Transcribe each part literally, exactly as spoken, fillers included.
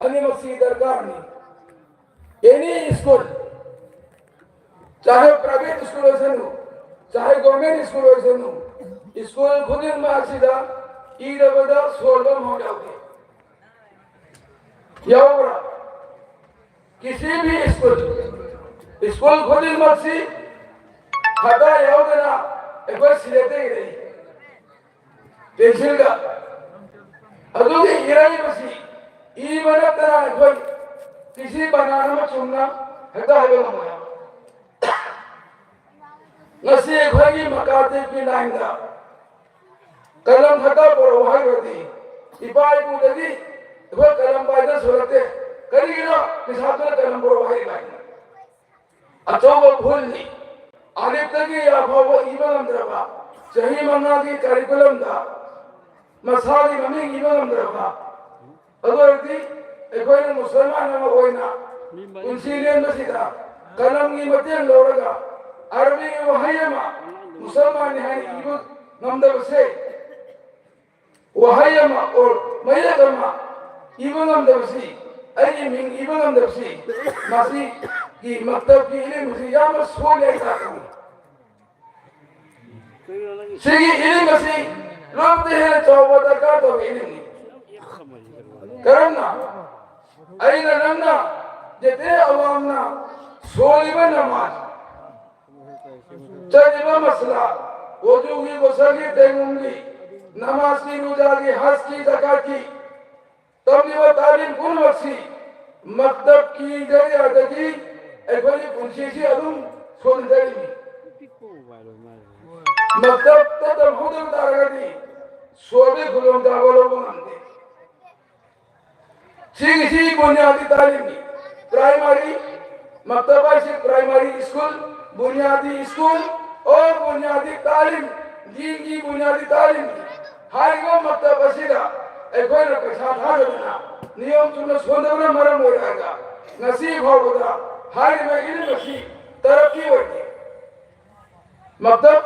ꯑꯅꯤꯃꯛꯁꯤ ꯗꯔꯀꯥꯔꯅꯤ꯫ ꯑꯦꯅꯤ school, ꯆꯥꯍꯦ private school ꯑꯣꯏꯁꯅꯨ, ꯆꯥꯍꯦ government school ꯑꯣꯏꯁꯅꯨ, ꯁ꯭ꯀꯨꯜ ꯈꯨꯗꯤꯡꯃꯛ ꯑꯁꯤꯗ ꯏꯔꯕꯗ ꯁꯣꯜꯕ ꯑꯃꯐꯥꯎ ꯌꯥꯎꯗꯦ꯫ ꯌꯥꯎꯕ꯭ꯔꯥ? ꯀꯤꯁꯤ ꯚꯤ ꯁ꯭ꯀꯨꯜ, ꯁ꯭ꯀꯨꯜ ꯈꯨꯗꯤꯡꯃꯛꯁꯤ ꯈꯇꯥ ꯌꯥꯎꯗꯅ ꯑꯩꯈꯣꯏ ꯁꯤꯂꯦꯠꯇ ꯏꯔꯛꯏ꯫ ꯄꯦꯟꯁꯤꯜꯗ꯫ ꯑꯗꯨꯒꯤ ꯏꯔꯛꯏꯕꯁꯤ ꯏꯕ ꯅꯠꯇꯅ ꯑꯩꯈꯣꯏ ꯀꯤꯁꯤ ꯕꯅꯥꯟ ꯑꯃ ꯆꯨꯝꯅ ꯍꯦꯛꯇ ꯍꯥꯏꯕ ꯉꯝꯃꯣꯏ꯫ ꯉꯁꯤ ꯑꯩꯈꯣꯏꯒꯤ ꯃꯀꯥꯇꯤꯞꯀꯤ ꯂꯥꯏꯟꯗ ꯀꯂꯝ ꯈꯛꯇ ꯄꯨꯔꯛꯎ ꯍꯥꯏꯔꯨꯔꯗꯤ ꯏꯄꯥ ꯏꯄꯨꯗꯒꯤ ꯑꯩꯈꯣꯏ ꯀꯂꯝ ꯄꯥꯏꯗ ꯁꯣꯜꯂꯛꯇꯦ꯫ ꯀꯔꯤꯒꯤꯅꯣ? ꯄꯩꯁꯥꯗꯨꯅ ꯀꯂꯝ ꯄꯨꯔꯛꯎ ꯍꯥꯏꯔꯤꯕ ꯍꯥꯏꯅ꯫ ꯑꯆꯧꯕ ꯚꯨꯜꯅꯤ꯫ ꯑꯂꯤꯐꯇꯒꯤ ꯌꯥ ꯐꯥꯎꯕ ꯏꯕ ꯉꯝꯗ꯭ꯔꯕ, ꯆꯍꯤ ꯃꯉꯥꯒꯤ ꯀꯔꯤꯀꯨꯂꯝꯗ ꯃꯁꯥꯒꯤ ꯃꯃꯤꯡ ꯏꯕ ꯉꯝꯗ꯭ꯔꯕ, ꯑꯗꯨ ꯑꯣꯏꯔꯗꯤ ꯑꯩꯈꯣꯏꯅ ꯃꯨꯁꯜꯃꯥꯟ ꯑꯃ ꯑꯣꯏꯅ ꯄꯨꯟꯁꯤ ꯂꯦꯟꯕꯁꯤꯗ ꯀꯂꯝꯒꯤ ꯃꯇꯦꯡ ꯂꯧꯔꯒ ꯑꯔꯕꯤꯒꯤ ꯋꯥꯍꯩ ꯑꯃ ꯃꯨꯁꯜꯃꯥꯟꯅꯤ ꯍꯥꯏꯅ ꯏꯕ ꯉꯝꯗꯕꯁꯦ, ꯋꯥꯍꯩ ꯑꯃ ꯑꯣꯔ ꯃꯌꯦꯛ ꯑꯃ ꯏꯕ ꯉꯝꯗꯕꯁꯤ, ꯑꯩꯒꯤ ꯃꯤꯡ ꯏꯕ ꯉꯝꯗꯕꯁꯤ, ꯃꯁꯤꯒꯤ ꯃꯛꯇꯕꯀꯤ ꯏꯂꯤꯝ ꯑꯁꯤ ꯌꯥꯝꯅ ꯁꯣꯜꯂꯦ ꯍꯥꯏꯇꯥꯔꯦ꯫ ꯁꯤꯒꯤ ꯏꯂꯤꯝ ꯑꯁꯤ ꯂꯣꯏꯅꯗ ꯍꯦꯟꯅ ꯆꯥꯎꯕ ꯗꯔꯀꯥꯔ ꯇꯧꯕ ꯏꯂꯤꯝꯅꯤ꯫ ꯀꯔꯝꯅ? ꯑꯩꯅ ꯅꯪꯅ ꯖꯦꯇꯦ ꯑꯋꯥꯝꯅ ꯁꯣꯜꯂꯤꯕ ꯅꯃꯥꯖ, ꯆꯠꯂꯤꯕ ꯃꯁꯂꯥ, ꯋꯖꯨꯒꯤ ꯒꯣꯁꯜꯒꯤ ꯇꯩꯃꯨꯝꯒꯤ, ꯅꯃꯥꯖꯀꯤ ꯔꯣꯖꯥꯒꯤ ꯍꯖꯀꯤ ꯖꯀꯥꯠꯀꯤ ꯇꯝꯂꯤꯕ ꯇꯥꯂꯤꯝ ꯄꯨꯝꯅꯃꯛꯁꯤ ꯃꯛꯇꯕꯀꯤ ꯖꯔꯤꯌꯥꯗꯒꯤ ꯑꯩꯈꯣꯏꯒꯤ ꯄꯨꯟꯁꯤꯁꯤ ꯑꯗꯨꯝ ꯁꯣꯟꯖꯔꯤꯅꯤ꯫ ꯃꯛꯇꯕꯇ ꯇꯝꯍꯧꯗꯕ ꯇꯥꯔꯒꯗꯤ ꯁꯣꯜꯕꯒꯤ ꯈꯨꯗꯣꯡꯆꯥꯕ ꯂꯧꯕ ꯉꯝꯗꯦ꯫ ꯁꯤꯒꯤꯁꯤ ꯕꯨꯅꯤꯌꯥꯗꯤ ꯇꯥꯂꯤꯝꯅꯤ꯫ ꯄ꯭ꯔꯥꯏꯃꯥꯔꯤ ꯃꯛꯇꯕ ꯍꯥꯏꯁꯤ ꯄ꯭ꯔꯥꯏꯃꯥꯔꯤ ꯁ꯭ꯀꯨꯜ, ꯕꯨꯅꯤꯌꯥꯗꯤ ꯁ꯭ꯀꯨꯜ, ꯑꯣ ꯕꯨꯅꯤꯌꯥꯗꯤ ꯇꯥꯂꯤꯝ, ꯗꯤꯟꯒꯤ ꯕꯨꯅꯤꯌꯥꯗꯤ ꯇꯥꯂꯤꯝꯅꯤ꯫ ꯍꯥꯏꯔꯤꯕ ꯃꯛꯇꯕ ꯑꯁꯤꯗ ꯑꯩꯈꯣꯏꯅ ꯄꯩꯁꯥ ꯊꯥꯗꯗꯅ ꯅꯤꯌꯣꯝ ꯆꯨꯝꯅ ꯁꯣꯟꯗꯕꯅ ꯃꯔꯝ ꯑꯣꯏꯔꯒ ꯉꯁꯤ ꯐꯥꯎꯕꯗ ꯍꯥꯏꯔꯤꯕ ꯏꯂꯤꯝ ꯑꯁꯤ ꯇꯔꯛꯀꯤ ꯑꯣꯏꯗꯦ꯫ ꯃꯛꯇꯕ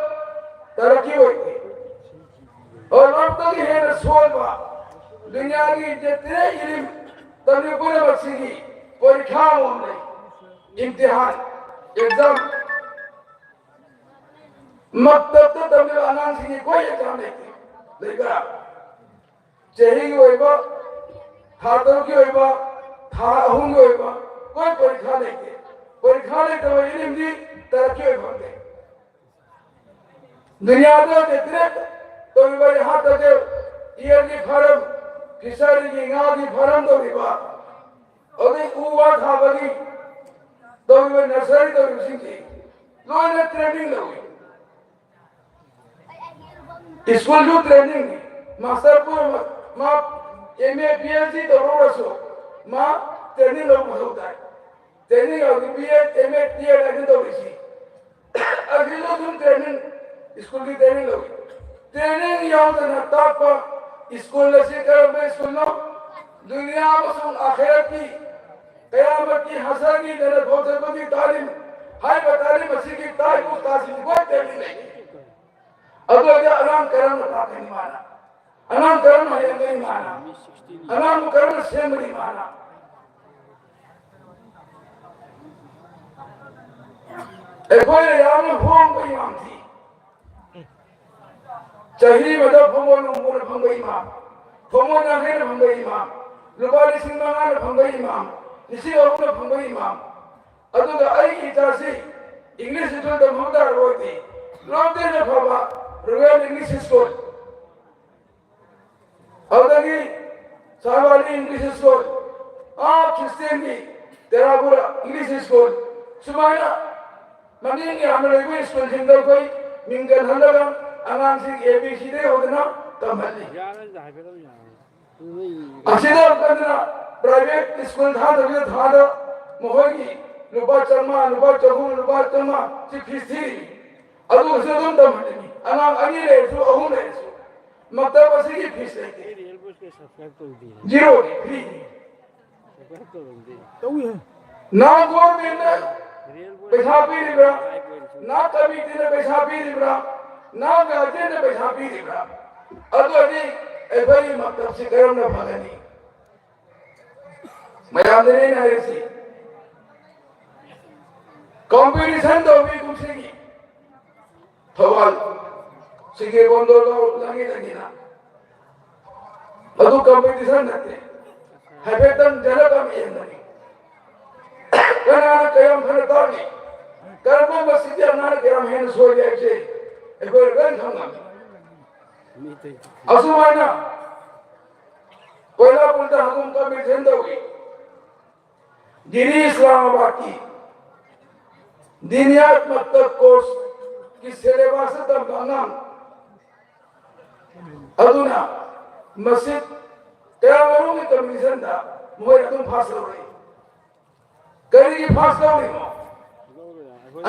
ꯇꯔꯛꯀꯤ ꯑꯣꯏꯗꯦ꯫ ꯑꯣ ꯂꯣꯛꯇꯒꯤ ꯍꯦꯟꯅ ꯁꯣꯟꯕ ꯗꯨꯅꯤꯌꯥꯒꯤ ꯖꯦꯇꯦ ꯏꯂꯤꯝ ꯇꯝꯂꯤꯕ ꯄꯨꯝꯅꯃꯛꯁꯤꯒꯤ ꯄꯔꯤꯈꯥ ꯑꯃꯃꯝ ꯂꯩ꯫ ꯏꯝꯇꯤꯍꯥꯟ, ꯑꯦꯛꯖꯥꯝ꯫ ꯃꯛꯇꯕꯇ ꯇꯝꯂꯤꯕ ꯑꯉꯥꯡꯁꯤꯡꯒꯤ ꯀꯣꯏ ꯑꯦꯛꯖꯥꯝ ꯂꯩꯇꯦ꯫ ꯂꯩꯕ꯭ꯔꯥ? ꯆꯍꯤꯒꯤ ꯑꯣꯏꯕ, ꯊꯥ ꯇꯔꯨꯛꯀꯤ ꯑꯣꯏꯕ, ꯊꯥ ꯑꯍꯨꯝꯒꯤ ꯑꯣꯏꯕ ꯀꯣꯏ ꯄꯔꯤꯈꯥ ꯂꯩꯇꯦ꯫ ꯄꯔꯤꯈꯥ ꯂꯩꯇꯕ ꯏꯂꯤꯝꯗꯤ ꯇꯔꯛꯀꯤ ꯑꯣꯏꯕ ꯐꯪꯗꯦ꯫ ꯗꯨꯅꯤꯌꯥꯗ ꯗꯦꯀꯔꯦꯠ ꯇꯧꯔꯤꯕ ꯌꯥꯍꯥ ꯇꯥꯖꯦ ꯌꯦꯟꯒꯤ ꯐꯥꯔꯝ, ꯐꯤꯁꯔꯤꯒꯤ ꯉꯥꯒꯤ ꯐꯥꯔꯝ ꯇꯧꯔꯤꯕ, ꯑꯗꯩ ꯎ ꯋꯥ ꯊꯥꯕꯒꯤ ꯇꯧꯔꯤꯕ ꯅꯔꯁꯔꯤ ꯇꯧꯔꯤꯕꯁꯤꯡꯁꯤ ꯂꯣꯏꯅ ꯇ꯭ꯔꯦꯅꯤꯡ ꯂꯧꯏ꯫ ꯁ꯭ꯀꯨꯜꯁꯨ ꯇ꯭ꯔꯦꯅꯤꯡ, ꯃꯥꯁꯇꯔ ꯄꯨꯝꯅꯃꯛ ꯃꯥ M A, P H D ꯇꯧꯔꯨꯔꯁꯨ ꯃꯥ ꯇ꯭ꯔꯦꯅꯤꯡ ꯂꯧꯕ ꯃꯊꯧ ꯇꯥꯏ꯫ ꯇ꯭ꯔꯦꯅꯤꯡ ꯍꯧꯖꯤꯛ ꯕꯤ ꯑꯦꯗ, ꯑꯦꯝ ꯑꯦꯗ, ꯕꯤ ꯑꯦꯗ ꯍꯥꯏꯅ ꯇꯧꯔꯤꯁꯤ꯫ ꯑꯁꯤꯁꯨ ꯑꯗꯨꯝ ꯇ꯭ꯔꯦꯅꯤꯡ, ꯁ꯭ꯀꯨꯜꯒꯤ ꯇ꯭ꯔꯦꯅꯤꯡ ꯂꯧꯏ꯫ ꯇ꯭ꯔꯦꯅꯤꯡ ꯌꯥꯎꯗꯅ ꯇꯥꯛꯄ ꯁ꯭ꯀꯨꯜ ꯑꯁꯤ ꯀꯔꯝꯕ ꯁ꯭ꯀꯨꯜꯅꯣ? ꯗꯨꯅꯤꯌꯥ ꯑꯃꯁꯨꯡ ꯑꯥꯈꯤꯔꯠꯀꯤ, ꯀꯌꯥꯃꯠꯀꯤ ꯍꯁꯔꯒꯤ ꯅꯔꯛ ꯐꯥꯎꯖꯕꯒꯤ ꯇꯥꯂꯤꯝ ꯍꯥꯏꯕ ꯇꯥꯂꯤꯝ ꯑꯁꯤꯒꯤ ꯇꯥꯏꯕ ꯎꯁꯇꯥꯗꯁꯤꯡ ꯂꯣꯏ ꯇ꯭ꯔꯦꯅꯤꯡ ꯂꯩ꯫ ꯑꯗꯨ ꯑꯣꯏꯔꯗꯤ ꯑꯉꯥꯡ ꯀꯔꯝꯅ ꯇꯥꯛꯀꯅꯤ ꯃꯥꯅ? ꯑꯉꯥꯡ ꯀꯔꯝꯅ ꯍꯩꯍꯟꯒꯅꯤ ꯃꯥꯅ? ꯑꯉꯥꯡꯕꯨ ꯀꯔꯝꯅ ꯁꯦꯝꯒꯅꯤ ꯃꯥꯅ? ꯑꯩꯈꯣꯏꯅ ꯌꯥꯝꯅ ꯍꯣꯡꯕ ꯏꯃꯥꯝ ꯊꯤ꯫ ꯆꯍꯤ ꯑꯃꯗ ꯐꯝꯕꯣꯟ ꯍꯨꯝꯐꯨꯅ ꯐꯪꯕ ꯏꯃꯥꯝ, ꯐꯝꯕꯣꯟ ꯌꯥꯡꯈꯩꯅ ꯐꯪꯕ ꯏꯃꯥꯝ, ꯂꯨꯄꯥ ꯂꯤꯁꯤꯡ ꯃꯉꯥꯅ ꯐꯪꯕ ꯏꯃꯥꯝ, ꯂꯤꯁꯤꯡ ꯑꯍꯨꯝꯅ ꯐꯪꯕ ꯏꯃꯥꯝ꯫ ꯑꯗꯨꯒ ꯑꯩꯒꯤ ꯏꯆꯥꯁꯤ ꯏꯪꯂꯤꯁ ꯁ꯭ꯀꯨꯜ ꯇꯝꯍꯧ ꯇꯥꯔꯒꯗꯤ ꯂꯣꯏꯅ ꯐꯕ ꯔꯣꯌꯦꯜ ꯏꯪꯂꯤꯁ ꯁ꯭ꯀꯨꯜ, ꯑꯗꯨꯗꯒꯤ ꯁꯍꯕꯥꯂꯤ ꯏꯪꯂꯤꯁ ꯁ꯭ꯀꯨꯜ, ꯑꯥ ꯈ꯭ꯔꯤꯁꯇꯤꯌꯟꯒꯤ ꯇꯦꯔꯥꯄꯨꯔ ꯏꯪꯂꯤꯁ ꯁ꯭ꯀꯨꯜ, ꯁꯨꯃꯥꯏꯅ ꯃꯃꯤꯡ ꯌꯥꯝꯅ ꯂꯩꯕ ꯁ꯭ꯀꯨꯜꯁꯤꯡꯗ ꯑꯩꯈꯣꯏ ꯃꯤꯡ ꯆꯜꯍꯜꯂꯒ ꯑꯉꯥꯡꯁꯤꯡ ꯑꯦ ꯕꯤ ꯁꯤꯗꯒꯤ ꯍꯧꯗꯅ ꯇꯝꯍꯜꯂꯤ꯫ ꯌꯥꯔꯦ, ꯍꯥꯏꯐꯦꯠ ꯑꯗꯨꯝ ꯌꯥꯔꯦ꯫ ꯑꯁꯤꯗ ꯀꯟꯅ ꯄ꯭ꯔꯥꯏꯚꯦꯠ ꯁ꯭ꯀꯨꯜ ꯊꯥꯗꯕꯤꯗ ꯊꯥꯗ ꯃꯈꯣꯏꯒꯤ ꯂꯨꯄꯥ ꯆꯥꯝꯃꯉꯥ, ꯂꯨꯄꯥ ꯆꯍꯨꯝ, ꯂꯨꯄꯥ ꯆꯥꯝꯃꯉꯥ ꯁꯤ ꯐꯤꯁ ꯊꯤꯔꯤ꯫ ꯑꯗꯨꯒꯁꯨ ꯑꯗꯨꯝ ꯇꯝꯍꯜꯂꯤꯃꯤ꯫ ꯑꯉꯥꯡ ꯑꯅꯤ ꯂꯩꯔꯁꯨ, ꯑꯍꯨꯝ ꯂꯩꯔꯁꯨ, ꯃꯛꯇꯕ ꯑꯁꯤꯒꯤ ꯐꯤꯁ ꯂꯩꯇꯦ꯫ ꯑꯩ ꯔꯤꯌꯦꯜ ꯕꯣꯏꯁꯀ ꯁꯕꯁꯀ꯭ꯔꯥꯏꯕ ꯇꯧꯗꯦ꯫ ꯖꯤꯔꯣꯅꯤ, ꯐ꯭ꯔꯤꯅꯤ꯫ ꯁꯕꯁꯀ꯭ꯔꯥꯏꯕ ꯇꯧꯔꯝꯗꯦ꯫ ꯇꯧꯏꯍꯦ꯫ ꯅꯥ ꯒꯣꯔꯃꯦꯟꯅ ꯔꯤꯌꯦꯜ ꯕꯣꯏꯁ ꯄꯩꯁꯥ ꯄꯤꯔꯤꯕ꯭ꯔꯥ? ꯅꯥ ꯀꯃꯤꯇꯤꯅ ꯄꯩꯁꯥ ꯄꯤꯔꯤꯕ꯭ꯔꯥ? ꯅꯥ ꯒꯥꯔꯖꯤꯌꯟꯅ ꯄꯩꯁꯥ ꯄꯤꯔꯤꯕ꯭ꯔꯥ? ꯑꯗꯨ ꯑꯣꯏꯔꯗꯤ ꯑꯩꯈꯣꯏꯒꯤ ꯃꯛꯇꯞꯁꯤ ꯀꯔꯝꯅ ꯐꯒꯅꯤ? ꯃꯌꯥꯝꯗꯅꯤ ꯑꯩꯅ ꯍꯥꯏꯔꯤꯁꯤ꯫ ꯀꯝꯄꯤꯇꯤꯁꯟ ꯇꯧꯕꯤ ꯀꯨꯝꯁꯤꯒꯤ ꯊꯧꯕꯥꯜ ꯁꯤꯒꯦ ꯀꯣꯟꯗꯣꯜ ꯂꯥꯡꯉꯤꯗꯅꯤꯅ꯫ ꯑꯗꯨ ꯀꯝꯄꯤꯇꯤꯁꯟ ꯅꯠꯇꯦ, ꯍꯥꯏꯐꯦꯠꯇꯪ ꯖꯅ ꯀꯝ ꯌꯦꯡꯕꯅꯤ꯫ ꯀꯅꯥꯅ ꯀꯌꯥꯝ ꯐꯅ ꯇꯥꯛꯂꯤ, ꯀꯔꯝꯕ ꯃꯁꯤꯗꯤ ꯑꯉꯥꯡꯅ ꯀꯌꯥꯝ ꯍꯦꯟꯅ ꯁꯣꯏꯔꯤ ꯍꯥꯏꯕꯁꯦ ꯑꯩꯈꯣꯏ ꯂꯣꯏ ꯈꯪꯉꯝꯃꯤ꯫ ꯑꯁꯨꯃꯥꯏꯅ ꯀꯣꯏꯂꯥꯄꯨꯔꯗ ꯍꯪꯉꯨꯝ ꯀꯝꯄꯤꯇꯤꯁꯟ ꯇꯧꯏ꯫ ꯗꯤꯜꯂꯤ ꯏꯁꯂꯥꯃꯥꯕꯥꯗꯀꯤ ꯗꯤꯅꯤꯌꯥꯠ ꯃꯛꯇꯕ ꯀꯣꯔꯁꯀꯤ ꯁꯦꯂꯦꯕꯁꯇ ꯇꯝꯕ ꯑꯉꯥꯡ ꯑꯗꯨꯅ ꯃꯁꯤꯠ ꯀꯌꯥꯃꯔꯨꯝꯒꯤ ꯀꯝꯄꯤꯇꯤꯁꯟꯗ ꯃꯈꯣꯏ ꯑꯗꯨꯝ ꯐꯥꯁ ꯂꯧꯔꯛꯏ꯫ ꯀꯔꯤꯒꯤ ꯐꯥꯁ ꯂꯧꯔꯤꯅꯣ?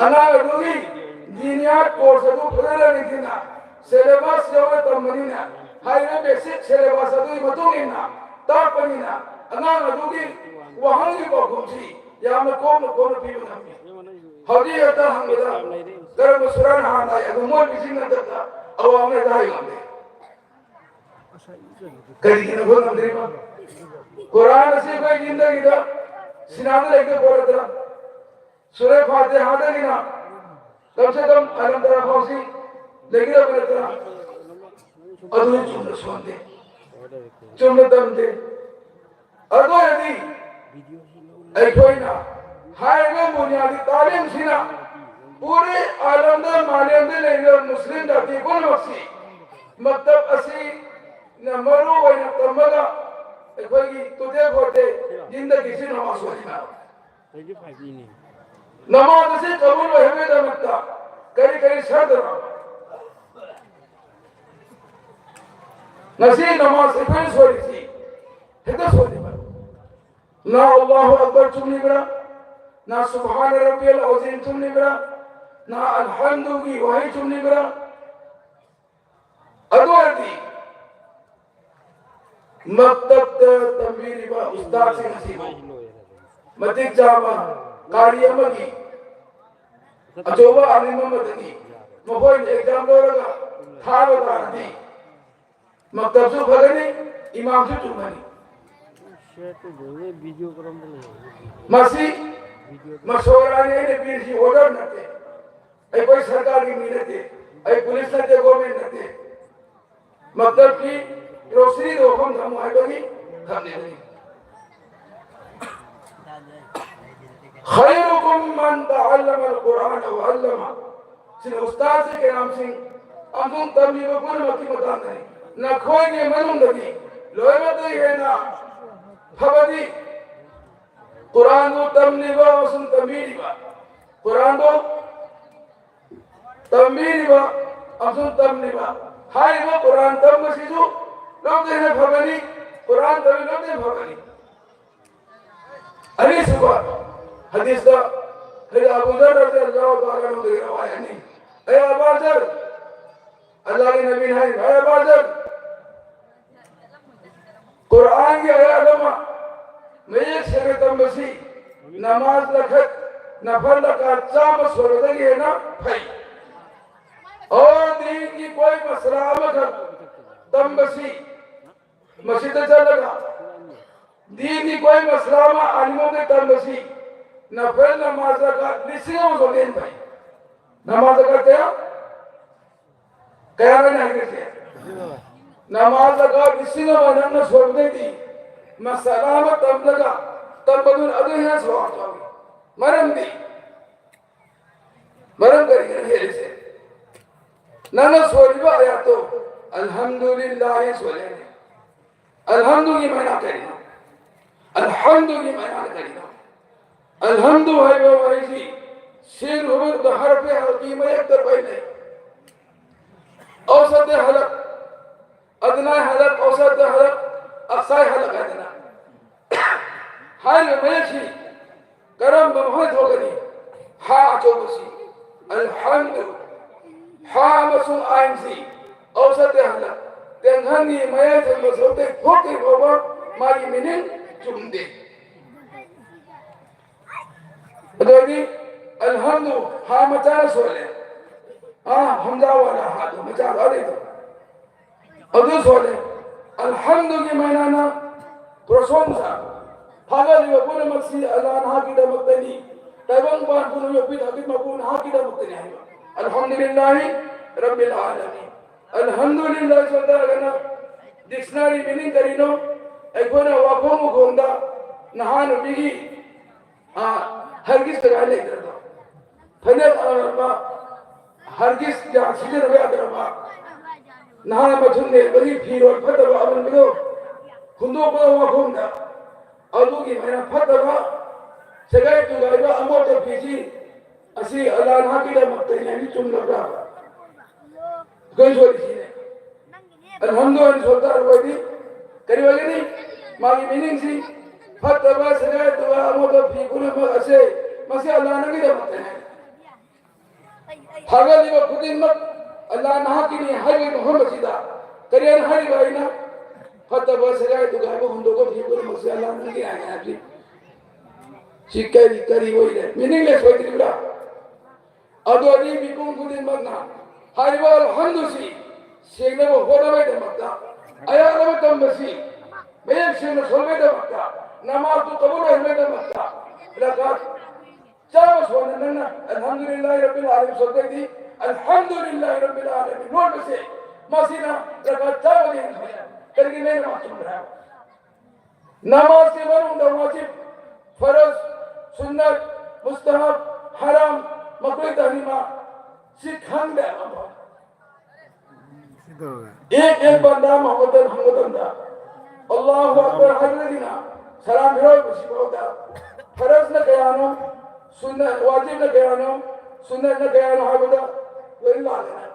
ꯑꯉꯥꯡ ꯑꯗꯨꯒꯤ ꯗꯤꯅꯤꯌꯥꯠ ꯀꯣꯔꯁ ꯑꯗꯨ ꯐꯖꯅ ꯅꯤꯡꯊꯤꯅ ꯁꯦꯂꯦꯕꯁ ꯌꯧꯅ ꯇꯝꯕꯅꯤꯅ, ꯍꯥꯏꯔꯤꯕ ꯕꯦꯁꯤꯛ ꯁꯦꯂꯦꯕꯁ ꯑꯗꯨꯒꯤ ꯃꯇꯨꯡ ꯏꯟꯅ ꯇꯥꯛꯄꯅꯤꯅ, ꯑꯉꯥꯡ ꯑꯗꯨꯒꯤ ꯋꯥꯍꯪꯒꯤ ꯄꯥꯎꯈꯨꯝꯁꯤ ꯌꯥꯝꯅ ꯀꯣꯝꯅ ꯀꯣꯝꯅ ꯄꯤꯕ ꯉꯝꯃꯤ꯫ ꯍꯧꯖꯤꯛ ꯍꯦꯛꯇ ꯍꯪꯕꯗ ꯀꯔꯝꯕ ꯁꯨꯔꯥꯅ ꯍꯥꯟꯅ ꯍꯥꯏ ꯑꯗꯨ ꯃꯣꯏ ꯃꯤꯁꯤꯡ ꯅꯠꯇꯕꯗ ꯑꯋꯥꯡꯕ ꯍꯦꯛꯇ ꯍꯥꯏ ꯉꯝꯗꯦ꯫ ꯀꯔꯤꯒꯤꯅꯣ ꯑꯩꯈꯣꯏ ꯉꯝꯗ꯭ꯔꯤꯕ? ꯀꯨꯔꯥꯟ ꯑꯁꯤ ꯑꯩꯈꯣꯏ ꯌꯨꯝꯗꯒꯤꯗ ꯁꯤꯅꯥꯗ ꯂꯩꯒꯗꯕ ꯄꯣꯠ ꯅꯠꯇ꯭ꯔꯥ? ꯁꯨꯔꯦ ꯐꯥꯇꯤꯍꯥꯗꯒꯤꯅ ꯀꯝ ꯁꯦ ꯀꯝ ꯑꯂꯝ ꯇꯔꯥ ꯐꯥꯎꯁꯤ ꯂꯩꯒꯗꯕ ꯅꯠꯇ꯭ꯔꯥ? ꯑꯗꯨ ꯆꯨꯝꯅ ꯁꯣꯟꯗꯦ, ꯆꯨꯝꯅ ꯇꯝꯗꯦ꯫ ꯑꯗꯨ ꯑꯣꯏꯔꯗꯤ ꯑꯩꯈꯣꯏꯅ ꯍꯥꯏꯔꯤꯕ ꯕꯨꯅꯤꯌꯥꯗꯤ ꯇꯥꯂꯤꯝꯁꯤꯅ ꯄꯨꯔꯤ ꯑꯥꯂꯝꯗ, ꯃꯥꯂꯦꯝꯗ ꯂꯩꯔꯤꯕ ꯃꯨꯁꯂꯤꯝ ꯖꯥꯇꯤ ꯄꯨꯝꯅꯃꯛꯁꯤ ꯃꯛꯇꯕ ꯑꯁꯤꯅ ꯃꯔꯨ ꯑꯣꯏꯅ ꯇꯝꯃꯒ ꯑꯩꯈꯣꯏꯒꯤ ꯇꯨꯗꯦ ꯐꯣꯔꯗꯦ ꯌꯨꯝꯗꯒꯤ ꯁꯤ ꯅꯃꯥꯖ ꯁꯣꯏꯗꯅ ꯅꯃꯥꯖ ꯑꯁꯤ ꯀꯕꯨꯜ ꯑꯣꯏꯍꯟꯕꯒꯤꯗꯃꯛꯇ ꯀꯔꯤ ꯀꯔꯤ ꯁꯔꯗꯅꯣ? ꯉꯁꯤ ꯅꯃꯥꯖ ꯑꯩꯈꯣꯏꯅ ꯁꯣꯏꯔꯤꯁꯤ ꯍꯦꯛꯇ ꯁꯣꯏꯔꯤꯕ꯫ ꯅ ꯑꯜꯂꯥꯍꯨ ꯑꯛꯕꯔ ꯆꯨꯝꯂꯤꯕ꯭ꯔꯥ? ꯅ ꯁꯨꯕꯍꯥꯅ ꯔꯕꯤꯌꯜ ꯑꯖꯤꯝ ꯆꯨꯝꯂꯤꯕ꯭ꯔꯥ? ꯅ ꯑꯜꯍꯝꯗꯨꯒꯤ ꯋꯥꯍꯩ ꯆꯨꯝꯂꯤꯕ꯭ꯔꯥ? ꯑꯗꯨ ꯑꯣꯏꯔꯗꯤ ꯃꯛꯇꯕꯇ ꯇꯝꯕꯤꯔꯤꯕ ꯎꯁꯇꯥꯗꯁꯤꯡ ꯑꯁꯤꯕꯨ ꯃꯇꯤꯛ ꯆꯥꯕ ꯀꯥꯔꯤ ꯑꯃꯒꯤ ꯑꯆꯧꯕ ꯑꯥꯂꯤꯝ ꯑꯃꯗꯒꯤ ꯃꯈꯣꯏꯅ ꯑꯦꯛꯖꯥꯝ ꯂꯧꯔꯒ ꯊꯥꯕ ꯇꯥꯔꯗꯤ ꯃꯛꯇꯕꯁꯨ ꯐꯒꯅꯤ, ꯏꯃꯥꯝꯁꯨ ꯆꯨꯝꯒꯅꯤ꯫ ꯃꯁꯤ ꯃꯁꯣꯔꯥꯅꯤ, ꯑꯩꯅ ꯄꯤꯔꯤꯁꯤ ꯑꯣꯔꯗꯔ ꯅꯠꯇꯦ, ꯑꯩꯈꯣꯏ ꯁꯔꯀꯥꯔꯒꯤ ꯃꯤ ꯅꯠꯇꯦ, ꯑꯩ ꯄꯨꯂꯤꯁ ꯅꯠꯇꯦ, ꯒꯣꯔꯃꯦꯟ ꯅꯠꯇꯦ꯫ ꯃꯛꯇꯕꯀꯤ ꯔꯣꯁꯅꯤꯗ ꯋꯥꯐꯝ ꯊꯝꯃꯨ ꯍꯥꯏꯕꯒꯤ ꯊꯝꯂꯤꯕꯅꯤ꯫ خيركم من تعلم القرآن وعلمه. ꯁꯤꯅ ꯎꯁꯇꯥꯗ ꯀꯌꯥꯝꯁꯤꯡ ꯑꯃꯁꯨꯡ ꯇꯝꯂꯤꯕ ꯄꯨꯝꯅꯃꯛꯀꯤ ꯃꯇꯥꯡꯗꯅꯤ꯫ ꯅꯈꯣꯏꯒꯤ ꯃꯅꯨꯡꯗꯒꯤ ꯂꯣꯏꯅꯃꯛꯇꯒꯤ ꯍꯦꯟꯅ ꯐꯕꯗꯤ ꯀꯨꯔꯥꯟꯕꯨ ꯇꯝꯂꯤꯕ ꯑꯃꯁꯨꯡ ꯇꯝꯕꯤꯔꯤꯕ, ꯀꯨꯔꯥꯟꯕꯨ ꯇꯝꯕꯤꯔꯤꯕ ꯑꯃꯁꯨꯡ ꯇꯝꯂꯤꯕ꯫ ꯍꯥꯏꯔꯤꯕ ꯀꯨꯔꯥꯟ ꯇꯝꯕꯁꯤꯁꯨ ꯂꯣꯏꯅꯃꯛꯇꯒꯤ ꯍꯦꯟꯅ ꯐꯕꯅꯤ, ꯀꯨꯔꯥꯟ ꯇꯝꯕ ꯂꯣꯏꯅꯃꯛꯇꯒꯤ ꯍꯦꯟꯅ ꯐꯕꯅꯤ꯫ ꯑꯅꯤꯁꯨꯕ ꯍꯗꯤꯁꯇ ꯍꯥꯏꯗꯤ ꯑꯕꯨ ꯖꯔ ꯔꯖꯤꯌꯜꯂꯥꯍꯨ ꯇꯥꯂꯥ ꯑꯟꯍꯨꯗꯒꯤ ꯔꯋꯥꯌꯠꯅꯤ꯫ ꯑꯦ ꯑꯕꯥ ꯖꯔ, ꯑꯜꯂꯥꯍꯒꯤ ꯅꯕꯤꯅ ꯍꯥꯏꯔꯤꯕ, "ꯑꯦ ꯑꯕꯥ ꯖꯔ, ꯀꯨꯔꯥꯟꯒꯤ ꯑꯥꯌꯠ ꯑꯃ ꯃꯌꯦꯛ ꯁꯦꯡꯅ ꯇꯝꯕꯁꯤ ꯅꯃꯥꯖ ꯔꯀꯥꯠ, ꯅꯐꯜ ꯔꯀꯥꯠ ꯆꯥꯝꯃ ꯁꯣꯟꯕꯗꯒꯤ ꯍꯦꯟꯅ ꯐꯩ꯫ ꯑꯣ ꯗꯤꯟꯒꯤ ꯀꯣꯏ ꯃꯁꯂꯥ ꯑꯃꯈꯛ ꯇꯝꯕꯁꯤ, ꯃꯁꯤꯗ ꯆꯠꯂꯒ ꯗꯤꯟꯒꯤ ꯀꯣꯏ ꯃꯁꯂꯥ ꯑꯃ ꯑꯅꯤꯃꯛꯀꯤ ꯇꯝꯕꯁꯤ ꯅꯐꯜ ꯅꯃꯥꯖ ꯔꯀꯥꯠ ꯂꯤꯁꯤꯡ ꯑꯃ ꯁꯣꯟꯕꯗꯒꯤ ꯍꯦꯟꯅ ꯐꯩ"꯫ ꯅꯃꯥꯖ ꯔꯀꯥꯠ ꯀꯌꯥ? ꯀꯌꯥꯅꯣ ꯑꯩꯅ ꯍꯥꯏꯒꯗꯣꯏꯁꯦ? ꯅꯃꯥꯖ ꯔꯀꯥꯠ ꯂꯤꯁꯤꯡ ꯑꯃ ꯅꯪꯅ ꯁꯣꯟꯕꯗꯩꯗꯤ ꯃꯁꯂꯥ ꯑꯃ ꯇꯝꯂꯒ ꯇꯝꯕꯗꯨꯅ ꯑꯗꯨ ꯍꯦꯟꯅ ꯁꯋꯥꯕ ꯆꯥꯎꯏ꯫ ꯃꯔꯝꯗꯤ, ꯃꯔꯝ ꯀꯔꯤꯒꯤꯅꯣ ꯍꯦꯜꯂꯤꯁꯦ? ꯅꯪꯅ ꯁꯣꯜꯂꯤꯕ ꯑꯥꯌꯠꯇꯣ ꯑꯜꯍꯝꯗꯨꯂꯤꯜꯂꯥꯍꯤ ꯁꯣꯜꯂꯦꯅꯦ꯫ ꯑꯜꯍꯝꯗꯨꯒꯤ ꯃꯥꯅꯥ ꯀꯔꯤꯅꯣ? ꯑꯜꯍꯝꯗꯨꯒꯤ ꯃꯥꯅꯥ ꯀꯔꯤꯅꯣ? ꯑꯜꯍꯝꯗꯨ ꯍꯥꯏꯕ ꯋꯥꯍꯩꯁꯤ ꯁꯤꯟ ꯍꯨꯔꯨꯐ ꯍꯔꯐꯦ ꯍꯜꯀꯤ ꯃꯌꯦꯛꯇ ꯄꯥꯏꯅꯩ꯫ ꯑꯧꯁꯠ ꯍꯂꯛ, ꯑꯗꯅꯥ ꯍꯂꯛ, ꯑꯧꯁꯠ ꯍꯂꯛ, ꯑꯛꯁꯥ ꯍꯂꯛ ꯍꯥꯏꯗꯅ꯫ ꯍꯥꯏꯔꯤꯕ ꯃꯌꯦꯛꯁꯤ ꯀꯔꯝꯕ ꯃꯐꯝꯗ ꯊꯣꯛꯀꯅꯤ? ꯍꯥ ꯑꯆꯧꯕꯁꯤ, ꯑꯜꯍꯝꯗꯨ, ꯍꯥ ꯑꯃꯁꯨꯡ ꯑꯥꯏꯟꯁꯤ ꯑꯧꯁꯠ ꯍꯂꯛ, ꯇꯦꯡꯈꯪꯒꯤ ꯃꯌꯥꯏ ꯊꯪꯕ ꯁꯔꯨꯛꯇꯒꯤ ꯊꯣꯛꯇ꯭ꯔꯤ ꯐꯥꯎꯕ ꯃꯥꯒꯤ ꯃꯤꯅꯤꯡ ꯆꯨꯝꯗꯦ꯫ ꯑꯗꯨꯗꯤ ꯑꯜꯍꯝꯗꯨ ꯍꯥ ꯃꯆꯥꯅ ꯁꯣꯜꯂꯦ꯫ ꯑꯥ, ꯍꯝꯖꯥ ꯋꯥꯂꯥ ꯍꯥꯗꯨ ꯃꯆꯥ ꯋꯥꯂꯤꯗꯨ꯫ ꯑꯗꯨ ꯁꯣꯜꯂꯦ꯫ ꯑꯜꯍꯝꯗꯨꯒꯤ ꯃꯩꯅꯥꯅ ꯄ꯭ꯔꯣꯁꯣꯟꯁꯥ ꯊꯥꯒꯠꯂꯤꯕ ꯄꯨꯝꯅꯃꯛꯁꯤ ꯑꯜꯂꯥꯍ ꯅꯍꯥꯛꯀꯤꯗꯃꯛꯇꯅꯤ꯫ ꯇꯥꯏꯕꯪꯄꯥꯟ ꯄꯨꯝꯅꯃꯛ ꯌꯣꯛꯄꯤ ꯊꯥꯕꯤ ꯃꯄꯨ ꯅꯍꯥꯛꯀꯤꯗꯃꯛꯇꯅꯤ ꯍꯥꯏꯕ꯫ ꯑꯜꯍꯝꯗꯨꯂꯤꯜꯂꯥꯍꯤ ꯔꯕꯤꯜ ꯑꯥꯂꯃꯤꯟ꯫ ꯑꯜꯍꯝꯗꯨꯂꯤꯜꯂꯥꯍ ꯁꯣꯟꯊꯔꯒꯅ dictionary meaning ꯀꯔꯤꯅꯣ? ꯑꯩꯈꯣꯏꯅ ꯋꯥꯈꯣꯡ ꯎꯈꯣꯡꯗ ꯅꯍꯥ ꯅꯨꯄꯤꯒꯤ, ꯑꯥ, ꯍꯔꯒꯤꯁ ꯀꯗꯥꯏ ꯂꯩꯇ꯭ꯔꯕ? ꯐꯅꯦꯛ ꯑꯔꯥꯡꯕ, ꯍꯔꯒꯤꯁ ꯌꯥ ꯁꯤꯖꯤꯟꯅꯕ ꯌꯥꯗ꯭ꯔꯕ? ꯅꯍꯥ ꯃꯊꯨꯝ ꯂꯦꯟꯕꯒꯤ ꯐꯤꯔꯣꯜ ꯐꯠꯇꯕ ꯑꯃꯟꯕꯗꯣ ꯍꯨꯟꯗꯣꯛꯄ ꯋꯥꯈꯣꯡꯗ꯫ ꯑꯗꯨꯒꯤ ꯃꯌꯥꯝ ꯐꯠꯇꯕ ꯁꯦꯒꯥꯏ ꯇꯨꯒꯥꯏꯕ ꯑꯃꯣꯠꯄ ꯐꯤꯁꯤ ꯑꯁꯤ ꯑꯜꯂꯥꯍ ꯅꯍꯥꯛꯀꯤꯗꯃꯛꯇꯅꯤ ꯍꯥꯏꯕꯁꯤ ꯆꯨꯝꯂꯕ꯭ꯔꯥ? ꯑꯩꯈꯣꯏ ꯁꯣꯏꯔꯤꯁꯤꯅꯦ꯫ ꯑꯜꯍꯝꯗꯨ ꯑꯣꯏꯅ ꯁꯣꯟ ꯇꯥꯔꯒꯗꯤ ꯀꯔꯤ ꯑꯣꯏꯒꯅꯤ? ꯃꯥꯒꯤ meaningꯁꯤ ꯐꯠꯇꯕ, ꯁꯦꯒꯥꯏ ꯇꯨꯒꯥꯏ, ꯑꯃꯣꯠꯄ ꯐꯤ ꯄꯨꯝꯅꯃꯛ ꯑꯁꯦ ꯃꯁꯤ ꯑꯜꯂꯥꯍ ꯅꯪꯒꯤꯗꯃꯛꯇꯅꯤ꯫ ꯊꯥꯒꯠꯂꯤꯕ ꯈꯨꯗꯤꯡꯃꯛ ꯑꯜꯂꯥꯍ ꯅꯍꯥꯛꯀꯤꯅꯤ ꯍꯥꯏꯕꯒꯤ ꯃꯐꯝ ꯑꯁꯤꯗ ꯀꯔꯤ ꯍꯥꯏꯅ ꯍꯥꯏꯔꯤꯕ ꯑꯩꯅ? ꯐꯠꯇꯕ, ꯁꯦꯒꯥꯏ ꯇꯨꯒꯥꯏꯕ, ꯍꯨꯟꯗꯣꯛꯄ ꯐꯤ ꯄꯨꯝꯅꯃꯛꯁꯦ ꯑꯜꯂꯥꯍ ꯅꯪꯒꯤ ꯍꯥꯏꯅ ꯍꯥꯏꯕꯁꯤ꯫ ꯁꯤ ꯀꯔꯤ, ꯀꯔꯤ ꯑꯣꯏꯔꯦ? Meaningless ꯑꯣꯏꯗ꯭ꯔꯤꯕ꯭ꯔꯥ? ꯑꯗꯨ ꯑꯅꯤ ꯃꯤꯄꯨꯝ ꯈꯨꯗꯤꯡꯃꯛꯅ ꯍꯥꯏꯔꯤꯕ ꯑꯜꯍꯝꯗꯨꯁꯤ ꯁꯦꯡꯅꯕ ꯍꯣꯠꯅꯕꯒꯤꯗꯃꯛꯇ, ꯑꯌꯥꯝꯕ ꯇꯝꯕꯁꯤ ꯃꯌꯦꯛ ꯁꯦꯡꯅ ꯁꯣꯟꯕꯒꯤꯗꯃꯛꯇ, ꯅꯃꯥꯖꯇꯨ ꯀꯕꯨꯜ ꯑꯣꯏꯍꯟꯕꯒꯤꯗꯃꯛꯇ ꯔꯀꯥꯠ ꯆꯥꯝꯃ ꯁꯣꯟꯅ ꯅꯪꯅ ꯑꯜꯍꯝꯗꯨꯂꯤꯜꯂꯥꯍꯤ ꯔꯕꯤꯜ ꯑꯥꯂꯃꯤꯟ ꯁꯣꯟꯕꯗꯤ, ꯑꯜꯍꯝꯗꯨꯂꯤꯜꯂꯥꯍꯤ ꯔꯕꯤꯜ ꯑꯥꯂꯃꯤꯟ ꯂꯣꯟꯕꯁꯦ, ꯃꯁꯤꯅ ꯔꯀꯥꯠ ꯆꯥꯝꯃꯗꯤ ꯍꯦꯟꯅ ꯐꯩ꯫ ꯀꯔꯤꯒꯤ ꯅꯃꯥꯖ ꯆꯨꯝꯕ꯭ꯔꯥ? ꯅꯃꯥꯖꯀꯤ ꯃꯅꯨꯡꯗ ꯋꯥꯖꯤꯕ, ꯐꯔꯖ, ꯁꯨꯟꯅꯠ, ꯃꯨꯁꯇꯍꯕ, ꯍꯔꯥꯝ, ꯃꯀ꯭ꯔꯨꯍ, ꯇꯍꯔꯤꯃꯥ, ꯁꯤ ꯈꯪꯗꯦ ꯑꯃꯐꯥꯎ꯫ एक एक बंदा मोहम्मद हंगतंदा अल्लाह अकबर हजरत ना सलाम फिरो कुछ बोलता। फर्ज न गयानो, सुन्नत, वाजिब न गयानो, सुन्नत न गयानो है बता, वही ला लेना।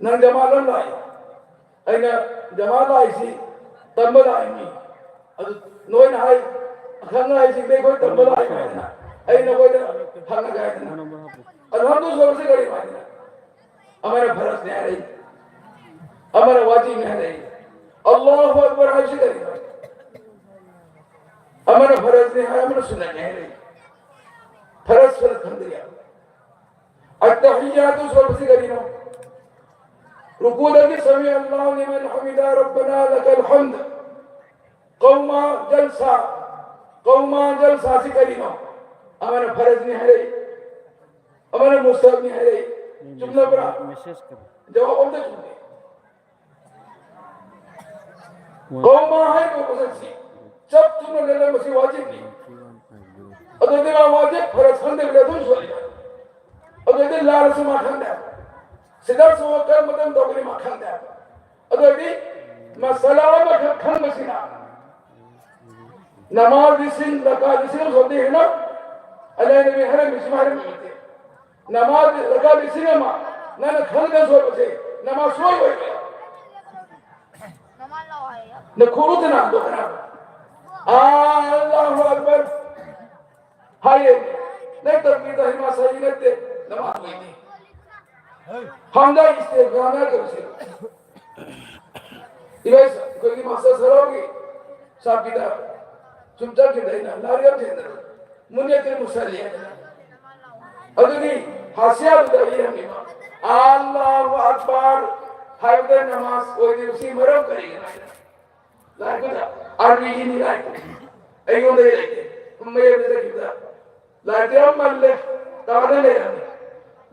ꯅꯪ ꯖꯃꯥꯠ ꯑꯃ ꯂꯥꯛꯏ, ꯑꯩꯅ ꯖꯃꯥꯠ ꯂꯥꯛꯏꯁꯤ ꯇꯝꯕ ꯂꯥꯛꯏꯅꯤ꯫ ꯑꯗꯨ ꯅꯣꯏꯅ ꯍꯥꯏ, ꯑꯈꯪ ꯑꯍꯩꯁꯤꯡꯗ ꯑꯩꯈꯣꯏ ꯇꯝꯕ ꯂꯥꯛꯏꯅꯤ ꯍꯥꯏꯗꯅ ꯑꯩ ꯅꯈꯣꯏꯗ ꯍꯪꯉꯒꯦ ꯍꯥꯏꯗꯅ꯫ ꯑꯜꯍꯝꯗꯨ ꯁꯣꯟꯕꯁꯤ ꯀꯔꯤꯅꯣ ꯍꯥꯏꯗꯅ? ꯑꯃꯅ ꯐꯔꯖꯅꯤ ꯍꯥꯏꯔꯛꯏ, ꯑꯃꯅ ꯋꯥꯖꯤꯕꯅꯤ ꯍꯥꯏꯔꯛꯏ꯫ ꯑꯜꯂꯥꯍꯨ ꯑꯛꯕꯔ ꯍꯥꯏꯕꯁꯤ ꯀꯔꯤꯅꯣ? ꯑꯃꯅ ꯐꯔꯖꯅꯤ ꯍꯥꯏ, ꯑꯃꯅ ꯁꯨꯟꯅꯠꯅꯤ ꯍꯥꯏꯔꯛꯏ꯫ ꯐꯔꯖ ꯁꯨꯟꯅꯠ ꯈꯪꯗ꯭ꯔꯤ ꯍꯥꯏꯕ꯫ ꯑꯠꯇꯍꯤꯌꯥꯇꯨ ꯁꯣꯟꯕꯁꯤ ꯀꯔꯤꯅꯣ? ꯔꯨꯀꯨꯗꯒꯤ ꯁꯃꯤ ꯑꯜꯂꯥꯍꯨ ꯂꯤꯃꯟ ꯍꯃꯤꯗꯥ ꯔꯕꯅꯥ ꯂꯀꯜ ꯍꯝꯗ꯫ ꯀꯧꯃꯥ ꯖꯜꯁꯥ꯫ ꯀꯧꯃꯥ ꯖꯜꯁꯥꯁꯤ ꯀꯔꯤꯅꯣ? ꯑꯃꯅ ꯐꯔꯖꯅꯤ ꯍꯥꯏꯔꯛꯏ, ꯑꯃꯅ ꯃꯨꯁꯇꯍꯕꯅꯤ ꯍꯥꯏꯔꯛꯏ꯫ ꯆꯨꯝꯂꯕ꯭ꯔꯥ? ꯃꯦꯁꯦꯖ ꯀꯔꯤ? ꯖꯋꯥꯕ ꯑꯝꯇ ꯈꯨꯝꯗꯦ꯫ ꯀꯧꯃꯥ ꯍꯥꯏꯔꯤꯕ ꯄꯣꯠꯁꯛꯁꯤ ꯆꯞ ꯆꯨꯝꯅ ꯂꯩꯔꯝꯕꯁꯤ ꯋꯥꯖꯤꯕꯅꯤ꯫ ꯑꯗꯨꯗꯤ ꯃꯥ ꯋꯥꯖꯤꯕ ꯐꯔꯖ ꯈꯪꯗꯕꯤꯗ ꯑꯗꯨꯝ ꯁꯣꯜꯂꯤ꯫ ꯑꯗꯨꯗꯤ ꯂꯥꯜꯂꯁꯨ ꯃꯥ ꯈꯪꯗꯦ꯫ ꯁꯤꯗꯁꯨ ꯀꯔꯝꯕ ꯃꯇꯝ ꯇꯧꯒꯅꯤ ꯃꯥ ꯈꯪꯗꯦ꯫ ꯑꯗꯨꯗꯤ ꯃꯁꯥꯂꯥ ꯑꯃꯈꯛ ꯈꯪꯕꯁꯤꯅ ꯅꯃꯥꯖ ꯂꯤꯁꯤꯡ ꯔꯀꯥ ꯂꯤꯁꯤꯡ ꯑꯃ ꯁꯣꯟꯗꯦ ꯍꯦꯟꯅ ꯑꯂꯥꯏ ꯅꯕꯤ ꯍꯥꯏꯔꯝꯃꯤꯁꯤ ꯍꯥꯏꯔꯝꯃꯤ ꯅꯠꯇꯦ꯫ ꯅꯃꯥꯖ ꯔꯀꯥ ꯂꯤꯁꯤꯡ ꯑꯃ ꯅꯪꯅ ꯈꯪꯗꯅ ꯁꯣꯏꯕꯁꯦ ꯅꯃꯥꯖ ꯁꯣꯏ ꯑꯣꯏꯕ꯫ ꯅꯈꯣꯡꯗꯨ ꯅꯥꯟꯗꯣꯛꯅ ꯑꯜꯂꯥꯍꯨ ꯑꯛꯕꯔ ꯍꯥꯏꯌꯦ꯫ ꯅꯪ ꯇꯛꯕꯤꯔꯗ ꯍꯤꯃꯥ ꯁꯥꯏ ꯅꯠꯇꯦ, ꯅꯃꯥꯖ ꯑꯣꯏꯗꯦ꯫ ꯍꯝꯗ ꯏꯁꯇꯤꯐꯥꯝꯅ ꯇꯧꯁꯦ꯫ ꯏꯕꯥꯏ ꯑꯩꯈꯣꯏꯒꯤ ꯃꯥꯁꯇꯔ ꯁꯔꯥꯎꯒꯤ ꯁꯥꯄꯤꯗ ꯁꯨꯝ ꯆꯠꯈꯤꯕꯗ ꯑꯩꯅ ꯂꯥꯏꯔꯤꯛ ꯑꯃ ꯊꯦꯡꯅꯔꯦ꯫ ꯃꯨꯅꯤꯌꯠꯇꯨꯜ ꯃꯨꯁꯜꯂꯤ ꯍꯥꯏꯅ꯫ ꯑꯗꯨꯒꯤ ꯍꯥꯁꯤꯌꯥꯗꯨꯗ ꯑꯩ ꯍꯪꯉꯤꯕ, "ꯑꯜꯂꯥꯍꯨ ꯑꯛꯕꯔ ꯍꯥꯏꯕꯗ ꯅꯃꯥꯖ ꯑꯣꯏꯗ꯭ꯔꯤꯕꯁꯤ ꯃꯔꯝ ꯀꯔꯤꯒꯤꯅꯣ?" ꯍꯥꯏꯅ꯫ ꯂꯥꯏꯔꯤꯛꯇꯨꯗ ꯑꯥꯔꯃꯤꯒꯤꯅꯤ ꯂꯥꯏꯔꯤꯛꯇꯨ꯫ ꯑꯩꯉꯣꯟꯗ ꯂꯩꯇꯦ꯫ ꯃꯌꯨꯝꯗ ꯆꯠꯈꯤꯕꯗ ꯂꯥꯏꯔꯤꯛꯇꯨ ꯌꯥꯝ ꯃꯜꯂꯦ, ꯇꯥꯗ ꯂꯩꯔꯝꯃꯤ꯫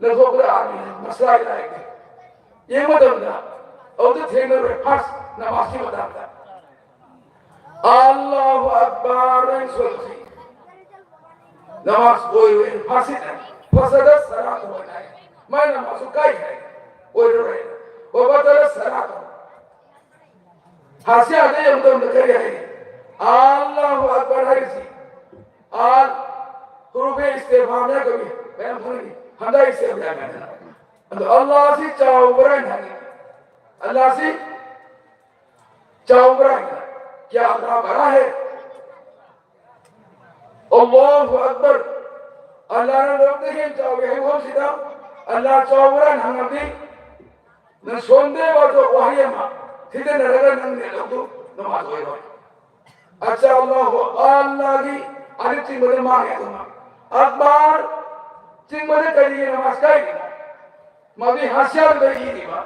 ꯂꯧꯊꯣꯛꯄꯗ ꯑꯥꯔꯃꯤꯒꯤ ꯃꯁꯂꯥꯒꯤ ꯂꯥꯏꯔꯤꯛꯇꯨ ꯌꯦꯡꯕ ꯃꯇꯝꯗ ꯑꯃꯨꯛꯇ ꯊꯦꯡꯅꯔꯨꯔꯦ ꯐꯥꯔꯁ ꯅꯃꯥꯖꯀꯤ ꯃꯇꯥꯡꯗ꯫ ꯑꯜꯂꯥꯍꯨ ꯑꯛꯕꯔ ꯍꯥꯏꯅ ꯁꯣꯜꯂꯁꯤ꯫ ꯅꯃꯥꯖ ꯑꯣꯏꯔꯣꯏ ꯐꯥꯁꯤꯠꯅ ꯐꯁꯗ ꯁꯂꯥꯇꯨ ꯍꯥꯏ꯫ ꯃꯥꯏ ꯅꯃꯥꯖꯁꯨ ꯀꯥꯏꯈ꯭ꯔꯦ, ꯑꯣꯏꯔꯔꯣꯏ꯫ ꯋꯕꯇꯂ ꯁꯂꯥꯇꯨ꯫ ꯍꯥꯁꯤꯌꯥꯗ ꯌꯦꯡꯕ ꯃꯇꯝꯗ ꯀꯔꯤ ꯍꯥꯏ? ꯑꯜꯂꯥꯍꯨ ꯑꯛꯕꯔ ꯍꯥꯏꯔꯤꯁꯤ ꯑꯜ ꯍꯨꯔꯨꯐꯦ ꯏꯁꯇꯤꯐꯥꯝ ꯍꯥꯏ ꯀꯧꯏ꯫ ꯃꯌꯥꯝ ꯈꯪꯅꯤ꯫ ꯍꯝꯗ ꯏꯁꯇꯤꯐꯥꯝ ꯍꯥꯏ꯫ ꯑꯗꯣ ꯑꯜꯂꯥꯍꯁꯤ ꯆꯥꯎꯕ꯭ꯔꯥ ꯍꯥꯏꯅ ꯍꯪꯉꯤ꯫ ꯑꯜꯂꯥꯍꯁꯤ ꯆꯥꯎꯕ꯭ꯔꯥ ꯍꯥꯏꯅ꯫ ꯀ꯭ꯌꯥ ꯑꯜꯂꯥꯍ ꯕꯔꯥ ꯍꯦ? ꯑꯜꯂꯥꯍꯨ ꯑꯛꯕꯔ꯫ ꯑꯜꯂꯥꯍꯅ ꯂꯣꯏꯅꯗꯒꯤ ꯍꯦꯟꯅ ꯆꯥꯎꯏ ꯍꯥꯏꯕ ꯋꯥꯐꯝꯁꯤꯗ ꯑꯜꯂꯥꯍ ꯆꯥꯎꯕ꯭ꯔꯥ ꯍꯥꯏꯅ ꯍꯪꯉꯕꯗꯤ ꯅꯪ ꯁꯣꯟꯗꯦ ꯋꯥꯗꯣ ꯋꯥꯍꯩ ꯑꯃ ꯊꯤꯖꯤꯟꯅꯔꯒ ꯅꯪ ꯅꯦꯠꯂꯧꯗꯨ ꯅꯃꯥꯖ ꯑꯣꯏꯔꯣꯏ꯫ ꯑꯠꯆꯥ ꯑꯜꯂꯥꯍꯨ ꯑꯜꯂꯥꯍꯒꯤ ꯑꯂꯤꯐ ꯆꯤꯡꯕꯗ ꯃꯥꯡꯉꯦ ꯑꯗꯨꯃ꯫ ꯑꯛꯕꯔ ꯆꯤꯡꯕꯗ ꯀꯔꯤꯒꯤ ꯅꯃꯥꯖ ꯀꯥꯏꯔꯤꯅꯣ? ꯃꯗꯨꯏ ꯍꯥꯁꯤꯌꯥꯗꯨꯗ ꯏꯔꯤꯕ꯫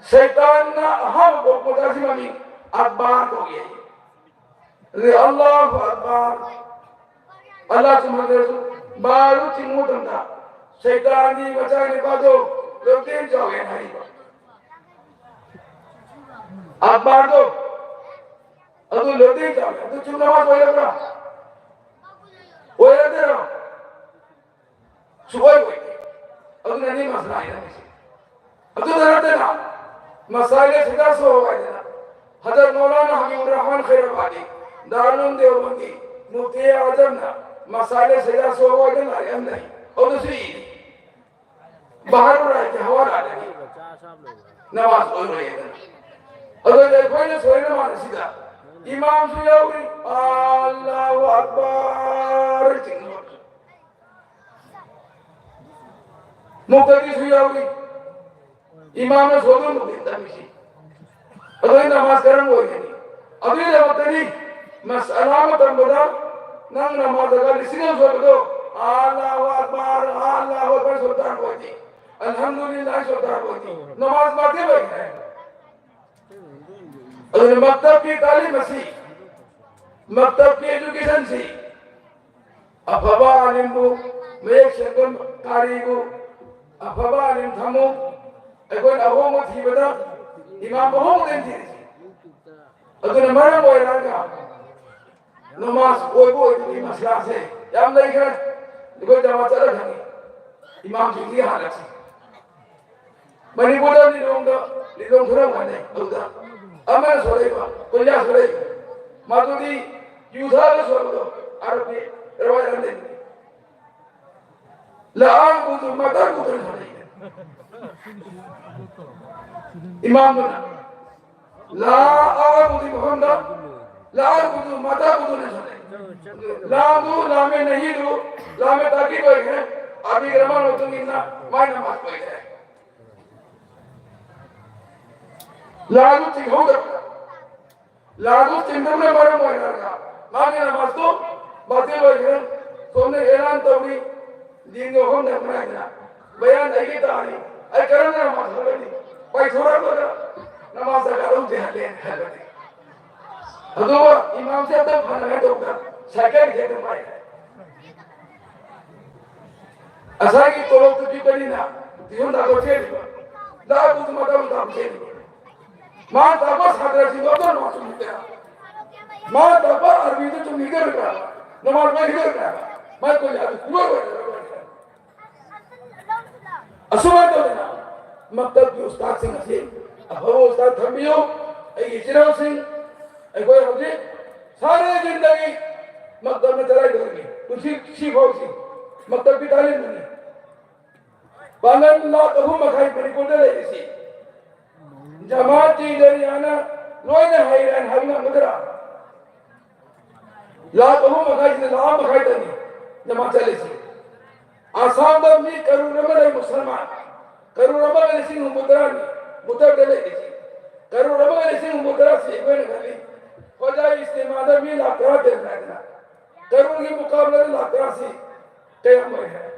ꯁꯩꯇꯥꯟꯅ ꯑꯍꯥꯟꯕ ꯄꯣꯛꯄꯗ ꯑꯁꯤ ꯃꯃꯤꯡ ꯑꯛꯕꯥꯔ ꯀꯧꯏ꯫ ꯑꯗꯨꯗꯤ ꯑꯜꯂꯥꯍꯨ ꯑꯛꯕꯥꯔ, ꯑꯜꯂꯥꯍ ꯁꯨꯕꯍꯥꯅꯍꯨ ꯕꯥꯔꯨ ꯆꯤꯡꯕ ꯃꯇꯝꯗ ꯁꯩꯇꯥꯟꯒꯤ ꯃꯆꯥꯅꯤꯄꯥꯗꯣ ꯂꯣꯏꯇꯦꯟ ꯆꯥꯎꯋꯦꯅ ꯍꯥꯏꯕ꯫ ꯑꯛꯕꯥꯔꯗꯣ ꯑꯗꯨ ꯂꯣꯏꯇꯦꯟ ꯆꯥꯎꯋꯦ꯫ ꯑꯗꯨ ꯆꯨꯝꯅ ꯋꯥ ꯑꯣꯏꯔꯕ꯭ꯔꯥ? ꯑꯣꯏꯔꯗꯔꯣ? ꯁꯨꯛꯑꯣꯏ ꯑꯣꯏꯗꯦ꯫ ꯑꯗꯨꯅꯅꯤ ꯃꯁꯂꯥ ꯍꯥꯏꯔꯝꯃꯤꯁꯦ꯫ ꯑꯗꯨꯗ ꯅꯠꯇꯅ ꯃꯁꯥꯏꯂꯦ ꯁꯤꯗ ꯁꯣ ꯍꯥꯏꯗꯅ ꯍꯖꯔꯠ ꯃꯧꯂꯥꯅꯥ ꯍꯕꯤꯕꯨꯔ ꯔꯍꯃꯥꯟ ꯈꯩꯔꯥꯕꯥꯗꯤ ꯗꯥꯔꯨꯜ ꯎꯂꯨꯝ ꯗꯦꯋꯕꯟꯗꯤ ꯃꯨꯐꯇꯤ ꯑꯥꯖꯝꯅ ꯃꯁꯥꯏꯂꯦ ꯁꯤꯗ ꯁꯣ ꯍꯥꯏꯗꯅ ꯂꯥꯏꯔꯤꯛ ꯑꯃ ꯂꯩ꯫ ꯑꯗꯨꯁꯨ ꯏꯔꯤ꯫ ꯕꯍꯔꯨꯜ ꯔꯥꯏꯒꯤ ꯍꯋꯥꯂꯥꯗꯒꯤ ꯅꯃꯥꯖ ꯑꯣꯏꯔꯣꯏ ꯍꯥꯏꯗꯅ꯫ ꯑꯗꯨꯗꯤ ꯑꯩꯈꯣꯏꯅ ꯁꯣꯏꯅ ꯃꯥꯟꯅꯁꯤꯗ ꯏꯃꯥꯝꯁꯨ ꯌꯥꯎꯔꯤ, "ꯑꯜꯂꯥꯍꯨ ꯑꯛꯕꯔ" ꯆꯤꯡꯕ꯫ ꯃꯨꯛꯇꯗꯤꯁꯨ ꯌꯥꯎꯔꯤ꯫ ꯏꯃꯥꯝꯅ ꯁꯣꯏꯗꯅ ꯃꯨꯛꯇꯗꯤ ꯇꯝꯃꯤꯁꯤ꯫ ꯑꯗꯨ ꯑꯩ ꯅꯃꯥꯖ ꯀꯔꯝꯕ ꯑꯣꯏꯒꯅꯤ? ꯑꯗꯨꯒꯤꯗꯃꯛꯇꯅꯤ ꯃꯁ-, ꯑꯂꯥ ꯑꯃ ꯇꯝꯕꯗ ꯅꯪ ꯅꯃꯥꯖ ꯑꯗꯨꯒ ꯂꯤꯁꯤꯡ ꯑꯃ ꯁꯣꯏꯕꯗꯣ, "ꯑꯜꯂꯥꯍꯨ ꯑꯛꯕꯔ, ꯑꯜꯂꯥꯍꯨ ꯑꯛꯕꯔ" ꯁꯣꯏ ꯇꯥꯔꯕ ꯑꯣꯏꯗꯤ, "ꯑꯜꯍꯝꯗꯨꯂꯤꯜꯂꯥꯍ" ꯁꯣꯏ ꯇꯥꯔꯕ ꯑꯣꯏꯗꯤ, ꯅꯃꯥꯖ ꯕꯥꯇꯤꯜ ꯑꯣꯏꯈ꯭ꯔꯦ꯫ ꯑꯗꯨꯅ ꯃꯛꯇꯕꯀꯤ ꯇꯥꯂꯤꯝ ꯑꯁꯤ, ꯃꯛꯇꯕꯀꯤ education ꯁꯤ ꯑꯐꯕ ꯑꯥꯂꯤꯝꯕꯨ, ꯃꯌꯦꯛ ꯁꯦꯡꯕ ꯀꯥꯔꯤꯕꯨ, ꯑꯐꯕ ꯑꯥꯂꯤꯝ ꯊꯝꯃꯨ꯫ ꯑꯩꯈꯣꯏꯅ ꯑꯍꯣꯡꯕ ꯊꯤꯕꯗ ꯏꯃꯥꯝ ꯑꯍꯣꯡꯕꯗ ꯊꯤꯔꯤꯁꯤ꯫ ꯑꯗꯨꯅ ꯃꯔꯝ ꯑꯣꯏꯔꯒ ꯅꯃꯥꯖ ꯑꯣꯏꯕ ꯑꯣꯏꯕꯒꯤ ꯃꯁꯂꯥꯁꯦ ꯌꯥꯝ ꯂꯩꯈ꯭ꯔꯦ꯫ ꯑꯩꯈꯣꯏ ꯖꯃꯥ ꯆꯠꯂ ꯈꯪꯉꯤ꯫ ꯏꯃꯥꯝꯁꯤꯡꯁꯤꯒꯤ ꯍꯥꯜꯂꯛꯁꯤ꯫ ꯃꯅꯤꯄꯨꯔꯗ ꯂꯤꯂꯣꯡꯗ, ꯂꯤꯂꯣꯡ ꯈꯔ ꯃꯥꯟꯅꯩ꯫ ꯑꯗꯨꯗ ꯑꯃꯅ ꯁꯣꯜꯂꯛꯏꯕ, ꯀꯣꯏꯂꯥ ꯁꯣꯜꯂꯛꯏꯕ, ꯃꯗꯨꯗꯤ ꯌꯨ ꯊꯛꯑꯒ ꯁꯣꯟꯕꯗꯣ ꯑꯔꯕꯤ ꯔꯋꯥꯌꯠ ꯑꯃ ꯂꯩꯕꯅꯤ꯫ ꯂꯥꯛꯑꯒ ꯃꯇꯥꯡ ꯃꯇꯥꯡ ꯁꯣꯜꯂꯛꯏ꯫ ꯏꯃꯥꯝꯗꯨꯅ ꯂꯥꯛꯑꯒ ꯃꯐꯝꯗ ꯂꯥꯛꯑꯒ ꯃꯇꯥꯡ ꯃꯇꯥꯡ ꯁꯣꯜꯂꯛꯏ꯫ ꯂꯥꯝꯗꯨ ꯂꯥꯝꯃꯦ ꯅꯍꯤꯗꯨ ꯂꯥꯝꯃꯦ ꯇꯥꯀꯤꯗ ꯑꯣꯏꯈ꯭ꯔꯦ꯫ ꯑꯕꯤ ꯔꯍꯃꯥꯟ ꯃꯇꯨꯡ ꯏꯟꯅ ꯃꯥꯏ ꯅꯃꯥꯖ ꯑꯣꯏꯈ꯭ꯔꯦ꯫ ꯂꯥꯗꯨ ꯆꯤꯡꯍꯧꯗꯕ, ꯂꯥꯗꯨ ꯆꯤꯡꯗꯕꯅ ꯃꯔꯝ ꯑꯣꯏꯔꯒ ꯃꯥꯒꯤ ꯅꯃꯥꯖꯇꯨ ꯕꯥꯇꯤꯜ ꯑꯣꯏꯈ꯭ꯔꯦ꯫ ꯁꯣꯝꯗ ꯑꯦꯂꯥꯟ ꯇꯧꯔꯤ, ꯗꯤꯟꯒꯤ ꯋꯥꯐꯝ ꯅꯪꯕ꯭ꯔꯥ ꯍꯥꯏꯗꯅ꯫ ꯕꯌꯥꯟ ꯑꯩꯒꯤ ꯇꯥꯔꯤ, ꯑꯩ ꯀꯔꯝꯅ ꯅꯃꯥꯖ ꯁꯣꯜꯂꯅꯤ? ꯄꯥꯏꯊꯣꯔꯛꯂꯒ ꯅꯃꯥꯖ ꯗꯔꯀꯥꯔ ꯂꯧꯗꯦ ꯍꯜꯂꯦ ꯍꯥꯏꯕꯅꯤ꯫ ꯑꯗꯨꯒ ꯏꯃꯥꯝꯁꯦ ꯑꯝꯇ ꯐꯅꯉꯥꯏ ꯇꯧꯕꯗ ꯁꯥꯏꯀꯜ ꯍꯦꯛꯇ ꯄꯥꯏ꯫ ꯉꯁꯥꯏꯒꯤ ꯇꯣꯂꯣꯞꯇꯨ ꯄꯤꯕꯅꯤꯅ ꯇꯤꯌꯨꯟ ꯇꯥꯕ ꯆꯦꯜꯂꯤꯕ, ꯂꯥꯛꯄꯗꯨ ꯃꯇꯝ ꯇꯥꯕ ꯆꯦꯜꯂꯤꯕ꯫ ꯃꯥ ꯇꯥꯛꯄ ꯁꯥꯇ꯭ꯔꯁꯤꯡꯗꯣ ꯑꯝꯇ ꯅꯃꯥꯖ ꯆꯨꯝꯍꯟꯗꯦ꯫ ꯃꯥ ꯇꯥꯛꯄ ꯑꯔꯕꯤꯗꯨ ꯆꯨꯝꯍꯟꯒꯗ꯭ꯔꯥ? ꯅꯃꯥꯖ ꯄꯥꯏꯒꯗ꯭ꯔꯥ? ꯃꯥ ꯀꯣꯏ ꯑꯗꯨ ꯄꯨꯔꯣꯏ ꯑꯣꯏꯔꯔꯣꯏ꯫ ꯑꯁꯨꯃꯥꯏꯅ ꯇꯧꯗꯅ ꯃꯛꯇꯕꯀꯤ ꯎꯁꯇꯥꯗꯁꯤꯡ ꯑꯁꯤ ꯑꯐꯕ ꯎꯁꯇꯥꯗ ꯊꯝꯕꯤꯌꯨ꯫ ꯑꯩꯒꯤ ꯏꯆꯤꯟ ꯏꯅꯥꯎꯁꯤꯡ, ꯑꯩꯈꯣꯏ ꯍꯧꯖꯤꯛ ꯁꯥꯔꯦ ꯖꯤꯟꯗꯒꯤ ꯃꯛꯇꯕꯅ ꯆꯂꯥꯏꯗꯧꯔꯤꯕꯅꯤ꯫ ꯄꯨꯟꯁꯤ ꯁꯤ ꯐꯥꯎꯁꯤ ꯃꯛꯇꯕꯀꯤ ꯇꯥꯂꯤꯝꯅꯤ꯫ ꯄꯥꯡꯒꯜ ꯂꯥꯈ ꯑꯍꯨꯝ ꯃꯈꯥꯏ ꯃꯅꯤꯄꯨꯔꯗ ꯂꯩꯔꯤꯁꯤ ꯖꯃꯥꯠꯀꯤ ꯂꯩꯔꯤꯌꯥꯅ ꯂꯣꯏꯅ ꯍꯩꯔꯦ ꯍꯥꯏꯅ ꯍꯥꯏꯕ ꯉꯝꯒꯗ꯭ꯔꯥ? ꯂꯥꯈ ꯑꯍꯨꯝ ꯃꯈꯥꯏꯁꯤꯗ ꯂꯥꯈ ꯑꯃ ꯃꯈꯥꯏꯗꯅꯤ ꯖꯃꯥꯠ ꯆꯠꯂꯤꯁꯤ꯫ ꯑꯁꯥꯝꯗ ꯃꯤ ꯀꯔꯣꯔ ꯑꯃ ꯂꯩ ꯃꯨꯁꯜꯃꯥꯟ, ꯀꯔꯣꯔ ꯑꯃꯒ ꯂꯤꯁꯤꯡ ꯍꯨꯝꯐꯨ ꯇꯔꯥꯅꯤ ꯃꯨꯇꯔꯗ ꯂꯩꯔꯤꯁꯤ꯫ ꯀꯔꯣꯔ ꯑꯃꯒ ꯂꯤꯁꯤꯡ ꯍꯨꯝꯐꯨ ꯇꯔꯥꯁꯤ ꯑꯩꯈꯣꯏꯅ ꯈꯜꯂꯤ, ꯍꯣꯖꯥ ꯏꯁꯇꯤꯃꯥꯗ ꯃꯤ ꯂꯥꯈ ꯇꯔꯥ ꯇꯔꯦꯠ ꯍꯥꯏꯗꯅ ꯀꯔꯣꯔꯒꯤ ꯃꯨꯀꯥꯕꯂꯥꯗ ꯂꯥꯈ ꯇꯔꯥꯁꯤ ꯀꯌꯥꯝ ꯑꯣꯏ ꯍꯥꯏ?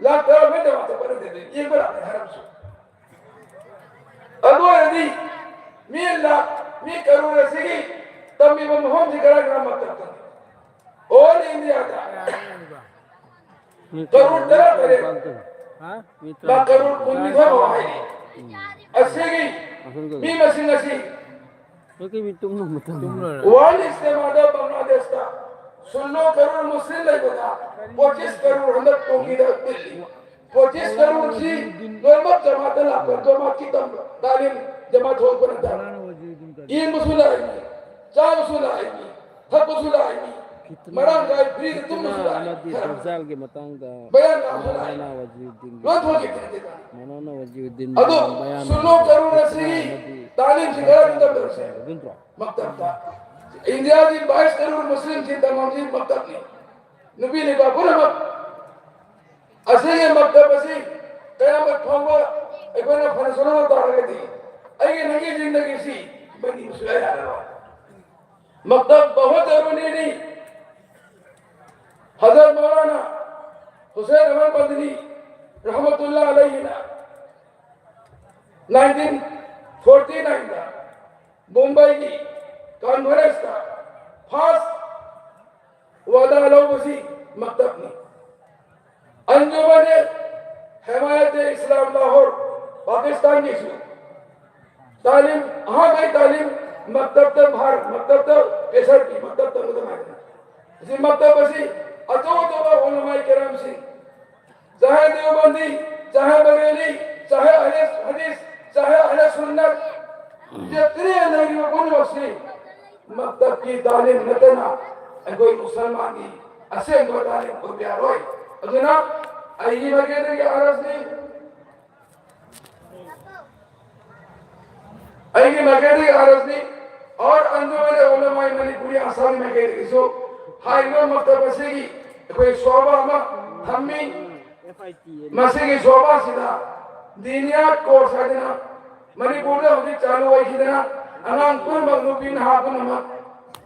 ꯂꯥꯈ ꯇꯔꯥ ꯃꯩ ꯇꯃꯥ ꯆꯠꯄ ꯅꯠꯇꯦ, ꯌꯦꯡꯕ ꯂꯥꯛꯀꯦ ꯍꯥꯏꯔꯝꯁꯨ꯫ ꯑꯗꯨ ꯑꯣꯏꯔꯗꯤ ꯃꯤ ꯂꯥꯈ, ꯃꯤ ꯀꯔꯣꯔ ꯑꯁꯤꯒꯤ ꯇꯝꯃꯤꯕ ꯃꯐꯝꯁꯤ ꯀꯔꯥꯏ ꯀꯔꯥꯏ ꯃꯇꯝꯗ? ꯑꯣꯜ ꯏꯟꯗꯤꯌꯥꯗ ꯃꯤ ꯀꯔꯣꯔ ꯇꯔꯥ ꯇꯔꯦꯠ, ꯃꯤ ꯂꯥꯈ ꯀꯔꯣꯔ ꯀꯨꯟꯅꯤꯊꯣꯏ ꯐꯥꯎ ꯍꯥꯏꯔꯤ꯫ ꯑꯁꯤꯒꯤ ꯃꯤ ꯃꯁꯤꯡ ꯑꯁꯤ ꯋꯥꯔꯜ ꯏꯁꯇꯦꯃꯥꯗ ꯕꯪꯒ꯭ꯂꯥꯗꯦꯁꯇ ꯁꯨꯟꯅꯣ ꯀꯔꯣꯔ ꯃꯨꯁꯂꯤꯝ ꯂꯩꯕꯗ ꯄꯣꯆꯤꯁ ꯀꯔꯣꯔ ꯍꯟꯗꯛ ꯇꯣꯡꯒꯤꯗ ꯄꯤꯜꯂꯤ꯫ ꯄꯣꯆꯤꯁ ꯀꯔꯣꯔꯁꯤ ꯂꯣꯏꯅꯃꯛ ꯖꯃꯥꯠꯇ ꯂꯥꯛꯄ, ꯖꯃꯥꯠꯀꯤ ꯇꯝꯕ, ꯇꯥꯂꯤꯝ ꯖꯃꯥꯠ ꯊꯣꯛꯄ ꯅꯠꯇꯕ꯫ ꯏꯪꯕꯁꯨ ꯂꯥꯛꯏꯅꯤ, ꯆꯥꯕꯁꯨ ꯂꯥꯛꯏꯅꯤ, ꯊꯛꯄꯁꯨ ꯂꯥꯛꯏꯅꯤ, ꯃꯔꯥꯡ ꯀꯥꯏ ꯐ꯭ꯔꯤꯗ ꯇꯨꯝꯕꯁꯨ ꯂꯥꯛꯏꯅꯤ꯫ ꯑꯃꯗꯤ ꯗꯖꯥꯜꯒꯤ ꯃꯇꯥꯡꯗ ꯕꯌꯥꯟ ꯇꯧꯕꯁꯨ ꯂꯥꯛꯏꯅꯤ꯫ ꯃꯧꯂꯥꯅꯥ ꯋꯥꯖꯤꯔꯨꯗꯤꯟꯒꯤ ꯂꯣꯏ ꯊꯣꯛꯈꯤꯕ ꯅꯠꯇꯦ꯫ ꯃꯧꯂꯥꯅꯥ ꯋꯥꯖꯤꯔꯨꯗꯤꯟꯒꯤ ꯑꯗꯣ ꯁꯨꯟꯅꯣ ꯀꯔꯣꯔ ꯑꯁꯤꯒꯤ ꯇꯥꯂꯤꯝꯁꯤ ꯀꯗꯥꯏꯗ ꯇꯝꯗꯣꯏꯁꯦ? ꯃꯛꯇꯕꯇ꯫ ꯏꯟꯗꯤꯌꯥꯒꯤ ꯕꯥꯏꯁ ꯀꯔꯣꯔ ꯃꯨꯁꯂꯤꯝꯁꯤ ꯇꯝꯐꯝꯁꯤ ꯃꯛꯇꯕꯅꯤ꯫ ꯅꯨꯄꯤ ꯅꯨꯄꯥ ꯄꯨꯝꯅꯃꯛ ꯑꯁꯤꯒꯤ ꯃꯛꯇꯕ ꯑꯁꯤ ꯀꯌꯥꯃꯠ ꯐꯥꯎꯕ ꯑꯩꯈꯣꯏꯅ ꯐꯅ ꯁꯣꯟꯅꯕ ꯇꯥꯔꯒꯗꯤ ꯑꯩꯒꯤ ꯅꯪꯒꯤ ꯖꯤꯟꯗꯒꯤꯁꯤ ꯃꯅꯤ ꯁꯨꯌꯥ ꯌꯥꯔꯔꯣꯏ꯫ ꯃꯛꯇꯕ ꯕꯍꯨꯠ ꯖꯔꯨꯔꯤꯅꯤ꯫ ꯍꯖꯔꯠ ꯃꯧꯂꯥꯅꯥ ꯍꯨꯁꯦꯟ ꯑꯍꯃꯗ ꯃꯗꯅꯤ ꯔꯍꯃꯇꯨꯜꯂꯥꯍꯤ ꯑꯂꯩꯍꯤꯅ ꯅꯥꯏꯟꯇꯤꯟ ꯐꯣꯔꯇꯤ ꯅꯥꯏꯟꯗ ꯃꯨꯝꯕꯥꯏꯒꯤ ꯀꯟꯐꯔꯦꯟꯁꯇ ꯐꯥꯔꯁ ꯋꯥꯗꯥ ꯂꯧꯕꯁꯤ ꯃꯛꯇꯕꯅꯤ꯫ ꯑꯟꯖꯨꯃꯟ ꯍꯦꯃꯥꯌꯠ ꯏꯁꯂꯥꯝ ꯂꯥꯍꯣꯔ ꯄꯥꯀꯤꯁꯇꯥꯟꯒꯤꯁꯨ ꯇꯥꯂꯤꯝ, ꯑꯍꯥꯟꯕꯒꯤ ꯇꯥꯂꯤꯝ ꯃꯛꯇꯕꯇ ꯚꯥꯔ, ꯃꯛꯇꯕꯇ ꯄꯦꯁꯔ ꯄꯤ, ꯃꯛꯇꯕ ꯇꯝꯒꯗꯕ ꯍꯥꯏꯗꯅ꯫ ꯑꯁꯤ ꯃꯛꯇꯕ ꯑꯁꯤ ꯑꯆꯧ ꯑꯆꯧꯕ ꯎꯂꯃꯥꯏ ꯀꯦꯔꯥꯝꯁꯤꯡ, ꯆꯥꯍꯦ ꯗꯦꯋꯕꯟꯗꯤ, ꯆꯥꯍꯦ ꯕꯔꯦꯂꯤ, ꯆꯥꯍꯦ ꯑꯍꯂꯦ ꯍꯗꯤꯁ, ꯆꯥꯍꯦ ꯑꯍꯂꯦ ꯁꯨꯟꯅꯠ, ꯖꯦꯇ꯭ꯔꯤ ꯂꯩꯔꯤꯕ ꯄꯨꯝꯅꯃꯛꯁꯤ ꯃꯛꯇꯕꯀꯤ ꯇꯥꯂꯤꯝ ꯅꯠꯇꯅ ꯑꯩꯈꯣꯏ ꯃꯨꯁꯜꯃꯥꯟꯒꯤ ꯑꯁꯦꯡꯕ ꯇꯥꯂꯤꯝ ꯑꯣꯏꯕ ꯌꯥꯔꯣꯏ꯫ ꯑꯗꯨꯅ ꯑꯩꯒꯤ ꯃꯥꯏꯀꯩꯗꯒꯤ ꯑꯥꯔ ꯑꯦꯁꯅꯤ, ꯑꯩꯒꯤ ꯃꯥꯏꯀꯩꯗꯒꯤ ꯑꯥꯔ ꯑꯦꯁꯅꯤ, ꯑꯣꯔ ꯑꯟꯖꯨꯃꯟ ꯎꯂꯃꯥꯏ ꯃꯅꯤꯄꯨꯔꯤ ꯑꯁꯥꯝꯒꯤ ꯃꯥꯏꯀꯩꯗꯒꯤꯁꯨ ꯍꯥꯏꯔꯤꯕ ꯃꯛꯇꯕ ꯑꯁꯤꯒꯤ ꯑꯩꯈꯣꯏ ꯁꯣꯕꯥ ꯑꯃ ꯊꯝꯃꯤ꯫ ꯃꯁꯤꯒꯤ ꯁꯣꯕꯥ ꯑꯁꯤꯗ ꯗꯤꯅꯤꯌꯥꯠ ꯀꯣꯔꯁ ꯍꯥꯏꯗꯅ ꯃꯅꯤꯄꯨꯔꯗ ꯍꯧꯖꯤꯛ ꯆꯥꯂꯨ ꯑꯣꯏꯈꯤꯗꯅ ꯑꯉꯥꯡ ꯄꯨꯝꯅꯃꯛ, ꯅꯨꯄꯤ ꯅꯍꯥ ꯄꯨꯝꯅꯃꯛ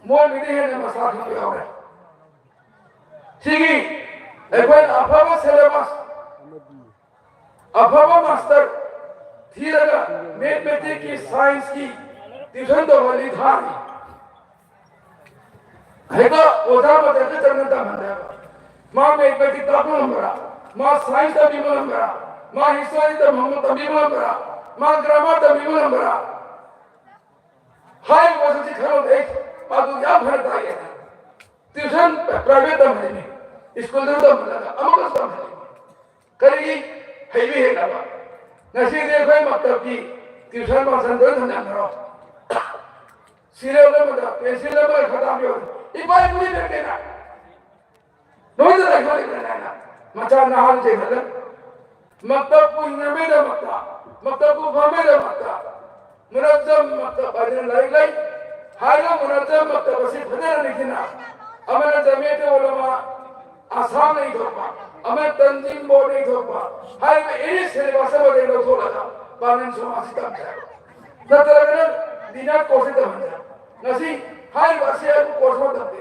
ꯃꯣꯏꯒꯤꯗꯤ ꯍꯦꯟꯅ ꯃꯁꯥ ꯈꯪꯕ ꯌꯥꯎꯔꯦ꯫ ꯁꯤꯒꯤ ꯑꯩꯈꯣꯏꯅ ꯑꯐꯕ ꯁꯦꯂꯦꯕꯁ, ꯑꯐꯕ ꯃꯥꯁꯇꯔ ꯊꯤꯔꯒ ꯃꯦꯊꯃꯦꯇꯤꯛꯀꯤ, ꯁꯥꯏꯟꯁꯀꯤ ꯇ꯭ꯌꯨꯁꯟ ꯇꯧꯍꯜꯂꯤ, ꯊꯥꯔꯤ꯫ ꯍꯦꯛꯇ ꯑꯣꯖꯥ ꯃꯇꯟꯗ ꯆꯪꯅ ꯇꯝꯍꯜꯂꯦꯕ꯫ ꯃꯥ ꯃꯦꯊꯃꯦꯇꯤꯛ ꯇꯥꯛꯄ ꯉꯝꯕ꯭ꯔꯥ? ꯃꯥ ꯁꯥꯏꯟꯁ ꯇꯝꯕꯤꯕ ꯉꯝꯕ꯭ꯔꯥ? ꯃꯥ ꯍꯤꯁꯇꯣꯔꯤ ꯇꯝꯕ, ꯇꯝꯕꯤꯕ ꯉꯝꯕ꯭ꯔꯥ? ꯃꯥ ꯒ꯭ꯔꯥꯃꯥꯔ ꯇꯝꯕꯤꯕ ꯉꯝꯕ꯭ꯔꯥ? ꯍꯥꯏꯔꯤꯕ ꯄꯣꯠꯁꯛꯁꯤ ꯈꯪꯍꯧꯗꯦ꯫ ꯑꯩ ꯃꯗꯨ ꯌꯥꯝ ꯐꯔꯛ ꯇꯥꯏꯌꯦ꯫ ꯇ꯭ꯌꯨꯁꯟ ꯄ꯭ꯔꯥꯏꯚꯦꯠ ꯇꯝꯍꯜꯂꯤꯅꯤ, ꯁ꯭ꯀꯨꯜꯗ ꯇꯝꯍꯜꯂꯒ ꯑꯃꯨꯛꯀꯁꯨ ꯇꯝꯍꯜꯂꯤꯅꯤ꯫ ꯀꯔꯤꯒꯤ? ꯍꯩꯕ ꯍꯦꯟꯅꯕ꯫ ꯉꯁꯤꯗꯤ ꯑꯩꯈꯣꯏ ꯃꯛꯇꯕꯀꯤ ꯇ꯭ꯌꯨꯁꯟ ꯃꯥꯁꯇꯔ ꯂꯣꯏ ꯊꯝꯖꯟꯈ꯭ꯔꯣ꯫ ꯁꯤꯔꯦꯜ ꯑꯃꯗ ꯄꯦꯟꯁꯤꯜ ꯑꯃꯒ ꯈꯗꯥꯡ ꯌꯧꯔꯦ꯫ ꯏꯄꯥ ꯏꯄꯨꯒꯤ ꯕꯦꯛꯇꯩꯅ ꯅꯣꯏꯗ ꯂꯩꯊꯣꯛꯏꯗꯅ ꯃꯆꯥ ꯅꯍꯥꯁꯤꯡ ꯍꯜꯂ ꯃꯛꯇꯕꯄꯨ ꯍꯤꯡꯅꯕꯒꯤꯗꯃꯛꯇ, ꯃꯛꯇꯕꯄꯨ ꯐꯅꯕꯒꯤꯗꯃꯛꯇ ꯃꯨꯅꯖꯝ ꯃꯛꯇꯕ ꯍꯥꯏꯗꯅ ꯂꯥꯏꯔꯤꯛ ꯂꯩ꯫ ꯍꯥꯏꯔꯤꯕ ꯃꯨꯅꯖꯝ ꯃꯛꯇꯕ ꯑꯁꯤ ꯐꯖꯅ ꯅꯤꯡꯁꯤꯡꯅ ꯑꯃꯅ ꯖꯃꯤꯌꯠ ꯎꯂꯃꯥ ꯑꯁꯥꯝꯅ ꯏꯊꯣꯛꯄ, ꯑꯃꯅ ꯇꯟꯖꯤꯝ ꯕꯣꯔꯗꯅ ꯏꯊꯣꯛꯄ, ꯍꯥꯏꯔꯤꯕ ꯑꯦꯅꯤ ꯁꯤꯂꯦꯕꯁ ꯑꯃꯗꯒꯤ ꯂꯧꯊꯣꯛꯂꯒ ꯄꯥꯡꯒꯜ ꯁꯃꯥꯖꯁꯤ ꯇꯝꯖꯕ ꯅꯠꯇ꯭ꯔꯒꯅ ꯗꯤꯅꯥꯠ ꯀꯣꯔꯁꯁꯤ ꯇꯝꯍꯟꯖꯕ꯫ ꯉꯁꯤ ꯍꯥꯏꯔꯤꯕ ꯑꯁꯤ ꯑꯩꯕꯨ ꯀꯣꯔꯁ ꯑꯃ ꯇꯝꯗꯦ꯫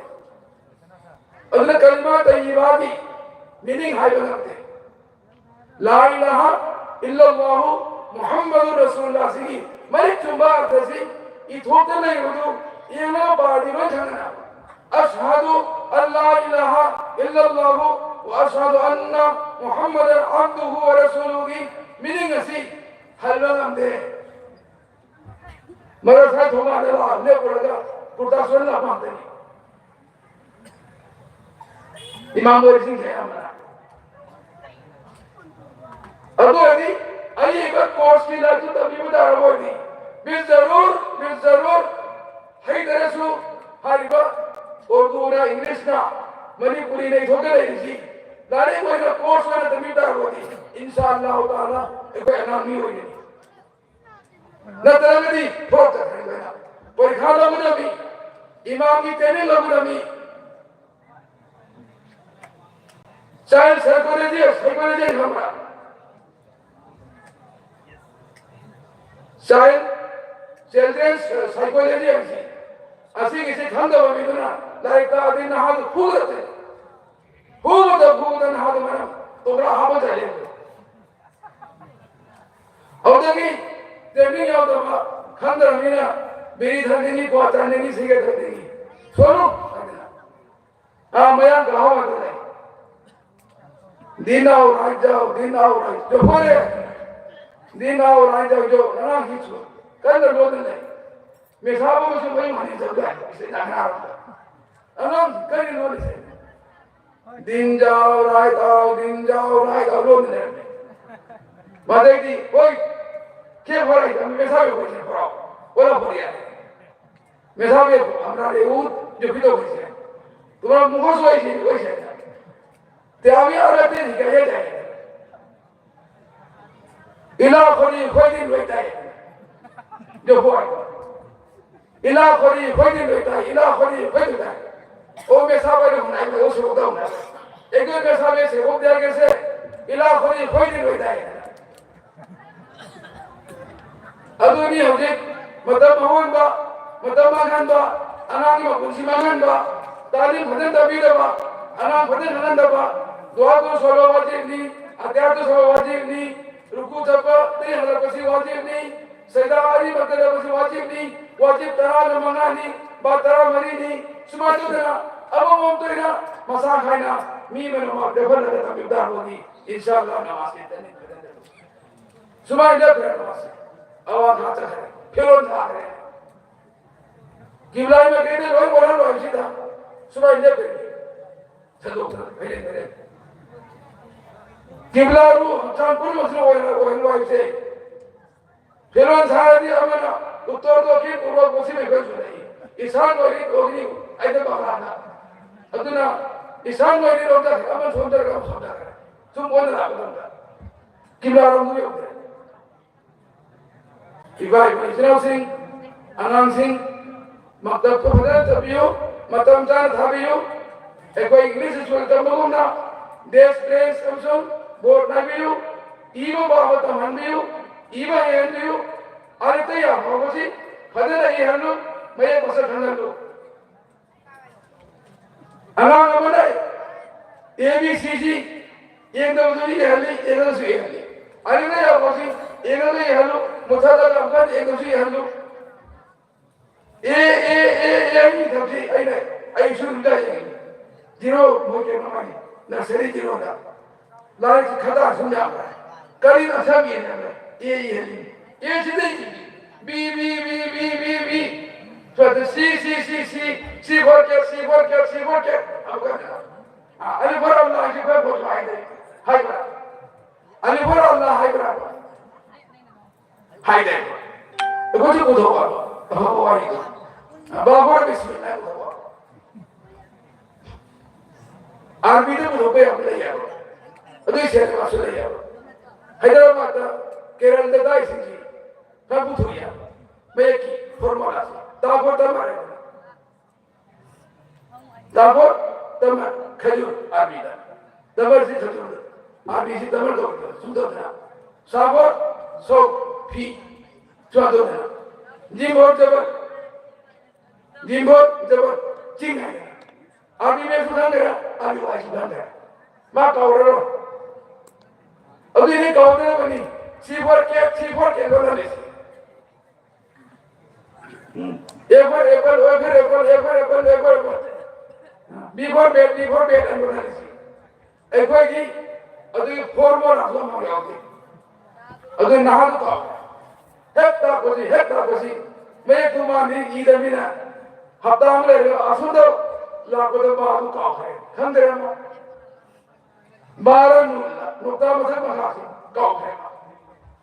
ꯑꯗꯨꯅ ꯀꯂꯤꯃꯥ ꯇꯩꯌꯤꯕꯥꯒꯤ ꯃꯤꯅꯤꯡ ꯍꯥꯏꯕ ꯉꯝꯗꯦ꯫ ꯂꯥ ꯏꯂꯥꯍ ꯏꯜꯂꯜꯂꯥꯍꯨ ꯃꯨꯍꯝꯃꯗꯨ ꯔꯁꯨꯜꯂꯥꯍꯁꯤꯒꯤ ꯃꯔꯤꯛ ꯆꯨꯝꯕ ꯑꯔꯊꯁꯤ ꯏꯊꯣꯛꯇ ꯂꯩꯕꯗꯨ ꯌꯦꯡꯂꯒ ꯄꯥꯔꯗꯤ ꯂꯣꯏ ꯈꯪꯒꯅꯤ꯫ "ꯑꯁꯍꯗꯨ ꯑꯜ ꯂꯥ ꯏꯂꯥꯍ ꯏꯜꯂꯜꯂꯥꯍꯨ ꯋ ꯑꯁꯍꯗꯨ ꯑꯟꯅ ꯃꯨꯍꯝꯃꯗꯟ ꯑꯕꯗꯨꯍꯨ ꯋ ꯔꯁꯨꯂꯨꯍꯨꯒꯤ meaning ꯑꯁꯤ ꯍꯜꯕ ꯉꯝꯗꯦ꯫ ꯃꯗꯔꯁꯥ ꯊꯣꯡꯒꯥꯟꯗ ꯂꯥꯛꯑ ꯂꯦꯞꯄꯨꯔꯒ ꯀꯨꯔꯇꯥ ꯁꯨꯠ ꯂꯥꯛꯄ ꯉꯥꯛꯇꯅꯤ꯫ ꯏꯃꯥꯝ ꯑꯣꯏꯔꯤꯁꯤꯡꯁꯦ ꯑꯌꯥꯝꯕꯅ꯫ ꯑꯗꯨ ꯑꯣꯏꯔꯗꯤ ꯑꯏꯕ course ꯀꯤ ꯂꯥꯏꯔꯤꯛꯇꯨ ꯇꯝꯕꯤꯕ ꯇꯥꯔꯕ ꯑꯣꯏꯔꯗꯤ, ꯕꯤꯜꯖꯔꯨꯔ, ꯕꯤꯜꯖꯔꯨꯔ, ꯍꯩꯇꯔꯁꯨ ꯍꯥꯏꯔꯤꯕ ꯎꯔꯗꯨꯅ, ꯏꯪꯂꯤꯁꯅ, ꯃꯅꯤꯄꯨꯔꯤꯅ ꯏꯊꯣꯛꯇ ꯂꯩꯔꯤꯁꯤ ꯂꯥꯏꯔꯤꯛ ꯑꯣꯏꯅ course ꯑꯣꯏꯅ ꯇꯝꯕꯤꯕ ꯇꯥꯔꯕꯗꯤ, ꯏꯟꯁꯥ ꯑꯜꯂꯥꯍꯨ ꯇꯥꯂꯥ ꯑꯩꯈꯣꯏ ꯑꯉꯥꯡ ꯃꯤ ꯑꯣꯏꯒꯅꯤ꯫ ꯅꯠꯇ꯭ꯔꯒꯗꯤ ꯊꯣꯛꯇ꯭ꯔꯦ ꯑꯩꯈꯣꯏꯅ꯫ ꯄꯔꯤꯈꯥ ꯂꯧꯒꯗꯕꯅꯤ, ꯏꯃꯥꯝꯒꯤ training ꯂꯧꯒꯗꯕꯅꯤ꯫ Child psychology, psychology ꯈꯪꯕ꯭ꯔꯥ? Child, children's psychology ꯍꯥꯏꯁꯤ, ꯑꯁꯤꯒꯤꯁꯤ ꯈꯪꯗꯕ ꯃꯤꯗꯨꯅ ꯂꯥꯏꯔꯤꯛ ꯇꯥꯛꯑꯗꯤ ꯅꯍꯥꯗꯨ ꯐꯨꯒꯗꯕꯅꯤ꯫ ꯐꯨꯕꯗ ꯐꯨꯕꯗ ꯅꯍꯥꯗꯨ ꯃꯔꯝ ꯇꯣꯕ꯭ꯔꯥ ꯍꯥꯞꯄ ꯆꯠꯂꯦ꯫ ꯑꯗꯨꯗꯒꯤ training ꯌꯥꯎꯗꯕ, ꯈꯪꯗ꯭ꯔꯕꯅꯤꯅ ꯕꯤꯔꯤ ꯊꯛꯅꯤꯡꯉꯤ, ꯀ꯭ꯋꯥ ꯆꯥꯅꯤꯡꯉꯤ, ꯁꯤꯒꯔꯦꯠ ꯊꯛꯅꯤꯡꯉꯤ꯫ ꯁꯣꯅꯣ ꯍꯥꯏꯗꯅ꯫ ꯑꯥ, ꯃꯌꯥꯡ ꯀꯥꯍꯧ ꯍꯥꯏꯗꯅ꯫ "ꯗꯤꯟ ꯑꯥꯎ ꯔꯥꯏꯠ ꯖꯥꯎ, ꯗꯤꯟ ꯑꯥꯎ ꯔꯥꯏꯠ ꯖꯥꯎ, ꯐꯣꯔꯦ꯫ ꯗꯤꯟ ꯑꯥꯎ ꯔꯥꯏꯠ ꯖꯥꯎ, ꯖꯥꯎ", ꯑꯉꯥꯡꯁꯤꯡꯁꯨ ꯀꯟꯅ ꯂꯣꯟꯅ ꯂꯩ꯫ ꯃꯦꯁꯥꯕꯨ ꯑꯃꯁꯨ ꯃꯌꯨꯝ ꯍꯟꯅꯤꯡꯗꯕ ꯌꯥꯏ꯫ ꯁꯤꯗ ꯑꯉꯥꯡ ꯑꯉꯥꯡꯁꯤ ꯀꯔꯤ ꯂꯣꯜꯂꯤꯁꯦ? "ꯗꯤꯟ ꯖꯥꯎ ꯔꯥꯏ ꯇꯥꯎ, ꯗꯤꯟ ꯖꯥꯎ ꯔꯥꯏ ꯇꯥꯎ" ꯂꯣꯟꯅ ꯂꯩꯔꯝꯃꯦ꯫ ꯃꯗꯩꯗꯤ, "ꯍꯣꯏ, ꯀꯦ ꯐꯣꯔꯥꯏ ꯇꯥꯎ, ꯃꯦꯁꯥꯕꯨ ꯑꯩꯈꯣꯏꯁꯦ ꯐꯣꯔꯥꯎ, ꯑꯣꯂꯥ ꯐꯣꯔꯤꯌꯥ꯫ ꯃꯦꯁꯥꯕꯨ ꯑꯃꯔꯥ ꯂꯦꯎ, ꯌꯣ ꯐꯤꯗꯣ ꯑꯩꯈꯣꯏꯁꯦ꯫ ꯇꯨꯃꯥ ꯃꯨꯈꯣ ꯁꯣꯏꯁꯤ, ꯑꯩꯈꯣꯏꯁꯦ꯫ ꯇꯦ ꯑꯥꯃꯤ ꯑꯔꯥ ꯇꯦ ꯍꯤ ꯀꯌꯥ ꯇꯥꯏ꯫ ꯏꯂꯥ ꯈꯣꯔꯤ ꯈꯣꯏꯗꯤ ꯂꯣꯏ ꯇꯥꯏ꯫ ꯖꯣ ꯍꯣꯏ꯫ ꯏꯂꯥ ꯈꯣꯔꯤ ꯈꯣꯏꯗꯤ ꯂꯣꯏ ꯇꯥꯏ, ꯏꯂꯥ ꯈꯣꯔꯤ ꯈꯣꯏꯗꯤ ꯇꯥꯏ꯫ ꯑꯣ ꯃꯦꯁꯥ ꯕꯥꯏ ꯅ ꯍꯨꯅꯥꯏ ꯃꯦ ꯑꯣ ꯁꯨꯔꯣ ꯗꯥꯎ ꯅꯥꯏ꯫ ꯑꯦ ꯀꯣꯏ ꯃꯦꯁꯥ ꯕꯥꯏ ꯁꯦ ꯑꯣ ꯗꯤꯌꯥ ꯀꯦꯁꯦ ꯏꯂꯥ ꯈꯣꯔꯤ ꯈꯣꯏꯗꯤ ꯂꯣꯏ ꯇꯥꯏ꯫ ꯑꯗꯨꯅꯤ ꯍꯧꯖꯤꯛ ꯃꯇꯝ ꯑꯍꯣꯡꯕ, ꯃꯇꯝ ꯃꯥꯡꯍꯟꯕ, ꯑꯉꯥꯡꯒꯤ ꯃꯄꯨꯟꯁꯤ ꯃꯥꯡꯍꯟꯕ, ꯇꯥꯂꯤꯝ ꯐꯖꯅ ꯇꯝꯕꯤꯗꯕ, ꯑꯉꯥꯡ ꯐꯖꯅ ꯈꯪꯍꯟꯗꯕ, ꯗꯨꯋꯥ ꯇꯨ ꯁꯣꯂꯣ ꯋꯥꯖꯤꯕꯅꯤ, ꯑꯇꯤꯌꯥ ꯇꯨ ꯁꯣꯂꯣ ꯋꯥꯖꯤꯕꯅꯤ, ꯔꯨꯀꯨ ꯆꯠꯄꯗꯒꯤ ꯍꯜꯂꯛꯄꯁꯤ ꯋꯥꯖꯤꯕꯅꯤ, ꯁꯖꯗꯥ ꯑꯅꯤꯃꯛꯇ ꯂꯩꯕꯁꯤ ꯋꯥꯖꯤꯕꯅꯤ, ꯋꯥꯖꯤꯕ ꯇꯔꯥꯒ ꯃꯉꯥꯅꯤ, ꯕꯥ ꯇꯔꯥꯃꯔꯤꯅꯤ, ꯁꯨꯃꯥꯏꯅ ꯇꯧꯗꯅ ꯑꯃꯃꯝꯇ ꯑꯣꯏꯅ ꯃꯁꯥ ꯈꯥꯏꯅ ꯃꯤ ꯑꯃꯅ ꯑꯃ ꯂꯦꯞꯍꯜꯂꯒ ꯇꯝꯕꯤꯕ ꯇꯥꯔꯒꯗꯤ, ꯏꯟꯁꯥ ꯑꯜꯂꯥꯍ ꯅꯃꯥꯖ ꯂꯦꯞꯇꯅꯤ꯫ ꯁꯨꯃꯥꯏꯅ ꯂꯦꯞꯈ꯭ꯔꯦ ꯅꯃꯥꯖꯁꯦ꯫ ꯑꯋꯥꯡ ꯊꯥ ꯆꯠꯈ꯭ꯔꯦ, ꯐꯤꯔꯣꯜ ꯊꯥꯈ꯭ꯔꯦ꯫ ꯀꯤꯕ꯭ꯂꯥꯒꯤ ꯃꯥꯏꯀꯩꯗ ꯂꯣꯏ ꯑꯣꯟꯍꯜꯂꯣ ꯍꯥꯏꯕꯁꯤꯗ ꯁꯨꯃꯥꯏꯅ ꯂꯦꯞꯈ꯭ꯔꯦ꯫ ꯁꯟꯗꯣꯛꯇꯅ ꯐꯩꯔꯦ ꯐꯩꯔꯦ꯫ ꯀꯤꯕ꯭ꯂꯥꯕꯨ ꯍꯛꯆꯥꯡ ꯄꯨꯝꯅꯃꯛꯁꯤꯅ ꯑꯣꯏꯍꯜꯂꯣ ꯍꯥꯏꯕꯁꯦ꯫ ꯐꯤꯔꯣꯜ ꯁꯥꯔꯗꯤ ꯑꯃꯅ ꯎꯠꯇꯔ ꯗꯛꯈꯤꯟ ꯄꯨꯔꯕ ꯄꯣꯁꯤꯝ ꯑꯩꯈꯣꯏꯁꯨ ꯂꯩ꯫ ꯏꯁꯥꯟ ꯑꯣꯏꯔꯤ ꯑꯣꯏꯔꯤ ꯑꯩꯅ ꯕꯪꯒ꯭ꯂꯥꯗ꯫ ꯑꯗꯨꯅ ꯏꯁꯥꯟ ꯑꯣꯏꯔꯤ ꯂꯣꯝꯗ ꯑꯃ ꯁꯣꯝꯗꯔꯒ ꯑꯃ ꯁꯣꯝꯗꯔꯒ ꯁꯨꯝ ꯑꯣꯟꯅ ꯂꯥꯛꯄ ꯃꯇꯝꯗ ꯀꯤꯕ꯭ꯂꯥꯔꯣꯝꯗ ꯌꯧꯗ꯭ꯔꯦ꯫ ꯏꯕꯥ ꯏꯄꯨ ꯏꯆꯤꯟ ꯏꯅꯥꯎꯁꯤꯡ, ꯑꯉꯥꯡꯁꯤꯡ, ꯃꯛꯇꯕꯇ ꯐꯖꯅ ꯆꯠꯄꯤꯌꯨ, ꯃꯇꯝ ꯆꯥꯅ ꯊꯥꯕꯤꯌꯨ꯫ ꯑꯩꯈꯣꯏ ꯏꯪꯂꯤꯁ ꯁ꯭ꯀꯨꯜ ꯇꯝꯕꯒꯨꯝꯅ ꯗꯦꯁ, ꯄ꯭ꯂꯦꯁ ꯑꯃꯁꯨꯡ ꯕꯣꯔꯗ ꯅꯥꯏꯕꯤꯌꯨ꯫ ꯏꯕ ꯄꯥꯕ ꯇꯝꯍꯟꯕꯤꯌꯨ, ꯏꯕ ꯍꯩꯍꯟꯕꯤꯌꯨ꯫ ꯑꯔꯤꯕ ꯌꯥꯝ ꯐꯕꯁꯤ ꯐꯖꯅ ꯏꯍꯜꯂꯨ, ꯃꯌꯦꯛ ꯃꯁꯛ ꯈꯪꯍꯜꯂꯨ꯫ ꯑꯉꯥꯡ ꯑꯃꯅ ꯑꯦ ꯕꯤ ꯁꯤ ꯁꯤ ꯌꯦꯡꯗꯕꯁꯨ ꯌꯦꯡꯍꯜꯂꯤ, ꯌꯦꯡꯉꯒꯁꯨ ꯌꯦꯡꯍꯜꯂꯤ꯫ ꯑꯔꯤꯕ ꯌꯥꯝ ꯐꯕꯁꯤ ꯌꯦꯡꯉꯒ ꯌꯦꯡꯍꯜꯂꯨ, ꯃꯨꯊꯠꯂꯒ ꯑꯃꯨꯛꯀ ꯌꯦꯡꯗꯕꯁꯨ ꯌꯦꯡꯍꯜꯂꯨ꯫ ꯑꯦ ꯑꯦ ꯑꯦ ꯑꯦ ꯑꯅꯤ ꯊꯝꯁꯤ꯫ ꯑꯩꯅ ꯑꯩ ꯁꯨꯝ ꯇꯥꯏ꯫ ꯖꯤꯔꯣ ꯃꯣꯏ ꯀꯩꯅꯣ ꯍꯥꯏ, ꯅꯔꯁꯔꯤ ꯖꯤꯔꯣꯗ ꯂꯥꯏꯔꯤꯛꯁꯤ ꯈꯗꯥ ꯁꯨꯝ ꯌꯥꯝꯕ꯭ꯔꯥ? ꯀꯔꯤꯅ ꯑꯁꯥꯝ ꯌꯦꯟ ꯍꯥꯏꯕ꯭ꯔꯥ? ꯑꯦ ꯏ ꯍꯜꯂꯤ꯫ ꯑꯦ ꯁꯤꯗꯩ B B B B B B. ꯁ꯭ꯋꯥꯏꯗ ꯁꯤ ꯁꯤ ꯁꯤ ꯁꯤ ꯁꯤ ꯐꯣꯔ ꯀꯦꯠ, ꯁꯤ ꯐꯣꯔ ꯀꯦꯠ, ꯁꯤ ꯐꯣꯔ ꯀꯦꯠ꯫ ꯑꯃꯨꯛꯀ ꯑꯂꯤꯐ ꯕꯥ ꯂꯥꯝ ꯁꯤ ꯐꯣꯔ ꯐꯣꯔ ꯍꯥꯏꯗꯦ ꯍꯥꯏꯕ꯭ꯔꯥ? ꯑꯂꯤꯐ ꯕꯥ ꯂꯥꯝ ꯍꯥꯏꯕ꯭ꯔꯥ? ꯍꯥꯏꯗꯦ꯫ ꯑꯩꯈꯣꯏꯁꯨ ꯄꯨꯊꯣꯛꯑꯣ꯫ ꯑꯐꯕ ꯋꯥꯔꯤꯗꯣ꯫ ꯕꯥꯕꯨꯔ ꯕꯤꯁꯃꯤꯜꯂꯥꯍ ꯄꯨꯊꯣꯛꯑꯣ꯫ ꯑꯥꯔꯕꯤꯗ ꯄꯨꯊꯣꯛꯄ ꯌꯥꯕ ꯂꯩ ꯍꯥꯏꯕ꯫ ꯑꯗꯨꯏ ꯁꯦꯟꯁ ꯃꯥꯁꯨ ꯂꯩ ꯍꯥꯏꯕ꯫ ꯍꯥꯏꯗ꯭ꯔꯕꯥꯗꯇ, ꯀꯦꯔꯜꯗ ꯇꯥꯛꯏꯁꯤꯡꯁꯤ ꯈꯔ ꯄꯨꯊꯣꯛꯏ ꯍꯥꯏꯕ꯫ ꯃꯌꯦꯛꯀꯤ ꯐꯣꯔꯃꯨꯂꯥꯁꯦ꯫ ꯇꯥꯕꯣꯔ ꯇꯝꯃꯔꯦ꯫ ꯇꯥꯕꯣꯔ ꯇꯝꯃ ꯈꯩꯖꯨ ꯑꯥꯔꯕꯤꯗ꯫ ꯇꯝꯃꯔꯁꯤ ꯈꯩꯖꯨ꯫ ꯑꯥꯔꯕꯤꯁꯤ ꯇꯝꯃꯔ ꯇꯧꯗꯅ ꯁꯨꯝ ꯇꯧꯗꯅ꯫ ꯁꯥꯕꯣꯔ ꯁꯣꯛ ꯐꯤ ꯁꯨꯃꯥꯏꯅ ꯇꯧꯗꯅ꯫ ꯖꯤꯝꯕꯣꯔ ꯖꯕꯔ꯫ ꯖꯤꯝꯕꯣꯔ ꯖꯕꯔ꯫ ꯆꯤꯡ ꯍꯥꯏꯗꯅ꯫ ꯑꯥꯔꯕꯤ ꯃꯌꯦꯛꯁꯨ ꯈꯪꯗ꯭ꯔꯦ, ꯑꯥꯔꯕꯤ ꯋꯥꯏꯁꯨ ꯈꯪꯗ꯭ꯔꯦ꯫ ꯃꯥ ꯀꯥꯎꯔꯔꯣꯏ꯫ ꯑꯗꯨꯏꯗꯤ ꯀꯧꯗ꯭ꯔꯕꯅꯤ꯫ C for cat, C for cat ꯂꯣꯟꯅꯔꯤꯁꯤ꯫ A for apple, A for apple, A for apple, A for apple꯫ B for bat, B for bat ꯍꯥꯏꯅ ꯂꯣꯟꯅꯔꯤꯁꯤ꯫ ꯑꯩꯈꯣꯏꯒꯤ ꯑꯗꯨꯒꯤ formula ꯁꯨ ꯑꯃ ꯌꯥꯎꯗꯦ꯫ ꯑꯗꯨ ꯅꯍꯥꯟ ꯀꯥꯎ ꯍꯦꯛ ꯇꯥꯛꯄꯁꯤ ꯍꯦꯛ ꯇꯥꯛꯄꯁꯤ ꯃꯌꯦꯛꯇꯨ ꯃꯥꯅꯤ ꯏꯗꯃꯤꯅ ꯍꯞꯇꯥ ꯑꯃ ꯂꯩꯔꯒ ꯑꯁꯣꯝꯗ ꯂꯥꯛꯄꯗ ꯃꯥ ꯑꯗꯨ ꯀꯥꯎꯈ꯭ꯔꯦ꯫ ꯈꯪꯗ꯭ꯔꯦ ꯑꯃ꯫ ꯕꯥꯔ ꯅꯨꯡ ꯅꯣꯛꯇꯥ ꯃꯊꯛ ꯃꯈꯥꯁꯤ ꯀꯥꯎꯈ꯭ꯔꯦ꯫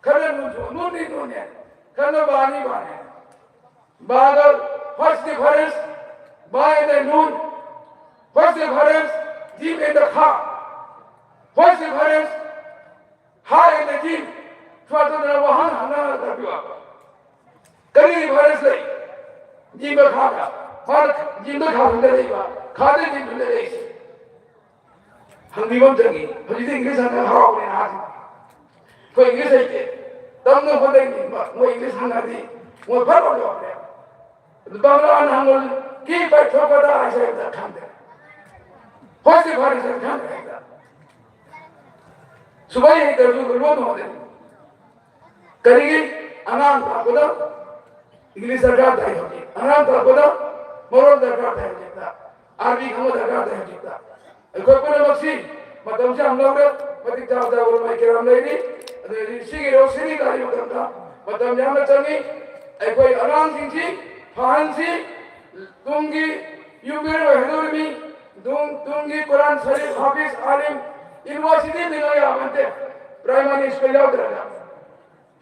ꯈꯔ ꯅꯨꯡꯁꯨ ꯅꯨꯡꯅꯤ ꯅꯨꯡꯅꯦ꯫ ꯈꯔ ꯕꯥꯅꯤ ꯕꯥꯅꯦ꯫ ꯕꯥꯒ first difference, ꯕꯥ ꯑꯦꯟ ꯅꯨꯟ꯫ First difference, ꯖꯤꯝ ꯑꯦꯟ ꯈꯥ꯫ First difference, ꯍꯥ ꯑꯦꯟ ꯖꯤꯝ꯫ ꯁꯨꯃꯥꯏꯅ ꯇꯧꯗꯅ ꯋꯥꯍꯪ ꯍꯪꯅꯔꯒ ꯇꯥꯛꯄꯤꯌꯨ꯫ ꯀꯔꯤ difference ꯂꯩ? ꯖꯤꯝꯒ ꯈꯥꯒ꯫ ꯃꯥꯅ ꯖꯤꯝꯗ ꯈꯥ ꯈꯪꯗ ꯂꯩꯕ, ꯈꯥꯗ ꯖꯤꯝ ꯈꯪꯗ ꯂꯩꯁꯦ꯫ ꯍꯪꯕꯤꯕ ꯑꯃ ꯆꯪꯉꯤ꯫ ꯍꯧꯖꯤꯛꯇꯤ English ꯍꯪꯉꯒ ꯍꯔꯥꯎꯕꯅꯦ ꯅꯍꯥꯁꯤꯡ꯫ ꯑꯩꯈꯣꯏ English ꯍꯩꯇꯦ꯫ ꯇꯝꯅ ꯍꯣꯠꯅꯅꯤꯡꯕ ꯃꯣꯏ English ꯍꯪꯉꯗꯤ ꯃꯣꯏ ꯐꯠ ꯂꯥꯎ ꯌꯥꯎꯈ꯭ꯔꯦ꯫ ꯑꯗꯨ ꯕꯪꯒ꯭ꯂꯥꯅ ꯍꯪꯉꯣ, ꯀꯤ ꯄꯩ ꯊꯣꯛꯄꯗ ꯍꯥꯏꯁꯦ ꯑꯝꯇ ꯈꯪꯗꯦ꯫ ꯍꯣꯏꯁꯦ ꯐꯔꯦꯁꯦ ꯈꯪꯗꯦ ꯍꯦꯛꯇ꯫ ꯁꯨꯃꯥꯏ ꯍꯩꯇ꯭ꯔꯁꯨ ꯂꯣꯟ ꯍꯣꯠꯅꯩ꯫ ꯀꯔꯤꯒꯤ? ꯑꯉꯥꯡ ꯇꯥꯛꯄꯗ English ꯗꯔꯀꯥꯔ ꯇꯥꯏ ꯍꯧꯖꯤꯛ꯫ ꯑꯉꯥꯡ ꯇꯥꯛꯄꯗ ꯃꯔꯣꯟ ꯗꯔꯀꯥꯔ ꯇꯥꯏ ꯍꯧꯖꯤꯛꯇ꯫ ꯑꯥꯔꯕꯤ ꯈꯪꯕ ꯗꯔꯀꯥꯔ ꯇꯥꯏ ꯍꯧꯖꯤꯛꯇ꯫ ꯑꯩꯈꯣꯏ ꯄꯨꯝꯅꯃꯛꯁꯤ ꯃꯇꯝꯁꯤ ꯌꯥꯝ ꯂꯧꯔꯦ꯫ ꯃꯇꯤꯛ ꯆꯥꯕ ꯆꯥꯕ ꯃꯥꯏꯀꯩ ꯌꯥꯝ ꯂꯩꯔꯤ꯫ ꯑꯗꯨꯅ ꯁꯤꯒꯤ ꯔꯣꯁꯤꯅꯤ ꯇꯥꯔꯤ ꯃꯇꯝꯗ ꯃꯇꯝ ꯌꯥꯝꯅ ꯆꯪꯉꯤ꯫ ꯑꯩꯈꯣꯏ ꯑꯉꯥꯡꯁꯤꯡꯁꯤ ꯐꯍꯟꯁꯤ꯫ ꯇꯨꯡꯒꯤ ꯌꯨꯝ ꯃꯤꯔꯣꯜ ꯑꯣꯏꯍꯟꯗꯧꯔꯤꯃꯤ꯫ ꯇꯨꯡ-, ꯇꯨꯡꯒꯤ ꯀꯨꯔꯥꯟ ꯁꯔꯤꯐ ꯍꯥꯐꯤꯖ ꯑꯥꯂꯤꯝ ꯌꯨꯅꯤꯚꯔꯁꯤꯇꯤ ꯂꯤꯡꯕ ꯌꯥꯕ ꯅꯠꯇꯦ꯫ ꯄ꯭ꯔꯥꯏꯃꯥꯔꯤ ꯁ꯭ꯀꯨꯜ ꯌꯥꯎꯗ꯭ꯔꯒ꯫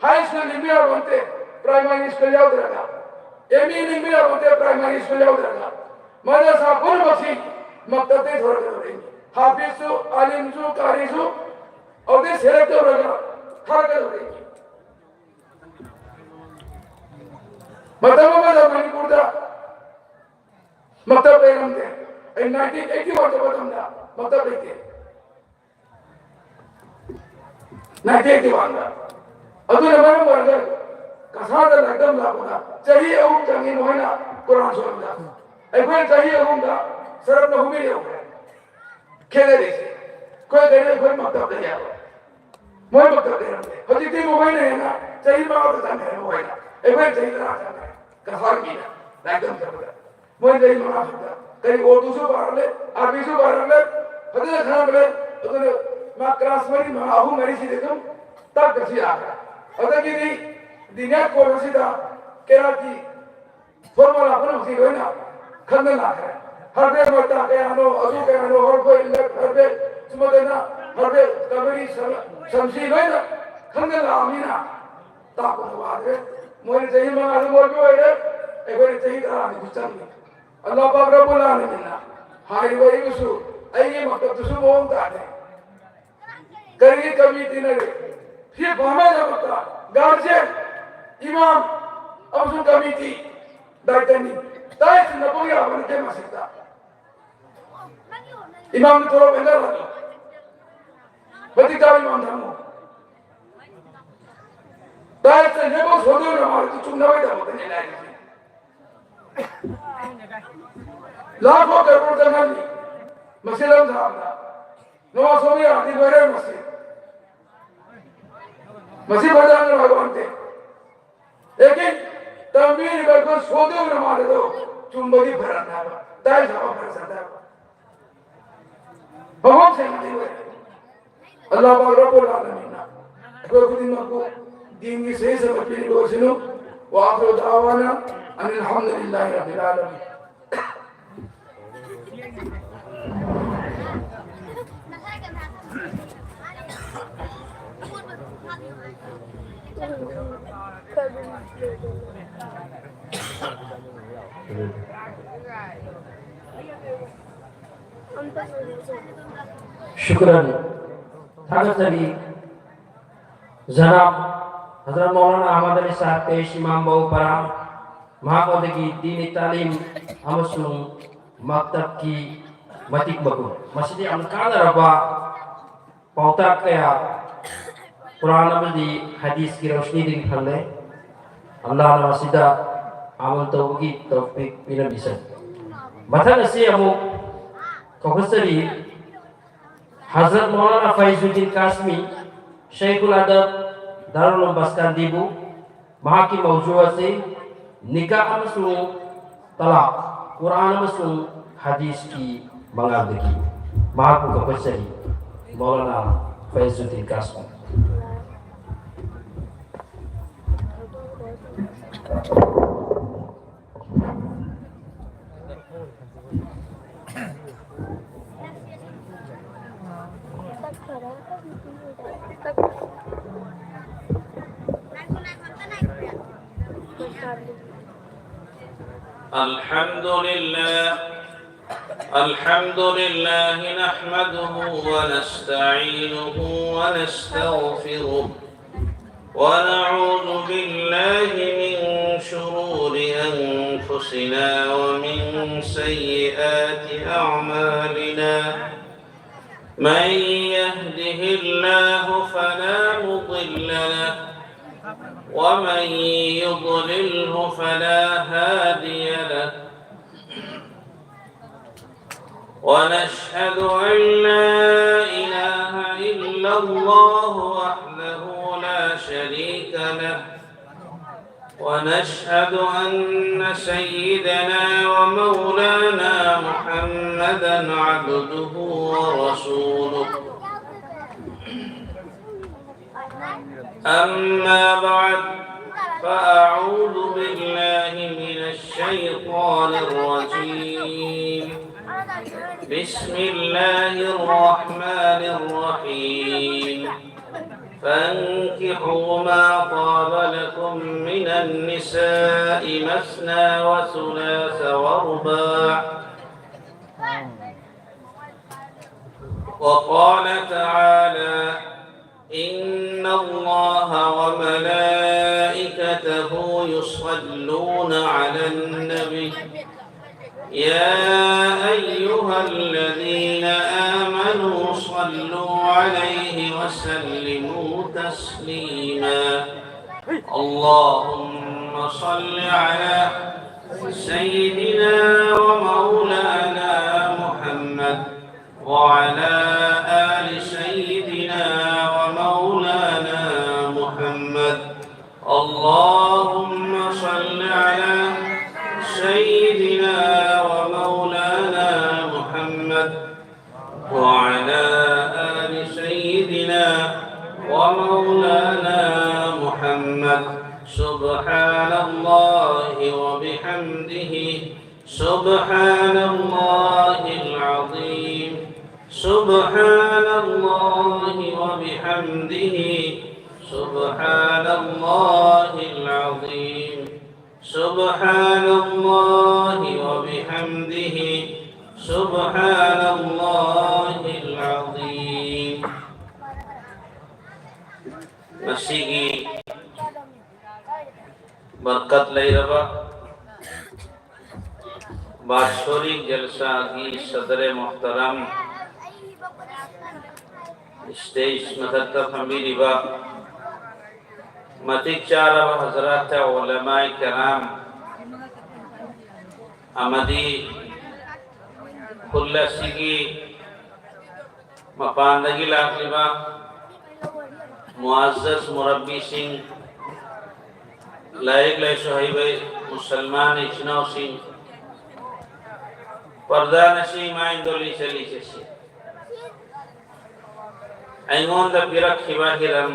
ꯍꯥꯏ ꯁ꯭ꯀꯨꯜ ꯂꯤꯡꯕ ꯌꯥꯕ ꯅꯠꯇꯦ, ꯄ꯭ꯔꯥꯏꯃꯥꯔꯤ ꯁ꯭ꯀꯨꯜ ꯌꯥꯎꯗ꯭ꯔꯒ, ꯑꯦꯝ ꯏ ꯂꯤꯡꯕ ꯌꯥꯕ ꯅꯠꯇꯦ, ꯄ꯭ꯔꯥꯏꯃꯥꯔꯤ ꯁ꯭ꯀꯨꯜ ꯌꯥꯎꯗ꯭ꯔꯒ꯫ ꯃꯗꯔꯁꯥ ꯄꯨꯝꯅꯃꯛꯁꯤ ꯃꯛꯇꯕꯇꯩ ꯊꯣꯔꯛꯀꯗꯧꯔꯤꯅꯤ꯫ ꯍꯥꯐꯤꯖꯁꯨ, ꯑꯥꯂꯤꯝꯁꯨ, ꯀꯥꯔꯤꯁꯨ ꯑꯗꯨꯗꯩ ꯁꯦꯂꯦꯛ ꯇꯧꯔꯒ ꯊꯥꯔꯛꯀꯗꯧꯔꯤꯅꯤ꯫ ꯃꯇꯝ ꯑꯃꯗ ꯃꯅꯤꯄꯨꯔꯗ ꯃꯛꯇꯕ ꯂꯩꯔꯝꯗꯦ꯫ ꯑꯩ ꯅꯥꯏꯟꯇꯤꯟ ꯑꯩꯠꯇꯤ ꯋꯥꯟ ꯆꯠꯄ ꯃꯇꯝꯗ ꯃꯛꯇꯕ ꯂꯩꯇꯦ꯫ ꯅꯥꯏꯟꯇꯤꯟ ꯑꯩꯠꯇꯤ ꯋꯥꯟꯗ꯫ ꯑꯗꯨꯅ ꯃꯔꯝ ꯑꯣꯏꯔꯒ ꯀꯁꯥꯔꯗ ꯂꯥꯏꯔꯤꯛ ꯇꯝ ꯂꯥꯛꯄꯗ ꯆꯍꯤ ꯑꯍꯨꯝ ꯆꯪꯉꯤ ꯃꯈꯣꯏꯅ ꯀꯨꯔꯥꯟ ꯁꯣꯟꯕꯗ꯫ ꯑꯩꯈꯣꯏꯅ ꯆꯍꯤ ꯑꯍꯨꯝꯗ ꯁꯔꯞꯅ ꯍꯨꯝꯃꯤ ꯌꯧꯈ꯭ꯔꯦ꯫ ꯈꯦꯠꯅꯔꯤꯁꯦ꯫ ꯑꯩꯈꯣꯏ ꯀꯔꯤ ꯑꯩꯈꯣꯏ ꯃꯛꯇꯕꯗ ꯌꯥꯕ꯫ ꯃꯣꯏ ꯃꯛꯇ ꯂꯩꯔꯝꯗꯦ꯫ ꯍꯧꯖꯤꯛꯇꯤ ꯃꯈꯣꯏꯅ ꯍꯦꯟꯅ ꯆꯍꯤ ꯃꯉꯥꯗ ꯆꯪꯈ꯭ꯔꯦ ꯃꯈꯣꯏꯅ꯫ ꯑꯩꯈꯣꯏ ꯆꯍꯤ ꯇꯔꯥ ꯆꯪꯈ꯭ꯔꯦ꯫ ꯀꯁꯥꯔꯒꯤꯗ ꯂꯥꯏꯔꯤꯛ ꯇꯝꯖꯕꯗ ꯃꯣꯏ ꯆꯍꯤ ꯃꯉꯥ ꯈꯛꯇ ꯀꯔꯤ ꯎꯔꯗꯨꯁꯨ ꯄꯥꯔꯛꯂꯦ, ꯑꯥꯔꯕꯤꯁꯨ ꯄꯥꯔꯛꯂꯦ, ꯐꯖꯅ ꯈꯪꯉꯛꯂꯦ꯫ ꯑꯗꯨꯅ ꯃꯥ ꯀ꯭ꯂꯥꯁ ꯃꯔꯤ ꯃꯉꯥ, ꯑꯍꯨꯝ ꯃꯔꯤꯁꯤꯗꯤ ꯑꯗꯨꯝ ꯇꯥꯛꯇ꯭ꯔꯁꯨ ꯌꯥꯈ꯭ꯔꯦ꯫ ꯑꯗꯒꯤꯗꯤ ꯗꯤꯅꯤꯌꯥ ꯀꯣꯔꯁ ꯑꯁꯤꯗ ꯀꯦꯔꯥꯇꯤ ꯐꯣꯔꯃꯨꯂꯥ ꯄꯨꯝꯅꯃꯛꯁꯤ ꯂꯣꯏꯅ ꯈꯪꯗꯅ ꯂꯥꯛꯈ꯭ꯔꯦ꯫ ꯍꯔꯕꯦꯜ ꯃꯇꯥ ꯀꯌꯥꯅꯣ, ꯑꯗꯨ ꯀꯌꯥꯅꯣ, ꯍꯔꯕꯦꯜ ꯏꯂꯦꯛ, ꯍꯔꯕꯦꯜ ꯁꯨꯃꯗꯅ, ꯍꯔꯕꯦꯜ ꯀꯕꯔꯤ ꯁꯝ-, ꯁꯝꯁꯤ ꯂꯣꯏꯅ ꯈꯪꯗꯅ ꯂꯥꯛꯑꯕꯅꯤꯅ ꯇꯥꯛꯄꯗ ꯋꯥꯗ꯭ꯔꯦ꯫ ꯃꯣꯏꯅ ꯆꯍꯤ ꯃꯉꯥꯗ ꯂꯣꯏꯕ ꯑꯣꯏꯔꯦ, ꯑꯩꯈꯣꯏꯅ ꯆꯍꯤ ꯇꯔꯥꯅꯤꯊꯣꯏ ꯆꯪꯉꯤ꯫ ꯑꯜꯂꯥꯍ ꯄꯥꯛ ꯔꯕꯨꯜ ꯑꯥꯂꯃꯤꯟꯅ ꯍꯥꯏꯔꯤꯕ ꯑꯩꯕꯨꯁꯨ ꯑꯩꯒꯤ ꯃꯛꯇꯕꯇꯁꯨ ꯃꯑꯣꯡ ꯇꯥꯗꯦ꯫ ꯀꯔꯤꯒꯤ ꯀꯃꯤꯇꯤꯅ ꯐꯤ ꯐꯥꯅꯗꯃꯛꯇ ꯒꯥꯔꯖꯤꯌꯟ, ꯏꯃꯥꯝ ꯑꯃꯁꯨꯡ ꯀꯃꯤꯇꯤ ꯗꯥꯏꯇꯅꯤ꯫ ꯇꯥꯏꯁꯤꯟꯅꯕ ꯌꯥꯕ ꯅꯠꯇꯦ ꯃꯁꯤꯗ꯫ ꯏꯃꯥꯝ ꯊꯣꯔꯛ ꯍꯦꯟꯒꯠꯍꯜꯂꯨ꯫ ꯃꯇꯤꯛ ꯆꯥꯕ ꯏꯃꯥꯝ ꯊꯝꯃꯨ꯫ ꯇꯥꯏꯁꯤꯟꯅꯕ ꯁꯣꯟꯗꯣꯛꯅ ꯃꯥꯔꯛꯇꯨ ꯆꯨꯝꯅꯕꯒꯤꯗꯃꯛꯇꯅꯤ ꯂꯥꯏꯔꯤꯛꯁꯤ꯫ ꯂꯥꯈꯣ ꯀꯔꯣꯔ ꯆꯪꯍꯜꯂꯤ꯫ ꯃꯁꯤ ꯂꯝ ꯁꯥꯕꯗ ꯅꯣꯡ ꯁꯣꯝ ꯌꯥꯔꯗꯤ ꯂꯣꯏꯔꯦ ꯃꯁꯤ꯫ ꯃꯁꯤ ꯐꯖꯅ ꯍꯥꯏꯕ ꯅꯠꯇꯦ꯫ ꯂꯦꯀꯤꯟ ꯇꯝꯕꯤꯔꯤꯕ ꯑꯩꯈꯣꯏ ꯁꯣꯗꯨꯅ ꯃꯥꯟꯅꯗꯣ ꯆꯨꯝꯕꯗꯤ ꯐꯔꯛ ꯇꯥꯕ, ꯇꯥꯏ ꯁꯥꯕ ꯐꯔꯛ ꯇꯥꯕ꯫ ꯃꯐꯝ ꯁꯦꯡꯅꯗꯤ ꯑꯣꯏꯔꯦ꯫ ꯑꯜꯂꯥꯍ ꯄꯥꯛ ꯔꯕꯨꯜ ꯑꯥꯂꯃꯤꯟꯅ ꯑꯩꯈꯣꯏ ꯈꯨꯗꯤꯡꯃꯛꯄꯨ ꯗꯤꯟꯒꯤ ꯁꯍꯤ ꯁꯕꯛ ꯄꯤꯔꯤꯕ ꯑꯣꯏꯁꯅꯨ꯫ ꯋꯥ ꯑꯥꯈꯤꯔꯨ ꯗꯥꯋꯥꯅꯥ ꯑꯅꯤꯜ ꯍꯝꯗꯨꯂꯤꯜꯂꯥꯍꯤ ꯔꯕꯤꯜ ꯑꯥꯂꯃꯤꯟ꯫ ꯁꯨꯀ꯭ꯔꯟ꯫ ꯊꯥꯒꯠꯆꯔꯤ꯫ ꯖꯅꯥꯕ ꯍꯖꯔꯠ ꯃꯧꯂꯥꯅꯥ ꯑꯍꯃꯗ ꯑꯂꯤ ꯁꯥꯍꯦꯕ ꯀꯩꯁ ꯏꯃꯥꯝ ꯕꯧꯄꯔꯥ, ꯃꯍꯥꯛ ꯑꯗꯨꯒꯤ ꯗꯤꯅꯤ ꯇꯥꯂꯤꯝ ꯑꯃꯁꯨꯡ ꯃꯛꯇꯕꯀꯤ ꯃꯇꯤꯛ ꯃꯒꯨꯟ꯫ ꯃꯁꯤꯗ ꯌꯥꯝꯅ ꯀꯥꯟꯅꯔꯕ ꯄꯥꯎꯇꯥꯛ ꯀꯌꯥ ꯀꯨꯔꯥꯟ ꯑꯃꯗꯤ ꯍꯗꯤꯁꯀꯤ ꯔꯣꯁꯅꯤꯗꯒꯤ ꯐꯪꯂꯦ꯫ ꯑꯜꯂꯥꯍꯅ ꯃꯁꯤꯗ ꯑꯃꯜ ꯇꯧꯕꯒꯤ ꯇꯧꯐꯤꯛ ꯄꯤꯔꯝꯕꯤꯁꯅꯨ꯫ ꯃꯊꯪ ꯑꯁꯤ ꯑꯃꯨꯛ ꯀꯧꯈꯠꯆꯔꯤ꯫ ꯍꯖꯔꯠ ꯃꯧꯂꯥꯅꯥ ꯐꯩꯖꯨꯗꯤꯟ ꯀꯥꯁꯃꯤ, ꯁꯩꯈꯨꯜ ꯑꯗꯕ ꯗꯥꯔꯨꯜ ꯎꯂꯨꯝ ꯕꯁꯀꯟꯗꯤꯕꯨ ꯃꯍꯥꯛꯀꯤ ꯃꯧꯖꯨ ꯑꯁꯤ ꯅꯤꯀꯥ ꯑꯃꯁꯨꯡ ꯇꯂꯥꯛ, ꯀꯨꯔꯥꯟ ꯑꯃꯁꯨꯡ ꯍꯗꯤꯁꯀꯤ ꯃꯉꯥꯜꯗꯒꯤ ꯃꯍꯥꯛꯄꯨ ꯀꯧꯈꯠꯆꯔꯤ꯫ ꯃꯧꯂꯥꯅꯥ ꯐꯩꯖꯨꯗꯗꯤꯟ ꯀꯥꯁꯃꯤ꯫ الحمد لله. الحمد لله نحمده ونستعينه ونستغفره، ونعوذ بالله من شرور أنفسنا ومن سيئات أعمالنا. من يهده الله فلا مضل له، ومن يضلله فلا هادي له. ونشهد أن لا إله إلا الله وحده لا شريك له، ونشهد أن سيدنا ومولانا محمدا عبده ورسوله. أما بعد، فأعوذ بالله من الشيطان الرجيم. بسم الله الرحمن الرحيم. فانكحوا ما طاب لكم من النساء مثنى وثلاث ورباع. وقال تعالى: إن الله وملائكته يصلون على النبي، يا أيها الذين آمنوا صلوا عليه وسلموا تسليما. اللهم صل على سيدنا ومولانا محمد وعلى آل سيدنا ومولانا وعلى آل سيدنا ومولانا محمد. سبحان الله وبحمده، سبحان الله العظيم، سبحان الله وبحمده، سبحان الله العظيم، سبحان الله وبحمده، سبحان الله العظيم. ꯉꯁꯤꯒꯤ ꯕꯔꯀꯠ ꯂꯩꯔꯕ ꯕꯥꯠꯁꯣꯔꯤ ꯖꯜꯁꯥꯒꯤ ꯁꯗꯔꯦ ꯃꯣꯍꯇꯔꯝ, ꯁ꯭ꯇꯦꯖ ꯃꯊꯛꯇ ꯐꯝꯕꯤꯔꯤꯕ ꯃꯇꯤꯛ ꯆꯥꯔꯕ ꯍꯖꯔꯥꯠ, ꯎꯂꯃꯥꯏ ꯀꯔꯥꯝ ꯑꯃꯗꯤ ꯈꯨꯜ ꯑꯁꯤꯒꯤ ꯃꯄꯥꯟꯗꯒꯤ ꯂꯥꯛꯂꯤꯕ ꯃꯨꯑꯖꯖ ꯃꯨꯔꯕꯤꯁꯤꯡ, ꯂꯥꯏꯔꯤꯛ ꯂꯥꯏꯁꯨ ꯍꯩꯕ ꯃꯨꯁꯜꯃꯥꯟ ꯏꯆꯤꯟ ꯏꯅꯥꯎꯁꯤꯡ, ꯄꯔꯗꯥ ꯅꯁꯤ ꯏꯃꯥ ꯏꯟꯗꯣꯂꯤ ꯆꯠꯂꯤꯁꯦ ꯁꯤ ꯑꯩꯉꯣꯟꯗ ꯄꯤꯔꯛꯈꯤꯕ ꯍꯤꯔꯝ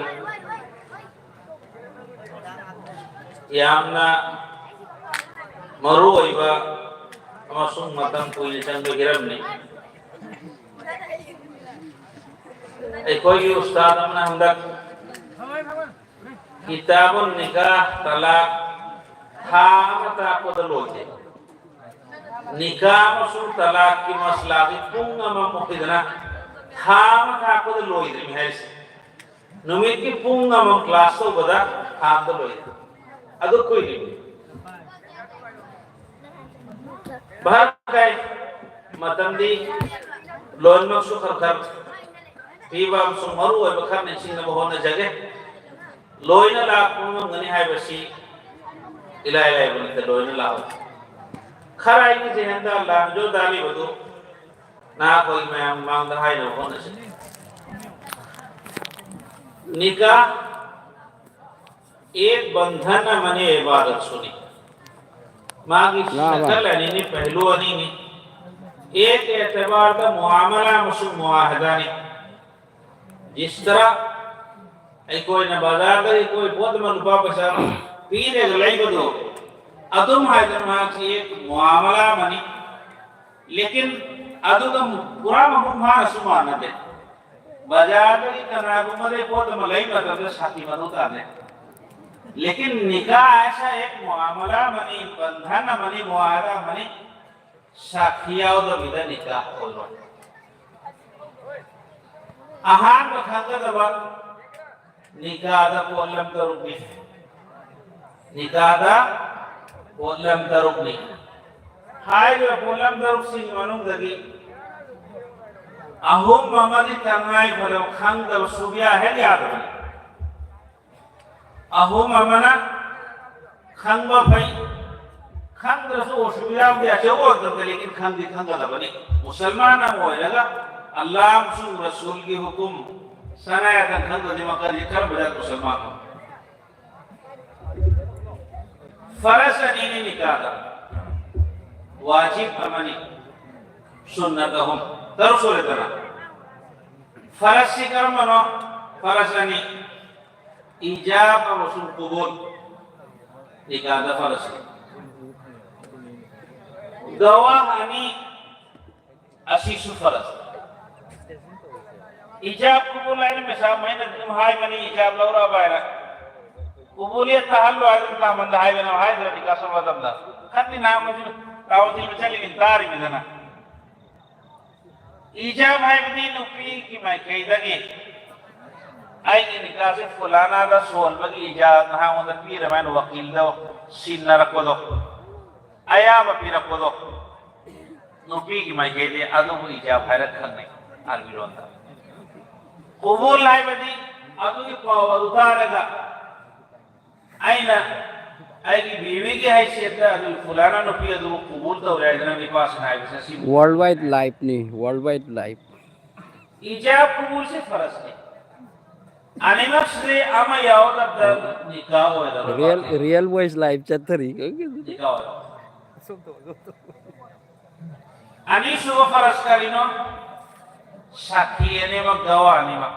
ꯌꯥꯝꯅ ꯃꯔꯨ ꯑꯣꯏꯕ ꯑꯃꯁꯨꯡ ꯃꯇꯝ ꯀꯨꯏꯅ ꯆꯪꯕ ꯍꯤꯔꯝꯅꯤ꯫ ꯑꯩꯈꯣꯏꯒꯤ ꯎꯁꯇꯥꯗ ꯑꯃꯅ ꯍꯟꯗꯛ ꯀꯤꯇꯥꯕꯨꯟ ꯅꯤꯀꯥ ꯇꯂꯥꯛ ꯊꯥ ꯑꯃ ꯇꯥꯛꯄꯗ ꯂꯣꯏꯗꯦ꯫ ꯅꯤꯀꯥ ꯑꯃꯁꯨꯡ ꯇꯂꯥꯛꯀꯤ ꯃꯁꯂꯥꯗꯤ ꯄꯨꯡ ꯑꯃꯃꯨꯛ ꯍꯤꯗꯅ ꯊꯥ ꯑꯃ ꯇꯥꯛꯄꯗ ꯂꯣꯏꯗ꯭ꯔꯤꯃꯤ ꯍꯥꯏꯔꯤꯁꯦ꯫ ꯅꯨꯃꯤꯠꯀꯤ ꯄꯨꯡ ꯑꯃ ꯀ꯭ꯂꯥꯁ ꯇꯧꯕꯗ ꯊꯥ ꯑꯃꯗ ꯂꯣꯏꯗ꯭ꯔꯤ꯫ ꯑꯗꯨ ꯀꯨꯏꯔꯤꯃꯤ꯫ ꯚꯥꯞ ꯇꯥꯏ꯫ ꯃꯇꯝꯗꯤ ꯂꯣꯏꯅꯃꯛꯁꯨ ꯈꯔ ꯈꯔ ꯄꯤꯕ ꯑꯃꯁꯨꯡ ꯃꯔꯨ ꯑꯣꯏꯕ ꯈꯔ ꯅꯤꯡꯁꯤꯡꯅꯕ ꯍꯣꯠꯅꯖꯒꯦ꯫ ꯂꯣꯏꯅ ꯂꯥꯛꯄ ꯉꯝꯒꯅꯤ ꯍꯥꯏꯕꯁꯤ ꯏꯂꯥꯏ ꯂꯥꯏꯕ ꯅꯠꯇꯦ, ꯂꯣꯏꯅ ꯂꯥꯛꯑꯣ꯫ ꯈꯔ ꯑꯩꯒꯤ ꯖꯦꯍꯟꯗ ꯂꯥꯟꯖꯣ ꯇꯥꯔꯤꯕꯗꯨ ꯅꯍꯥꯛ ꯑꯩꯈꯣꯏ ꯃꯌꯥꯝ ꯃꯥꯡꯗ ꯍꯥꯏꯅꯕ ꯍꯣꯠꯅꯁꯤ꯫ ꯅꯤꯀꯥ ꯑꯦꯛ ꯕꯟꯙꯟ ꯑꯃꯅꯤ, ꯏꯕꯥꯗꯠꯁꯨꯅꯤ꯫ ꯃꯥꯒꯤ ꯂꯥꯕ꯫ ꯅꯥꯀꯜ ꯑꯅꯤꯅꯤ, ꯄꯍꯂꯨ ꯑꯅꯤꯅꯤ꯫ एक एतबार दा मुआमला अमसुंग मुआहदा ने। जिस तरह ꯑꯩꯈꯣꯏꯅ ꯕꯖꯥꯔꯗꯒꯤ ꯑꯩꯈꯣꯏ ꯄꯣꯠ ꯑꯃ ꯂꯨꯄꯥ ꯄꯩꯁꯥ ꯄꯤꯔꯒ ꯂꯩꯕꯗꯣ, ꯑꯗꯨꯝ ꯍꯥꯏꯗꯅ ꯃꯍꯥꯛꯁꯤ ꯃꯨꯑꯥꯃꯂꯥ ꯑꯃꯅꯤ꯫ ꯂꯦꯀꯤꯟ ꯑꯗꯨꯒ ꯄꯨꯔꯥ ꯃꯄꯨꯡ ꯐꯥꯅꯁꯨ ꯃꯥꯟꯅꯗꯦ꯫ ꯕꯖꯥꯔꯗꯒꯤ ꯀꯅꯥꯒꯨꯝꯕꯗꯒꯤ ꯄꯣꯠ ꯑꯃ ꯂꯩꯕ ꯃꯇꯝꯗ ꯁꯥꯈꯤ ꯃꯊꯧ ꯇꯥꯗꯦ꯫ ꯂꯦꯀꯤꯟ ꯅꯤꯀꯥ ꯑꯩꯁꯥ ꯑꯦꯛ ꯃꯨꯑꯥꯃꯂꯥ ꯑꯃꯅꯤ, ꯕꯟꯙꯟ ꯑꯃꯅꯤ, ꯃꯨꯑꯥꯍꯗꯥ ꯑꯃꯅꯤ꯫ ꯁꯥꯈꯤ ꯌꯥꯎꯗꯕꯤꯗ ꯅꯤꯀꯥ ꯑꯣꯜꯂꯣꯏ꯫ ꯑꯍꯥꯟꯕ ꯈꯪꯒꯗꯕ, ꯅꯤꯀꯥꯗ ꯄꯣꯠꯂꯝ ꯇꯔꯨꯛꯅꯤ꯫ ꯅꯤꯀꯥꯗ ꯄꯣꯠꯂꯝ ꯇꯔꯨꯛꯅꯤ꯫ ꯍꯥꯏꯔꯤꯕ ꯄꯣꯠꯂꯝ ꯇꯔꯨꯛꯁꯤꯒꯤ ꯃꯅꯨꯡꯗꯒꯤ ꯑꯍꯨꯝ ꯑꯃꯗꯤ ꯇꯉꯥꯏ ꯐꯗꯕ ꯈꯪꯗꯕ ꯁꯨꯡꯌꯥ ꯍꯦꯛ ꯌꯥꯗꯕꯅꯤ꯫ ꯑꯍꯨꯝ ꯑꯃꯅ ꯈꯪꯕ ꯐꯩ, ꯈꯪꯗ꯭ꯔꯁꯨ ꯑꯁꯨꯕꯤꯙꯥꯕꯨꯗꯤ ꯑꯆꯧꯕ ꯑꯣꯏꯔꯛꯇꯕꯗ, ꯂꯦꯀꯤꯟ ꯈꯪꯗꯤ ꯈꯪꯒꯗꯕꯅꯤ꯫ ꯃꯨꯁꯜꯃꯥꯟ ꯑꯃ ꯑꯣꯏꯔꯒ ꯑꯜꯂꯥꯍ ꯑꯃꯁꯨꯡ ꯔꯁꯨꯜꯒꯤ ꯍꯨꯀꯨꯝ ꯁꯅꯥ ꯌꯥꯊꯪ ꯈꯪꯗ꯭ꯔꯗꯤ ꯃꯈꯜꯁꯤ ꯀꯔꯝꯕ ꯖꯥꯠ ꯃꯨꯁꯜꯃꯥꯟꯅꯣ? ꯐꯔꯖ ꯑꯅꯤꯅꯤ ꯅꯤꯀꯥꯗ, ꯋꯥꯖꯤꯕ ꯑꯃꯅꯤ, ꯁꯨꯟꯅꯠ ꯑꯍꯨꯝ, ꯇꯔꯨꯛ ꯁꯨꯔꯦꯗꯅ꯫ ꯐꯔꯖꯁꯤ ꯀꯔꯝꯕꯅꯣ? ꯐꯔꯖ ꯑꯅꯤ, ꯏꯖꯥꯕ ꯑꯃꯁꯨꯡ ꯀꯨꯕꯨꯜ꯫ ꯅꯤꯀꯥꯗ ꯐꯔꯖ꯫ ꯒꯋꯥꯍ ꯑꯅꯤ, ꯑꯁꯤꯁꯨ ꯐꯔꯖ꯫ ꯏꯖꯥꯕ ꯀꯨꯕꯨꯜ ꯍꯥꯏꯅ ꯃꯌꯥꯝ ꯑꯩꯅ ꯑꯗꯨꯝ ꯍꯥꯏꯕꯅꯤ, ꯏꯖꯥꯕ ꯂꯧꯔꯛꯑꯕ ꯍꯥꯏꯅ꯫ ꯀꯨꯕꯨꯂꯤꯌꯠ ꯇꯥꯍꯜꯂꯣ ꯍꯥꯏꯗꯅ ꯇꯥꯃꯟꯗ ꯍꯥꯏꯕꯅꯦ, ꯍꯥꯏꯗ꯭ꯔꯗꯤ ꯀꯥꯁꯜ ꯃꯇꯝꯗ꯫ ꯈꯟꯗꯤ ꯅꯍꯥꯟ ꯃꯁꯤ ꯔꯥꯎꯟ ꯊꯤꯕ ꯆꯠꯂꯤꯉꯩ ꯇꯥꯔꯤꯃꯤꯗꯅ꯫ ꯏꯖꯥꯕ ꯍꯥꯏꯕꯗꯤ ꯅꯨꯄꯤꯒꯤ ꯃꯥꯏꯀꯩꯗꯒꯤ ꯑꯩꯒꯤ ꯅꯤꯀꯥꯁꯦ ꯐꯨꯂꯥꯅꯥꯗ ꯁꯣꯟꯕꯒꯤ ꯏꯖꯥꯕ ꯅꯍꯥꯛꯉꯣꯟꯗ ꯄꯤꯔꯕ ꯍꯥꯏꯅ ꯋꯥꯀꯤꯜꯗ ꯁꯤꯟꯅꯔꯛꯄꯗꯣ, ꯑꯌꯥꯕ ꯄꯤꯔꯛꯄꯗꯣ, ꯅꯨꯄꯤꯒꯤ ꯃꯥꯏꯀꯩꯗꯤ ꯑꯗꯨꯕꯨ ꯏꯖꯥꯕ ꯍꯥꯏꯔ ꯈꯪꯅꯩ ꯑꯔꯕꯤ ꯂꯣꯟꯗ꯫ ꯀꯨꯕꯨꯜ ꯍꯥꯏꯕꯗꯤ ꯑꯗꯨꯒꯤ ꯄꯥꯎ ꯑꯗꯨ ꯇꯥꯔꯒ ꯑꯩꯅ ꯑꯩꯒꯤ ꯕꯤꯕꯤꯒꯤ ꯍꯩꯁꯤꯌꯠꯇ ꯑꯗꯨ ꯐꯨꯂꯥꯅꯥ ꯅꯨꯄꯤ ꯑꯗꯨꯕꯨ ꯀꯨꯕꯨꯜ ꯇꯧꯔꯦ ꯍꯥꯏꯗꯅ ꯅꯤꯄꯥꯁꯤꯅ ꯍꯥꯏꯕꯁꯦ ꯁꯤ ꯋꯥꯔꯜ ꯋꯥꯏꯗ ꯂꯥꯏꯐꯅꯤ, ꯋꯥꯔꯜ ꯋꯥꯏꯗ ꯂꯥꯏꯐ꯫ ꯏꯖꯥꯕ ꯀꯨꯕꯨꯜꯁꯦ ꯐꯔꯖꯅꯤ꯫ ꯑꯅꯤꯃꯛꯁꯤꯗꯤ ꯑꯃ ꯌꯥꯎꯗꯕꯗ ꯅꯤꯀꯥ ꯑꯣꯏꯔꯔꯣꯏ꯫ ꯔꯤꯌꯦꯜ, ꯔꯤꯌꯦꯜ ꯋꯥꯏꯁ ꯂꯥꯏꯐ ꯆꯠꯊꯔꯤ꯫ ꯅꯤꯀꯥ ꯑꯣꯏꯔꯔꯣꯏ꯫ ꯑꯅꯤꯁꯨꯕ ꯐꯔꯁ ꯀꯔꯤꯅꯣ? ꯁꯥꯈꯤ ꯑꯅꯤꯃꯛ, ꯒꯋꯥ ꯑꯅꯤꯃꯛ꯫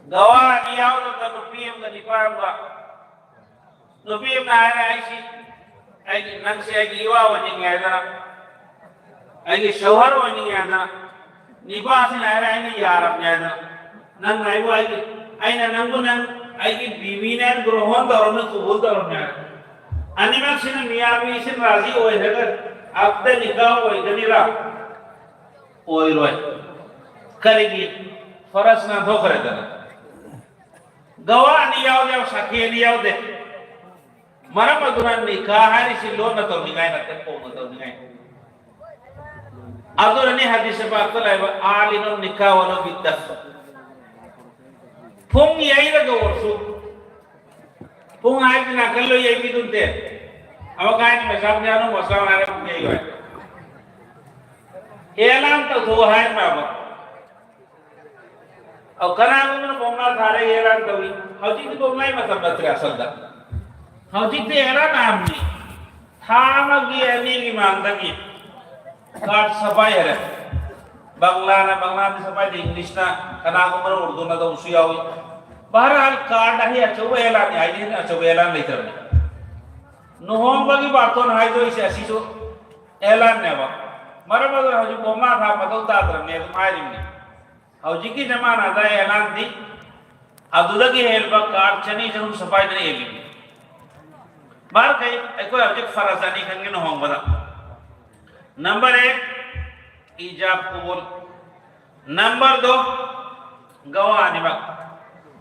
ꯒꯋꯥ ꯑꯅꯤ ꯌꯥꯎꯗꯕꯗ ꯅꯨꯄꯤ ꯑꯃꯒ ꯅꯤꯄꯥ ꯑꯃꯒ, ꯅꯨꯄꯤ ꯑꯃꯅ ꯍꯥꯏꯔꯦ, "ꯑꯩꯁꯤ, ꯑꯩꯒꯤ, ꯅꯪꯁꯦ ꯑꯩꯒꯤ ꯏꯋꯥ ꯑꯣꯏꯅꯤꯡꯉꯦ" ꯍꯥꯏꯗꯅ, "ꯑꯩꯒꯤ ꯁꯧꯍꯔ ꯑꯣꯏꯅꯤꯡꯉꯦ" ꯍꯥꯏꯗꯅ, ꯅꯤꯄꯥꯁꯤꯅ ꯍꯥꯏꯔꯦ, "ꯑꯩꯅ ꯌꯥꯔꯕꯅꯦ" ꯍꯥꯏꯗꯅ, "ꯅꯪꯅ ꯑꯩꯕꯨ ꯑꯩꯒꯤ, ꯑꯩꯅ ꯅꯪꯕꯨ ꯅꯪ ꯑꯩꯒꯤ ꯕꯤꯕꯤꯅꯦ ꯒ꯭ꯔꯣꯍꯣꯟ ꯇꯧꯔꯕꯅꯦ, ꯀꯨꯕꯨꯜ ꯇꯧꯔꯕꯅꯦ" ꯍꯥꯏꯔꯦ꯫ ꯑꯅꯤꯃꯛꯁꯤꯅ ꯃꯤꯌꯥ ꯃꯤꯁꯤꯡ ꯔꯥꯖꯤ ꯑꯣꯏꯔꯒ ꯑꯞꯇ ꯅꯤꯀꯥ ꯑꯣꯏꯒꯅꯤꯔꯥ? ꯑꯣꯏꯔꯣꯏ꯫ ꯀꯔꯤꯒꯤ? ꯐꯔꯁ ꯅꯥꯟꯊꯣꯛꯈ꯭ꯔꯦꯗꯅ꯫ ꯒꯋꯥ ꯑꯅꯤ ꯌꯥꯎꯗꯦ, ꯁꯥꯈꯤ ꯑꯅꯤ ꯌꯥꯎꯗꯦ꯫ ꯃꯔꯝ ꯑꯗꯨꯅ ꯅꯤꯀꯥ ꯍꯥꯏꯔꯤꯁꯤ ꯂꯣꯟꯅ ꯇꯧꯅꯤꯡꯉꯥꯏ ꯅꯠꯇꯦ, ꯀꯧꯅ ꯇꯧꯅꯤꯡꯉꯥꯏ꯫ ꯑꯗꯨꯅꯅꯤ ꯍꯗꯤꯁ ꯄꯥꯛꯇ ꯂꯩꯕ "ꯑꯥꯂꯤꯅꯨ ꯅꯤꯀꯥ ꯋꯥꯂꯣ ꯕꯤꯠꯇ"꯫ ꯄꯨꯡ ꯌꯩꯔꯒ ꯑꯣꯏꯔꯁꯨ, ꯄꯨꯡ ꯍꯥꯏꯁꯤ ꯅꯥꯀꯜ ꯂꯣꯏ ꯌꯩꯕꯤꯗꯨꯟꯇꯦ꯫ ꯑꯃ ꯀꯥꯏꯅ ꯃꯆꯥ ꯃꯆꯥꯅꯣ ꯃꯆꯥ ꯍꯥꯏꯔ ꯄꯨꯡ ꯌꯩꯌꯣ ꯍꯥꯏ꯫ ꯑꯦꯂꯥꯟ ꯇꯧꯊꯣꯛꯑꯣ ꯍꯥꯏꯔꯝꯃꯕ꯫ ꯑꯧ, ꯀꯅꯥꯒꯨꯝꯕꯅ ꯕꯣꯝꯂꯥ ꯊꯥꯔꯦ, ꯑꯦꯂꯥꯟ ꯇꯧꯏ꯫ ꯍꯧꯖꯤꯛꯇꯤ ꯕꯣꯝꯂꯥꯏ ꯃꯇꯝ ꯅꯠꯇ꯭ꯔꯦ ꯑꯁꯜꯗ꯫ ꯍꯧꯖꯤꯛꯇꯤ ꯑꯦꯂꯥꯟ ꯅꯥꯝꯅꯤ꯫ ꯊꯥ ꯑꯃꯒꯤ ꯑꯅꯤꯒꯤ ꯃꯥꯡꯗꯒꯤ ꯀꯥꯔꯗ ꯁꯐꯥꯏ ꯍꯥꯏꯔꯦ꯫ ꯕꯪꯂꯥꯅ ꯕꯪꯂꯥꯗ ꯁꯐꯥꯏꯗ, ꯏꯪꯂꯤꯁꯅ ꯀꯅꯥꯒꯨꯝꯕꯅ ꯎꯔꯗꯨꯅ ꯇꯧꯕꯁꯨ ꯌꯥꯎꯏ꯫ ꯕꯍꯔꯍꯥꯜ, ꯀꯥꯔꯗ ꯑꯍꯤ ꯑꯆꯧꯕ ꯑꯦꯂꯥꯟꯅꯤ, ꯍꯥꯏꯗꯤ ꯍꯦꯟꯅ ꯑꯆꯧꯕ ꯑꯦꯂꯥꯟ ꯂꯩꯇꯕꯅꯤ꯫ ꯂꯨꯍꯣꯡꯕꯒꯤ ꯕꯥꯔꯇꯣꯟ ꯍꯥꯏꯗꯣꯏꯁꯦ ꯑꯁꯤꯁꯨ ꯑꯦꯂꯥꯟꯅꯦꯕ꯫ ꯃꯔꯝ ꯑꯗꯨꯅ ꯍꯧꯖꯤꯛ ꯕꯣꯝꯂꯥ ꯊꯥ ꯃꯊꯧ ꯇꯥꯗ꯭ꯔꯕꯅꯦ ꯑꯗꯨꯝ ꯍꯥꯏꯔꯤꯕꯅꯤ꯫ ꯍꯧꯖꯤꯛꯀꯤ ꯖꯃꯥꯅꯥꯗ ꯑꯦꯂꯥꯟꯗꯤ ꯑꯗꯨꯗꯒꯤ ꯍꯦꯟꯕ ꯀꯥꯔꯗ ꯆꯅꯤ ꯆꯍꯨꯝ ꯁꯐꯥꯏꯗꯅ ꯍꯦꯜꯂꯤꯕꯅꯤ꯫ ꯃꯔꯝ ꯀꯩ ꯑꯩꯈꯣꯏ ꯍꯧꯖꯤꯛ ꯐꯔꯁ ꯑꯅꯤ ꯈꯪꯒꯦ ꯂꯨꯍꯣꯡꯕꯗ꯫ ꯅꯝꯕꯔ ꯑꯦꯛ, ꯏꯖꯥꯕ ꯀꯕꯨꯜ꯫ ꯅꯝꯕꯔ ꯗꯣ, ꯒꯋꯥ ꯑꯅꯤꯃꯛ꯫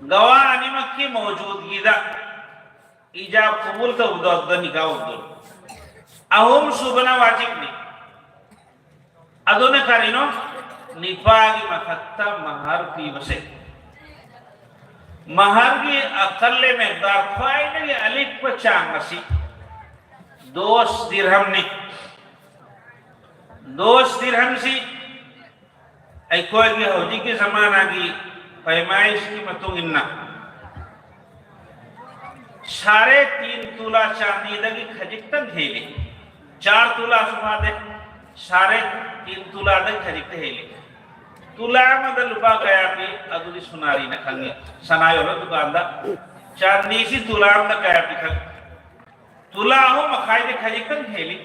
ꯒꯋꯥ ꯑꯅꯤꯃꯛꯀꯤ ꯃꯧꯖꯨꯗꯒꯤꯗ ꯏꯖꯥꯕ ꯀꯕꯨꯜ ꯇꯧꯕꯗꯣ ꯑꯗꯨꯗ ꯅꯤꯀꯥ ꯑꯣꯏꯗꯣꯏꯅꯤ꯫ ꯑꯍꯨꯝ ꯁꯨꯕꯅ ꯋꯥꯖꯤꯕꯅꯤ꯫ ꯑꯗꯨꯅ ꯀꯔꯤꯅꯣ? ꯅꯤꯄꯥꯒꯤ ꯃꯊꯛꯇ ꯃꯍꯔ ꯄꯤꯕꯁꯦ꯫ ꯃꯍꯔꯒꯤ ꯑꯀꯜꯂꯦ ꯃꯦꯛꯗꯥꯔ, ꯈ꯭ꯋꯥꯏꯗꯒꯤ ꯑꯂꯤꯛꯄ ꯆꯥꯡ ꯑꯁꯤ ꯗꯣꯁ ꯗꯤꯔꯍꯝꯅꯤ꯫ ꯗꯣꯁ ꯗꯤꯔꯍꯝꯁꯤ ꯑꯩꯈꯣꯏꯒꯤ ꯍꯧꯖꯤꯛꯀꯤ ꯖꯃꯥꯅꯥꯒꯤ ꯄꯩꯃꯥꯏꯁꯤꯒꯤ ꯃꯇꯨꯡ ꯏꯟꯅ ꯁꯥꯔꯦ ꯇꯤꯟ ꯇꯨꯂꯥ ꯆꯥꯟꯗꯤꯗꯒꯤ ꯈꯖꯤꯛꯇꯪ ꯍꯦꯜꯂꯤ꯫ ꯆꯥꯔ ꯇꯨꯂꯥꯁꯨ ꯐꯥꯗꯦ, ꯁꯥꯔꯦ, ꯇꯤꯟ ꯇꯨꯂꯥꯗ ꯈꯖꯤꯛꯇ ꯍꯦꯜꯂꯤ꯫ ꯇꯨꯂꯥ ꯑꯃꯗ ꯂꯨꯄꯥ ꯀꯌꯥ ꯄꯤ? ꯑꯗꯨꯗꯤ ꯁꯨꯅꯥꯔꯤꯅ ꯈꯪꯉꯤ꯫ ꯁꯅꯥ ꯌꯣꯟꯕ ꯗꯨꯀꯥꯟꯗ ꯆꯥꯟꯗꯤꯁꯤ ꯇꯨꯂꯥ ꯑꯃꯗ ꯀꯌꯥ ꯄꯤ ꯈꯪꯉꯤ? ꯇꯨꯂꯥ ꯑꯍꯨꯝ ꯃꯈꯥꯏꯗꯤ ꯈꯖꯤꯛꯇꯪ ꯍꯦꯜꯂꯤ,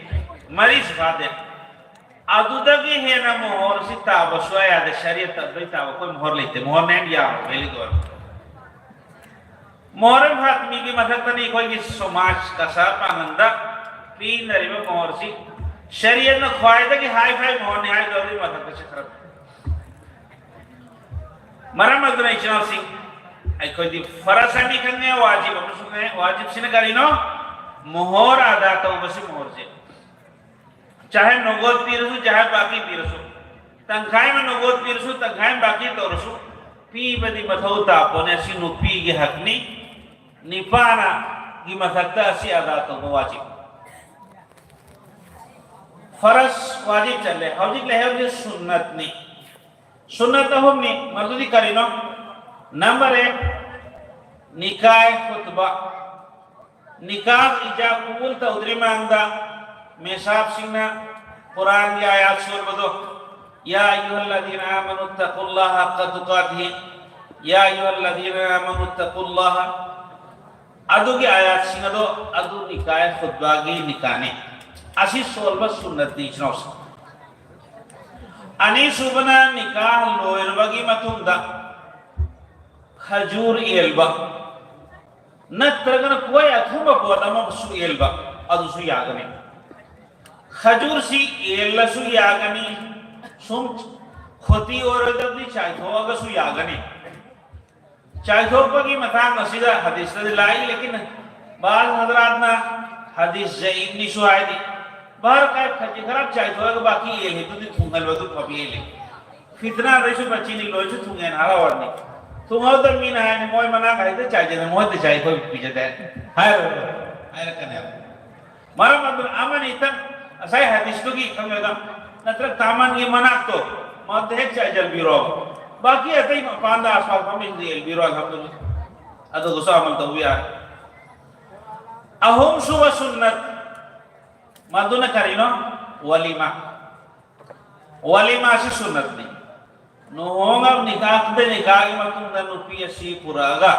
ꯃꯔꯤꯁꯨ ꯐꯥꯗꯦ꯫ ꯑꯗꯨꯗꯒꯤ ꯍꯦꯟꯅ ꯃꯣꯍꯣꯔꯁꯤ ꯇꯥꯕ ꯁꯨꯡꯌꯥ ꯌꯥꯗꯦ꯫ ꯁꯔꯤꯌꯠꯇ ꯑꯗꯨꯗꯩ ꯇꯥꯕ ꯑꯩꯈꯣꯏ ꯃꯣꯍꯣꯔ ꯂꯩꯇꯦ꯫ ꯃꯣꯍꯣꯔꯅ ꯍꯦꯟꯅ ꯌꯥꯝꯕ valid ꯑꯣꯏ꯫ ꯃꯣꯍꯣꯔ ꯐꯥꯇꯃꯤꯒꯤ ꯃꯊꯛꯇꯅꯤ ꯑꯩꯈꯣꯏꯒꯤ ꯁꯃꯥꯖ ꯀꯁꯥ ꯄꯥꯡꯒꯟꯗ ꯄꯤꯅꯔꯤꯕ ꯃꯣꯍꯣꯔꯁꯤ꯫ ꯁꯔꯤꯌꯠꯅ ꯈ꯭ꯋꯥꯏꯗꯒꯤ high five ꯃꯣꯍꯣꯔꯅꯤ ꯍꯥꯏꯗꯣ ꯑꯗꯨꯒꯤ ꯃꯊꯛꯇ ꯆꯠꯈ꯭ꯔꯕꯅꯤ꯫ ꯃꯔꯝ ꯑꯗꯨꯅ ꯏꯆꯤꯟ ꯏꯅꯥꯎꯁꯤꯡ, ꯑꯩꯈꯣꯏꯗꯤ ꯐꯔꯁ ꯑꯅꯤ ꯈꯪꯉꯦ, ꯋꯥꯖꯤꯕ ꯑꯃꯁꯨ ꯈꯪꯉꯦ꯫ ꯋꯥꯖꯤꯕꯁꯤꯅ ꯀꯔꯤꯅꯣ? ꯃꯣꯍꯣꯔ ꯑꯗꯥ ꯇꯧꯕꯁꯤ ꯃꯣꯍꯣꯔꯁꯦ꯫ ꯆꯥꯍꯦ ꯅꯣꯒꯣꯠ ꯄꯤꯔꯁꯨ, ꯆꯥꯍꯦ ꯕꯥꯀꯤ ꯄꯤꯔꯁꯨ, ꯇꯪꯈꯥꯏ ꯑꯃ ꯅꯣꯒꯣꯠ ꯄꯤꯔꯁꯨ, ꯇꯪꯈꯥꯏ ꯑꯃ ꯕꯥꯀꯤ ꯇꯧꯔꯁꯨ, ꯄꯤꯕꯗꯤ ꯃꯊꯧ ꯇꯥꯄꯣꯅꯦ꯫ ꯑꯁꯤ ꯅꯨꯄꯤꯒꯤ ꯍꯛꯅꯤ꯫ ꯅꯤꯄꯥꯅꯒꯤ ꯃꯊꯛꯇ ꯑꯁꯤ ꯑꯗꯥ ꯇꯧꯕ ꯋꯥꯖꯤꯕ꯫ ꯐꯔꯁ ꯋꯥꯖꯤꯕ ꯆꯠꯂꯦ꯫ ꯍꯧꯖꯤꯛ ꯂꯩꯍꯧꯔꯤꯁꯦ ꯁꯨꯟꯅꯠꯅꯤ꯫ ꯁꯨꯟꯅꯠ ꯑꯍꯨꯝꯅꯤ꯫ ꯃꯗꯨꯗꯤ ꯀꯔꯤꯅꯣ? ꯅꯝꯕꯔ ꯑꯦꯛ, ꯅꯤꯀꯥꯍ ꯈꯨꯠꯕꯥ꯫ ꯅꯤꯀꯥꯍ ꯏꯖꯥꯕ ꯀꯕꯨꯜ ꯇꯧꯗ꯭ꯔꯤ ꯃꯥꯡꯗ ꯃꯦꯁꯥꯕꯁꯤꯡꯅ ꯀꯨꯔꯥꯟꯒꯤ ꯑꯥꯌꯥꯠ ꯁꯣꯟꯕꯗꯣ, "ꯌꯥ ꯑꯌꯨꯍꯜꯂꯗꯤꯅ ꯑꯥꯃꯅꯨ ꯇꯀꯨꯜꯂꯥꯍ ꯍꯛꯀ ꯇꯨꯀꯥꯇꯤꯍꯤ, ꯌꯥ ꯑꯌꯨꯍꯜꯂꯗꯤꯅ ꯑꯥꯃꯅꯨ ꯇꯀꯨꯜꯂꯥꯍ", ꯑꯗꯨꯒꯤ ꯑꯥꯌꯥꯠꯁꯤꯡ ꯑꯗꯣ ꯑꯗꯨ ꯅꯤꯀꯥꯍ ꯈꯨꯠꯕꯥꯒꯤ ꯅꯤꯀꯥꯅꯤ꯫ ꯑꯁꯤ ꯁꯣꯟꯕ ꯁꯨꯟꯅꯠꯅꯤ, ꯏꯆꯤꯟ ꯏꯅꯥꯎꯁꯤꯡ꯫ ꯑꯅꯤꯁꯨꯕꯅ ꯅꯤꯀꯥꯍ ꯂꯣꯏꯔꯕꯒꯤ ꯃꯇꯨꯡꯗ ꯈꯖꯨꯔ ꯌꯦꯜꯕ, ꯅꯠꯇ꯭ꯔꯒꯅ ꯀꯣꯏ ꯑꯊꯨꯝꯕ ꯄꯣꯠ ꯑꯃꯁꯨ ꯌꯦꯜꯕ, ꯑꯗꯨꯁꯨ ꯌꯥꯒꯅꯤ꯫ ꯈꯖꯨꯔꯁꯤ ꯌꯦꯜꯂꯁꯨ ꯌꯥꯒꯅꯤ, ꯁꯨꯝ ꯈꯣꯇꯤ ꯑꯣꯏꯔꯣꯏꯗꯕꯗꯤ ꯆꯥꯏꯊꯣꯛꯑꯒꯁꯨ ꯌꯥꯒꯅꯤ꯫ ꯆꯥꯏꯊꯣꯛꯄꯒꯤ ꯃꯇꯥꯡ ꯑꯁꯤꯗ ꯍꯗꯤꯁꯇꯗꯤ ꯂꯥꯛꯏ, ꯂꯦꯀꯤꯟ ꯕꯥꯖ ꯍꯗꯔꯥꯠꯅ ꯍꯗꯤꯁ ꯖꯌꯤꯐꯅꯤꯁꯨ ꯍꯥꯏꯔꯤ꯫ ꯕꯍꯔ ꯀꯥꯏ ꯈꯖꯤꯛ ꯈꯔ ꯆꯥꯏꯊꯣꯛꯑꯒ ꯕꯥꯀꯤ ꯌꯦꯜꯂꯤꯗꯨꯗꯤ ꯊꯨꯡꯍꯜꯕꯗꯨ ꯐꯕ ꯍꯦꯜꯂꯤ꯫ ꯐꯤꯇꯅꯥꯗꯩꯁꯨ ꯃꯆꯤꯅꯤ, ꯂꯣꯏꯁꯨ ꯊꯨꯡꯉꯦꯅ ꯍꯔꯥꯎꯔꯅꯤ꯫ ꯊꯨꯡꯍꯧꯗ ꯃꯤꯅ ꯍꯥꯏꯅꯤ, "ꯃꯣꯏ ꯃꯅꯥꯛ ꯍꯥꯏꯗ ꯆꯥꯏꯗꯅ ꯃꯣꯏꯗ ꯆꯥꯏ, ꯑꯩꯈꯣꯏ ꯄꯤꯖꯗꯦ" ꯍꯥꯏꯔꯣꯏ, ꯍꯥꯏꯔꯛꯀꯅꯦꯕ꯫ ꯃꯔꯝ ꯑꯗꯨꯅ ꯑꯃꯅꯤꯇꯪ ꯉꯁꯥꯏ ꯍꯗꯤꯁꯇꯨꯒꯤ ꯈꯪꯒꯗ ꯅꯠꯇ꯭ꯔꯒ ꯇꯥꯃꯟꯒꯤ ꯃꯅꯥꯛꯇꯣ ꯃꯗꯨꯗ ꯍꯦꯛ ꯆꯥꯏꯖꯟꯕꯤꯔꯣ꯫ ꯕꯥꯀꯤ ꯑꯇꯩ ꯃꯄꯥꯟꯗ ꯑꯁ꯭ꯋꯥꯏ ꯐꯝꯃꯤꯁꯤꯡꯗ ꯌꯦꯡꯕꯤꯔꯣ, ꯑꯜꯍꯝꯗꯨꯂꯤꯜꯂꯥꯍ꯫ ꯑꯗꯨꯒꯁꯨ ꯑꯃꯜ ꯇꯧꯕ ꯌꯥꯔꯦ꯫ ꯑꯍꯨꯝꯁꯨꯕ ꯁꯨꯟꯅꯠ, ꯃꯗꯨꯅ ꯀꯔꯤꯅꯣ? ꯋꯥꯂꯤꯃꯥ꯫ ꯋꯥꯂꯤꯃꯥꯁꯤ ꯁꯨꯟꯅꯠꯅꯤ꯫ ꯂꯨꯍꯣꯡꯉꯕ ꯅꯤꯀꯥꯍꯗ, ꯅꯤꯀꯥꯍꯒꯤ ꯃꯇꯨꯡꯗ ꯅꯨꯄꯤ ꯑꯁꯤ ꯄꯨꯔꯛꯑꯒ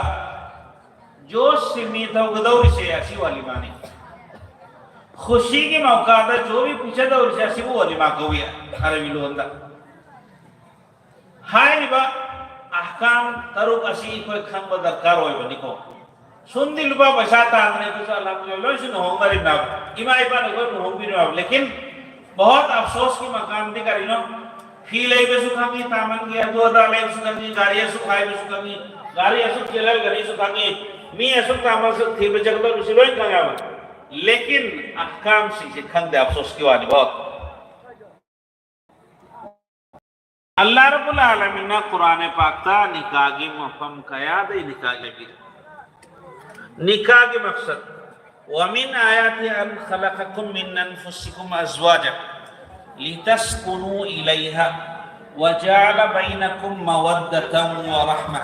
ꯖꯣꯁ ꯁꯤꯃꯤ ꯇꯧꯒꯗꯧꯔꯤꯁꯦ ꯑꯁꯤ ꯋꯥꯂꯤꯃꯥꯅꯤ꯫ ꯈꯨꯁꯤꯒꯤ ꯃꯧꯀꯥꯗ ꯖꯣꯕꯤ ꯄꯤꯖꯗꯧꯔꯤꯁꯦ ꯑꯁꯤꯕꯨ ꯋꯥꯂꯤꯃꯥ ꯀꯧꯏ ꯑꯔꯕꯤ ꯂꯣꯟꯗ꯫ ꯍꯥꯏꯔꯤꯕ ꯑꯍꯀꯥꯝ ꯇꯔꯨꯛ ꯑꯁꯤ ꯑꯩꯈꯣꯏ ꯈꯪꯕ ꯗꯔꯀꯥꯔ ꯑꯣꯏꯕꯅꯤꯀꯣ꯫ ꯁꯨꯝꯗꯤ ꯂꯨꯄꯥ ꯄꯩꯁꯥ ꯇꯥꯟꯕꯅꯦ, ꯑꯩꯈꯣꯏꯁꯨ ꯑꯜꯍꯝꯗꯨꯂꯤꯜꯂꯥꯍ ꯂꯣꯏꯁꯨ ꯂꯨꯍꯣꯡꯅꯔꯤꯕꯅꯦꯕ, ꯏꯃꯥ ꯏꯄꯥꯅ ꯑꯩꯈꯣꯏ ꯂꯨꯍꯣꯡꯕꯤꯔꯤꯕꯅꯦꯕ꯫ ꯂꯦꯀꯤꯟ ꯕꯍꯨꯠ ꯑꯐꯁꯣꯁꯀꯤ ꯃꯀꯥꯝꯗꯤ ꯀꯔꯤꯅꯣ? ꯐꯤ ꯂꯩꯕꯁꯨ ꯈꯪꯉꯤ, ꯇꯥꯃꯟꯒꯤ ꯑꯗꯨ ꯑꯗꯥ ꯂꯩꯕꯁꯨ ꯈꯪꯉꯤ, ꯒꯥꯔꯤ ꯑꯁꯨꯛ ꯍꯥꯏꯕꯁꯨ ꯈꯪꯉꯤ, ꯒꯥꯔꯤ ꯑꯁꯨꯛ ꯆꯦꯜꯍꯜꯒꯅꯤꯁꯨ ꯈꯪꯉꯤ, ꯃꯤ ꯑꯁꯨꯛ ꯇꯥꯃꯟꯁꯨ ꯊꯤꯕ ꯆꯠꯀꯗꯕꯁꯨ ꯂꯣꯏ ꯈꯪꯉꯦꯕ꯫ ꯂꯦꯀꯤꯟ ꯑꯍꯀꯥꯝꯁꯤꯡꯁꯦ ꯈꯪꯗꯦ, ꯑꯐꯁꯣꯁꯀꯤ ꯋꯥꯅꯤꯀꯣ꯫ ꯑꯜꯂꯥꯍ ꯔꯕꯨꯜ ꯑꯥꯂꯃꯤꯟꯅ ꯀꯨꯔꯥꯟ ꯄꯥꯛꯇ ꯅꯤꯀꯥꯒꯤ ꯃꯐꯝ ꯀꯌꯥꯗ ꯅꯤꯀꯥ ꯂꯩꯕꯤ꯫ ꯅꯤꯀꯥꯒꯤ ꯃꯛꯁꯗ, "ومن آياته أن خلقكم من أنفسكم أزواجا لتسكنوا إليها وجعل بينكم مودة ورحمة."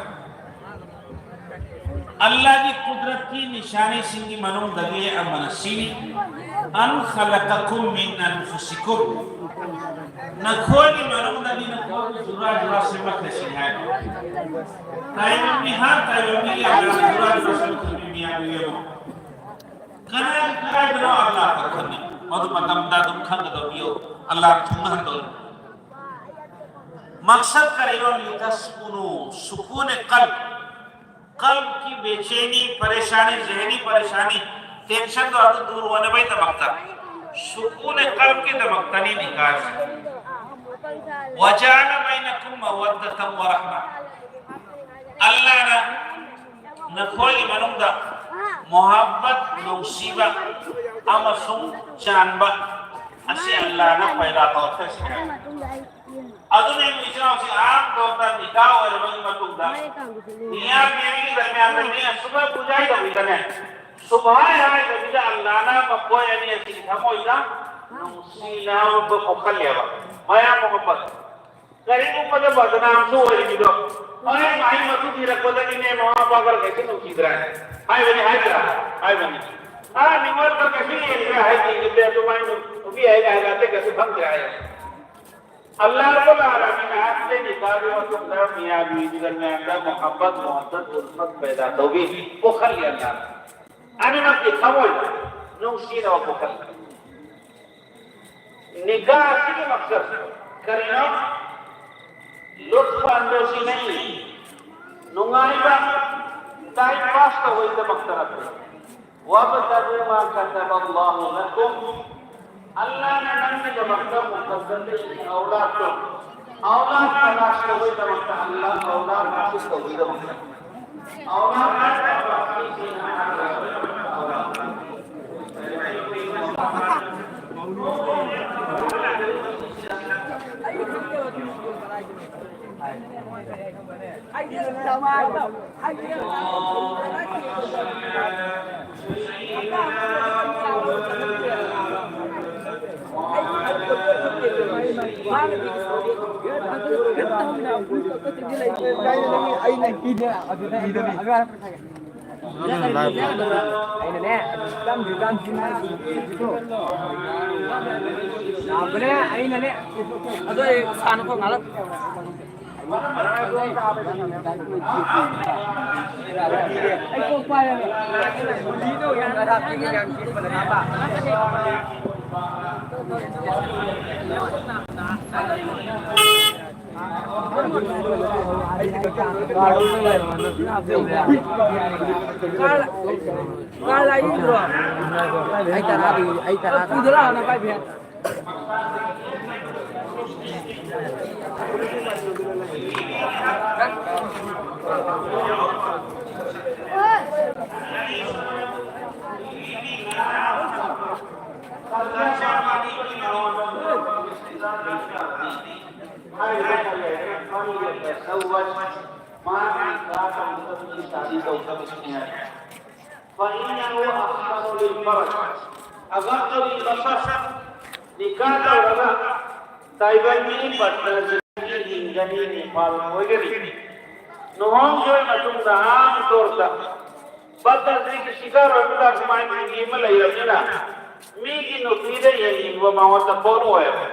ꯑꯜꯂꯥꯍꯒꯤ ꯀꯨꯗꯔꯠꯀꯤ ꯅꯤꯁꯥꯅꯤꯁꯤꯡꯒꯤ ꯃꯅꯨꯡꯗꯒꯤ ꯑꯃꯅ ꯁꯤꯅꯤ, "أن خلقكم من أنفسكم." ꯅꯈꯣꯏꯒꯤ ꯃꯅꯨꯡꯗꯒꯤ ꯅꯈꯣꯏꯒꯤ ꯖꯨꯔꯥ ꯖꯨꯔꯥ ꯁꯦꯝꯃꯛꯈ꯭ꯔꯦ ꯁꯤꯅꯤ ꯍꯥꯏꯕ꯫ ꯇꯥꯏꯕꯪ ꯃꯤꯍꯥꯠ ꯇꯥꯏꯕꯪ ꯃꯤꯒꯤ ꯑꯜꯂꯥꯍꯅ ꯖꯨꯔꯥ ꯖꯨꯔꯥ ꯁꯦꯝꯃꯛꯈꯤꯕ ꯃꯤꯌꯥꯝꯗꯨ ꯌꯦꯡꯉꯨ꯫ ꯀꯅꯥꯒꯤ ꯀꯗꯥꯏꯗꯅꯣ ꯑꯜꯂꯥꯍ ꯈꯛꯇꯅꯤ꯫ ꯃꯗꯨ ꯃꯇꯝꯗ ꯑꯗꯨꯝ ꯈꯪꯒꯗꯧꯕꯤꯌꯨ, ꯑꯜꯂꯥꯍꯅ ꯊꯨꯡꯅꯍꯟꯗꯧꯔꯤ꯫ ꯃꯛꯁꯗ ꯀꯔꯤꯅꯣ? "لتسكنوا", ꯁꯨꯀꯨꯟ ꯀꯜꯕ꯫ ꯀꯜꯕꯀꯤ ꯕꯦꯆꯦꯅꯤ, ꯄꯔꯦꯁꯥꯅꯤ, ꯖꯦꯍꯅꯤ ꯄꯔꯦꯁꯥꯅꯤ, ꯇꯦꯟꯁꯟꯗꯣ ꯑꯗꯨ ꯗꯨꯔ ꯑꯣꯏꯅꯕꯒꯤꯗꯃꯛꯇ, ꯁꯨꯀꯨꯟ ꯀꯜꯕꯀꯤꯗꯃꯛꯇꯅꯤ ꯅꯤꯀꯥꯁ꯫ "وجعل بينكم مودة ورحمة." ꯑꯜꯂꯥꯍꯅ ꯅꯈꯣꯏꯒꯤ ꯃꯅꯨꯡꯗ ꯃꯣꯍꯕꯠ, ꯅꯨꯡꯁꯤꯕ ꯑꯃꯁꯨꯡ ꯆꯥꯟꯕ ꯑꯁꯤ ꯑꯜꯂꯥꯍꯅ ꯄꯩꯗꯥ ꯇꯧꯔꯛꯈ꯭ꯔꯦ꯫ ꯑꯗꯨꯅ ꯏꯆꯤꯟ ꯏꯅꯥꯎꯁꯤꯡ ꯑꯍꯥꯟꯕ ꯅꯤꯀꯥ ꯑꯣꯏꯔꯕꯒꯤ ꯃꯇꯨꯡꯗ ꯃꯤꯌꯥ ꯕꯤꯕꯤꯒꯤ ꯗꯔꯃꯤꯌꯥꯟꯗ ꯃꯤ ꯑꯁꯨꯕ ꯄꯨꯖꯥꯏꯗꯕꯤꯗꯅꯦ, ꯁꯨꯕꯍꯥꯏ ꯍꯥꯏꯗꯕꯤꯗ ꯑꯜꯂꯥꯍꯅ ꯃꯈꯣꯏ ꯑꯅꯤ ꯑꯁꯤꯒꯤ ꯊꯃꯣꯏꯗ ꯅꯨꯡꯁꯤꯅꯕ ꯄꯣꯛꯍꯜꯂꯦꯕ꯫ ꯃꯌꯥꯝ ꯃꯣꯍꯕꯠ꯫ ꯀꯔꯤꯒꯨꯝꯕꯗ ꯕꯗꯅꯥꯝꯁꯨ ꯑꯣꯏꯔꯤꯕꯗꯣ, ꯍꯣꯔꯦꯟ ꯃꯍꯩ ꯃꯇꯨꯡ ꯊꯤꯔꯛꯄꯗꯒꯤꯅꯦ ꯃꯃꯥ ꯃꯄꯥ ꯈꯔ ꯀꯩꯁꯨ ꯅꯨꯡꯁꯤꯗ꯭ꯔꯦ ꯍꯥꯏꯕꯅꯤ, ꯍꯥꯏꯗ꯭ꯔꯥ? ꯍꯥꯏꯕꯅꯤ꯫ ꯑꯥ, ꯅꯤꯉꯣꯜ ꯈꯔ ꯀꯩꯁꯨ ꯌꯦꯡꯗ꯭ꯔꯦ ꯍꯥꯏꯗꯤ, ꯑꯗꯨꯃꯥꯏꯅ ꯅꯨꯄꯤ ꯍꯥꯏꯒ ꯍꯥꯏꯒ ꯑꯇꯩ ꯀꯩꯁꯨ ꯈꯪꯗ꯭ꯔꯦ ꯍꯥꯏ꯫ ꯑꯜꯂꯥꯍ ꯔꯕꯨꯜ ꯑꯥꯂꯃꯤꯟꯅ ꯑꯍꯟꯈꯩ ꯅꯤꯀꯥꯍꯒꯤ ꯃꯇꯨꯡꯗ ꯃꯤꯌꯥ ꯕꯤꯕꯤꯒꯤ ꯗꯔꯃꯤꯌꯥꯟꯗ ꯃꯨꯍꯕꯠ, ꯃꯨꯋꯥꯗꯠ, ꯎꯜꯐꯠ ꯄꯩꯗꯥ ꯇꯧꯕꯤ, ꯄꯣꯛꯍꯜꯂꯤ ꯑꯜꯂꯥꯍꯅ꯫ ꯑꯅꯤꯃꯛꯀꯤ ꯊꯃꯣꯏꯗ ꯅꯨꯡꯁꯤꯅꯕ ꯄꯣꯛꯍꯜꯂꯤ꯫ ꯅꯤꯀꯥꯍ ꯑꯁꯤꯒꯤ ꯃꯛꯁꯗ ꯀꯔꯤꯅꯣ? ꯂꯨꯠꯐ ꯑꯟꯗꯣꯁꯤ ꯅꯠꯇꯦ, ꯅꯨꯡꯉꯥꯏꯕ, ꯇꯥꯏꯝ ꯄꯥꯁ ꯇꯧꯕꯒꯤꯗꯃꯛꯇ ꯅꯠꯇꯦ꯫ وابتغوا ما كتب الله لكم. ꯑꯜꯂꯥꯍꯅ ꯅꯪꯒꯤꯗꯃꯛꯇ ꯃꯨꯀꯗꯗꯔ ꯑꯧꯂꯥꯗꯇꯣ, ꯑꯧꯂꯥꯗ ꯇꯂꯥꯁ ꯇꯧꯕꯒꯤꯗꯃꯛꯇ, ꯑꯜꯂꯥꯍ ꯑꯧꯂꯥꯗ ꯍꯥꯁꯤꯜ ꯇꯧꯕꯒꯤꯗꯃꯛꯇ꯫ ꯑꯧꯂꯥꯗ ꯑꯩꯅꯅꯦ, ꯆꯝꯗ꯭ꯔꯤ ꯀꯥꯟꯁꯤꯗ ꯂꯥꯛꯄꯅꯦ, ꯑꯩꯅꯅꯦ꯫ ꯑꯗꯣ ꯑꯩ ꯁꯥꯟꯅ ꯈꯣꯠ ꯉꯥꯏꯍꯥꯛ꯫ ꯑꯩ ꯀꯣꯛ ꯄꯥꯏꯔꯒ꯫ ꯀꯥꯔ ꯂꯥꯛꯏꯕ꯭ꯔꯣ? ꯑꯩ ꯇꯔꯥꯗꯤ, ꯑꯩ ꯇꯔꯥ꯫ ꯄꯨꯗ ꯂꯥꯛꯑꯣ, ꯅꯪ ꯄꯥꯏꯕꯤ꯫ ꯍꯥꯏꯔꯤꯕ ꯃꯥꯒꯤ ꯀꯥ ꯇꯧꯒꯗꯕꯅꯤ, ꯁꯥꯗꯤ ꯇꯧꯗꯕꯁꯨꯅꯤ ꯍꯥꯏ꯫ فإنه أحسن للفرج. ꯑꯒꯔꯇꯧꯔꯤ ꯃꯁꯛ ꯅꯤꯀꯥ ꯇꯧꯔꯒ ꯇꯥꯏꯕꯪꯒꯤ ꯄꯠꯇꯅ ꯍꯤꯡꯒꯅꯤ, ꯅꯤꯄꯥꯜ ꯑꯣꯏꯒꯅꯤ꯫ ꯂꯨꯍꯣꯡꯈꯤꯕ ꯃꯇꯨꯡꯗ ꯑꯥꯝ ꯇꯧꯔꯗ ꯄꯠꯇꯅ ꯁꯤꯀꯥꯔ ꯑꯣꯏꯕꯗ ꯁꯨꯃꯥꯏꯅ ꯅꯨꯄꯤ ꯑꯃ ꯂꯩꯔꯕꯅꯤꯅ ꯃꯤꯒꯤ ꯅꯨꯄꯤꯗ ꯌꯦꯡꯅꯤꯡꯕ ꯃꯉꯣꯟꯗ ꯄꯣꯛꯂꯛꯑꯣꯏꯕ꯫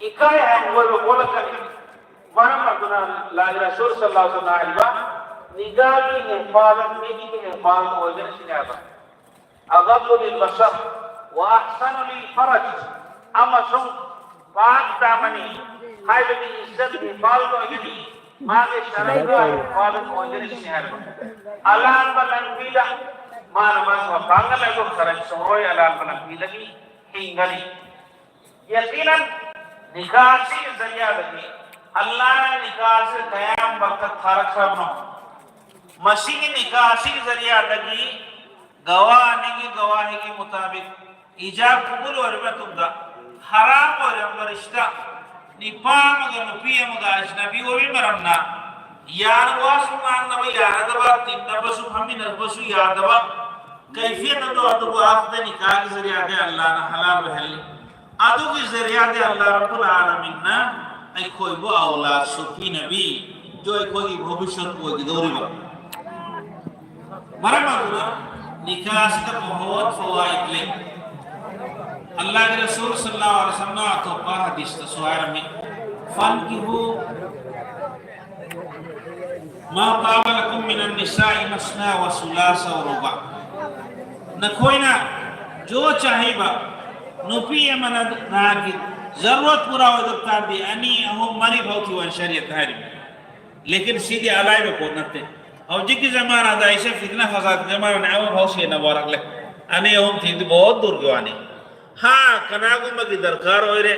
ꯏꯀꯥꯏ ꯍꯪꯒꯣꯏꯕ ꯄꯣꯛꯂꯛꯀꯅꯤ꯫ ꯃꯔꯝ ꯑꯗꯨꯅ ꯂꯥꯏ ꯔꯁꯨꯜ ꯁꯜꯂꯜꯂꯥꯍꯨ ꯑꯂꯩꯍꯤ ꯋꯥꯁꯜꯂꯝꯅ ꯍꯥꯏꯔꯤꯕ ꯅꯤꯒꯥꯒꯤ ꯍꯤꯐꯥꯖꯠ, ꯃꯤꯠꯀꯤ ꯍꯤꯐꯥꯖꯠ ꯑꯣꯏꯒꯅꯤ ꯁꯤꯅꯦ ꯍꯥꯏꯕ꯫ أغض للبصر وأحصن للفرج ꯑꯃꯁꯨꯡ ꯄꯥꯛ ꯇꯥꯃꯅꯤ ꯍꯥꯏꯕꯗꯤ ꯏꯖꯠ ꯍꯤꯐꯥꯖꯠ ꯑꯣꯏꯒꯅꯤ꯫ ꯃꯥꯒꯤ ꯁꯔꯝꯒ ꯍꯤꯐꯥꯖꯠ ꯑꯣꯏꯒꯅꯤ ꯁꯤꯅꯦ ꯍꯥꯏꯕ꯫ ꯑꯂꯥꯟꯕ ꯂꯝꯕꯤꯗ ꯃꯥꯅ ꯃꯥꯒꯤ ꯃꯄꯥꯡꯒꯜ ꯑꯗꯨ ꯈꯔ ꯁꯣꯔꯣꯏ ꯑꯂꯥꯟꯕ ꯂꯝꯕꯤꯗꯒꯤ ꯍꯤꯡꯒꯅꯤ꯫ ꯌꯥꯀꯤꯅꯟ ꯅꯤꯀꯥꯍ ꯑꯁꯤꯒꯤ ꯖꯔꯤꯌꯥꯗꯒꯤ ꯑꯜꯂꯥꯍꯅ ꯅꯤꯀꯥꯍ ꯑꯁꯤ ꯀꯌꯥꯝ ꯕꯔꯀꯠ ꯊꯥꯔꯛꯈ꯭ꯔꯕꯅꯣ꯫ ꯃꯁꯤꯒꯤ ꯅꯤꯀꯥꯍ ꯑꯁꯤꯒꯤ ꯖꯔꯤꯌꯥꯗꯒꯤ ꯒꯋꯥ ꯑꯅꯤꯒꯤ ꯒꯋꯥꯍꯤꯒꯤ ꯃꯨꯇꯥꯕꯤꯛ ꯏꯖꯥꯕ ꯀꯕꯨꯜ ꯑꯣꯏꯔꯕ ꯃꯇꯨꯡꯗ ꯍꯔꯥꯝ ꯑꯣꯏꯔꯝꯕ ꯔꯤꯁꯇꯥ ꯅꯤꯄꯥ ꯑꯃꯒ ꯅꯨꯄꯤ ꯑꯃꯒ ꯑꯖꯅꯕꯤ ꯑꯣꯏꯕꯒꯤ ꯃꯔꯝꯅ ꯌꯥꯔ ꯋꯥꯁꯨ ꯉꯥꯡꯅꯕ ꯌꯥꯅꯗꯕ, ꯇꯤꯟꯅꯕꯁꯨ ꯐꯝꯃꯤꯟꯅꯕꯁꯨ ꯌꯥꯗꯕ ꯀꯩꯐꯤꯌꯠ ꯑꯗꯣ ꯑꯗꯨꯕꯨ ꯑꯈꯗ ꯅꯤꯀꯥꯍꯒꯤ ꯖꯔꯤꯌꯥꯗꯒꯤ ꯑꯜꯂꯥꯍꯅ ꯍꯂꯥꯜ ꯑꯣꯏꯍꯜꯂꯤ꯫ ꯑꯗꯨꯒꯤ ꯖꯔꯤꯌꯥꯗꯒꯤ ꯑꯜꯂꯥꯍ ꯔꯕꯨꯜ ꯑꯥꯂꯃꯤꯟꯅ ꯑꯩꯈꯣꯏꯕꯨ ꯑꯧꯂꯥꯗꯁꯨ ꯄꯤꯅꯕꯤ, ꯑꯗꯣ ꯑꯩꯈꯣꯏꯒꯤ ꯚꯕꯤꯁ꯭ꯌꯠ ꯑꯣꯏꯒꯗꯧꯔꯤꯕ꯫ ꯃꯔꯝ ꯑꯗꯨꯅ ꯅꯤꯀꯥꯍꯁꯤꯗ ꯕꯍꯨꯠ ꯐꯋꯥꯏꯗ ꯂꯩ꯫ ꯑꯜꯂꯥꯍꯒꯤ ꯔꯁꯨꯜ ꯁꯜꯂꯜꯂꯥꯍꯨ ꯑꯂꯩꯍꯤ ꯋꯥꯁꯜꯂꯝꯅ ꯑꯇꯣꯞꯄ ꯍꯗꯤꯁꯇꯁꯨ ꯍꯥꯏꯔꯝꯃꯤ, "ꯐꯟꯀꯤꯍꯨ ꯃꯥ ꯇꯥꯕ ꯂꯀꯨꯝ ꯃꯤꯅꯟ ꯅꯤꯁꯥꯏ ꯃꯁꯅꯥ ꯋ ꯁꯨꯂꯥꯁ ꯋ ꯔꯨꯕꯥ"꯫ ꯅꯈꯣꯏꯅ ꯖꯣ ꯆꯥꯍꯤꯕ ꯅꯨꯄꯤ ꯑꯃꯅ ꯅꯍꯥꯛꯀꯤ ꯖꯔꯨꯔꯠ ꯄꯨꯔꯥ ꯑꯣꯏꯗꯕ ꯇꯥꯔꯗꯤ ꯑꯅꯤ, ꯑꯍꯨꯝ, ꯃꯔꯤ ꯐꯥꯎ ꯊꯤꯌꯨ ꯍꯥꯏꯅ ꯁꯔꯤꯌꯠꯇ ꯍꯥꯏꯔꯤꯕꯅꯤ꯫ ꯂꯦꯀꯤꯟ ꯁꯤꯗꯤ ꯑꯂꯥꯏꯕ ꯄꯣꯠ ꯅꯠꯇꯦ꯫ ꯍꯧꯖꯤꯛꯀꯤ ꯖꯃꯥꯅꯥꯗ ꯑꯩꯁꯦ ꯐꯤꯠꯅꯥ ꯐꯁꯥꯗ ꯖꯃꯥꯅꯥꯅꯦ, ꯑꯃ ꯐꯥꯎ ꯁꯦꯟꯅꯕ ꯋꯥꯔꯛꯂꯦ꯫ ꯑꯅꯤ, ꯑꯍꯨꯝ ꯊꯤꯕꯗꯤ ꯕꯍꯨꯠ ꯗꯨꯔꯒꯤ ꯋꯥꯅꯤ꯫ ꯍꯥ, ꯀꯅꯥꯒꯨꯝꯕꯒꯤ ꯗꯔꯀꯥꯔ ꯑꯣꯏꯔꯦ,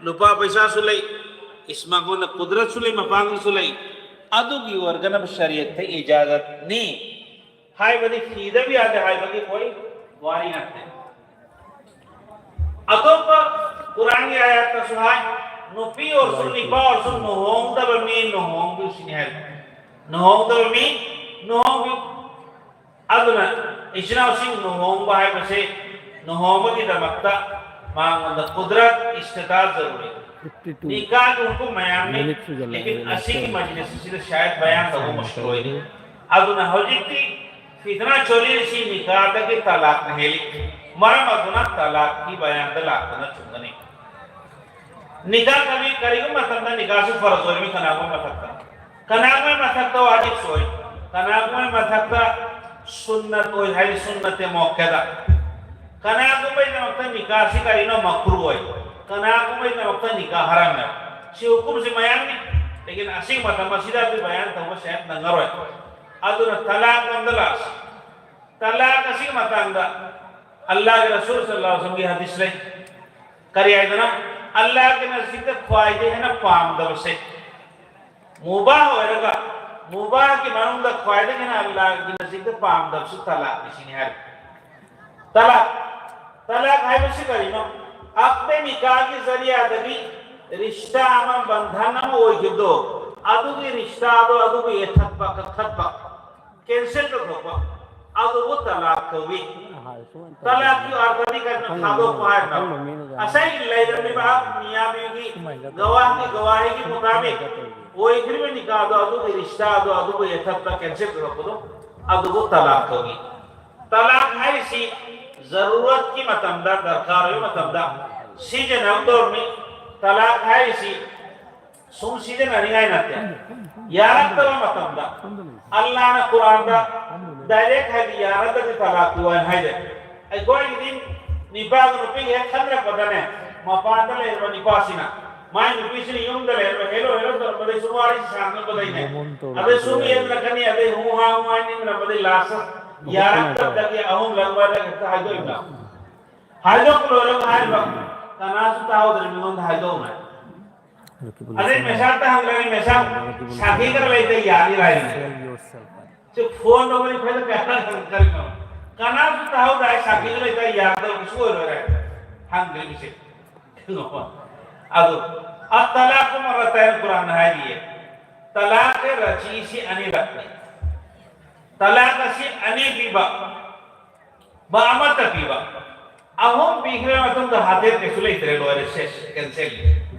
ꯂꯨꯄꯥ ꯄꯩꯁꯥꯁꯨ ꯂꯩ, ꯏꯁ ꯃꯉꯣꯟꯗ ꯀꯨꯗꯔꯠꯁꯨ ꯂꯩ, ꯃꯄꯥꯡꯒꯜꯁꯨ ꯂꯩ, ꯑꯗꯨꯒꯤ ꯑꯣꯏꯔꯒꯅ ꯁꯔꯤꯌꯠꯇ ꯏꯖꯥꯖꯠꯅꯤ꯫ ꯍꯥꯏꯕꯗꯤ ꯊꯤꯗꯕ ꯌꯥꯗꯦ ꯍꯥꯏꯕꯒꯤ ꯄꯣꯏꯟ ꯋꯥꯔꯤ ꯅꯠꯇꯦ꯫ ꯑꯇꯣꯞꯄ ꯀꯨꯔꯥꯟꯒꯤ ꯑꯥꯌꯥꯠꯇꯁꯨ ꯍꯥꯏ, ꯅꯨꯄꯤ ꯑꯣꯏꯔꯁꯨ ꯅꯨꯄꯥ ꯑꯣꯏꯔꯁꯨ ꯂꯨꯍꯣꯡꯗꯕ ꯃꯤ ꯂꯨꯍꯣꯡꯕꯤꯌꯨ ꯁꯤꯅꯤ ꯍꯥꯏ꯫ ꯂꯨꯍꯣꯡꯗꯕ ꯃꯤ ꯂꯨꯍꯣꯡꯕꯤꯌꯨ꯫ ꯑꯗꯨꯅ ꯏꯆꯤꯟ ꯏꯅꯥꯎꯁꯤꯡ ꯂꯨꯍꯣꯡꯕ ꯍꯥꯏꯕꯁꯤ ꯂꯨꯍꯣꯡꯕꯒꯤꯗꯃꯛꯇ ꯃꯉꯣꯟꯗ ꯀꯨꯗꯔꯠ, ꯏꯁꯇꯤꯇꯥ ꯖꯔꯨꯔꯤ꯫ ꯐꯤꯐꯇꯤ ꯇꯨ ꯅꯤꯀꯥꯒꯤ ꯍꯨꯀꯨꯝ ꯃꯌꯥꯝꯅꯤ, ꯃꯤꯅꯤꯠ ꯁꯨꯖꯜꯂꯛꯑꯦ ꯂꯦꯀꯤꯟ ꯑꯁꯤꯒꯤ ꯃꯁꯇꯔ꯫ ꯃꯖꯂꯤꯁ ꯑꯁꯤꯗ ꯁꯥꯌꯗ ꯕꯌꯥꯟ ꯇꯧꯕ ꯃꯁꯂꯥ ꯑꯣꯏꯔꯤ꯫ ꯑꯗꯨꯅ ꯍꯧꯖꯤꯛꯇꯤ ꯐꯤꯇꯅꯥ ꯆꯣꯂꯤꯔꯤꯁꯤ ꯅꯤꯀꯥꯗꯒꯤ ꯇꯂꯥꯛꯅ ꯍꯦꯜꯂꯤ꯫ ꯃꯔꯝ ꯑꯗꯨꯅ ꯇꯂꯥꯛꯀꯤ ꯕꯌꯥꯟꯗ ꯂꯥꯛꯇꯅ ꯆꯨꯝꯒꯅꯤ꯫ ꯅꯤꯀꯥ ꯀꯔꯤ, ꯀꯔꯤꯒꯨꯝꯕ ꯃꯇꯝꯗ ꯅꯤꯀꯥꯁꯤ ꯐꯔꯖ ꯑꯣꯏꯔꯝꯃꯤ ꯀꯅꯥꯒꯨꯝꯕ ꯃꯊꯛꯇ꯫ ꯀꯅꯥꯒꯨꯝꯕ ꯃꯊꯛꯇ ꯋꯥꯖꯤꯕꯁꯨ ꯑꯣꯏ꯫ ꯀꯅꯥꯒꯨꯝꯕ ꯃꯊꯛꯇ ꯁꯨꯟꯅꯠ ꯑꯣꯏ ꯍꯥꯏꯗꯤ ꯁꯨꯟꯅꯠꯇꯦ ꯃꯣꯛꯀꯦꯗ꯫ ꯀꯅꯥꯒꯨꯝꯕꯒꯤꯗꯃꯛꯇ ꯅꯤꯀꯥꯁꯤ ꯀꯔꯤꯅꯣ ꯃꯀ꯭ꯔꯨ ꯑꯣꯏ꯫ ꯀꯅꯥꯒꯨꯝꯕꯒꯤꯗꯃꯛꯇ ꯅꯤꯀꯥ ꯍꯔꯥꯝꯅꯦ꯫ ꯁꯤ ꯍꯨꯀꯨꯝꯁꯤ ꯃꯌꯥꯝꯅꯤ꯫ ꯂꯦꯀꯤꯟ ꯑꯁꯤꯒꯤ ꯃꯇꯝ ꯑꯁꯤꯗ ꯑꯗꯨ ꯕꯌꯥꯟ ꯇꯧꯕꯁꯦ ꯅꯪꯉꯔꯣꯏ꯫ ꯑꯗꯨꯅ ꯇꯂꯥꯛ ꯂꯣꯝꯗ ꯂꯥꯛꯁꯤ꯫ ꯇꯂꯥꯛ ꯑꯁꯤꯒꯤ ꯃꯇꯥꯡꯗ ꯑꯜꯂꯥꯍꯒꯤ ꯔꯁꯨꯜ ꯁꯜꯂꯜꯂꯥꯍꯨ ꯑꯂꯩꯍꯤ ꯋꯥꯁꯜꯂꯝꯒꯤ ꯍꯗꯤꯁ ꯂꯩ꯫ ꯀꯔꯤ ꯍꯥꯏꯗꯅ? ꯑꯜꯂꯥꯍꯒꯤ ꯅꯖꯤꯛꯇ ꯈ꯭ꯋꯥꯏꯗꯒꯤ ꯍꯦꯟꯅ ꯄꯥꯝꯗꯕꯁꯦ, ꯃꯨꯕꯥꯍ ꯑꯣꯏꯔꯒ ꯃꯨꯕꯥꯍꯒꯤ ꯃꯅꯨꯡꯗ ꯈ꯭ꯋꯥꯏꯗꯒꯤ ꯍꯦꯟꯅ ꯑꯜꯂꯥꯍꯒꯤ ꯅꯖꯤꯛꯇ ꯄꯥꯝꯗꯕꯁꯨ ꯇꯂꯥꯛꯅꯤ ꯁꯤꯅꯤ ꯍꯥꯏꯔꯤ꯫ ꯇꯂꯥꯛ, ꯇꯂꯥꯛ ꯍꯥꯏꯕꯁꯤ ꯀꯔꯤꯅꯣ? ꯑꯛꯗ ꯅꯤꯀꯥꯒꯤ ꯖꯔꯤꯌꯥꯗꯒꯤ ꯔꯤꯁꯇꯥ ꯑꯃ, ꯕꯟꯙꯟ ꯑꯃ ꯑꯣꯏꯈꯤꯕꯗꯣ, ꯑꯗꯨꯒꯤ ꯔꯤꯁꯇꯥꯗꯣ ꯑꯗꯨꯕꯨ ꯌꯦꯠꯊꯠꯄ, ꯀꯛꯊꯠꯄ, ꯀꯦꯟꯁꯦꯜ ꯇꯧꯊꯣꯛꯄ, ꯑꯗꯨꯕꯨ ꯇꯂꯥꯛ ꯀꯧꯏ꯫ ꯇꯂꯥꯛꯀꯤ ꯑꯔꯊꯗꯤ ꯀꯔꯤꯅꯣ? ꯊꯥꯗꯣꯛꯄ ꯍꯥꯏꯕ꯫ ꯉꯁꯥꯏꯒꯤ ꯂꯩꯔꯝꯃꯤꯕ ꯃꯤꯌꯥꯕꯤꯒꯤ ꯒꯋꯥꯍꯒꯤ ꯒꯋꯥꯍꯤꯒꯤ ꯃꯨꯇꯥꯕꯤꯛ ꯑꯣꯏꯈ꯭ꯔꯤꯕ ꯅꯤꯀꯥꯗꯣ, ꯑꯗꯨꯒꯤ ꯔꯤꯁꯇꯥꯗꯣ ꯑꯗꯨꯕꯨ ꯌꯦꯛꯊꯠꯄ, ꯀꯦꯟꯁꯦꯜ ꯇꯧꯔꯛꯄꯗꯣ, ꯑꯗꯨꯕꯨ ꯇꯂꯥꯛ ꯀꯧꯏ꯫ ꯇꯂꯥꯛ ꯍꯥꯏꯔꯤꯁꯤ ꯖꯔꯨꯔꯠꯀꯤ ꯃꯇꯝꯗ, ꯗꯔꯀꯥꯔ ꯑꯣꯏꯕ ꯃꯇꯝꯗ ꯁꯤꯖꯤꯟꯅꯒꯗꯧꯔꯕꯅꯤ꯫ ꯇꯂꯥꯛ ꯍꯥꯏꯔꯤꯁꯤ ꯁꯨꯝ ꯁꯤꯖꯤꯟꯅꯅꯤꯡꯉꯥꯏ ꯅꯠꯇꯦ꯫ ꯌꯥꯔꯛꯇꯕ ꯃꯇꯝꯗ ꯑꯜꯂꯥꯍꯅ ꯀꯨꯔꯥꯟꯗ ꯗꯥꯏꯔꯦꯛ ꯍꯥꯏꯗꯤ ꯌꯥꯔꯒꯗꯤ ꯇꯂꯥꯛ ꯄꯤꯌꯨ ꯍꯥꯏꯅ ꯍꯥꯏꯗꯦ꯫ ꯑꯩꯈꯣꯏꯒꯤꯗꯤ ꯅꯤꯄꯥꯒ ꯅꯨꯄꯤꯒ ꯍꯦꯛ ꯈꯟꯅꯔꯛꯄꯗꯅꯦ, ꯃꯄꯥꯟꯗ ꯂꯩꯔꯕ ꯅꯤꯄꯥꯁꯤꯅ ꯃꯥꯏ ꯅꯨꯄꯤꯁꯤꯅ ꯌꯨꯝꯗ ꯂꯩꯔꯕ ꯍꯦꯂꯣ ꯍꯦꯂꯣ ꯇꯧꯔꯛꯄꯗꯩ ꯁꯨꯝ ꯋꯥꯔꯤ ꯁꯥꯟꯅꯔꯛꯄꯗꯩꯅꯦ, ꯑꯗꯩ ꯁꯨꯝ ꯌꯦꯡꯅꯔꯛꯀꯅꯤ, ꯑꯗꯩ ꯍꯨ ꯍꯥ ꯍꯨ ꯍꯥ ꯅꯤꯡꯅꯔꯛꯄꯗꯩ ꯂꯥꯁꯇ ꯌꯥꯔꯛꯇꯕꯗꯒꯤ ꯑꯍꯨꯝꯂꯛ ꯃꯔꯤꯂꯛ ꯍꯦꯛꯇ ꯍꯥꯏꯗꯣꯛꯏꯕ꯫ ꯍꯥꯏꯗꯣꯛꯄ ꯂꯣꯏꯔꯒ ꯍꯥꯏꯔꯤꯕ ꯀꯅꯥꯁꯨ ꯇꯥꯍꯧꯗ꯭ꯔꯦ, ꯃꯤꯉꯣꯟꯗ ꯍꯥꯏꯗꯣꯛꯎꯅꯦ꯫ ꯑꯗꯩ ꯃꯦꯁꯥꯛꯇ ꯍꯪꯈ꯭ꯔꯅꯤ, ꯃꯦꯁꯥꯛ ꯁꯥꯈꯤ ꯈꯔ ꯂꯩꯇ ꯌꯥꯅꯤ ꯂꯥꯏꯅꯤ꯫ ꯁꯤ ꯐꯣꯟ ꯇꯧꯕꯗꯤ ꯐꯖꯅ ꯀꯌꯥ ꯍꯪꯈ꯭ꯔꯤꯅꯣ? ꯀꯅꯥꯁꯨ ꯇꯥꯍꯧꯗ ꯑꯩ ꯁꯥꯈꯤ ꯈꯔ ꯂꯩꯇ ꯌꯥꯗꯕ ꯀꯩꯁꯨ ꯑꯣꯏꯔꯣꯏ ꯍꯥꯏ ꯍꯪꯈ꯭ꯔꯤꯕꯁꯦ꯫ ꯑꯗꯨ ꯑꯠꯇꯂꯥꯛ ꯃꯔ꯭ꯔꯇꯥꯏꯟ ꯀꯨꯔꯥꯟꯅ ꯍꯥꯏꯔꯤꯌꯦ꯫ ꯇꯂꯥꯛ ꯔꯆꯤꯁꯤ ꯑꯅꯤꯔꯛꯅꯤ꯫ ꯇꯂꯥꯛ ꯑꯁꯤ ꯑꯅꯤ ꯄꯤꯕ꯫ ꯃꯥ ꯑꯃꯠꯇ ꯄꯤꯕ꯫ ꯑꯍꯨꯝ ꯄꯤꯈ꯭ꯔ ꯃꯇꯨꯡꯗ ꯍꯥꯇꯦ ꯀꯩꯁꯨ ꯂꯩꯇ꯭ꯔꯦ, ꯂꯣꯏꯔꯦ, ꯁꯦꯁ, ꯀꯦꯟꯁꯦꯜ꯫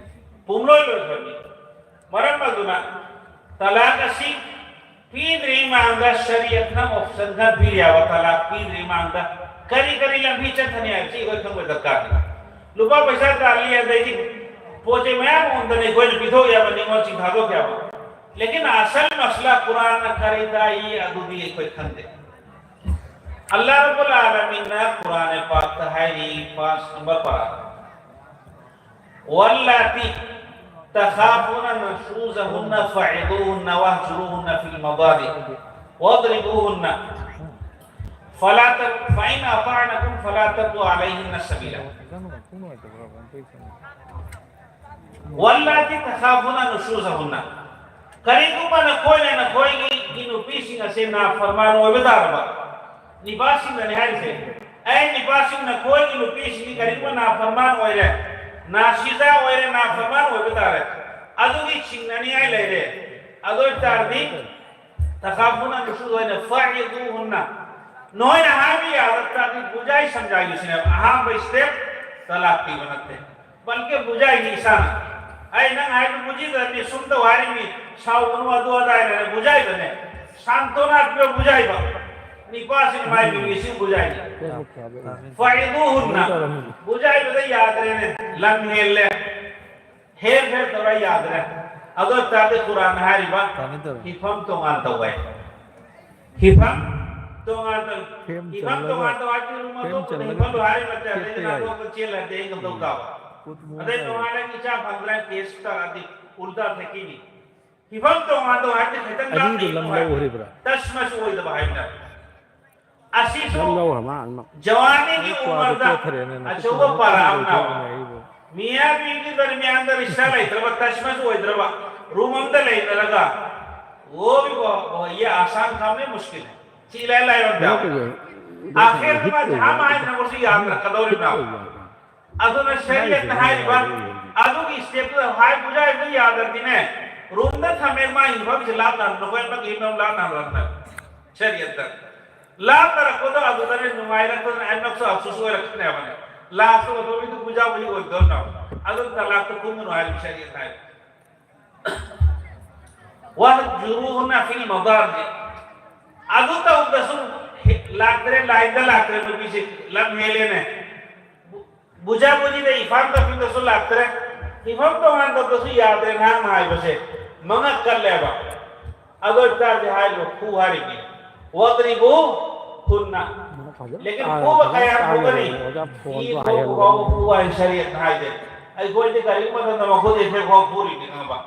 ꯄꯨꯝꯂꯣꯏ ꯂꯣꯏꯈ꯭ꯔꯕꯅꯤ꯫ ꯃꯔꯝ ꯑꯗꯨꯅ ꯇꯂꯥꯛ ꯑꯁꯤ ꯄꯤꯗ꯭ꯔꯤ ꯃꯥꯡꯗ ꯁꯔꯤꯌꯠꯅ ꯑꯣꯞꯁꯟ ꯈꯔ ꯄꯤꯔꯤ ꯍꯥꯏꯕ, ꯇꯂꯥꯛ ꯄꯤꯗ꯭ꯔꯤ ꯃꯥꯡꯗ ꯀꯔꯤ ꯀꯔꯤ ꯂꯝꯕꯤ ꯆꯠꯀꯅꯤ ꯍꯥꯏꯕꯁꯤ ꯑꯩꯈꯣꯏ ꯈꯪꯕ ꯗꯔꯀꯥꯔꯅꯤ꯫ ꯂꯨꯄꯥ ꯄꯩꯁꯥ ꯇꯥꯜꯂꯤ ꯑꯗꯩꯗꯤ ꯄꯣꯠ ꯆꯩ ꯃꯌꯥꯝ ꯎꯗꯅ ꯑꯩꯈꯣꯏꯅ ꯄꯤꯊꯣꯛ ꯌꯥꯕ, ꯅꯤꯉꯣꯜꯁꯤꯡ ꯊꯥꯗꯣꯛ ꯌꯥꯕ꯫ ꯂꯦꯀꯤꯟ ꯑꯁꯜ ꯃꯁꯂꯥ ꯀꯨꯔꯥꯟꯅ ꯀꯔꯤ ꯇꯥꯛꯏ ꯑꯗꯨꯗꯤ ꯑꯩꯈꯣꯏ ꯈꯪꯗꯦ꯫ ꯑꯜꯂꯥꯍ ꯔꯕꯨꯜ ꯑꯥꯂꯃꯤꯟꯅ ꯀꯨꯔꯥꯟ ꯄꯥꯛꯇ ꯍꯥꯏꯔꯤ, ꯄꯥꯁ ꯅꯝꯕꯔ ꯄꯥꯔꯥ, "واللاتي تخافون نشوزهن فعظوهن واهجروهن في المضاجع واضربوهن فلا ت-، فإن أطعنكم فلا تبغوا عليهن سبيلا." "واللاتي تخافون نشوزهن." ꯀꯔꯤꯒꯨꯝꯕ ꯅꯈꯣꯏꯅ ꯅꯈꯣꯏꯒꯤ ꯅꯨꯄꯤꯁꯤꯡ ꯑꯁꯦ ꯅꯥꯐꯔꯃꯥꯟ ꯑꯣꯏꯕ ꯇꯥꯔꯕ, ꯅꯤꯄꯥꯁꯤꯡꯅꯅꯤ ꯍꯥꯏꯔꯤꯁꯦ, "ꯑꯩ ꯅꯤꯄꯥꯁꯤꯡ ꯅꯈꯣꯏꯒꯤ ꯅꯨꯄꯤꯁꯤꯡꯒꯤ ꯀꯔꯤꯒꯨꯝꯕ ꯅꯥꯐꯔꯃꯥꯟ ꯑꯣꯏꯔꯦ, ꯅꯥꯁꯤꯖꯥ ꯑꯣꯏꯔꯦ, ꯅꯥꯐꯔꯃꯥꯟ ꯑꯣꯏꯕ ꯇꯥꯔꯦ, ꯑꯗꯨꯒꯤ ꯆꯤꯡꯅꯅꯤꯡꯉꯥꯏ ꯂꯩꯔꯦ, ꯑꯗꯨ ꯑꯣꯏꯕ ꯇꯥꯔꯗꯤ ꯇꯈꯥꯐꯨꯅ ꯅꯨꯁꯨ ꯑꯣꯏꯅ ꯐꯥꯏꯗꯨꯍꯨꯟꯅ, ꯅꯣꯏꯅ ꯍꯥꯏꯕ ꯌꯥꯗ ꯇꯥꯔꯗꯤ ꯕꯨꯖꯥꯏ ꯁꯝꯖꯥꯏꯌꯨ ꯁꯤꯅꯦꯕ꯫ ꯑꯍꯥꯟꯕ ꯁ꯭ꯇꯦꯞ ꯇꯂꯥꯛ ꯄꯤꯕ ꯅꯠꯇꯦ, ꯕꯜꯀꯤ ꯕꯨꯖꯥꯏꯅꯤ ꯏꯁꯥꯅ꯫ ꯑꯩ ꯅꯪ ꯍꯥꯏꯗꯨ ꯕꯨꯖꯤꯗ꯭ꯔꯗꯤ ꯁꯨꯝ ꯇꯧ ꯍꯥꯏꯔꯤꯃꯤ, ꯁꯥꯎꯒꯅꯨ ꯑꯗꯨ ꯑꯗꯥ ꯍꯥꯏꯅ ꯕꯨꯖꯥꯏꯕꯅꯦ꯫ ꯁꯥꯟꯇꯣꯅꯥ ꯄꯤꯕ ꯕꯨꯖꯥꯏꯕ꯫ ꯅꯤꯄꯥꯁꯤꯅ ꯃꯥꯏ ꯕꯤꯕꯤꯁꯤ ꯕꯨꯖꯥꯏꯅꯤ꯫ ꯐꯥꯏꯗꯨꯍꯨꯟꯅ꯫ ꯕꯨꯖꯥꯏꯕꯗ ꯌꯥꯗ꯭ꯔꯦꯅꯦ, ꯂꯝ ꯍꯦꯜꯂꯦ꯫ ꯍꯦꯔ ꯐꯦꯔ ꯇꯧꯔ ꯌꯥꯗ꯭ꯔꯦ꯫ ꯑꯗꯨ ꯑꯣꯏꯇꯥꯔꯗꯤ ꯀꯨꯔꯥꯟꯅ ꯍꯥꯏꯔꯤꯕ ꯍꯤꯐꯝ ꯇꯣꯉꯥꯟ ꯇꯧꯋꯦ꯫ ꯍꯤꯐꯝ ꯇꯣꯉꯥꯟ ꯇꯧ-, ꯍꯤꯐꯝ ꯇꯣꯉꯥꯟ ꯇꯧ ꯍꯥꯏꯗꯤ ꯔꯨꯝ ꯑꯇꯣꯞꯄꯗ ꯍꯤꯐꯝꯗꯨ ꯍꯥꯏꯔꯤ ꯅꯠꯇꯦ, ꯑꯗꯩ ꯅꯥꯇꯣꯟꯗ ꯆꯦꯜꯂꯗꯤ ꯑꯩ ꯀꯝꯗꯧ ꯇꯥꯕ? ꯑꯗꯩ ꯅꯣꯡꯉꯥꯜꯂꯒ ꯏꯆꯥ ꯐꯪꯗ꯭ꯔꯦ, ꯇꯦꯁ ꯇꯧꯔꯗꯤ ꯎꯜꯇꯥ ꯐꯦꯡꯀꯤꯅꯤ꯫ ꯐꯤꯕꯝ ꯇꯣꯉꯥꯟ ꯇꯣꯉꯥꯟ ꯍꯥꯏꯕꯗꯤ ꯈꯤꯇꯪ ꯑꯅꯤꯗꯨ ꯂꯥꯞꯅ ꯂꯝ ꯌꯦꯡꯉꯨ ꯍꯥꯏꯕ꯫ ꯂꯧꯈ꯭ꯔꯤꯕ꯭ꯔꯥ? ꯇꯁ ꯃꯁ ꯑꯣꯏꯗꯕ ꯍꯥꯏꯕꯅꯦꯕ꯫ ꯑꯁꯤꯁꯨ ꯂꯝ ꯂꯧꯈ꯭ꯔ ꯃꯥ ꯑꯅꯤꯃꯛ꯫ ꯖꯋꯥꯅꯤꯒꯤ ꯑꯩ ꯀ꯭ꯋꯥꯗꯣ ꯎꯃꯔꯗ ꯇꯣꯠꯊꯔꯦꯅ ꯅꯈꯨꯠꯇꯨ ꯑꯆꯧꯕ ꯅꯈꯨꯠꯇꯨ ꯄꯔꯥ ꯑꯃꯅ ꯑꯣꯏꯊꯣꯛꯑꯣ ꯍꯥꯏꯔꯤꯕ꯫ ꯃꯤꯌꯥ ꯕꯤꯒꯤ ꯗꯔꯃꯤꯌꯥꯟꯗ ꯔꯤꯁꯥ ꯂꯩꯇ꯭ꯔꯕ, ꯇꯁ ꯃꯁ ꯑꯣꯏꯗ꯭ꯔꯕ, ꯔꯨꯝ ꯑꯃꯗ ꯂꯩꯅꯔꯒ, "वो भी ब-, ब-, ये आसान काम नहीं, मुश्किल है", ꯁꯤ ꯏꯂꯥꯏ ꯂꯥꯏꯕ ꯑꯝꯗ꯫ ꯀꯩꯅꯣ ꯇꯧꯋꯦ, ꯑꯥꯈꯤꯔꯗ ꯍꯤꯠ ꯃꯥ ꯑꯣꯏꯕ ꯖꯍꯥ ꯍꯥꯏꯕ꯫ ꯃꯥꯏꯅ ꯃꯁꯤ ꯌꯥꯗ꯭ꯔꯥ, ꯀꯗꯧꯔꯤꯕꯅꯣ? ꯍꯤꯠ ꯑꯣꯏꯕ ꯍꯥꯏꯕ꯫ ꯑꯗꯨꯅ ꯁꯔꯤꯌꯠꯅ ꯍꯥꯏꯔꯤꯕ ꯑꯗꯨꯒꯤ ꯁ꯭ꯇꯦꯞꯇꯨꯗ ꯍꯥꯏ ꯕꯨꯖꯥꯏꯕꯗ ꯌꯥꯗ꯭ꯔꯗꯤꯅꯦ, ꯔꯨꯝꯗ ꯊꯝꯃꯦ, ꯃꯥ ꯌꯨꯝꯐꯝꯁꯦ ꯂꯥꯞꯅ, ꯅꯈꯣꯏ ꯑꯃꯒꯤ ꯌꯨꯝꯐꯝ ꯂꯥꯞꯅ ꯍꯜꯂꯛꯄ ꯁꯔꯤꯌꯠꯇ꯫ ꯂꯥꯞꯅꯔꯛꯄꯗꯣ ꯑꯗꯨꯗꯅꯦ ꯅꯨꯡꯉꯥꯏꯔꯛꯇꯗꯅ ꯑꯩꯅꯁꯨ ꯑꯐꯁꯨꯁ ꯑꯣꯏꯔꯛꯀꯅꯦꯕꯅꯦ꯫ ꯂꯥꯁꯇ ꯑꯣꯏꯊꯣꯛꯏꯗꯨ ꯕꯨꯖꯥ ꯕꯨꯖꯤ ꯑꯣꯏꯗꯧꯅꯦꯕ꯫ ꯑꯗꯨ ꯇꯂꯥꯛꯇ ꯀꯨꯝꯒꯅꯨ ꯍꯥꯏꯕ ꯁꯔꯤꯌꯠ ꯍꯥꯏꯕ꯫ "واهجروهن في المضاجع". ꯑꯗꯨ ꯇꯧꯕꯗꯁꯨ ꯂꯥꯛꯇ꯭ꯔꯦ, ꯂꯥꯏꯟꯗ ꯂꯥꯛꯇ꯭ꯔꯦ, ꯅꯨꯄꯤꯁꯦ ꯂꯝ ꯍꯦꯜꯂꯦꯅꯦ꯫ ꯕꯨꯖꯥ ꯕꯨꯖꯤꯗ ꯏꯐꯥꯟ ꯇꯧꯕꯗꯁꯨ ꯂꯥꯛꯇ꯭ꯔꯦ꯫ ꯐꯤꯐꯝ ꯇꯣꯉꯥꯟ ꯇꯧꯕꯁꯨ ꯌꯥꯗ꯭ꯔꯦ ꯅꯍꯥꯛꯅ ꯍꯥꯏꯕꯁꯦ꯫ ꯃꯉꯛ ꯀꯜꯂꯦꯕ꯫ ꯑꯗꯨ ꯑꯣꯏꯇꯥꯔꯗꯤ ꯍꯥꯏꯔꯤꯕ ꯐꯨ ꯍꯥꯏꯔꯤꯅꯤ꯫ ꯋꯥꯗ꯭ꯔꯤꯕꯨ ꯍꯨꯟꯅ꯫ ꯂꯦꯀꯤꯟ ꯐꯨꯕ ꯀꯌꯥ ꯐꯨꯒꯅꯤ? ꯃꯤ ꯐꯨꯕ ꯐꯥꯎꯕ ꯐꯨ ꯍꯥꯏ ꯁꯔꯤꯌꯠꯅ ꯍꯥꯏꯗꯦ꯫ ꯑꯩꯈꯣꯏꯗꯤ ꯀꯔꯤꯒꯨꯝꯕ ꯃꯇꯝꯗ ꯃꯈꯨꯠ ꯏꯐꯦꯛ ꯐꯥꯎ ꯐꯨꯔꯤꯅꯤ ꯈꯪꯉꯕ?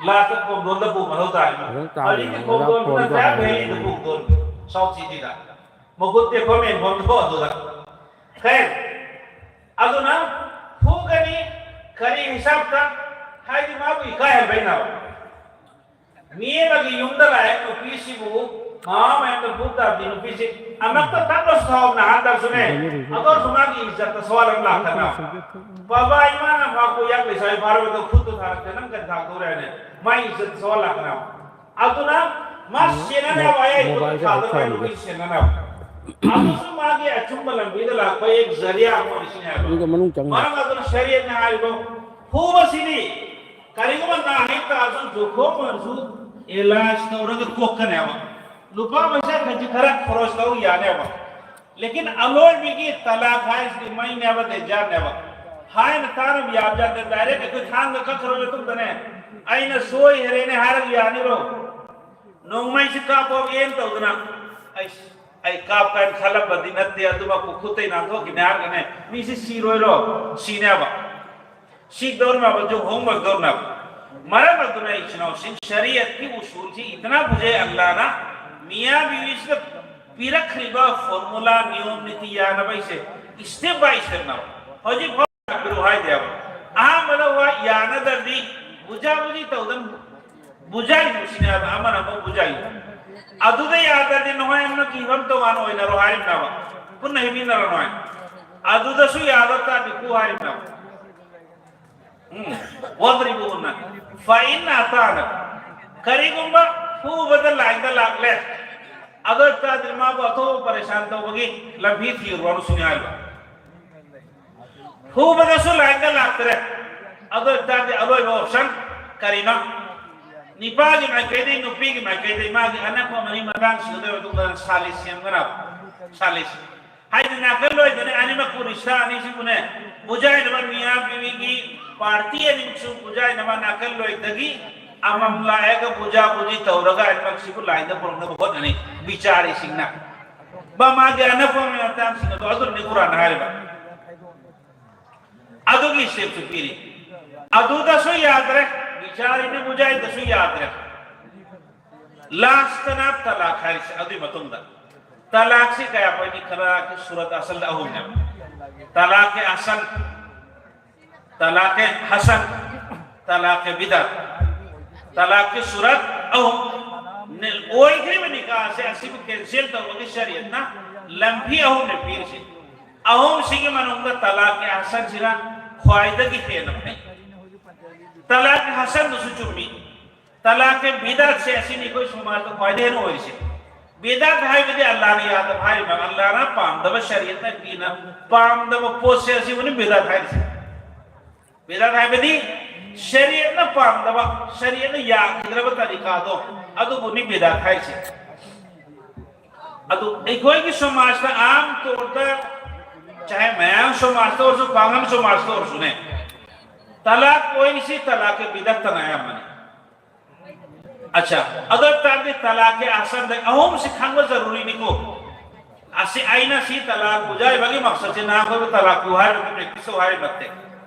ꯂꯥꯁꯇ ꯈꯣꯡꯗꯣꯟꯗ ꯄꯨ ꯃꯊꯧ ꯇꯥꯔꯤꯕ꯫ ꯍꯧꯖꯤꯛꯇꯤ ꯈꯣꯡꯗꯣꯟꯗꯨꯅ ꯇꯥꯛ ꯍꯩꯔꯤꯗꯨ ꯄꯨꯗꯣꯟ ꯁꯥꯎꯠ ꯁꯤꯇꯤꯗ꯫ ꯃꯈꯨꯠ ꯇꯦꯛꯐꯝ ꯌꯦꯡꯐꯝ ꯊꯣꯛ ꯑꯗꯨꯗ꯫ ꯈꯦ꯫ ꯑꯗꯨꯅ ꯐꯨꯒꯅꯤ ꯀꯔꯤ ꯍꯤꯁꯥꯕꯇ? ꯍꯥꯏꯗꯤ ꯃꯥꯕꯨ ꯏꯀꯥꯏꯍꯟꯕꯩꯅꯦꯕ꯫ ꯃꯤ ꯑꯃꯒꯤ ꯌꯨꯝꯗ ꯂꯥꯛꯑꯦ ꯅꯨꯄꯤꯁꯤꯕꯨ ꯃꯃꯥ ꯃꯌꯥꯝꯗ ꯐꯨ ꯇꯥꯔꯗꯤ ꯅꯨꯄꯤꯁꯤ ꯑꯃꯛꯇ ꯇꯞꯅꯁꯨ ꯁꯥꯎ ꯅꯍꯥꯟꯗꯁꯨꯅꯦ꯫ ꯑꯗꯨꯁꯨ ꯃꯥꯒꯤ ꯏꯖꯠꯇ ꯁꯋꯥꯜ ꯑꯃ ꯂꯥꯛꯀꯅꯤ꯫ ꯕꯕꯥ ꯏꯃꯥꯅ ꯃꯥꯕꯨ ꯌꯥꯝ ꯂꯩꯁꯥꯕꯤ ꯐꯥꯔꯕꯗ ꯈꯨꯠꯇꯨ ꯊꯥꯔꯛꯇꯦ ꯅꯪ ꯀꯔꯤ ꯊꯥꯛꯇꯧꯔꯦ ꯍꯥꯏꯅ ꯃꯥꯒꯤ ꯏꯖꯠꯇ ꯁꯋꯥꯜ ꯂꯥꯛꯀꯅꯤ꯫ ꯑꯗꯨꯅ ꯃꯥ ꯁꯦꯟꯅꯅꯕ ꯑꯩ ꯑꯩ ꯃꯣꯕꯥꯏꯜꯁꯦ ꯈꯔ ꯊꯥꯗꯣꯛꯄ ꯑꯩ ꯊꯥꯔꯝꯒꯦ꯫ ꯅꯨꯄꯤ ꯁꯦꯟꯅꯅꯕ꯫ ꯑꯗꯨꯁꯨ ꯃꯥꯒꯤ ꯑꯆꯨꯝꯕ ꯂꯝꯕꯤꯗ ꯂꯥꯛꯄ ꯑꯩ ꯖꯔꯤꯌꯥ ꯑꯃ ꯑꯣꯏꯁꯤꯅꯦ ꯍꯥꯏꯕ꯫ ꯑꯗꯨꯒ ꯃꯅꯨꯡ ꯆꯪꯉꯨ꯫ ꯃꯔꯝ ꯑꯗꯨꯅ ꯁꯔꯤꯌꯠꯅ ꯍꯥꯏꯔꯤꯕ ꯐꯨꯕꯁꯤꯗꯤ ꯀꯔꯤꯒꯨꯝꯕ ꯅꯥꯍꯦꯛ ꯇꯥꯔꯁꯨ ꯖꯣꯈꯣꯞ ꯑꯣꯏꯔꯁꯨ ꯑꯦꯂꯥꯏꯁ ꯇꯧꯔꯒ ꯀꯣꯛꯀꯅꯦꯕ꯫ ꯂꯨꯄꯥ ꯄꯩꯁꯥ ꯈꯖꯤꯛ ꯈꯔ ꯈꯣꯔꯁ ꯇꯧ ꯌꯥꯅꯦꯕ꯫ ꯂꯦꯀꯤꯟ ꯑꯂꯣꯏꯕꯤꯒꯤ ꯇꯂꯥꯛ ꯍꯥꯏꯁꯤꯗꯤ ꯃꯩꯅꯦꯕ ꯗꯦꯟꯖꯔꯅꯦꯕ꯫ ꯍꯥꯏꯅ ꯇꯥꯅꯕ ꯌꯥꯕ ꯌꯥꯗꯦ꯫ ꯗꯥꯏꯔꯦꯛ ꯑꯩꯈꯣꯏ ꯊꯥꯡꯒ ꯀꯛꯈ꯭ꯔꯕ ꯃꯇꯨꯡꯗꯅꯦ ꯑꯩꯅ ꯁꯣꯏꯈꯔꯦꯅꯦ ꯍꯥꯏꯔꯒ ꯌꯥꯅꯤꯔꯣ? ꯅꯣꯡꯃꯩꯁꯤ ꯀꯥꯞꯄꯣꯛꯑꯦꯅ ꯇꯧꯗꯅ ꯑꯩ ꯑꯩ ꯀꯥꯞꯀꯦꯅ ꯈꯜꯂꯝꯕꯗꯤ ꯅꯠꯇꯦ ꯑꯗꯨꯃꯛꯄꯨ ꯈꯨꯠꯇꯩ ꯅꯥꯟꯊꯣꯛꯈꯤꯅꯦ ꯍꯥꯏꯔꯒꯅꯦ ꯃꯤꯁꯤ ꯁꯤꯔꯣꯏꯔꯣ? ꯁꯤꯅꯦꯕ꯫ ꯁꯤꯗꯧꯔꯝꯃꯕ ꯖꯨ ꯍꯣꯡꯕꯗꯧꯔꯝꯃꯕ꯫ ꯃꯔꯝ ꯑꯗꯨꯅ ꯏꯆꯤꯟ ꯏꯅꯥꯎꯁꯤꯡ ꯁꯔꯤꯌꯠꯀꯤ ꯎꯁꯨꯜꯁꯤ ꯏꯇꯅꯥ ꯐꯖꯩ ꯑꯜꯂꯥꯅ ꯃꯤꯌꯥ ꯕꯤꯋꯤꯁꯤꯗ ꯄꯤꯔꯛꯈ꯭ꯔꯤꯕ ꯐꯣꯔꯃꯨꯂꯥ ꯅꯤꯌꯣꯝ ꯅꯤꯇꯤ ꯌꯥꯅꯕ ꯑꯩꯁꯦ step by step ꯅ ꯍꯧꯖꯤꯛ ꯐꯥꯎ ꯂꯥꯛꯄꯤꯔꯣ ꯍꯥꯏꯗꯦꯕ꯫ ꯑꯍꯥꯟꯕꯗ ꯋꯥ ꯌꯥꯅꯗ꯭ꯔꯗꯤ ꯕꯨꯖꯥ ꯕꯨꯖꯤ ꯇꯧꯗꯅ ꯕꯨꯖꯥꯏꯗꯨ ꯁꯤꯅꯦꯕ ꯑꯃꯅ ꯑꯃ ꯕꯨꯖꯥꯏꯗꯨ꯫ ꯑꯗꯨꯗ ꯌꯥꯗ꯭ꯔꯗꯤ ꯅꯈꯣꯏ ꯑꯃꯅ ꯀꯤꯐꯝ ꯇꯣꯉꯥꯟꯅ ꯑꯣꯏꯅꯔꯣ ꯍꯥꯏꯔꯤꯕꯅꯦꯕ꯫ ꯄꯨꯟꯅ ꯍꯤꯞꯃꯤꯟꯅꯔꯣ ꯅꯣꯏ꯫ ꯑꯗꯨꯗꯁꯨ ꯌꯥꯗ ꯇꯥꯔꯗꯤ ꯐꯨ ꯍꯥꯏꯔꯤꯕꯅꯦꯕ꯫ ꯎꯝ꯫ ꯋꯥꯗ꯭ꯔꯤꯕꯨꯅ ꯐꯥꯏꯟ ꯑꯇꯥꯅ ꯀꯔꯤꯒꯨꯝꯕ ꯐꯨꯕꯗ ꯂꯥꯏꯟꯗ ꯂꯥꯛꯂꯦ ꯑꯗꯨ ꯑꯣꯏꯇꯥꯔꯗꯤ ꯃꯥꯕꯨ ꯑꯇꯣꯞꯄ ꯄꯔꯦꯁꯥꯟ ꯇꯧꯕꯒꯤ ꯂꯝꯕꯤ ꯊꯤꯔꯨꯔꯣ ꯁꯤꯅꯤ ꯍꯥꯏꯕ꯫ ꯐꯨꯕꯗꯁꯨ ꯂꯥꯏꯟꯗ ꯂꯥꯛꯇ꯭ꯔꯦ ꯑꯗꯨ ꯑꯣꯏꯇꯥꯔꯗꯤ ꯑꯔꯣꯏꯕ ꯑꯣꯞꯁꯟ ꯀꯔꯤꯅꯣ? ꯅꯤꯄꯥꯒꯤ ꯃꯥꯏꯀꯩꯗꯩ ꯅꯨꯄꯤꯒꯤ ꯃꯥꯏꯀꯩꯗꯩ ꯃꯥꯒꯤ ꯑꯅꯛꯄ ꯃꯔꯤ ꯃꯇꯥꯡ ꯁꯤꯒꯗꯕ ꯑꯗꯨꯒ ꯁꯥꯂꯤꯁ ꯁꯦꯝꯒꯅꯕ꯫ ꯁꯥꯂꯤꯁ ꯍꯥꯏꯗꯤ ꯅꯥꯀꯜ ꯑꯣꯏꯗꯅ ꯑꯅꯤꯃꯛ ꯄꯨꯔꯤꯁꯇ ꯑꯅꯤꯁꯤꯕꯨꯅꯦ ꯕꯨꯖꯥꯏꯅꯕ ꯃꯤꯌꯥ ꯕꯤꯕꯤꯒꯤ ꯄꯥꯔꯇꯤ ꯑꯅꯤꯃꯛꯁꯨ ꯄꯨꯖꯥ ꯍꯥꯏꯅ ꯃꯥ ꯅꯥꯀꯜ ꯂꯣꯏꯗꯒꯤ ꯑꯃꯃꯝ ꯂꯥꯛꯑꯒ ꯄꯨꯖꯥ ꯄꯨꯖꯤ ꯇꯧꯔꯒ ꯑꯅꯤꯃꯛꯁꯤꯕꯨ ꯂꯥꯏꯟꯗ ꯄꯨꯔꯛꯅꯕ ꯍꯣꯠꯅꯅꯤ ꯕꯤꯆꯥꯔꯤꯁꯤꯡꯅ꯫ ꯃꯥꯒꯤ ꯑꯅꯐꯕ ꯃꯇꯥꯡꯁꯤꯡ ꯑꯗꯣ ꯑꯗꯨꯅꯤ ꯀꯨꯔꯥꯟ ꯍꯥꯏꯔꯤꯕ꯫ ꯑꯗꯨꯒꯤ ꯁ꯭ꯇꯦꯞꯁꯨ ꯄꯤꯔꯤ꯫ ꯑꯗꯨꯗꯁꯨ ꯌꯥꯗ꯭ꯔꯦ, ꯕꯤꯆꯥꯔꯤꯅ ꯄꯨꯖꯥꯏꯗꯁꯨ ꯌꯥꯗ꯭ꯔꯦ꯫ ꯂꯥꯁꯇꯅ ꯇꯂꯥꯛ ꯍꯥꯏꯔꯤꯁꯦ꯫ ꯑꯗꯨꯒꯤ ꯃꯇꯨꯡꯗ ꯇꯂꯥꯛꯁꯤ ꯀꯌꯥ ꯄꯣꯏꯅꯤ? ꯈꯔ ꯁꯨꯔꯠ ꯑꯁꯜꯗ ꯑꯍꯨꯝꯅꯦꯕ꯫ ꯇꯂꯥꯛꯀꯤ ꯑꯁꯜ, ꯇꯂꯥꯛꯀꯤ ꯍꯁꯟ, ꯇꯂꯥꯛꯀꯤ ꯕꯤꯗꯥꯠ꯫ ꯇꯂꯥꯛꯀꯤ ꯁꯨꯔꯠ ꯑꯍꯨꯝ꯫ ꯑꯣꯏꯈ꯭ꯔꯤꯕ ꯅꯤꯀꯥꯁꯦ ꯑꯁꯤꯕꯨ ꯀꯦꯟꯁꯦꯜ ꯇꯧꯕꯒꯤ ꯁꯔꯤꯌꯠꯅ ꯂꯝꯕꯤ ꯑꯍꯨꯝꯅꯦ ꯄꯤꯔꯤꯁꯦ꯫ ꯑꯍꯨꯝꯁꯤꯒꯤ ꯃꯅꯨꯡꯗ ꯇꯂꯥꯛꯀꯤ ꯍꯁꯟꯁꯤꯅ ꯈ꯭ꯋꯥꯏꯗꯒꯤ ꯍꯦꯟꯅ ꯐꯩ꯫ ꯇꯂꯥꯛꯀꯤ ꯍꯁꯟꯗꯨꯁꯨ ꯆꯨꯝꯃꯤ꯫ ꯇꯂꯥꯛꯀꯤ ꯕꯤꯗꯥꯠꯁꯦ ꯑꯁꯤꯅꯤ ꯑꯩꯈꯣꯏ ꯁꯃꯥꯖꯗ ꯈ꯭ꯋꯥꯏꯗꯒꯤ ꯍꯦꯟꯅ ꯑꯣꯏꯔꯤꯁꯦ꯫ ꯕꯤꯗꯥꯠ ꯍꯥꯏꯕꯗꯤ ꯑꯜꯂꯥꯍꯅ ꯌꯥꯗꯕ ꯍꯥꯏꯔꯤꯕ, ꯑꯜꯂꯥꯍꯅ ꯄꯥꯝꯗꯕ, ꯁꯔꯤꯌꯠꯅ ꯄꯤꯅ ꯄꯥꯝꯗꯕ ꯄꯣꯠꯁꯦ ꯑꯁꯤꯕꯨꯅꯤ ꯕꯤꯗꯥꯠ ꯍꯥꯏꯔꯤꯁꯦ꯫ ꯕꯤꯗꯥꯠ ꯍꯥꯏꯕꯗꯤ ꯁꯔꯤꯌꯠꯅ ꯄꯥꯝꯗꯕ, ꯁꯔꯤꯌꯠꯅ ꯌꯥꯈꯤꯗ꯭ꯔꯕ ꯇꯔꯤꯀꯥꯗꯣ ꯑꯗꯨꯕꯨꯅꯤ ꯕꯤꯗꯥꯠ ꯍꯥꯏꯔꯤꯁꯦ꯫ ꯑꯗꯨ ꯑꯩꯈꯣꯏꯒꯤ ꯁꯃꯥꯖꯇ ꯑꯥꯝ ꯇꯧꯔꯗ, ꯆꯥꯍꯦ ꯃꯌꯥꯝ ꯁꯃꯥꯖꯇ ꯑꯣꯏꯔꯁꯨ, ꯄꯥꯡꯒꯜ ꯁꯃꯥꯖꯇ ꯑꯣꯏꯔꯁꯨꯅꯦ, ꯇꯂꯥꯛ ꯑꯣꯏꯔꯤꯁꯤ ꯇꯂꯥꯛꯀꯤ ꯕꯤꯗꯥꯠꯇꯅ ꯑꯌꯥꯝꯕꯅꯤ꯫ ꯑꯠꯆꯥ, ꯑꯗꯨ ꯑꯣꯏꯇꯥꯔꯗꯤ ꯇꯂꯥꯛꯀꯤ ꯑꯍꯁꯟꯗ ꯑꯍꯨꯝꯁꯤ ꯈꯪꯕ ꯖꯔꯨꯔꯤꯅꯤꯀꯣ꯫ ꯑꯁꯤ ꯑꯩꯅ ꯁꯤ ꯇꯂꯥꯛ ꯕꯨꯖꯥꯏꯕꯒꯤ ꯃꯛꯁꯠꯁꯤ ꯅꯍꯥꯛꯈꯣꯏꯕꯨ ꯇꯂꯥꯛꯄꯤꯌꯨ ꯍꯥꯏꯕꯒꯤ ꯄ꯭ꯔꯦꯛꯇꯤꯁ ꯇꯧ ꯍꯥꯏꯕ ꯅꯠꯇꯦ꯫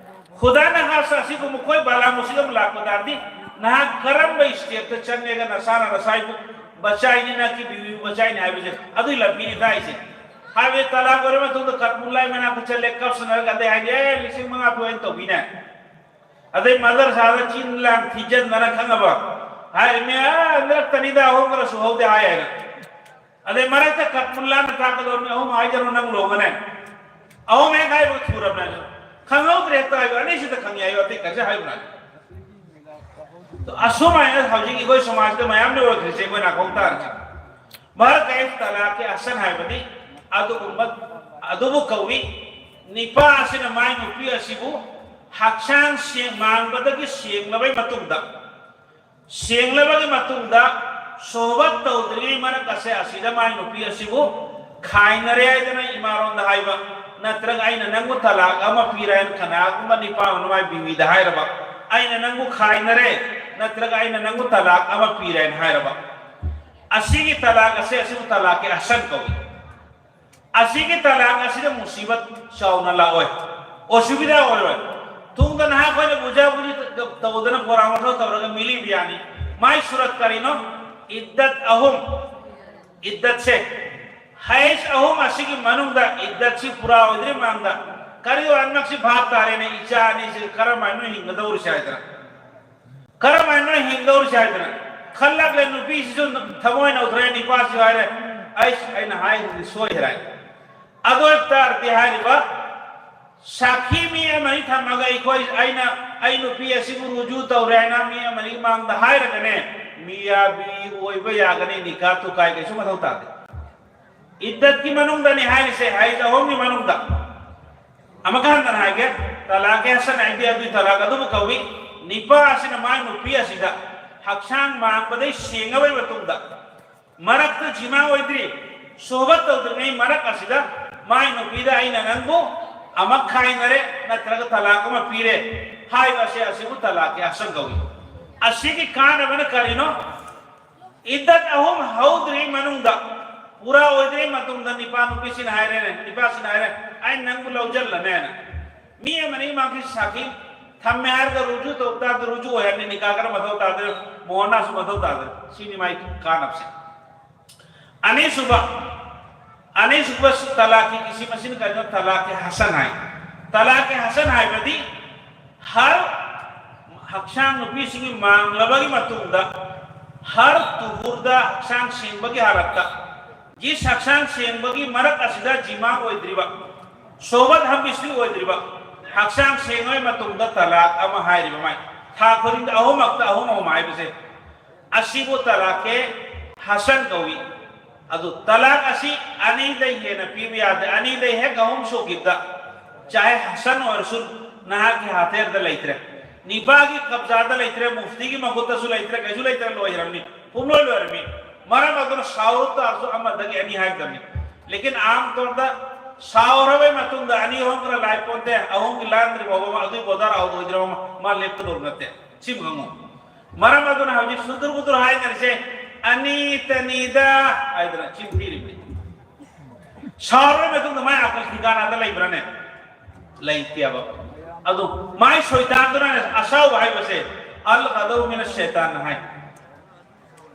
ꯈꯨꯗꯥꯅ ꯈꯥꯁ ꯑꯁꯤꯒꯨꯝꯕ ꯑꯩꯈꯣꯏ ꯕꯥꯂꯥ ꯃꯨꯁꯤꯗ ꯑꯃ ꯂꯥꯛꯄ ꯇꯥꯔꯗꯤ ꯅꯍꯥꯛ ꯀꯔꯝꯕ ꯁ꯭ꯇꯦꯞꯇ ꯆꯪꯉꯦꯒ ꯅꯁꯥꯅ ꯅꯁꯥꯏꯕꯨ ꯕꯆꯥꯏꯅꯤ ꯅ ꯀꯤ ꯕꯤꯕꯤ ꯕꯆꯥꯏꯅꯤ ꯍꯥꯏꯕꯁꯦ ꯑꯗꯨꯒꯤ ꯂꯝꯕꯤꯅꯤ ꯇꯥꯛꯏꯁꯦ꯫ ꯍꯥꯏꯕꯗꯤ ꯇꯂꯥꯛ ꯑꯣꯏꯔ ꯃꯇꯨꯡꯗ ꯀꯠꯃꯨꯜꯂꯥꯏ ꯃꯅꯥꯛꯇ ꯆꯠꯂꯦ, ꯀꯞꯁꯟꯅꯔꯒ ꯑꯗꯩ ꯍꯥꯏꯗꯤ ꯑꯦ ꯂꯤꯁꯤꯡ ꯃꯉꯥ ꯄꯤꯌꯨ ꯍꯥꯏꯅ ꯇꯧꯕꯤꯅꯦ꯫ ꯑꯗꯩ ꯃꯗꯔꯁꯥꯗ ꯆꯤꯟ ꯂꯥꯡ ꯊꯤꯖꯟꯗꯅ ꯈꯪꯉꯕ? ꯍꯥꯏꯔꯤꯃꯤ, "ꯑ, ꯅꯛꯇꯅꯤꯗ, ꯑꯍꯣꯡꯈ꯭ꯔꯁꯨ ꯍꯧꯗꯦ" ꯍꯥꯏ ꯍꯥꯏꯅ꯫ ꯑꯗꯩ ꯃꯔꯛꯇ ꯀꯠꯃꯨꯜꯂꯥꯅ ꯇꯥꯛꯀꯗꯧꯔꯕꯅꯤ, "ꯑꯍꯨꯝ ꯍꯥꯏꯖꯔꯣ, ꯅꯪ ꯂꯣꯡꯒꯅꯦ"꯫ ꯑꯍꯨꯝ ꯍꯦꯛ ꯍꯥꯏꯕ ꯊꯨꯔꯕꯅꯦ꯫ "ꯈꯪꯍꯧꯗ꯭ꯔꯦ ꯍꯦꯛꯇ ꯍꯥꯏꯌꯨ, ꯑꯅꯤꯁꯤꯗ ꯈꯪꯉꯦ ꯍꯥꯏꯌꯨ, ꯑꯇꯩ ꯀꯔꯤꯁꯨ ꯍꯥꯏꯕ ꯅꯠꯇꯦ"꯫ ꯑꯁꯨꯃꯥꯏꯅ ꯍꯧꯖꯤꯛ ꯑꯩꯈꯣꯏ ꯁꯃꯥꯖꯇ ꯃꯌꯥꯝ ꯂꯩꯔꯛꯈ꯭ꯔꯤꯁꯦ ꯑꯩꯈꯣꯏ ꯅꯥꯀꯧ ꯇꯥꯔꯁꯦ꯫ ꯃꯔꯛ ꯑꯩ ꯇꯂꯥꯛꯀꯤ ꯑꯁꯟ ꯍꯥꯏꯕꯗꯤ ꯑꯗꯨꯒꯨꯝꯕ, ꯑꯗꯨꯕꯨ ꯀꯧꯏ꯫ ꯅꯤꯄꯥ ꯑꯁꯤꯅ ꯃꯥꯏ ꯅꯨꯄꯤ ꯑꯁꯤꯕꯨ ꯍꯛꯆꯥꯡ ꯁꯦꯡ-, ꯃꯥꯡꯕꯗꯒꯤ ꯁꯦꯡꯂꯕꯩ ꯃꯇꯨꯡꯗ, ꯁꯦꯡꯂꯕꯒꯤ ꯃꯇꯨꯡꯗ ꯁꯣꯍꯕꯠ ꯇꯧꯗ꯭ꯔꯤꯉꯩ ꯃꯔꯛ ꯑꯁꯦ ꯑꯁꯤꯗ ꯃꯥꯏ ꯅꯨꯄꯤ ꯑꯁꯤꯕꯨ ꯈꯥꯏꯅꯔꯦ ꯍꯥꯏꯗꯅ ꯏꯃꯥꯔꯣꯝꯗ ꯍꯥꯏꯕ꯫ ꯅꯠꯇ꯭ꯔꯒ ꯑꯩꯅ ꯅꯪꯕꯨ ꯇꯂꯥꯛ ꯑꯃ ꯄꯤꯔꯦ ꯍꯥꯏꯅ ꯀꯅꯥꯒꯨꯝꯕ ꯅꯤꯄꯥ ꯑꯃꯅ ꯃꯥꯏ ꯕꯤꯋꯤꯗ ꯍꯥꯏꯔꯕ, ꯑꯩꯅ ꯅꯪꯕꯨ ꯈꯥꯏꯅꯔꯦ, ꯅꯠꯇ꯭ꯔꯒ ꯑꯩꯅ ꯅꯪꯕꯨ ꯇꯂꯥꯛ ꯑꯃ ꯄꯤꯔꯦ ꯍꯥꯏꯅ ꯍꯥꯏꯔꯕ, ꯑꯁꯤꯒꯤ ꯇꯂꯥꯛ ꯑꯁꯦ ꯑꯁꯤꯕꯨ ꯇꯂꯥꯛꯀꯤ ꯑꯍꯁꯟ ꯀꯧꯏ꯫ ꯑꯁꯤꯒꯤ ꯇꯂꯥꯛ ꯑꯁꯤꯗ ꯃꯨꯁꯤꯕꯠ ꯆꯥꯎꯅ ꯂꯥꯛꯑꯣꯏ, ꯑꯁꯨꯕꯤꯗꯥ ꯑꯣꯏꯔꯣꯏ꯫ ꯇꯨꯡꯗ ꯅꯍꯥꯛ ꯑꯩꯈꯣꯏꯅ ꯕꯨꯖꯥ ꯕꯨꯖꯤ ꯇꯧꯗꯅ ꯄꯣꯔꯥꯃꯣꯔꯣ ꯇꯧꯔꯒ ꯃꯤꯂꯤꯕ ꯌꯥꯅꯤ꯫ ꯃꯥꯏ ꯁꯨꯔꯠ ꯀꯔꯤꯅꯣ? ꯏꯗꯠ ꯑꯍꯨꯝ꯫ ꯏꯗꯠꯁꯦ, ꯍꯩꯁ ꯑꯍꯨꯝ ꯑꯁꯤꯒꯤ ꯃꯅꯨꯡꯗ ꯏꯗꯠꯁꯤ ꯄꯨꯔꯥ ꯑꯣꯏꯗ꯭ꯔꯤ ꯃꯃꯥꯡꯗ ꯀꯔꯤ ꯑꯣꯏꯍꯟꯃꯛꯁꯤ ꯚꯥꯞ ꯇꯥꯔꯦꯅꯦ, ꯏꯆꯥ ꯑꯅꯤꯁꯤ ꯀꯔꯝꯍꯥꯏꯅ ꯍꯤꯡꯒꯗꯧꯔꯤꯁꯦ ꯍꯥꯏꯗꯅ꯫ ꯀꯔꯝꯍꯥꯏꯅ ꯍꯤꯡꯗꯧꯔꯤꯁꯦ ꯍꯥꯏꯗꯅ ꯈꯜꯂꯛꯂꯦ꯫ ꯅꯨꯄꯤꯁꯤꯁꯨ ꯊꯃꯣꯏ ꯅꯧꯗ꯭ꯔꯦ, ꯅꯤꯄꯥꯁꯨ ꯍꯥꯏꯔꯦ, ꯑꯩꯁ, ꯑꯩꯅ ꯍꯥꯏꯔꯤꯗꯤ ꯁꯣꯏꯈ꯭ꯔꯦ꯫ ꯑꯗꯨ ꯑꯣꯏꯕ ꯇꯥꯔꯗꯤ ꯍꯥꯏꯔꯤꯕ ꯁꯥꯈꯤ ꯃꯤ ꯑꯃꯅꯤ ꯊꯝꯃꯒ ꯑꯩꯈꯣꯏ, ꯑꯩꯅ, ꯑꯩ ꯅꯨꯄꯤ ꯑꯁꯤꯕꯨ ꯔꯨꯖꯨ ꯇꯧꯔꯦ ꯍꯥꯏꯅ ꯃꯤ ꯑꯃꯅꯤ ꯃꯥꯡꯗ ꯍꯥꯏꯔꯒꯅꯦ, ꯃꯤꯌꯥꯕꯤ ꯑꯣꯏꯕ ꯌꯥꯒꯅꯤ, ꯅꯤꯀꯥ ꯇꯨꯀꯥꯏ ꯀꯩꯁꯨ ꯃꯊꯧ ꯇꯥꯗꯦ꯫ ꯏꯗꯠꯀꯤ ꯃꯅꯨꯡꯗꯅꯤ ꯍꯥꯏꯔꯤꯁꯦ, ꯍꯩꯁ ꯑꯍꯨꯝꯒꯤ ꯃꯅꯨꯡꯗ꯫ ꯑꯃꯨꯛꯀ ꯍꯟꯅ ꯍꯥꯏꯒꯦ, ꯇꯂꯥꯛꯀꯤ ꯍꯁꯟ ꯍꯥꯏꯗꯤ ꯑꯗꯨꯏ ꯇꯂꯥꯛ ꯑꯗꯨꯕꯨ ꯀꯧꯏ꯫ ꯅꯤꯄꯥ ꯑꯁꯤꯅ ꯃꯥꯏ ꯅꯨꯄꯤ ꯑꯁꯤꯗ ꯍꯛꯆꯥꯡ ꯃꯥꯡꯕꯗꯩ ꯁꯦꯡꯉꯕꯩ ꯃꯇꯨꯡꯗ, ꯃꯔꯛꯇ ꯖꯤꯃꯥ ꯑꯣꯏꯗ꯭ꯔꯤ, ꯁꯣꯍꯕꯠ ꯇꯧꯗ꯭ꯔꯤꯉꯩ ꯃꯔꯛ ꯑꯁꯤꯗ ꯃꯥꯏ ꯅꯨꯄꯤꯗ ꯑꯩꯅ ꯅꯪꯕꯨ ꯑꯃ ꯈꯥꯏꯅꯔꯦ ꯅꯠꯇ꯭ꯔꯒ ꯇꯂꯥꯛ ꯑꯃ ꯄꯤꯔꯦ ꯍꯥꯏꯕ ꯑꯁꯦ ꯑꯁꯤꯕꯨ ꯇꯂꯥꯛꯀꯤ ꯍꯁꯟ ꯀꯧꯏ꯫ ꯑꯁꯤꯒꯤ ꯀꯥꯟꯅꯕꯅ ꯀꯔꯤꯅꯣ? ꯏꯗꯠ ꯑꯍꯨꯝ ꯍꯧꯗ꯭ꯔꯤ ꯃꯅꯨꯡꯗ, ꯄꯨꯔꯥ ꯑꯣꯏꯗ꯭ꯔꯤ ꯃꯇꯨꯡꯗ ꯅꯤꯄꯥ ꯅꯨꯄꯤꯁꯤꯅ ꯍꯥꯏꯔꯦꯅꯦ, ꯅꯤꯄꯥꯁꯤꯅ ꯍꯥꯏꯔꯦ, "ꯑꯩ ꯅꯪꯕꯨ ꯂꯧꯖꯜꯂꯅꯦꯅ"꯫ ꯃꯤ ꯑꯃꯅꯤ ꯃꯥꯒꯤ ꯁꯥꯈꯤ ꯊꯝꯃꯦ ꯍꯥꯏꯔꯒ ꯔꯨꯖꯨ ꯇꯧ ꯇꯥꯔꯗꯤ ꯔꯨꯖꯨ ꯑꯣꯏꯍꯟꯅꯤ, ꯅꯤꯀꯥ ꯈꯔ ꯃꯊꯧ ꯇꯥꯗ꯭ꯔꯦ, ꯃꯣꯍꯅꯥꯁꯨ ꯃꯊꯧ ꯇꯥꯗ꯭ꯔꯦ꯫ ꯁꯤꯅꯤ ꯃꯥꯏ ꯀꯥꯟꯅꯕꯁꯦ꯫ ꯑꯅꯤꯁꯨꯕ, ꯑꯅꯤꯁꯨꯕ ꯇꯂꯥꯛꯀꯤ ꯀꯤꯁꯤꯝ ꯑꯁꯤꯅ ꯀꯔꯤꯅꯣ? ꯇꯂꯥꯛꯀꯤ ꯍꯁꯟ ꯍꯥꯏ꯫ ꯇꯂꯥꯛꯀꯤ ꯍꯁꯟ ꯍꯥꯏꯕꯗꯤ ꯍꯔ ꯍꯛꯆꯥꯡ ꯅꯨꯄꯤꯁꯤꯡꯒꯤ ꯃꯥꯡꯂꯕꯒꯤ ꯃꯇꯨꯡꯗ ꯍꯔ ꯇꯨꯍꯨꯔꯗ ꯍꯛꯆꯥꯡ ꯁꯦꯡꯕꯒꯤ ꯍꯥꯂꯠꯇ, ꯖꯤꯁ ꯍꯛꯆꯥꯡ ꯁꯦꯡꯕꯒꯤ ꯃꯔꯛ ꯑꯁꯤꯗ ꯖꯤꯃꯥ ꯑꯣꯏꯗ꯭ꯔꯤꯕ, ꯁꯣꯕꯠ ꯍꯝꯕꯤꯁꯂꯤ ꯑꯣꯏꯗ꯭ꯔꯤꯕ, ꯍꯛꯆꯥꯡ ꯁꯦꯡꯉꯕ ꯃꯇꯨꯡꯗ ꯇꯂꯥꯛ ꯑꯃ ꯍꯥꯏꯔꯤꯕ ꯃꯥꯏ ꯊꯥ ꯈꯨꯗꯤꯡꯗ ꯑꯍꯨꯝꯃꯛꯇ ꯑꯍꯨꯝ ꯑꯍꯨꯝ ꯍꯥꯏꯕꯁꯦ, ꯑꯁꯤꯕꯨ ꯇꯂꯥꯛꯀꯦ ꯍꯁꯟ ꯀꯧꯏ꯫ ꯑꯗꯨ ꯇꯂꯥꯛ ꯑꯁꯤ ꯑꯅꯤꯗꯩ ꯍꯦꯟꯅ ꯄꯤꯕ ꯌꯥꯗꯦ꯫ ꯑꯅꯤꯗꯩ ꯍꯦꯛ ꯑꯍꯨꯝ ꯁꯨꯈꯤꯕꯗ, ꯆꯥꯍꯦ ꯍꯁꯟ ꯑꯣꯏꯔꯁꯨ, ꯅꯍꯥꯛꯀꯤ ꯍꯥꯊꯦꯔꯗ ꯂꯩꯇ꯭ꯔꯦ, ꯅꯤꯄꯥꯒꯤ ꯀꯕꯖꯥꯗ ꯂꯩꯇ꯭ꯔꯦ, ꯃꯨꯐꯇꯤꯒꯤ ꯃꯈꯨꯠꯇꯁꯨ ꯂꯩꯇ꯭ꯔꯦ, ꯀꯩꯁꯨ ꯂꯩꯇ꯭ꯔꯦ, ꯂꯣꯏꯔꯝꯃꯤ, ꯄꯨꯝꯂꯣꯏ ꯂꯣꯏꯔꯝꯃꯤ꯫ ꯃꯔꯝ ꯑꯗꯨꯅ ꯁꯥꯎꯔꯨ ꯇꯥꯔꯁꯨ ꯑꯃꯗꯒꯤ ꯑꯅꯤ ꯍꯥꯏꯒꯗꯕꯅꯤ꯫ ꯂꯦꯀꯤꯟ ꯑꯥꯝ ꯇꯧꯔꯗ ꯁꯥꯎꯔꯕꯩ ꯃꯇꯨꯡꯗ ꯑꯅꯤ ꯑꯍꯨꯝ ꯈꯔ ꯂꯥꯏ ꯄꯣꯟꯇꯦ, ꯑꯍꯨꯝꯒꯤ ꯂꯥꯟꯗ꯭ꯔꯤ ꯐꯥꯎꯕ ꯑꯗꯨꯏ ꯕꯣꯗꯥꯔ ꯑꯥꯎꯠ ꯑꯣꯏꯗ꯭ꯔꯕ ꯃꯥ ꯂꯦꯞꯀꯗꯧꯕ ꯅꯠꯇꯦ꯫ ꯁꯤꯃ ꯈꯪꯉꯨ꯫ ꯃꯔꯝ ꯑꯗꯨꯅ ꯍꯧꯖꯤꯛ ꯁꯨꯗꯨꯔ ꯕꯨꯗꯨꯔ ꯍꯥꯏꯅꯔꯤꯁꯦ ꯑꯅꯤ ꯇꯅꯤꯗ ꯍꯥꯏꯗꯅ ꯆꯤꯟ ꯊꯤꯔꯤꯕꯅꯤ꯫ ꯁꯥꯎꯔꯕ ꯃꯇꯨꯡꯗ ꯃꯥꯏ ꯑꯀꯜ ꯊꯤꯀꯥꯅꯗ ꯂꯩꯕ꯭ꯔꯥꯅꯦ? ꯂꯩꯇꯦꯕ꯫ ꯑꯗꯨ ꯃꯥꯏ ꯁꯣꯏꯇꯥꯟꯗꯨꯅ ꯑꯁꯥꯎꯕ ꯍꯥꯏꯕꯁꯦ ꯑꯜ ꯒꯗꯕ ꯃꯤꯅ ꯁꯦꯇꯥꯟ ꯍꯥꯏ꯫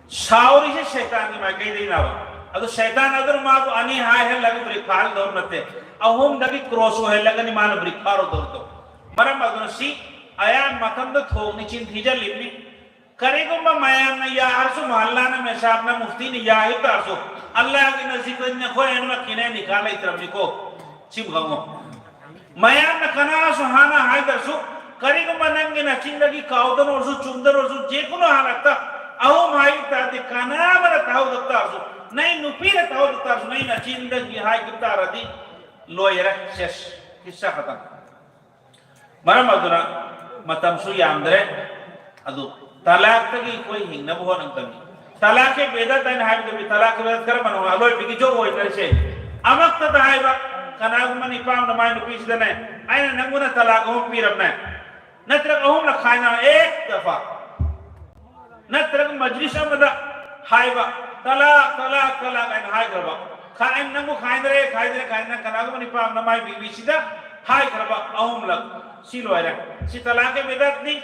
ꯁꯥꯎꯔꯤꯁꯦ ꯁꯩꯇꯥꯟꯒꯤ ꯃꯥꯏꯀꯩꯗꯩꯅꯦꯕ꯫ ꯑꯗꯨ ꯁꯩꯇꯥꯟ ꯑꯗꯨꯅ ꯃꯥꯕꯨ ꯑꯅꯤ ꯍꯥꯏꯍꯜꯂꯒ ꯕ꯭ꯔꯦꯛ ꯐꯥꯍꯜꯗꯧ ꯅꯠꯇꯦ, ꯑꯍꯨꯝꯗꯒꯤ ꯀ꯭ꯔꯣꯁ ꯑꯣꯏꯍꯜꯂꯒꯅꯤ ꯃꯥꯅ ꯕ꯭ꯔꯦꯛ ꯐꯥꯔꯨꯗꯧꯗꯣ꯫ ꯃꯔꯝ ꯑꯗꯨꯅ ꯁꯤ ꯑꯌꯥꯝꯕ ꯃꯇꯝꯗ ꯊꯣꯡꯅꯤ ꯆꯤꯟ ꯊꯤꯖꯜꯂꯤꯕꯅꯤ꯫ ꯀꯔꯤꯒꯨꯝꯕ ꯃꯌꯥꯝꯅ ꯌꯥꯔꯁꯨ ꯃꯍꯜꯂꯥꯅ ꯃꯦꯁꯥꯕꯅ ꯃꯨꯐꯇꯤꯅ ꯌꯥꯏ ꯇꯥꯔꯁꯨ ꯑꯜꯂꯥꯍꯒꯤ ꯅꯖꯤꯛ ꯅꯈꯣꯏ ꯑꯅꯤꯃꯛꯀꯤꯅꯦ ꯅꯤꯀꯥ ꯂꯩꯇ꯭ꯔꯕꯅꯤꯀꯣ꯫ ꯁꯤꯕꯨ ꯈꯪꯉꯣ꯫ ꯃꯌꯥꯝꯅ ꯀꯅꯥꯁꯨ ꯍꯥꯟꯅ ꯍꯥꯏꯗ꯭ꯔꯁꯨ, ꯀꯔꯤꯒꯨꯝꯕ ꯅꯪꯒꯤ ꯅꯆꯤꯟꯗꯒꯤ ꯀꯥꯎꯗꯅ ꯑꯣꯏꯔꯁꯨ, ꯆꯨꯝꯗꯅ ꯑꯣꯏꯔꯁꯨ, ꯖꯦ ꯀꯨꯅꯣ ꯍꯥꯂꯠꯇ ꯑꯍꯨꯝ ꯍꯥꯏꯕ ꯇꯥꯔꯗꯤ, ꯀꯅꯥ ꯑꯃꯅ ꯇꯥꯍꯧꯗꯕ ꯇꯥꯔꯁꯨ, ꯅꯪ ꯅꯨꯄꯤꯅ ꯇꯥꯍꯧꯗꯕ ꯇꯥꯔꯁꯨ, ꯅꯪ ꯅꯆꯤꯟꯗꯒꯤ ꯍꯥꯏꯈꯤꯕ ꯇꯥꯔꯗꯤ, ꯂꯣꯏꯔꯦ꯫ ꯁꯦꯁ, ꯀꯤꯁꯥ ꯈꯇꯝ꯫ ꯃꯔꯝ ꯑꯗꯨꯅ ꯃꯇꯝꯁꯨ ꯌꯥꯝꯗ꯭ꯔꯦ꯫ ꯑꯗꯨ ꯇꯂꯥꯛꯇꯒꯤ ꯑꯩꯈꯣꯏ ꯍꯤꯡꯅꯕ ꯍꯣꯠꯅꯒꯗꯕꯅꯤ꯫ ꯇꯂꯥꯛꯀꯤ ꯕꯦꯗꯠ ꯍꯥꯏꯅ ꯍꯥꯏꯕꯗꯨꯗꯤ ꯇꯂꯥꯛꯀꯤ ꯕꯦꯗꯠ ꯀꯔꯝꯕꯅꯣ? ꯑꯂꯣꯏꯕꯒꯤ ꯖꯣꯛ ꯑꯣꯏꯅꯔꯤꯁꯦ꯫ ꯑꯃꯛꯇꯗ ꯍꯥꯏꯕ, ꯀꯅꯥꯒꯨꯝꯕ ꯅꯤꯄꯥ ꯑꯃꯅ ꯃꯥꯏ ꯅꯨꯄꯤꯁꯤꯗꯅꯦ, "ꯑꯩꯅ ꯅꯪꯕꯨꯅ ꯇꯂꯥꯛ ꯑꯍꯨꯝ ꯄꯤꯔꯕꯅꯦ, ꯅꯠꯇ꯭ꯔꯒ ꯑꯍꯨꯝꯂꯛ ꯈꯥꯏꯅ ꯑꯦꯛ ꯗꯐꯥ", ꯅꯠꯇ꯭ꯔꯒ ꯃꯖꯂꯤꯁ ꯑꯃꯗ ꯍꯥꯏꯕ, "ꯇꯂꯥꯛ, ꯇꯂꯥꯛ, ꯇꯂꯥꯛ" ꯍꯥꯏꯅ ꯍꯥꯏꯈ꯭ꯔꯕ, "ꯈꯥꯏ-, ꯅꯪꯕꯨ ꯈꯥꯏꯅꯔꯦ, ꯈꯥꯏꯅꯔꯦ, ꯈꯥꯏꯅꯔꯦ", ꯀꯅꯥꯒꯨꯝꯕ ꯅꯤꯄꯥ ꯑꯃꯅ ꯃꯥꯏ ꯕꯤꯕꯤꯁꯤꯗ ꯍꯥꯏꯈ꯭ꯔꯕ ꯑꯍꯨꯝꯂꯛ, ꯁꯤ ꯂꯣꯏꯔꯦ꯫ ꯁꯤ ꯇꯂꯥꯛꯀꯤ ꯕꯦꯗꯠꯅꯤ꯫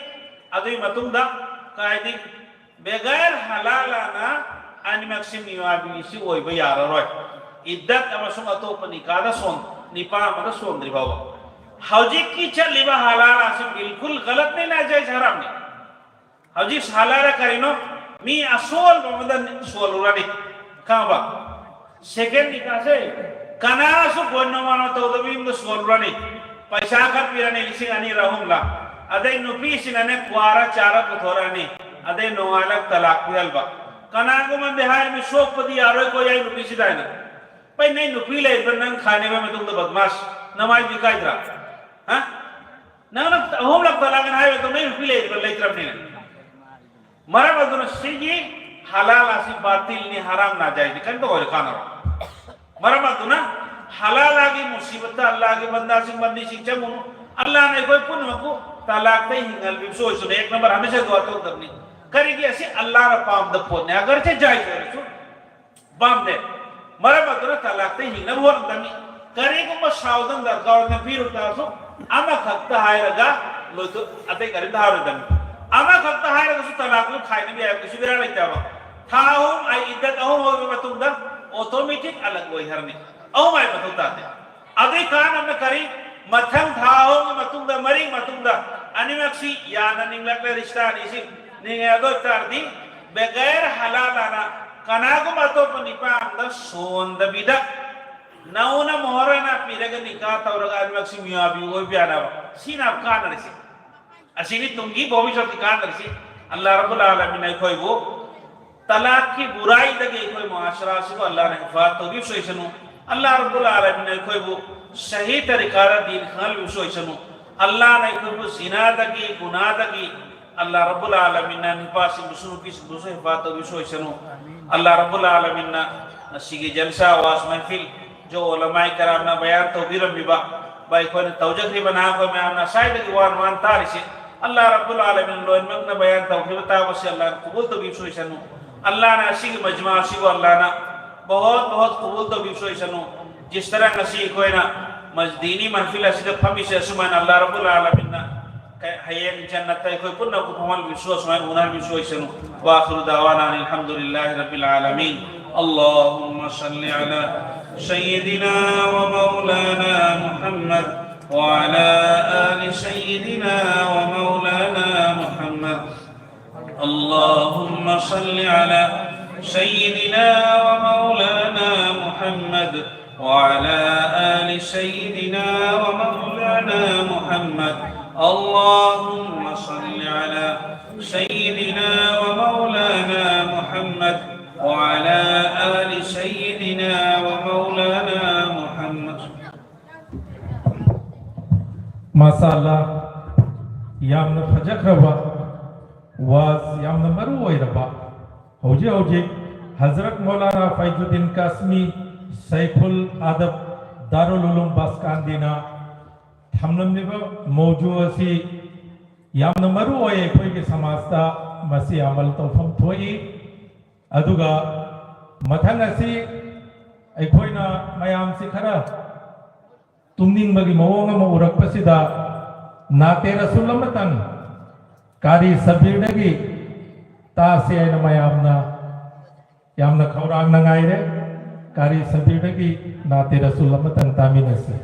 ꯑꯗꯨꯒꯤ ꯃꯇꯨꯡꯗ ꯀꯥꯏꯗꯤ ꯕꯦꯒꯥꯏꯔ ꯍꯂꯥꯂꯥꯅ ꯑꯅꯤꯃꯛꯁꯤ ꯃꯤꯋꯥꯕꯤꯁꯤ ꯑꯣꯏꯕ ꯌꯥꯔꯔꯣꯏ꯫ ꯏꯗꯠ ꯑꯃꯁꯨꯡ ꯑꯇꯣꯞꯄ ꯅꯤꯀꯥꯗ ꯁꯣꯟ-, ꯅꯤꯄꯥ ꯑꯃꯗ ꯁꯣꯟꯗ꯭ꯔꯤ ꯐꯥꯎꯕ꯫ ꯍꯧꯖꯤꯛꯀꯤ ꯆꯠꯂꯤꯕ ꯍꯂꯥꯂꯥꯁꯤ ꯕꯤꯜꯀꯨꯜ ꯒꯂꯠꯅꯤ, ꯅꯥꯖꯥꯏꯖ ꯍꯔꯥꯝꯅꯤ꯫ ꯍꯧꯖꯤꯛ ꯍꯂꯥꯂꯥ ꯀꯔꯤꯅꯣ? ꯃꯤ ꯑꯁꯣꯜꯕ ꯑꯃꯗ ꯁꯣꯜꯂꯨꯔꯅꯤ꯫ ꯈꯪꯉꯕ? ꯁꯦꯀꯦꯟ ꯅꯤꯀꯥꯁꯦ ꯀꯅꯥꯁꯨ ꯀꯣꯟꯅ ꯃꯥꯅ ꯇꯧꯗꯕ ꯌꯨꯝꯗ ꯁꯣꯜꯂꯨꯔꯅꯤ꯫ ꯄꯩꯁꯥ ꯈꯔ ꯄꯤꯔꯅꯤ, ꯂꯤꯁꯤꯡ ꯑꯅꯤꯔ ꯑꯍꯨꯝꯂ꯫ ꯑꯗꯩ ꯅꯨꯄꯤꯁꯤꯅꯅꯦ ꯀ꯭ꯋꯥꯔ ꯆꯥꯔ ꯄꯨꯊꯣꯔꯛꯑꯅꯤ꯫ ꯑꯗꯩ ꯅꯣꯡꯉꯥꯜꯂꯛ ꯇꯂꯥꯛ ꯄꯤꯍꯜꯕ꯫ ꯀꯅꯥꯒꯨꯝꯕꯗꯤ ꯍꯥꯏꯔꯅꯤ, "ꯁꯣꯛꯄꯗꯤ ꯌꯥꯔꯣꯏꯀꯣ, ꯌꯥꯏ ꯅꯨꯄꯤꯁꯤꯗ" ꯍꯥꯏꯅ꯫ ꯚꯥꯏ, ꯅꯪ ꯅꯨꯄꯤ ꯂꯩꯕ ꯅꯪ ꯈꯥꯏꯅꯕ ꯃꯇꯨꯡꯗ ꯕꯗꯃꯥꯁ, ꯅꯃꯥꯏꯗꯤ ꯀꯥꯏꯗ꯭ꯔꯥ? ꯍꯥ? ꯅꯪꯅ ꯑꯍꯨꯝꯂꯛ ꯇꯂꯥꯛ ꯑꯅ ꯍꯥꯏꯕ ꯃꯇꯝꯗ ꯅꯪ ꯅꯨꯄꯤ ꯂꯩꯔꯤꯕ ꯂꯩꯇ꯭ꯔꯕꯅꯤꯅ꯫ ꯃꯔꯝ ꯑꯗꯨꯅ ꯁꯤꯒꯤ ꯍꯂꯥꯜ ꯑꯁꯤ ꯕꯥꯇꯤꯜꯅꯤ, ꯍꯔꯥꯝ ꯅꯥꯖꯥꯏꯖꯅꯤ, ꯀꯔꯤꯝꯇ ꯑꯣꯏꯔꯣꯏ, ꯀꯥꯟꯅꯔꯣꯏ꯫ ꯃꯔꯝ ꯑꯗꯨꯅ ꯍꯂꯥꯂꯥꯒꯤ ꯃꯨꯁꯤꯕꯠꯇ ꯑꯜꯂꯥꯒꯤ ꯕꯟꯗꯥꯁꯤꯡ ꯕꯟꯗꯤꯁꯤꯡ ꯆꯪꯉꯨꯅꯨ꯫ ꯑꯜꯂꯥꯅ ꯑꯩꯈꯣꯏ ꯄꯨꯝꯅꯃꯛꯄꯨ ꯇꯂꯥꯛꯇꯩ ꯍꯤꯡꯍꯟꯕꯤꯕꯁꯨ ꯑꯣꯏꯁꯅꯨ꯫ ꯑꯦꯛ ꯅꯝꯕꯔ ꯍꯃꯦꯁꯥ ꯗꯨꯋꯥ ꯇꯧꯒꯗꯕꯅꯤ꯫ ꯀꯔꯤꯒꯤ ꯑꯁꯤ ꯑꯜꯂꯥꯅ ꯄꯥꯝꯗꯕ ꯄꯣꯠꯅꯦ꯫ ꯑꯒꯔꯆꯦ ꯖꯥꯏꯖ ꯑꯣꯏꯔꯁꯨ ꯄꯥꯝꯗꯦ꯫ ꯃꯔꯝ ꯑꯗꯨꯅ ꯇꯂꯥꯛꯇꯩ ꯍꯤꯡꯅꯕ ꯍꯣꯠꯅꯒꯗꯕꯅꯤ꯫ ꯀꯔꯤꯒꯨꯝꯕ ꯁꯥꯎꯗꯅ ꯗꯔꯀꯥꯔ ꯑꯣꯏꯅ ꯄꯤꯔꯨ ꯇꯥꯔꯁꯨ ꯑꯃꯈꯛꯇ ꯍꯥꯏꯔꯒ ꯂꯣꯏꯊꯣꯛ ꯑꯇꯩ ꯀꯔꯤꯝꯇ ꯍꯥꯏꯔꯣꯏꯗꯕꯅꯤ꯫ ꯑꯃꯈꯛꯇ ꯍꯥꯏꯔꯒꯁꯨ ꯇꯂꯥꯛꯇꯨ ꯈꯥꯏꯅꯕ ꯌꯥꯏ, ꯀꯩꯁꯨ ꯕꯦꯔꯥ ꯂꯩꯇꯦꯕ꯫ ꯊꯥ ꯑꯍꯨꯝ ꯑꯩ ꯏꯗꯠ ꯑꯍꯨꯝ ꯍꯧꯔꯕ ꯃꯇꯨꯡꯗ ꯑꯣꯇꯣꯃꯦꯇꯤꯛ ꯑꯂꯛ ꯑꯣꯏꯈ꯭ꯔꯅꯤ꯫ ꯑꯍꯨꯝ ꯍꯥꯏ ꯃꯊꯧ ꯇꯥꯗꯦ꯫ ꯑꯗꯨꯏ ꯀꯥꯟꯅꯕꯅ ꯀꯔꯤ? ꯃꯊꯪ ꯊꯥ ꯑꯍꯨꯝꯒꯤ ꯃꯇꯨꯡꯗ, ꯃꯔꯤ ꯃꯇꯨꯡꯗ ꯑꯅꯤꯃꯛꯁꯤ ꯌꯥꯅ ꯅꯤꯡꯂꯛꯂꯦ, ꯔꯤꯁꯇꯥ ꯑꯅꯤꯁꯤ ꯅꯤꯡꯉꯦ꯫ ꯑꯗꯨ ꯑꯣꯏ ꯇꯥꯔꯗꯤ ꯕꯦꯒꯩꯔ ꯍꯂꯥꯂꯥꯅ ꯀꯅꯥꯒꯨꯝꯕ ꯑꯇꯣꯞꯄ ꯅꯤꯄꯥ ꯑꯃꯗ ꯁꯣꯟꯗꯕꯤꯗ ꯅꯧꯅ ꯃꯣꯍꯔꯅ ꯄꯤꯔꯒ ꯅꯤꯀꯥ ꯇꯧꯔꯒ ꯑꯅꯤꯃꯛꯁꯤ ꯃꯤꯌꯥꯕꯤ ꯑꯣꯏꯕ ꯌꯥꯅꯕ꯫ ꯁꯤꯅ ꯀꯥꯟꯅꯔꯤꯁꯤ꯫ ꯑꯁꯤꯒꯤ ꯇꯨꯡꯒꯤ ꯚꯣꯕꯤꯁ꯭ꯋꯠꯀꯤ ꯀꯥꯟꯅꯔꯤꯁꯤ꯫ ꯑꯜꯂꯥ ꯔꯕꯨꯜ ꯑꯥꯂꯃꯤꯟ ꯑꯩꯈꯣꯏꯕꯨ ꯇꯂꯥꯛꯀꯤ ꯕꯨꯔꯥꯏꯗꯒꯤ ꯑꯩꯈꯣꯏ ꯃꯨꯑꯥꯁꯔꯥ ꯑꯁꯤꯕꯨ ꯑꯜꯂꯥꯅ ꯍꯤꯐꯥꯖꯠ ꯇꯧꯕꯤꯕꯁꯨ ꯑꯣꯏꯁꯅꯨ꯫ ꯑꯜꯂꯥ ꯔꯕꯨꯜ ꯑꯥꯂꯃꯤꯟ ꯑꯩꯈꯣꯏꯕꯨ ꯁꯍꯤ ꯇꯔꯤꯀꯥꯗ ꯗꯤꯟ ꯈꯪꯍꯟꯕꯤꯕꯁꯨ ꯑꯣꯏꯁꯅꯨ꯫ ꯑꯜꯂꯥꯅ ꯑꯩꯈꯣꯏꯕꯨ ꯖꯤꯅꯥꯗꯒꯤ, ꯒꯨꯅꯥꯗꯒꯤ ꯑꯜꯂꯥ ꯔꯕꯨꯜ ꯑꯥꯂꯃꯤꯟꯅ ꯅꯨꯄꯥꯁꯤꯡꯕꯨꯁꯨ ꯅꯨꯄꯤꯁꯤꯡꯕꯨꯁꯨ ꯍꯤꯐꯥꯖꯠ ꯇꯧꯕꯤꯕꯁꯨ ꯑꯣꯏꯁꯅꯨ꯫ ꯑꯜꯂꯥ ꯔꯕꯨꯜ ꯑꯥꯂꯃꯤꯟꯅ ꯉꯁꯤꯒꯤ ꯖꯜꯁꯥ ꯋꯥꯁ ꯃꯍꯐꯤꯜ ꯖꯣ ꯎꯂꯃꯥꯏ ꯀꯔꯥꯝꯅ ꯕꯌꯥꯟ ꯇꯧꯕꯤꯔꯝꯃꯤꯕ, ꯕꯥꯏ, ꯑꯩꯈꯣꯏꯅ ꯇꯧꯖꯈ꯭ꯔꯤꯕ ꯅꯍꯥ ꯑꯩꯈꯣꯏ ꯃꯌꯥꯝꯅ ꯉꯁꯥꯏꯗꯒꯤ ꯋꯥꯅ ꯋꯥꯅ ꯇꯥꯔꯤꯁꯦ, ꯑꯜꯂꯥ ꯔꯕꯨꯜ ꯑꯥꯂꯃꯤꯟ ꯂꯣꯏꯅꯃꯛꯅ ꯕꯌꯥꯟ ꯇꯧꯈꯤꯕ ꯇꯥꯕꯁꯦ ꯑꯜꯂꯥꯅ ꯀꯕꯨꯜ ꯇꯧꯕꯤꯕꯁꯨ ꯑꯣꯏꯁꯅꯨ꯫ ꯑꯜꯂꯥꯅ ꯑꯁꯤꯒꯤ ꯃꯖꯃꯥ ꯑꯁꯤꯕꯨ ꯑꯜꯂꯥꯅ ꯕꯍꯨꯠ ꯕꯍꯨꯠ ꯀꯕꯨꯜ ꯇꯧꯕꯤꯕꯁꯨ ꯑꯣꯏꯁꯅꯨ꯫ ꯖꯤꯁ ꯇꯔꯍ ꯉꯁꯤ ꯑꯩꯈꯣꯏꯅ ꯃꯖ-, ꯗꯤꯅꯤ ꯃꯍꯐꯤꯜ ꯑꯁꯤꯗ ꯐꯝꯃꯤꯁꯦ ꯑꯁꯨꯃꯥꯏꯅ ꯑꯜꯂꯥ ꯔꯕꯨꯜ ꯑꯥꯂꯃꯤꯟꯅ ꯀ-, ꯍꯌꯦꯡ ꯖꯟꯅꯠꯇ ꯑꯩꯈꯣꯏ ꯄꯨꯟꯅ ꯐꯝꯍꯟꯕꯤꯕꯁꯨ ꯑꯁꯨꯃꯥꯏꯅ ꯎꯅꯍꯟꯕꯤꯕꯁꯨ ꯑꯣꯏꯁꯅꯨ꯫ ꯋꯥꯈꯤꯔꯨ ꯗꯥꯋꯥꯅꯥ ꯑꯅꯤꯜ ꯍꯝꯗꯨꯂꯤꯜꯂꯥꯍꯤ ꯔꯕꯤꯜ ꯑꯥꯂꯃꯤꯟ꯫ اللهم صل على سيدنا ومولانا محمد وعلى آل سيدنا ومولانا محمد. اللهم صل على سيدنا ومولانا محمد وعلى آل سيدنا ومولانا محمد. اللهم صل على سيدنا ومولانا محمد وعلى آل سيدنا ومولانا محمد. ꯃꯥꯁꯥ ꯑꯜꯂꯥ, ꯌꯥꯝꯅ ꯐꯖꯈ꯭ꯔꯕ ꯋꯥꯖ, ꯌꯥꯝꯅ ꯃꯔꯨ ꯑꯣꯏꯔꯕ꯫ ꯍꯧꯖꯤꯛ ꯍꯧꯖꯤꯛ ꯍꯖꯔꯠ ꯃꯧꯂꯥꯅꯥ ꯐꯩꯖꯨꯗꯗꯤꯟ ꯀꯥꯁꯃꯤ ꯁꯩꯈꯨꯜ ꯑꯗꯕ ꯗꯥꯔꯨꯜ ꯎꯂꯨꯝ ꯕꯁꯀꯥꯟꯗꯤꯅ ꯊꯝꯂꯝꯂꯤꯕ ꯃꯧꯖꯨ ꯑꯁꯤ ꯌꯥꯝꯅ ꯃꯔꯨ ꯑꯣꯏ꯫ ꯑꯩꯈꯣꯏꯒꯤ ꯁꯃꯥꯖꯇ ꯃꯁꯤ ꯑꯃꯜ ꯇꯧꯐꯝ ꯊꯣꯛꯏ꯫ ꯑꯗꯨꯒ ꯃꯊꯪ ꯑꯁꯤ ꯑꯩꯈꯣꯏꯅ ꯃꯌꯥꯝꯁꯤ ꯈꯔ ꯇꯨꯝꯅꯤꯡꯕꯒꯤ ꯃꯑꯣꯡ ꯑꯃ ꯎꯔꯛꯄꯁꯤꯗ ꯅꯥꯇꯦ ꯔꯁꯨꯜ ꯑꯃꯇꯪ ꯀꯥꯔꯤ ꯁꯕꯤꯔꯗꯒꯤ ꯇꯥꯁꯤ ꯍꯥꯏꯅ ꯃꯌꯥꯝꯅ ꯌꯥꯝꯅ ꯈꯧꯔꯥꯡꯅ ꯉꯥꯏꯔꯦ꯫ ꯀꯥꯔꯤ ꯁꯕꯤꯔꯗꯒꯤ ꯅꯥꯇꯦ ꯔꯁꯨꯜ ꯑꯃꯇꯪ ꯇꯥꯃꯤꯟꯅꯁꯤ꯫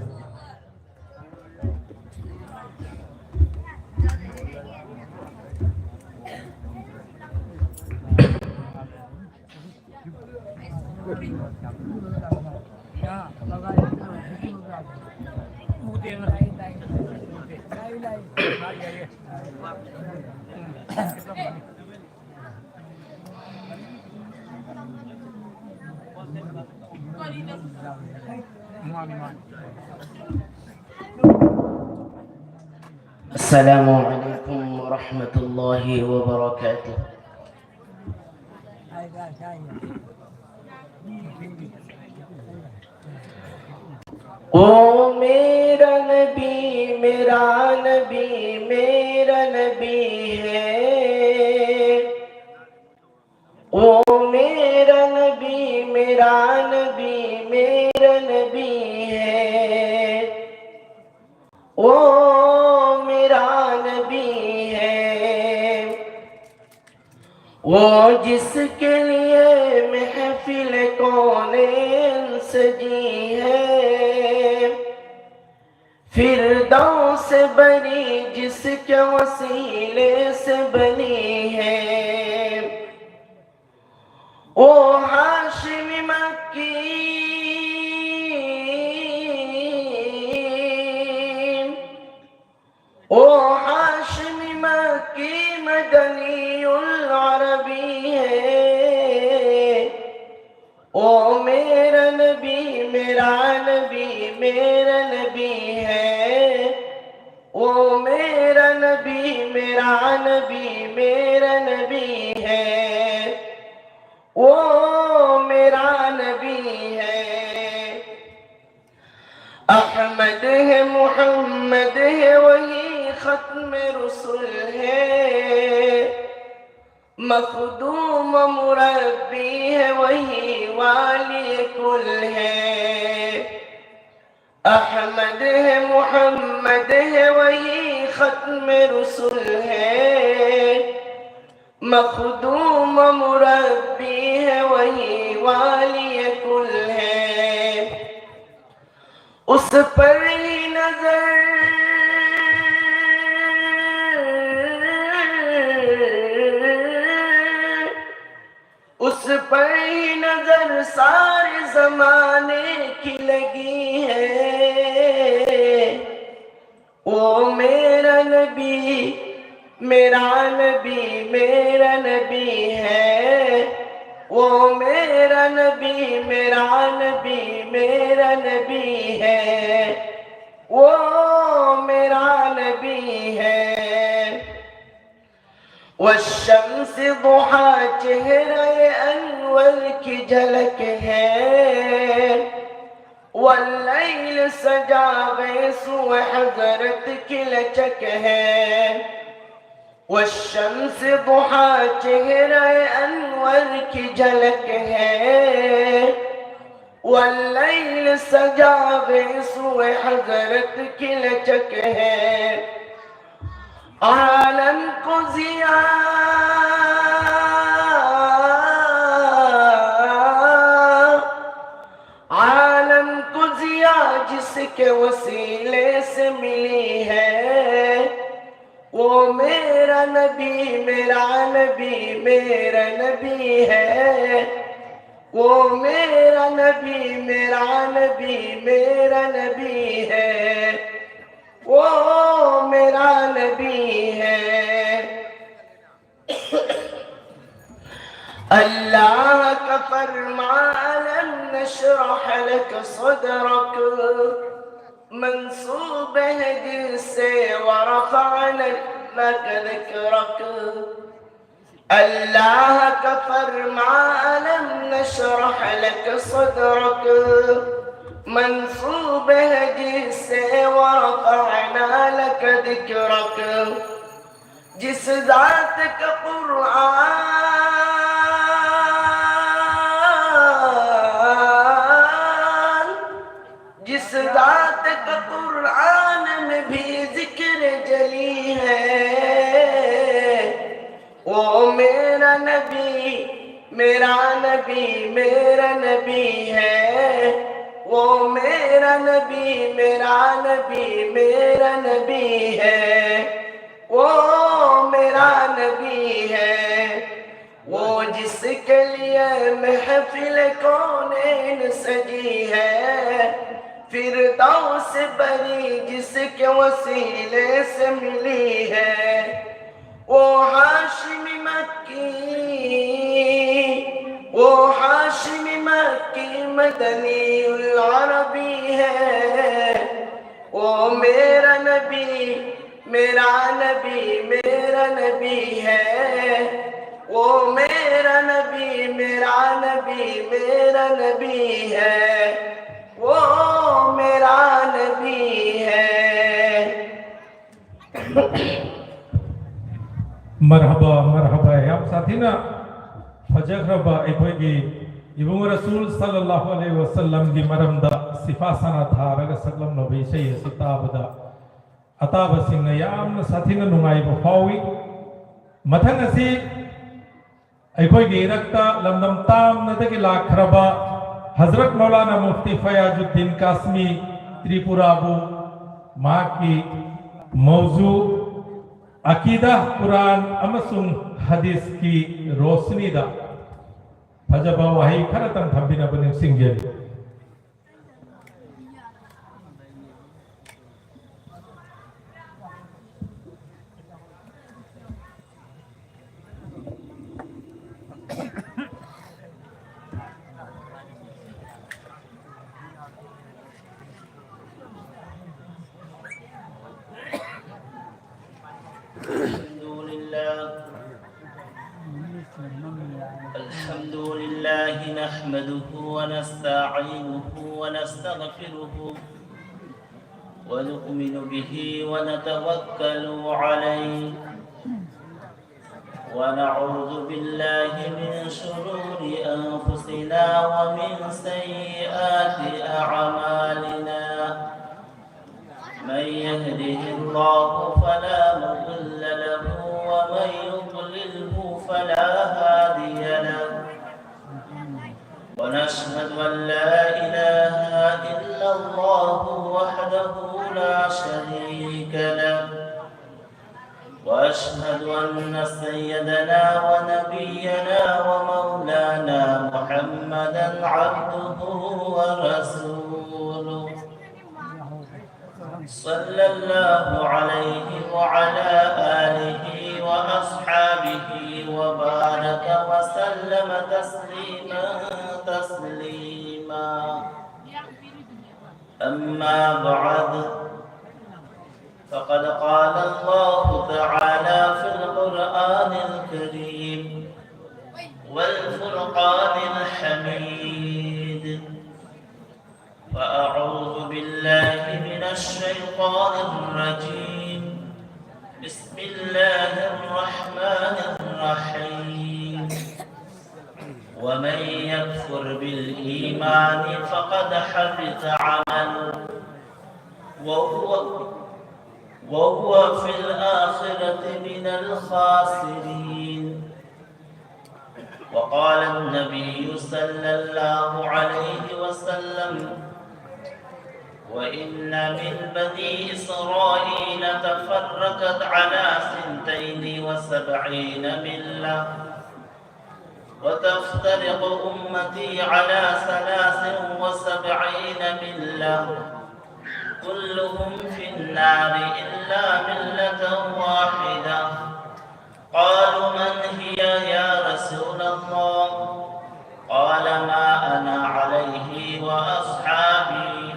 السلام عليكم ورحمة الله وبركاته. او میرا نبی، میرا نبی، میرا نبی ہے۔ او میرا نبی، میرا نبی، میرا نبی ہے۔ او میرا نبی ہے۔ وہ جس کے لیے محفل کونین سجی ہے، فردوس بری جس کے وسیلے سے بنی ہے۔ او ہاشم مکی، او ہاشم مکی مدنی العربی ہے۔ او میرا نبی، میرا نبی، میرا نبی ہے۔ او میرا نبی، میرا نبی، میرا نبی ہے۔ او میرا نبی ہے۔ ختم رسل ہے، مخدوم مربی ہے، وہی والی کل ہے۔ احمد ہے، محمد ہے، وہی ختم رسل ہے، مخدوم مربی ہے، وہی والی کل ہے۔ اس پر ہی نظر، اس پر ہی نظر سارے زمانے کی لگی ہے۔ وہ میرا نبی، میرا نبی، میرا نبی ہے۔ وہ میرا نبی، میرا نبی، میرا نبی ہے۔ وہ میرا نبی ہے۔ والشمس ضحیٰ چہرۂ انور کی جھلک ہے، واللیل سجیٰ گیسوئے حضرت کی لچک ہے۔ والشمس ضحیٰ چہرۂ انور کی جھلک ہے، واللیل سجیٰ گیسوئے حضرت کی لچک ہے۔ عالم کو ضیاء، عالم کو ضیاء جس کے وسیلے سے ملی ہے، وہ میرا نبی، میرا نبی، میرا نبی ہے۔ وہ میرا نبی، میرا نبی، میرا نبی ہے۔ وہ میرا نبی ہے۔ اللہ کا فرمان، ألم نشرح لك صدرك، منسوب ہے دل سے، ورفعنا لك ذكرك۔ اللہ کا فرمان، ألم نشرح لك صدرك، منسوب ہے جس سے ورفعنا لك ذكرك، جس ذات کا قرآن، جس ذات کا قرآن میں بھی ذکر جلی ہے، وہ میرا نبی، میرا نبی، میرا نبی ہے۔ وہ میرا نبی، میرا نبی، میرا نبی ہے۔ وہ میرا نبی ہے۔ وہ جس کے لیے محفل کونین سجی ہے، فردوس بری جس کے وسیلے سے ملی ہے۔ وہ ہاشم مکی، وہ ہاشم مکی مدنی العربی ہے۔ وہ میرا نبی، میرا نبی، میرا نبی ہے۔ وہ میرا نبی، میرا نبی، میرا نبی ہے۔ وہ میرا نبی ہے۔ ꯃꯔꯍꯕꯥ, ꯃꯔꯍꯕꯥ꯫ ꯌꯥꯝ ꯁꯥꯊꯤꯅ ꯐꯖꯈ꯭ꯔꯕ ꯑꯩꯈꯣꯏꯒꯤ ꯏꯕꯨꯡꯉꯣ ꯔꯁꯨꯜ ꯁꯜꯂꯜꯂꯥꯍꯨ ꯑꯂꯩꯍꯤ ꯋꯁꯜꯂꯝꯒꯤ ꯃꯔꯝꯗ ꯁꯤꯐꯥ ꯁꯅꯥ ꯊꯥꯔꯒ ꯁꯛꯂꯝꯂꯕ ꯏꯁꯩ ꯑꯁꯤ ꯇꯥꯕꯗ ꯑꯇꯥꯕꯁꯤꯡꯅ ꯌꯥꯝꯅ ꯁꯥꯊꯤꯅ ꯅꯨꯡꯉꯥꯏꯕ ꯐꯥꯎꯏ꯫ ꯃꯊꯪ ꯑꯁꯤ ꯑꯩꯈꯣꯏꯒꯤ ꯏꯔꯛꯇ ꯂꯝꯗꯝ ꯇꯥꯝꯅꯗꯒꯤ ꯂꯥꯛꯈ꯭ꯔꯕ ꯍꯖꯔꯠ ꯃꯧꯂꯥꯅꯥ ꯃꯨꯐꯇꯤ ꯐꯌꯥꯖꯨꯗꯗꯤꯟ ꯀꯥꯁꯃꯤ ꯇ꯭ꯔꯤꯄꯨꯔꯥꯕꯨ ꯃꯍꯥꯛꯀꯤ ꯃꯧꯖꯨ ꯑꯀꯤꯗꯥ, ꯀꯨꯔꯥꯟ ꯑꯃꯁꯨꯡ ꯍꯗꯤꯁꯀꯤ ꯔꯣꯁꯅꯤꯗ ꯐꯖꯕ ꯋꯥꯍꯩ ꯈꯔꯇꯪ ꯊꯝꯕꯤꯅꯕ ꯅꯤꯡꯁꯤꯡꯖꯔꯤ꯫ الحمد لله. الحمد لله نحمده ونستعينه ونستغفره ونؤمن به ونتوكل عليه، ونعوذ بالله من شرور أنفسنا ومن سيئات أعمالنا. من يهده الله فلا مضل له، ومن يضلله فلا هادي له. ونشهد أن لا إله إلا الله وحده لا شريك له، وأشهد أن سيدنا ونبينا ومولانا محمدا عبده ورسوله، صلى الله عليه وعلى آله وأصحابه وبارك وسلم تسليما، تسليما. أما بعد، فقد قال الله تعالى في القرآن الكريم والفرقان الحميد، فأعوذ بالله من الشيطان الرجيم. بسم الله الرحمن الرحيم. ومن يكفر بالإيمان فقد حبط عمله وهو، وهو في الآخرة من الخاسرين. وقال النبي صلى الله عليه وسلم: وإن من بني إسرائيل تفرقت على ثنتين وسبعين ملة، وتفترق أمتي على ثلاث وسبعين ملة، كلهم في النار إلا ملة واحدة. قالوا: من هي يا رسول الله؟ قال: ما أنا عليه وأصحابي،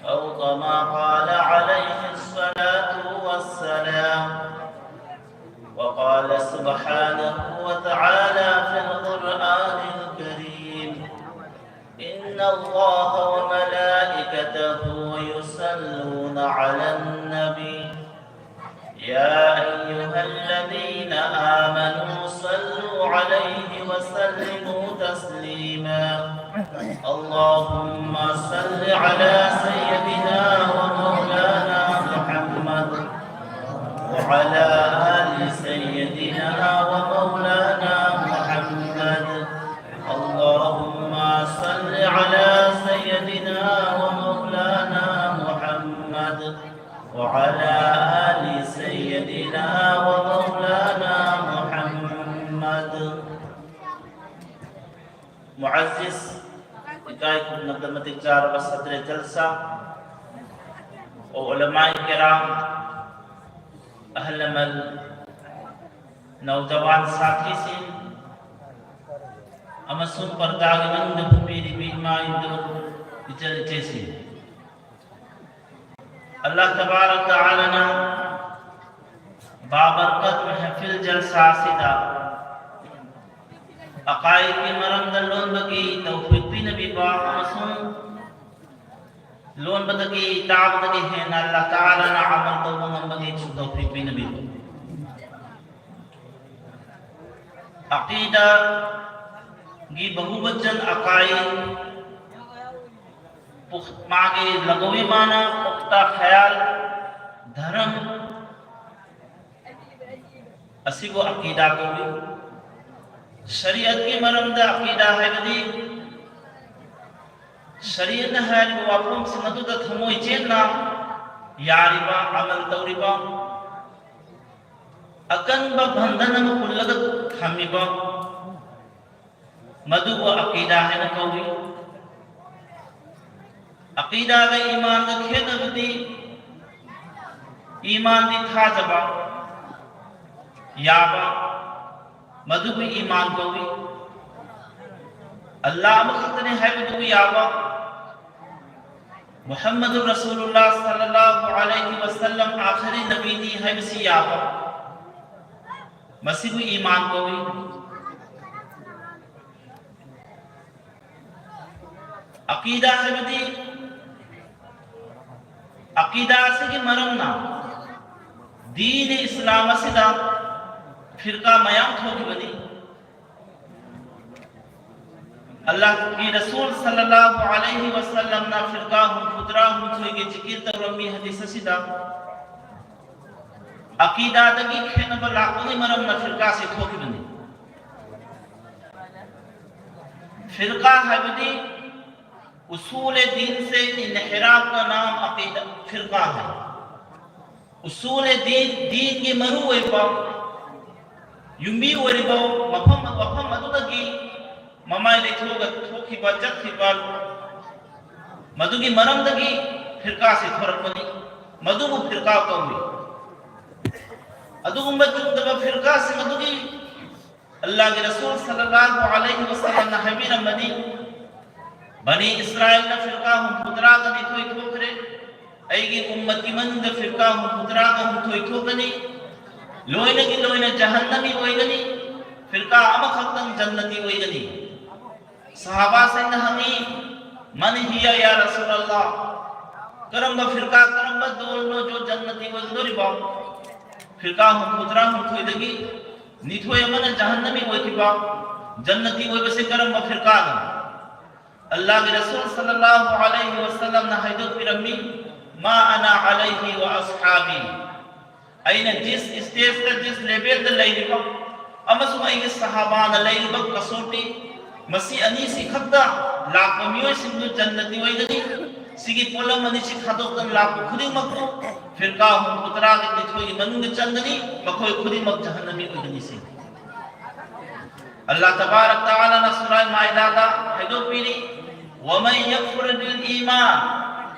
أو كما قال عليه الصلاة والسلام. وقال سبحانه وتعالى في القرآن الكريم: إن الله وملائكته يصلون على النبي. يا أيها الذين آمنوا صلوا عليه وسلموا تسليما. اللهم صل على سيدنا ومولانا محمد وعلى آل سيدنا ومولانا محمد. اللهم صل على سيدنا ومولانا محمد وعلى آل سيدنا ومولانا محمد. معزز، ꯏꯀꯥꯏ ꯈꯨꯝꯅꯕꯗ ꯃꯇꯤꯛ ꯆꯥꯔꯕ ꯁꯗ꯭ꯔꯦ ꯖꯜꯁꯥ, ꯑꯣ ꯎꯂꯃꯥꯏ ꯀꯤꯔꯥꯝ, ꯑꯍꯜ ꯂꯃꯟ, ꯅꯧꯖꯋꯥꯟ ꯁꯥꯊꯤꯁꯤꯡ ꯑꯃꯁꯨꯡ ꯄꯔꯗꯥꯒꯤ ꯃꯅꯨꯡꯗ ꯐꯝꯕꯤꯔꯤꯕ ꯏꯃꯥ ꯏꯟꯗꯣꯜ, ꯏꯆꯜ ꯏꯆꯦꯁꯤꯡ, ꯑꯜꯂꯥꯍ ꯇꯕꯥꯔꯛ ꯇꯥꯂꯥꯅ ꯕꯥꯕꯔꯀꯠ ꯃꯍꯐꯤꯜ ꯖꯜꯁꯥ ꯑꯁꯤꯗ ꯑꯀꯥꯏꯗꯒꯤ ꯃꯔꯝꯗ ꯂꯣꯟꯕꯒꯤ ꯇꯧꯐꯤꯛ ꯄꯤꯅꯕꯤꯕ ꯑꯃꯁꯨꯡ ꯂꯣꯟꯕꯗꯒꯤ, ꯇꯥꯕꯗꯒꯤ ꯍꯦꯟꯅ ꯑꯜꯂꯥꯍ ꯇꯥꯂꯥꯅ ꯑꯃꯜ ꯇꯧꯕ ꯉꯝꯕꯒꯤ ꯇꯧꯐꯤꯛ ꯄꯤꯅꯕꯤꯕ꯫ ꯑꯀꯤꯗꯥꯒꯤ ꯕꯍꯨꯕꯆꯟ ꯑꯀꯥꯏ, ꯄꯨꯈ-, ꯃꯥꯒꯤ ꯂꯒꯣꯏ ꯃꯥꯅ ꯄꯨꯈꯇꯥ ꯈꯌꯥꯜ, ꯙꯔꯝ, ꯑꯁꯤꯕꯨ ꯑꯀꯤꯗꯥ ꯀꯧꯏ꯫ ꯁꯔꯤꯌꯠꯀꯤ ꯃꯔꯝꯗ ꯑꯀꯤꯗꯥ ꯍꯥꯏꯕꯗꯤ ꯁꯔꯤꯌꯠꯅ ꯍꯥꯏꯔꯤꯕ ꯋꯥꯐꯝꯁꯤꯡ ꯑꯗꯨꯗ ꯊꯃꯣꯏ ꯆꯦꯠꯅ ꯌꯥꯔꯤꯕ, ꯑꯃꯜ ꯇꯧꯔꯤꯕ, ꯑꯀꯟꯕ ꯕꯟꯙꯟ ꯑꯃ ꯄꯨꯜꯂꯒ ꯊꯝꯃꯤꯕ, ꯃꯗꯨꯕꯨ ꯑꯀꯤꯗꯥ ꯍꯥꯏꯅ ꯀꯧꯏ꯫ ꯑꯀꯤꯗꯥꯒ ꯏꯃꯥꯟꯒ ꯈꯦꯠꯅꯕꯗꯤ, ꯏꯃꯥꯟꯗꯤ ꯊꯥꯖꯕ ꯌꯥꯕ, ꯃꯗꯨꯕꯨ ꯏꯃꯥꯟ ꯀꯧꯏ꯫ ꯑꯜꯂꯥꯍ ꯑꯃꯈꯛꯇꯅꯤ ꯍꯥꯏꯕꯗꯨꯕꯨ ꯌꯥꯕ, ꯃꯨꯍꯝꯃꯗꯨꯔ ꯔꯁꯨꯂꯨꯜꯂꯥꯍ ꯁꯜꯂꯜꯂꯥꯍꯨ ꯑꯂꯩꯍꯤ ꯋꯁꯜꯂꯝ ꯑꯥꯈꯔꯤ ꯅꯕꯤꯅꯤ ꯍꯥꯏꯕꯁꯤ ꯌꯥꯕ, ꯃꯁꯤꯕꯨ ꯏꯃꯥꯟ ꯀꯧꯏ꯫ ꯑꯀꯤꯗꯥ ꯍꯥꯏꯕꯗꯤ, ꯑꯀꯤꯗꯥ ꯑꯁꯤꯒꯤ ꯃꯔꯝꯅ ꯗꯤꯟ ꯏꯁꯂꯥꯝ ꯑꯁꯤꯗ ꯐꯤꯔꯀꯥ ꯃꯌꯥꯝ ꯊꯣꯛꯈꯤꯕꯅꯤ꯫ ꯑꯜꯂꯥꯍꯒꯤ ꯔꯁꯨꯜ ꯁꯜꯂꯜꯂꯥꯍꯨ ꯑꯂꯩꯍꯤ ꯋꯁꯜꯂꯝꯅ ꯐꯤꯔꯀꯥ ꯍꯨꯝꯐꯨꯇꯔꯥ ꯍꯨꯝꯊꯣꯏꯒꯤ ꯖꯤꯀꯤꯔ ꯇꯧꯔꯝꯃꯤ ꯍꯗꯤꯁ ꯑꯁꯤꯗ꯫ ꯑꯀꯤꯗꯥꯗꯒꯤ ꯈꯦꯠꯅꯕ ꯂꯥꯛꯄꯒꯤ ꯃꯔꯝꯅ ꯐꯤꯔꯀꯥꯁꯤ ꯊꯣꯛꯈꯤꯕꯅꯤ꯫ ꯐꯤꯔꯀꯥ ꯍꯥꯏꯕꯗꯤ ꯎꯁꯨꯜ ꯗꯤꯟ ꯁꯦ ꯏꯟꯍꯤꯔꯥꯐ ꯀꯥ ꯅꯥꯝ ꯑꯀꯤꯗꯥ ꯐꯤꯔꯀꯥ ꯍꯥꯏ꯫ ꯎꯁꯨꯜ ꯗꯤꯟ, ꯗꯤꯟꯒꯤ ꯃꯔꯨ ꯑꯣꯏꯕ ꯌꯨꯝꯕꯤ ꯑꯣꯏꯔꯤꯕ ꯃꯐꯝ, ꯃꯐꯝ ꯑꯗꯨꯗꯒꯤ ꯃꯃꯥꯏ ꯂꯩꯊꯣꯛꯑꯒ ꯊꯣꯛꯈꯤꯕ, ꯆꯠꯈꯤꯕ, ꯃꯗꯨꯒꯤ ꯃꯔꯝꯗꯒꯤ ꯐꯤꯔꯀꯥꯁꯤ ꯊꯣꯔꯛꯄꯅꯤ꯫ ꯃꯗꯨꯕꯨ ꯐꯤꯔꯀꯥ ꯀꯧꯏ꯫ ꯑꯗꯨꯒꯨꯝꯕ ꯆꯨꯝꯗꯕ ꯐꯤꯔꯀꯥꯁꯤꯡ ꯑꯗꯨꯒꯤ ꯑꯜꯂꯥꯍꯒꯤ ꯔꯁꯨꯜ ꯁꯜꯂꯜꯂꯥꯍꯨ ꯑꯂꯩꯍꯤ ꯋꯁꯜꯂꯝꯅ ꯍꯥꯏꯕꯤꯔꯝꯕꯅꯤ, ꯕꯅꯤ ꯏꯁꯔꯥꯏꯜꯅ ꯐꯤꯔꯀꯥ ꯍꯨꯝꯐꯨꯇꯔꯥꯒ ꯅꯤꯊꯣꯏ ꯊꯣꯛꯈ꯭ꯔꯦ, ꯑꯩꯒꯤ ꯎꯝꯃꯠꯀꯤ ꯃꯅꯨꯡꯗ ꯐꯤꯔꯀꯥ ꯍꯨꯝꯐꯨꯇꯔꯥꯒ ꯍꯨꯝꯊꯣꯏ ꯊꯣꯛꯀꯅꯤ, ꯂꯣꯏꯅꯒꯤ ꯂꯣꯏꯅ ꯖꯍꯟꯅꯃꯤ ꯑꯣꯏꯒꯅꯤ꯫ ꯐꯤꯔꯀꯥ ꯑꯃꯈꯛꯇꯪ ꯖꯟꯅꯇꯤ ꯑꯣꯏꯒꯅꯤ꯫ ꯁꯍꯥꯕꯥꯁꯤꯡꯅ ꯍꯪꯉꯤ, "ꯃꯟ ꯍꯤꯌꯥ ꯌꯥ ꯔꯁꯨꯂꯜꯂꯥꯍ?" ꯀꯔꯝꯕ ꯐꯤꯔꯀꯥ, ꯀꯔꯝꯕ ꯗꯣꯜꯅꯣ ꯖꯣ ꯖꯟꯅꯇꯤ ꯑꯣꯏꯒꯗꯧꯔꯤꯕ? ꯐꯤꯔꯀꯥ ꯍꯨꯝꯐꯨꯇꯔꯥ ꯍꯨꯝꯊꯣꯏꯗꯒꯤ ꯅꯤꯊꯣꯏ ꯑꯃꯅ ꯖꯍꯟꯅꯃꯤ ꯑꯣꯏꯈꯤꯕ, ꯖꯟꯅꯇꯤ ꯑꯣꯏꯕꯁꯤ ꯀꯔꯝꯕ ꯐꯤꯔꯀꯥꯅꯣ? ꯑꯜꯂꯥꯍꯒꯤ ꯔꯁꯨꯜ ꯁꯜꯂꯜꯂꯥꯍꯨ ꯑꯂꯩꯍꯤ ꯋꯁꯜꯂꯝꯅ ꯍꯥꯏꯗꯣꯛꯄꯤꯔꯝꯃꯤ, "ꯃꯥ ꯑꯅꯥ ꯑꯂꯩꯍꯤ ꯋ ꯑꯁꯍꯥꯕꯤ", ꯑꯩꯅ ꯗꯤꯁ ꯁ꯭ꯇꯦꯖꯇ, ꯗꯤꯁ ꯂꯦꯚꯦꯜꯗ ꯂꯩꯔꯤꯕ ꯑꯃꯁꯨꯡ ꯑꯩꯒꯤ ꯁꯍꯥꯕꯥꯅ ꯂꯩꯔꯤꯕ ꯀꯁꯣꯇꯤ, ꯃꯁꯤ ꯑꯅꯤꯁꯤ ꯈꯛꯇ ꯂꯥꯛꯄ ꯃꯤꯑꯣꯏꯁꯤꯡꯗꯨ ꯖꯟꯅꯇꯤ ꯑꯣꯏꯒꯅꯤ꯫ ꯁꯤꯒꯤ ꯄꯣꯠꯂꯝ ꯑꯅꯤꯁꯤ ꯊꯥꯗꯣꯛꯇꯅ ꯂꯥꯛꯄ ꯈꯨꯗꯤꯡꯃꯛꯄꯨ ꯐꯤꯔꯀꯥ ꯍꯨꯝꯐꯨꯇꯔꯥꯒ ꯅꯤꯊꯣꯏꯒꯤ ꯃꯅꯨꯡꯗ ꯆꯟꯒꯅꯤ, ꯃꯈꯣꯏ ꯈꯨꯗꯤꯡꯃꯛ ꯖꯍꯟꯅꯃꯤ ꯑꯣꯏꯒꯅꯤ꯫ ꯁꯤ ꯑꯜꯂꯥꯍ ꯇꯕꯥꯔꯛ ꯇꯥꯂꯥꯅ ꯁꯨꯔꯥ ꯃꯥꯏꯗꯥꯗ ꯍꯥꯏꯗꯣꯛꯄꯤꯔꯤ, "ꯋꯃꯟ ꯌꯛꯐꯨꯔ ꯕꯤꯜ ꯏꯃꯥꯟ",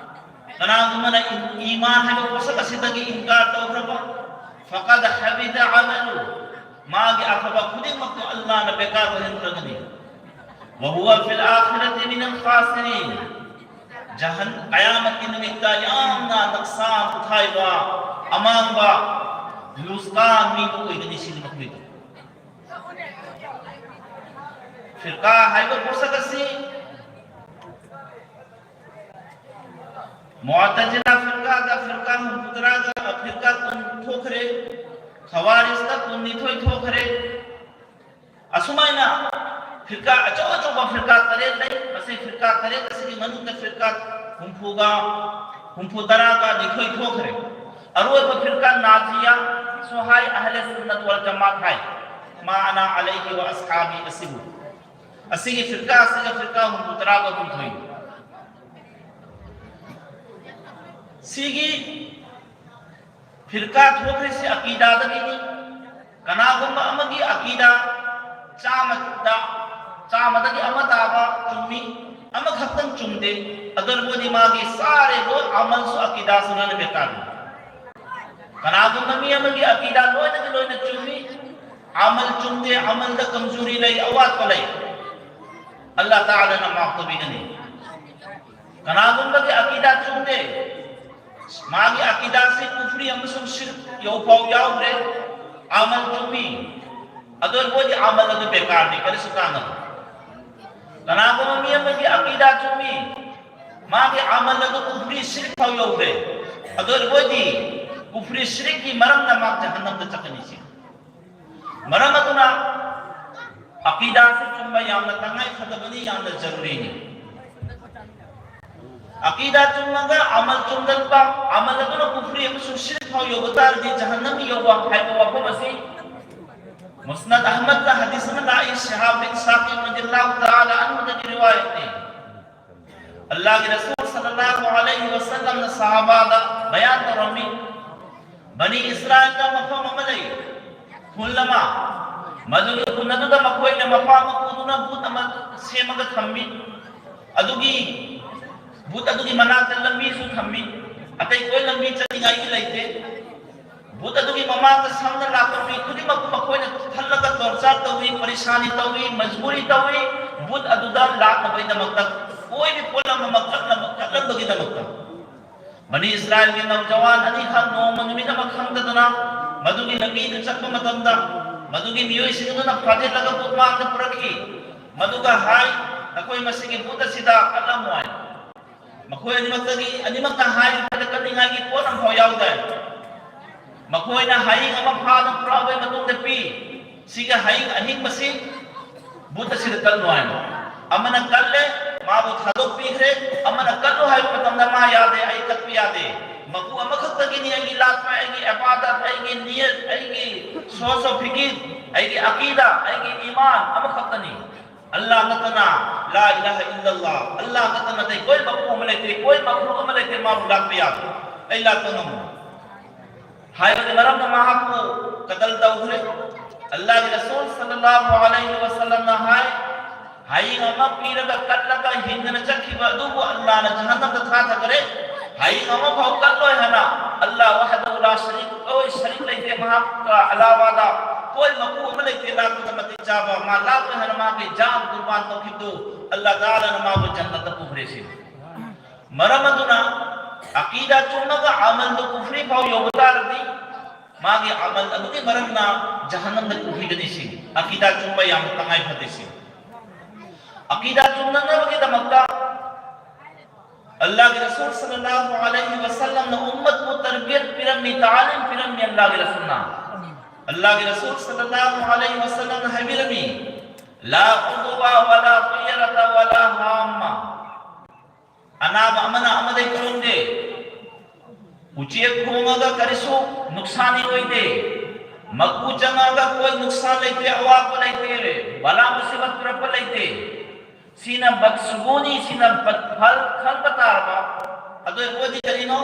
ꯀꯅꯥꯒꯨꯝꯕꯅ ꯏ-, ꯏꯃꯥꯟ ꯍꯥꯏꯕ ꯄꯣꯠꯁꯛ ꯑꯁꯤꯗꯒꯤ ꯏꯟꯀꯥꯔ ꯇꯧꯈ꯭ꯔꯕ, "ꯐꯀꯗ ꯍꯕꯤꯗ ꯑꯃꯂꯨ", ꯃꯥꯒꯤ ꯑꯐꯕ ꯈꯨꯗꯤꯡꯃꯛꯇꯨ ꯑꯜꯂꯥꯍꯅ ꯕꯦꯀꯥꯔ ꯑꯣꯏꯍꯟꯈ꯭ꯔꯒꯅꯤ꯫ "ꯋꯍꯨꯋ ꯐꯤꯜ ꯑꯥꯈꯤꯔꯥꯇꯤ ꯃꯤꯅꯜ ꯈꯥꯁꯤꯔꯤꯟ", ꯖꯍꯟ, ꯀꯌꯥꯃꯠꯀꯤ ꯅꯨꯃꯤꯠꯇ ꯌꯥꯝꯅ ꯅꯛꯁꯥꯟ ꯄꯣꯊꯥꯏꯕ, ꯑꯃꯥꯡꯕ, ꯂꯨꯁꯀꯥꯟ ꯃꯤꯗꯨ ꯑꯣꯏꯒꯅꯤ꯫ ꯁꯤꯅꯤ ꯃꯈꯣꯏꯗꯨ꯫ ꯐꯤꯔꯀꯥ ꯍꯥꯏꯕ ꯄꯣꯠꯁꯛ ꯑꯁꯤ ꯃꯨꯑꯇꯖꯤꯂꯥ ꯐꯤꯔꯀꯥꯗ ꯐꯤꯔꯀꯥ ꯍꯨꯝꯐꯨꯇꯔꯥꯒ, ꯐꯤꯔꯀꯥ ꯀꯨꯟ ꯊꯣꯛꯈ꯭ꯔꯦ꯫ ꯈꯋꯥꯔꯤꯖꯇ ꯀꯨꯟꯅꯤꯊꯣꯏ ꯊꯣꯛꯈ꯭ꯔꯦ꯫ ꯑꯁꯨꯃꯥꯏꯅ ꯐꯤꯔꯀꯥ ꯑꯆꯧ ꯑꯆꯧꯕ ꯐꯤꯔꯀꯥ ꯇꯔꯦꯠ ꯂꯩ꯫ ꯃꯁꯤ ꯐꯤꯔꯀꯥ ꯇꯔꯦꯠ ꯑꯁꯤꯒꯤ ꯃꯅꯨꯡꯗ ꯐꯤꯔꯀꯥ ꯍꯨꯝꯐꯨꯒ, ꯍꯨꯝꯐꯨꯇꯔꯥꯒ ꯅꯤꯊꯣꯏ ꯊꯣꯛꯈ꯭ꯔꯦ꯫ ꯑꯔꯣꯏꯕ ꯐꯤꯔꯀꯥ ꯅꯥꯖꯤꯌꯥ ꯁꯨ ꯍꯥꯏ, ꯑꯍꯂꯦ ꯁꯨꯟꯅꯠ ꯋꯜ ꯖꯃꯥꯠ ꯍꯥꯏ꯫ ꯃꯥ ꯑꯅꯥ ꯑꯂꯩꯍꯤ ꯋ ꯑꯁꯍꯥꯕꯤ ꯑꯁꯤꯕꯨ꯫ ꯑꯁꯤꯒꯤ ꯐꯤꯔꯀꯥ ꯑꯁꯤꯒ ꯐꯤꯔꯀꯥ ꯍꯨꯝꯐꯨꯇꯔꯥꯒ ꯍꯨꯝꯗꯣꯏ꯫ ꯁꯤꯒꯤ ꯐꯤꯔꯀꯥ ꯊꯣꯛꯈ꯭ꯔꯤꯁꯤ ꯑꯀꯤꯗꯥꯗꯒꯤꯅꯤ꯫ ꯀꯅꯥꯒꯨꯝꯕ ꯑꯃꯒꯤ ꯑꯀꯤꯗꯥ ꯆꯥꯝꯃꯗ, ꯆꯥꯝꯃꯗꯒꯤ ꯑꯃ ꯇꯥꯕ ꯆꯨꯝꯃꯤ, ꯑꯃꯈꯛꯇꯪ ꯆꯨꯝꯗꯦ, ꯑꯗꯨ ꯑꯣꯏꯔꯕꯗꯤ ꯃꯥꯒꯤ ꯁꯥꯔꯦ ꯂꯣꯏ ꯑꯃꯜꯁꯨ ꯑꯀꯤꯗꯥꯁꯨ ꯂꯣꯏꯅ ꯕꯦꯀꯥꯔꯅꯤ꯫ ꯀꯅꯥꯒꯨꯝꯕ ꯃꯤ ꯑꯃꯒꯤ ꯑꯀꯤꯗꯥ ꯂꯣꯏꯅꯒꯤ ꯂꯣꯏꯅ ꯆꯨꯝꯃꯤ, ꯑꯃꯜ ꯆꯨꯝꯗꯦ, ꯑꯃꯜꯗ ꯀꯝꯖꯨꯔꯤ ꯂꯩ, ꯑꯋꯥꯠꯄ ꯂꯩ, ꯑꯜꯂꯥꯍ ꯇꯥꯂꯥꯅ ꯃꯥꯐ ꯇꯧꯕꯤꯒꯅꯤ꯫ ꯀꯅꯥꯒꯨꯝꯕꯒꯤ ꯑꯀꯤꯗꯥ ꯆꯨꯝꯗꯦ, ꯃꯥꯒꯤ ꯑꯀꯤꯗꯥꯁꯤ ꯀꯨꯐ꯭ꯔꯤ ꯑꯃꯁꯨꯡ ꯁꯤꯔꯛ ꯌꯧꯐꯥꯎ ꯌꯥꯎꯈ꯭ꯔꯦ, ꯑꯃꯜ ꯆꯨꯝꯃꯤ, ꯑꯗꯨ ꯑꯣꯏꯔꯕꯗꯤ ꯑꯃꯜ ꯑꯗꯨ ꯕꯦꯀꯥꯔꯅꯤ, ꯀꯔꯤꯁꯨ ꯀꯥꯟꯅꯔꯣꯏ꯫ ꯀꯅꯥꯒꯨꯝꯕ ꯃꯤ ꯑꯃꯒꯤ ꯑꯀꯤꯗꯥ ꯆꯨꯝꯃꯤ, ꯃꯥꯒꯤ ꯑꯃꯜ ꯑꯗꯨ ꯀꯨꯐ꯭ꯔꯤ ꯁꯤꯔꯛ ꯐꯥꯎ ꯌꯧꯈ꯭ꯔꯦ, ꯑꯗꯨ ꯑꯣꯏꯔꯕꯗꯤ ꯀꯨꯐ꯭ꯔꯤ ꯁꯤꯔꯛꯀꯤ ꯃꯔꯝꯅ ꯃꯥ ꯖꯍꯟꯅꯝꯗ ꯆꯠꯀꯅꯤ ꯁꯤ꯫ ꯃꯔꯝ ꯑꯗꯨꯅ ꯑꯀꯤꯗꯥꯁꯨ ꯆꯨꯝꯕ ꯌꯥꯝꯅ ꯇꯉꯥꯏ ꯐꯗꯕꯅꯤ, ꯌꯥꯝꯅ ꯖꯔꯨꯔꯤꯅꯤ꯫ ꯑꯀꯤꯗꯥ ꯆꯨꯝꯃꯒ ꯑꯃꯜ ꯆꯨꯝꯗꯠꯄ, ꯑꯃꯜ ꯑꯗꯨꯅ ꯀꯨꯐ꯭ꯔꯤ ꯑꯃꯁꯨꯡ ꯁꯤꯔꯛ ꯐꯥꯎ ꯌꯧꯕ ꯇꯥꯔꯗꯤ ꯖꯍꯟꯅꯝ ꯌꯧꯕ ꯍꯥꯏꯕ ꯋꯥꯐꯝ ꯑꯁꯤ ꯃꯨꯁꯅꯗ ꯑꯍꯃꯗ ꯍꯗꯤꯁ ꯑꯃ ꯂꯥꯛꯏ, ꯁꯤꯍꯥꯕ ꯕꯤꯟ ꯁꯥꯀꯤꯕ ꯔꯗꯤꯌꯜꯂꯥꯍꯨ ꯇꯥꯂꯥ ꯑꯟꯍꯨꯗꯒꯤ ꯔꯤꯋꯥꯌꯠꯅꯤ꯫ ꯑꯜꯂꯥꯍꯒꯤ ꯔꯁꯨꯜ ꯁꯜꯂꯜꯂꯥꯍꯨ ꯑꯂꯩꯍꯤ ꯋꯁꯜꯂꯝꯅ ꯁꯍꯥꯕꯥꯗ ꯕꯌꯥꯟ ꯇꯧꯔꯝꯃꯤ, ꯕꯅꯤ ꯏꯁꯔꯥꯏꯜꯗ ꯃꯐꯝ ꯑꯃ ꯂꯩ, ꯈꯨꯜ ꯑꯃ, ꯃꯗꯨꯒꯤ ꯈꯨꯜ ꯑꯗꯨꯗ ꯃꯈꯣꯏꯅ ꯃꯄꯥ ꯃꯄꯨꯗꯨꯅ ꯕꯨꯠ ꯑꯃ ꯁꯦꯝꯃꯒ ꯊꯝꯃꯤ꯫ ꯑꯗꯨꯒꯤ ꯕꯨꯠ ꯑꯗꯨꯒꯤ ꯃꯅꯥꯛꯇ ꯂꯝꯕꯤꯁꯨ ꯊꯝꯃꯤ꯫ ꯑꯇꯩ ꯀꯣꯏ ꯂꯝꯕꯤ ꯆꯠꯅꯤꯡꯉꯥꯏꯒꯤ ꯂꯩꯇꯦ꯫ ꯕꯨꯠ ꯑꯗꯨꯒꯤ ꯃꯃꯥꯡꯗ ꯁꯝꯅ ꯂꯥꯛꯄ ꯃꯤ ꯈꯨꯗꯤꯡꯃꯛꯄꯨ ꯃꯈꯣꯏꯅ ꯊꯜꯂꯒ ꯇꯣꯔꯆꯔ ꯇꯧꯏ, ꯄꯔꯤꯁꯥꯅꯤ ꯇꯧꯏ, ꯃꯖꯕꯨꯔꯤ ꯇꯧꯏ꯫ ꯕꯨꯠ ꯑꯗꯨꯗ ꯂꯥꯛꯅꯕꯒꯤꯗꯃꯛꯇ ꯀꯣꯏꯕꯤ ꯄꯣꯠꯂꯝ ꯑꯃ ꯀꯠꯂꯝ-, ꯀꯠꯂꯝꯕꯒꯤꯗꯃꯛꯇ꯫ ꯕꯅꯤ ꯏꯁꯔꯥꯏꯜꯒꯤ ꯅꯧꯖꯋꯥꯟ ꯑꯅꯤꯈꯛ ꯅꯣꯡꯃ ꯅꯨꯃꯤꯠ ꯑꯃ ꯈꯪꯗꯗꯅ ꯃꯗꯨꯒꯤ ꯂꯝꯕꯤꯗ ꯆꯠꯄ ꯃꯇꯝꯗ ꯃꯗꯨꯒꯤ ꯃꯤꯑꯣꯏꯁꯤꯡ ꯑꯗꯨꯅ ꯐꯥꯖꯤꯜꯂꯒ ꯕꯨꯠ ꯃꯥꯡꯗ ꯄꯨꯔꯛꯈꯤ꯫ ꯃꯗꯨꯒ ꯍꯥꯏ, "ꯅꯈꯣꯏ ꯃꯁꯤꯒꯤ ꯕꯨꯠ ꯑꯁꯤꯗ ꯀꯠꯂꯝꯃꯣ" ꯍꯥꯏꯅ꯫ ꯃꯈꯣꯏ ꯑꯅꯤꯃꯛꯇꯒꯤ, ꯑꯅꯤꯃꯛꯅ ꯍꯥꯏꯔꯤꯕꯗ ꯀꯟꯅꯤꯡꯉꯥꯏꯒꯤ ꯄꯣꯠ ꯑꯃꯐꯥꯎ ꯌꯥꯎꯗꯦ꯫ ꯃꯈꯣꯏꯅ ꯍꯌꯤꯡ ꯑꯃ ꯐꯥꯗꯨꯅ ꯄꯨꯔꯛꯑꯕ ꯃꯇꯨꯡꯗ ꯄꯤ꯫ ꯁꯤꯒ ꯍꯌꯤꯡ ꯑꯍꯤꯡꯕꯁꯤ ꯕꯨꯠ ꯑꯁꯤꯗ ꯀꯠꯂꯨ ꯍꯥꯏꯅ꯫ ꯑꯃꯅ ꯀꯜꯂꯦ, ꯃꯥꯕꯨ ꯊꯥꯗꯣꯛꯄꯤꯈ꯭ꯔꯦ꯫ ꯑꯃꯅ ꯀꯠꯂꯨ ꯍꯥꯏꯕ ꯃꯇꯝꯗ ꯃꯥ ꯌꯥꯗꯦ, ꯑꯩ ꯀꯠꯄ ꯌꯥꯗꯦ꯫ ꯃꯄꯨ ꯑꯃꯈꯛꯇꯒꯤꯅꯤ ꯑꯩꯒꯤ ꯂꯥꯠꯄ, ꯑꯩꯒꯤ ꯏꯕꯥꯗꯠ, ꯑꯩꯒꯤ ꯅꯤꯌꯠ, ꯑꯩꯒꯤ ꯁꯣꯁ ꯑꯣꯐ ꯐꯤꯀꯤꯔ, ꯑꯩꯒꯤ ꯑꯀꯤꯗꯥ, ꯑꯩꯒꯤ ꯏꯃꯥꯟ ꯑꯃꯈꯛꯇꯅꯤ꯫ ꯑꯜꯂꯥꯍ ꯅꯠꯇꯅ, ꯂꯥ ꯏꯂꯥꯍ ꯏꯜꯂꯜꯂꯥꯍ, ꯑꯜꯂꯥꯍ ꯅꯠꯇꯅ ꯑꯇꯩ ꯀꯣꯏ ꯃꯄꯨ ꯑꯃ ꯂꯩꯇꯦ, ꯀꯣꯏ ꯃꯈꯂꯨꯛ ꯑꯃ ꯂꯩꯇꯦ, ꯃꯥꯕꯨ ꯂꯥꯠꯄ ꯌꯥꯕ, ꯑꯩ ꯂꯥꯠꯄ ꯉꯝꯃꯣꯏ ꯍꯥꯏꯕꯒꯤ ꯃꯔꯝꯅ ꯃꯍꯥꯛꯄꯨ ꯀꯇꯜ ꯇꯧꯈ꯭ꯔꯦ꯫ ꯑꯜꯂꯥꯍꯒꯤ ꯔꯁꯨꯜ ꯁꯜꯂꯜꯂꯥꯍꯨ ꯑꯂꯩꯍꯤ ꯋꯁꯜꯂꯝꯅ ꯍꯥꯏ, ꯍꯌꯤꯡ ꯑꯃ ꯄꯤꯔꯒ ꯀꯠꯂꯒ ꯍꯤꯡꯗꯅ ꯆꯠꯈꯤꯕ ꯑꯗꯨꯕꯨ ꯑꯜꯂꯥꯍꯅ ꯖꯍꯟꯅꯝꯗ ꯊꯥꯊꯈ꯭ꯔꯦ꯫ ꯍꯌꯤꯡ ꯑꯃꯐꯥꯎ ꯀꯠꯂꯣꯏ ꯍꯥꯏꯅ ꯑꯜꯂꯥꯍ ꯋꯥꯍꯗꯍꯨ ꯂꯥ ꯁꯔꯤꯛ ꯑꯣꯏ, ꯁꯔꯤꯛ ꯂꯩꯇꯦ ꯃꯍꯥꯛꯀ ꯑꯂꯥꯋꯥꯗ, ꯀꯣꯏ ꯃꯄꯨ ꯑꯃ ꯂꯩꯇꯦ ꯂꯥꯠꯄꯗ ꯃꯇꯤꯛ ꯆꯥꯕ꯫ ꯃꯥ ꯂꯥꯠꯂꯣꯏ ꯍꯥꯏꯅ ꯃꯥꯒꯤ ꯖꯥꯟ ꯀꯨꯔꯕꯥꯟ ꯇꯧꯈꯤꯕꯗꯨ ꯑꯜꯂꯥꯍ ꯇꯥꯂꯥꯅ ꯃꯥꯕꯨ ꯖꯟꯅꯠꯇ ꯄꯨꯈ꯭ꯔꯦ ꯁꯤꯅꯤ꯫ ꯃꯔꯝ ꯑꯗꯨꯅ ꯑꯀꯤꯗꯥ ꯆꯨꯝꯃꯒ ꯑꯃꯜꯗꯨ ꯀꯨꯐ꯭ꯔꯤ ꯐꯥꯎ ꯌꯧꯕ ꯇꯥꯔꯗꯤ ꯃꯥꯒꯤ ꯑꯃꯜ ꯑꯗꯨꯒꯤ ꯃꯔꯝꯅ ꯖꯍꯟꯅꯝꯗ ꯄꯨꯈꯤꯒꯅꯤ ꯁꯤꯅꯤ꯫ ꯑꯀꯤꯗꯥ ꯆꯨꯝꯕ ꯌꯥꯝꯅ ꯇꯉꯥꯏ ꯐꯗꯦ ꯁꯤꯅꯤ꯫ ꯑꯀꯤꯗꯥ ꯆꯨꯝꯅꯅꯕꯒꯤꯗꯃꯛꯇ ꯑꯜꯂꯥꯍꯒꯤ ꯔꯁꯨꯜ ꯁꯜꯂꯜꯂꯥꯍꯨ ꯑꯂꯩꯍꯤ ꯋꯁꯜꯂꯝꯅ ꯎꯝꯃꯠꯄꯨ ꯇꯔꯕꯤꯌꯠ ꯄꯤꯔꯝꯃꯤ, ꯇꯥꯂꯤꯝ ꯄꯤꯔꯝꯃꯤ ꯑꯜꯂꯥꯍꯒꯤ ꯔꯁꯨꯜꯅ꯫ ꯑꯜꯂꯥꯍꯒꯤ ꯔꯁꯨꯜ ꯁꯜꯂꯜꯂꯥꯍꯨ ꯑꯂꯩꯍꯤ ꯋꯁꯜꯂꯝꯅ ꯍꯥꯏꯕꯤꯔꯝꯃꯤ, لا عدوى ولا طيرة ولا هامة. ꯑꯅꯥꯕ ꯑꯃꯅ ꯑꯃꯗꯩ ꯆꯣꯡꯗꯦ꯫ ꯎꯆꯦꯛ ꯈꯣꯡꯉꯒ ꯀꯔꯤꯁꯨ ꯅꯨꯛꯁꯥꯟꯗꯤ ꯑꯣꯏꯗꯦ꯫ ꯃꯀꯨ ꯆꯪꯉꯒ ꯀꯣꯏ ꯅꯨꯛꯁꯥꯟ ꯂꯩꯇꯦ, ꯑꯋꯥꯕ ꯂꯩꯇꯦ, ꯕꯂꯥ ꯃꯨꯁꯤꯕꯠ ꯄꯨꯔꯛꯄ ꯂꯩꯇꯦ꯫ ꯁꯤꯅ ꯕꯗꯁꯨꯒꯨꯅꯤ, ꯁꯤꯅ ꯕꯗꯐꯜ ꯈꯟꯕ ꯇꯥꯔꯕ꯫ ꯑꯗꯨ ꯑꯣꯏꯔꯗꯤ ꯀꯔꯤꯅꯣ?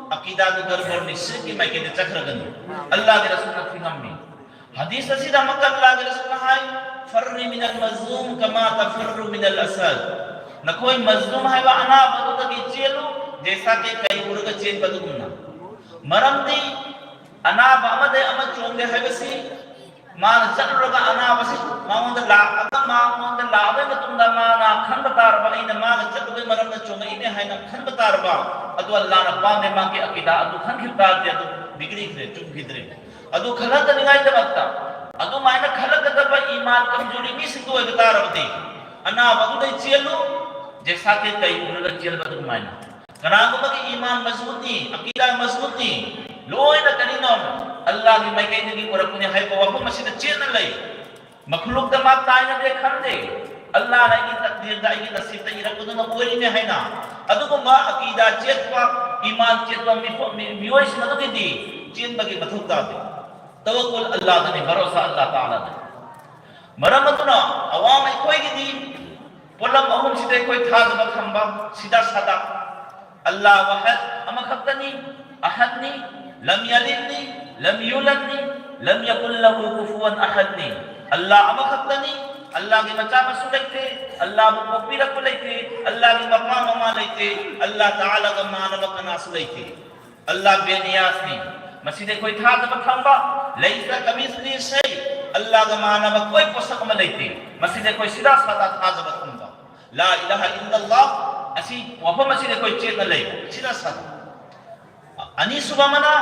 ꯑꯀꯤꯗꯥꯗꯨ ꯒꯔꯕꯔꯅꯤ, ꯁꯤꯔꯛꯀꯤ ꯃꯥꯏꯀꯩꯗ ꯆꯠꯈ꯭ꯔꯒꯅꯤ꯫ ꯑꯜꯂꯥꯍꯒꯤ ꯔꯁꯨꯜꯅ ꯊꯤꯡꯉꯝꯃꯤ꯫ ꯍꯗꯤꯁ ꯑꯁꯤꯗ ꯑꯃꯨꯛꯀ ꯑꯜꯂꯥꯍꯒꯤ ꯔꯁꯨꯜꯅ ꯍꯥꯏ, فرّ من المظلوم كما تفرّ من الأسد. ꯅꯈꯣꯏ ꯃꯖꯂꯨꯝ ꯍꯥꯏꯕ ꯑꯅꯥꯕ ꯑꯗꯨꯗꯒꯤ ꯆꯦꯜꯂꯨ, ꯖꯦꯁꯥ ꯀꯦ ꯀꯩ ꯎꯔꯒ ꯆꯦꯟꯕ ꯑꯗꯨꯒꯨꯝꯅ꯫ ꯃꯔꯝꯗꯤ ꯑꯅꯥꯕ ꯑꯃꯗꯒꯤ ꯑꯃ ꯆꯣꯡꯗꯦ ꯍꯥꯏꯕꯁꯤ ꯃꯥꯅ ꯆꯠꯂꯨꯔꯒ ꯑꯅꯥꯕꯁꯤ ꯃꯉꯣꯟꯗ ꯂꯥꯛꯑꯒ, ꯃꯉꯣꯟꯗ ꯂꯥꯛꯑꯕꯒꯤ ꯃꯇꯨꯡꯗ ꯃꯥꯅ ꯈꯟꯕ ꯇꯥꯔꯕ, ꯑꯩꯅ ꯃꯥꯒ ꯆꯠꯂꯨꯕꯒꯤ ꯃꯔꯝꯅ ꯆꯣꯡꯉꯛꯏꯅꯦ ꯍꯥꯏꯅ ꯈꯟꯕ ꯇꯥꯔꯕ, ꯑꯗꯨ ꯑꯜꯂꯥꯍꯅ ꯄꯥꯝꯗꯦ, ꯃꯥꯒꯤ ꯑꯀꯤꯗꯥ ꯑꯗꯨ ꯈꯟꯈꯤꯕ ꯇꯥꯔꯗꯤ ꯑꯗꯨ ꯕꯤꯒ꯭ꯔꯤꯈ꯭ꯔꯦ, ꯆꯨꯝꯈꯤꯗ꯭ꯔꯦ꯫ ꯑꯗꯨ ꯈꯜꯍꯟꯗꯅꯤꯡꯉꯥꯏꯗꯃꯛꯇ ꯑꯗꯨꯃꯥꯏꯅ ꯈꯜꯂꯛꯀꯗꯕ ꯏꯃꯥꯟ ꯀꯝꯖꯣꯔꯤ ꯃꯤꯁꯤꯡꯗꯨ ꯑꯣꯏꯕ ꯇꯥꯔꯕꯗꯤ ꯑꯅꯥꯕ ꯑꯗꯨꯗꯩ ꯆꯦꯜꯂꯨ, ꯖꯦꯁꯥ ꯀꯦ ꯀꯩ ꯎꯔꯒ ꯆꯦꯟꯕ ꯑꯗꯨꯃꯥꯏꯅ꯫ ꯀꯅꯥꯒꯨꯝꯕꯒꯤ ꯏꯃꯥꯟ ꯃꯖꯕꯨꯠꯅꯤ, ꯑꯀꯤꯗꯥ ꯃꯖꯕꯨꯠꯅꯤ, ꯂꯣꯏꯅ ꯀꯔꯤꯅꯣ? ꯑꯜꯂꯥꯍꯒꯤ ꯃꯥꯏꯀꯩꯗꯒꯤ ꯄꯨꯔꯛꯄꯅꯤ ꯍꯥꯏꯕ ꯋꯥꯐꯝ ꯑꯁꯤꯗ ꯆꯦꯠꯅ ꯂꯩ꯫ ꯃꯈꯂꯨꯛꯇ ꯃꯥ ꯇꯥꯏꯅꯗꯦ ꯈꯟꯗꯦ꯫ ꯑꯜꯂꯥꯍꯅ ꯑꯩꯒꯤ ꯇꯛꯗꯤꯔꯗ, ꯑꯩꯒꯤ ꯅꯁꯤꯕꯇ ꯏꯔꯛꯄꯗꯨꯅ ꯑꯣꯏꯔꯤꯅꯦ ꯍꯥꯏꯅ꯫ ꯑꯗꯨꯒꯨꯝꯕ ꯑꯀꯤꯗꯥ ꯆꯦꯠꯄ, ꯏꯃꯥꯟ ꯆꯦꯠꯄ ꯃꯤꯐꯝ-, ꯃꯤ-, ꯃꯤꯑꯣꯏꯁꯤꯡ ꯑꯗꯨꯒꯤꯗꯤ ꯆꯦꯟꯕꯒꯤ ꯃꯊꯧ ꯇꯥꯗꯦ꯫ ꯇꯋꯛꯀꯨꯜ ꯑꯜꯂꯥꯍꯗꯅꯤ, ꯚꯔꯣꯁꯥ ꯑꯜꯂꯥꯍ ꯇꯥꯂꯥꯗꯅꯤ꯫ ꯃꯔꯝ ꯑꯗꯨꯅ ꯑꯋꯥꯡ ꯑꯩꯈꯣꯏꯒꯤꯗꯤ ꯄꯣꯠꯂꯝ ꯑꯍꯨꯝꯁꯤꯗ ꯑꯩꯈꯣꯏ ꯊꯥꯖꯕ ꯊꯝꯕ, ꯁꯤꯗ ꯁꯥꯗ꯫ ꯑꯜꯂꯥꯍ ꯋꯥꯍꯗ ꯑꯃꯈꯛꯇꯅꯤ, ꯑꯍꯗꯅꯤ, ꯂꯝ ꯌꯂꯤꯗꯅꯤ, ꯂꯝ ꯌꯨꯂꯗꯅꯤ, ꯂꯝ ꯌꯀꯨꯜ ꯂꯍꯨ ꯀꯨꯐꯨꯋꯟ ꯑꯍꯗꯅꯤ꯫ ꯑꯜꯂꯥꯍ ꯑꯃꯈꯛꯇꯅꯤ, ꯑꯜꯂꯥꯍꯒꯤ ꯃꯆꯥ ꯃꯁꯨ ꯂꯩꯇꯦ, ꯑꯜꯂꯥꯍꯕꯨ ꯄꯣꯛꯄꯤꯔꯛꯄ ꯂꯩꯇꯦ, ꯑꯜꯂꯥꯍꯒꯤ ꯃꯄꯥ ꯃꯃꯥ ꯂꯩꯇꯦ, ꯑꯜꯂꯥꯍ ꯇꯥꯂꯥꯒ ꯃꯥꯟꯅꯕ ꯀꯅꯥꯁꯨ ꯂꯩꯇꯦ꯫ ꯑꯜꯂꯥꯍ ꯕꯦꯅꯤꯌꯥꯖꯅꯤ꯫ ꯃꯁꯤꯗ ꯑꯩꯈꯣꯏ ꯊꯥꯖꯕ ꯊꯝꯕ, ꯂꯩꯁ ꯀꯃꯤꯁꯂꯤ ꯁꯩ, ꯑꯜꯂꯥꯍꯒ ꯃꯥꯟꯅꯕ ꯀꯣꯏ ꯄꯣꯠꯁꯛ ꯑꯃ ꯂꯩꯇꯦ꯫ ꯃꯁꯤꯗ ꯑꯩꯈꯣꯏ ꯁꯤꯗ ꯁꯥꯗ ꯊꯥꯖꯕ ꯊꯝꯕ꯫ ꯂꯥ ꯏꯂꯥꯍ ꯏꯜꯂꯜꯂꯥꯍ ꯑꯁꯤ ꯋꯥꯐꯝ ꯑꯁꯤꯗ ꯑꯩꯈꯣꯏ ꯆꯦꯠꯅ ꯂꯩꯕ꯫ ꯁꯤꯗ ꯁꯥꯗ꯫ ꯑꯅꯤꯁꯨꯕ ꯑꯃꯅ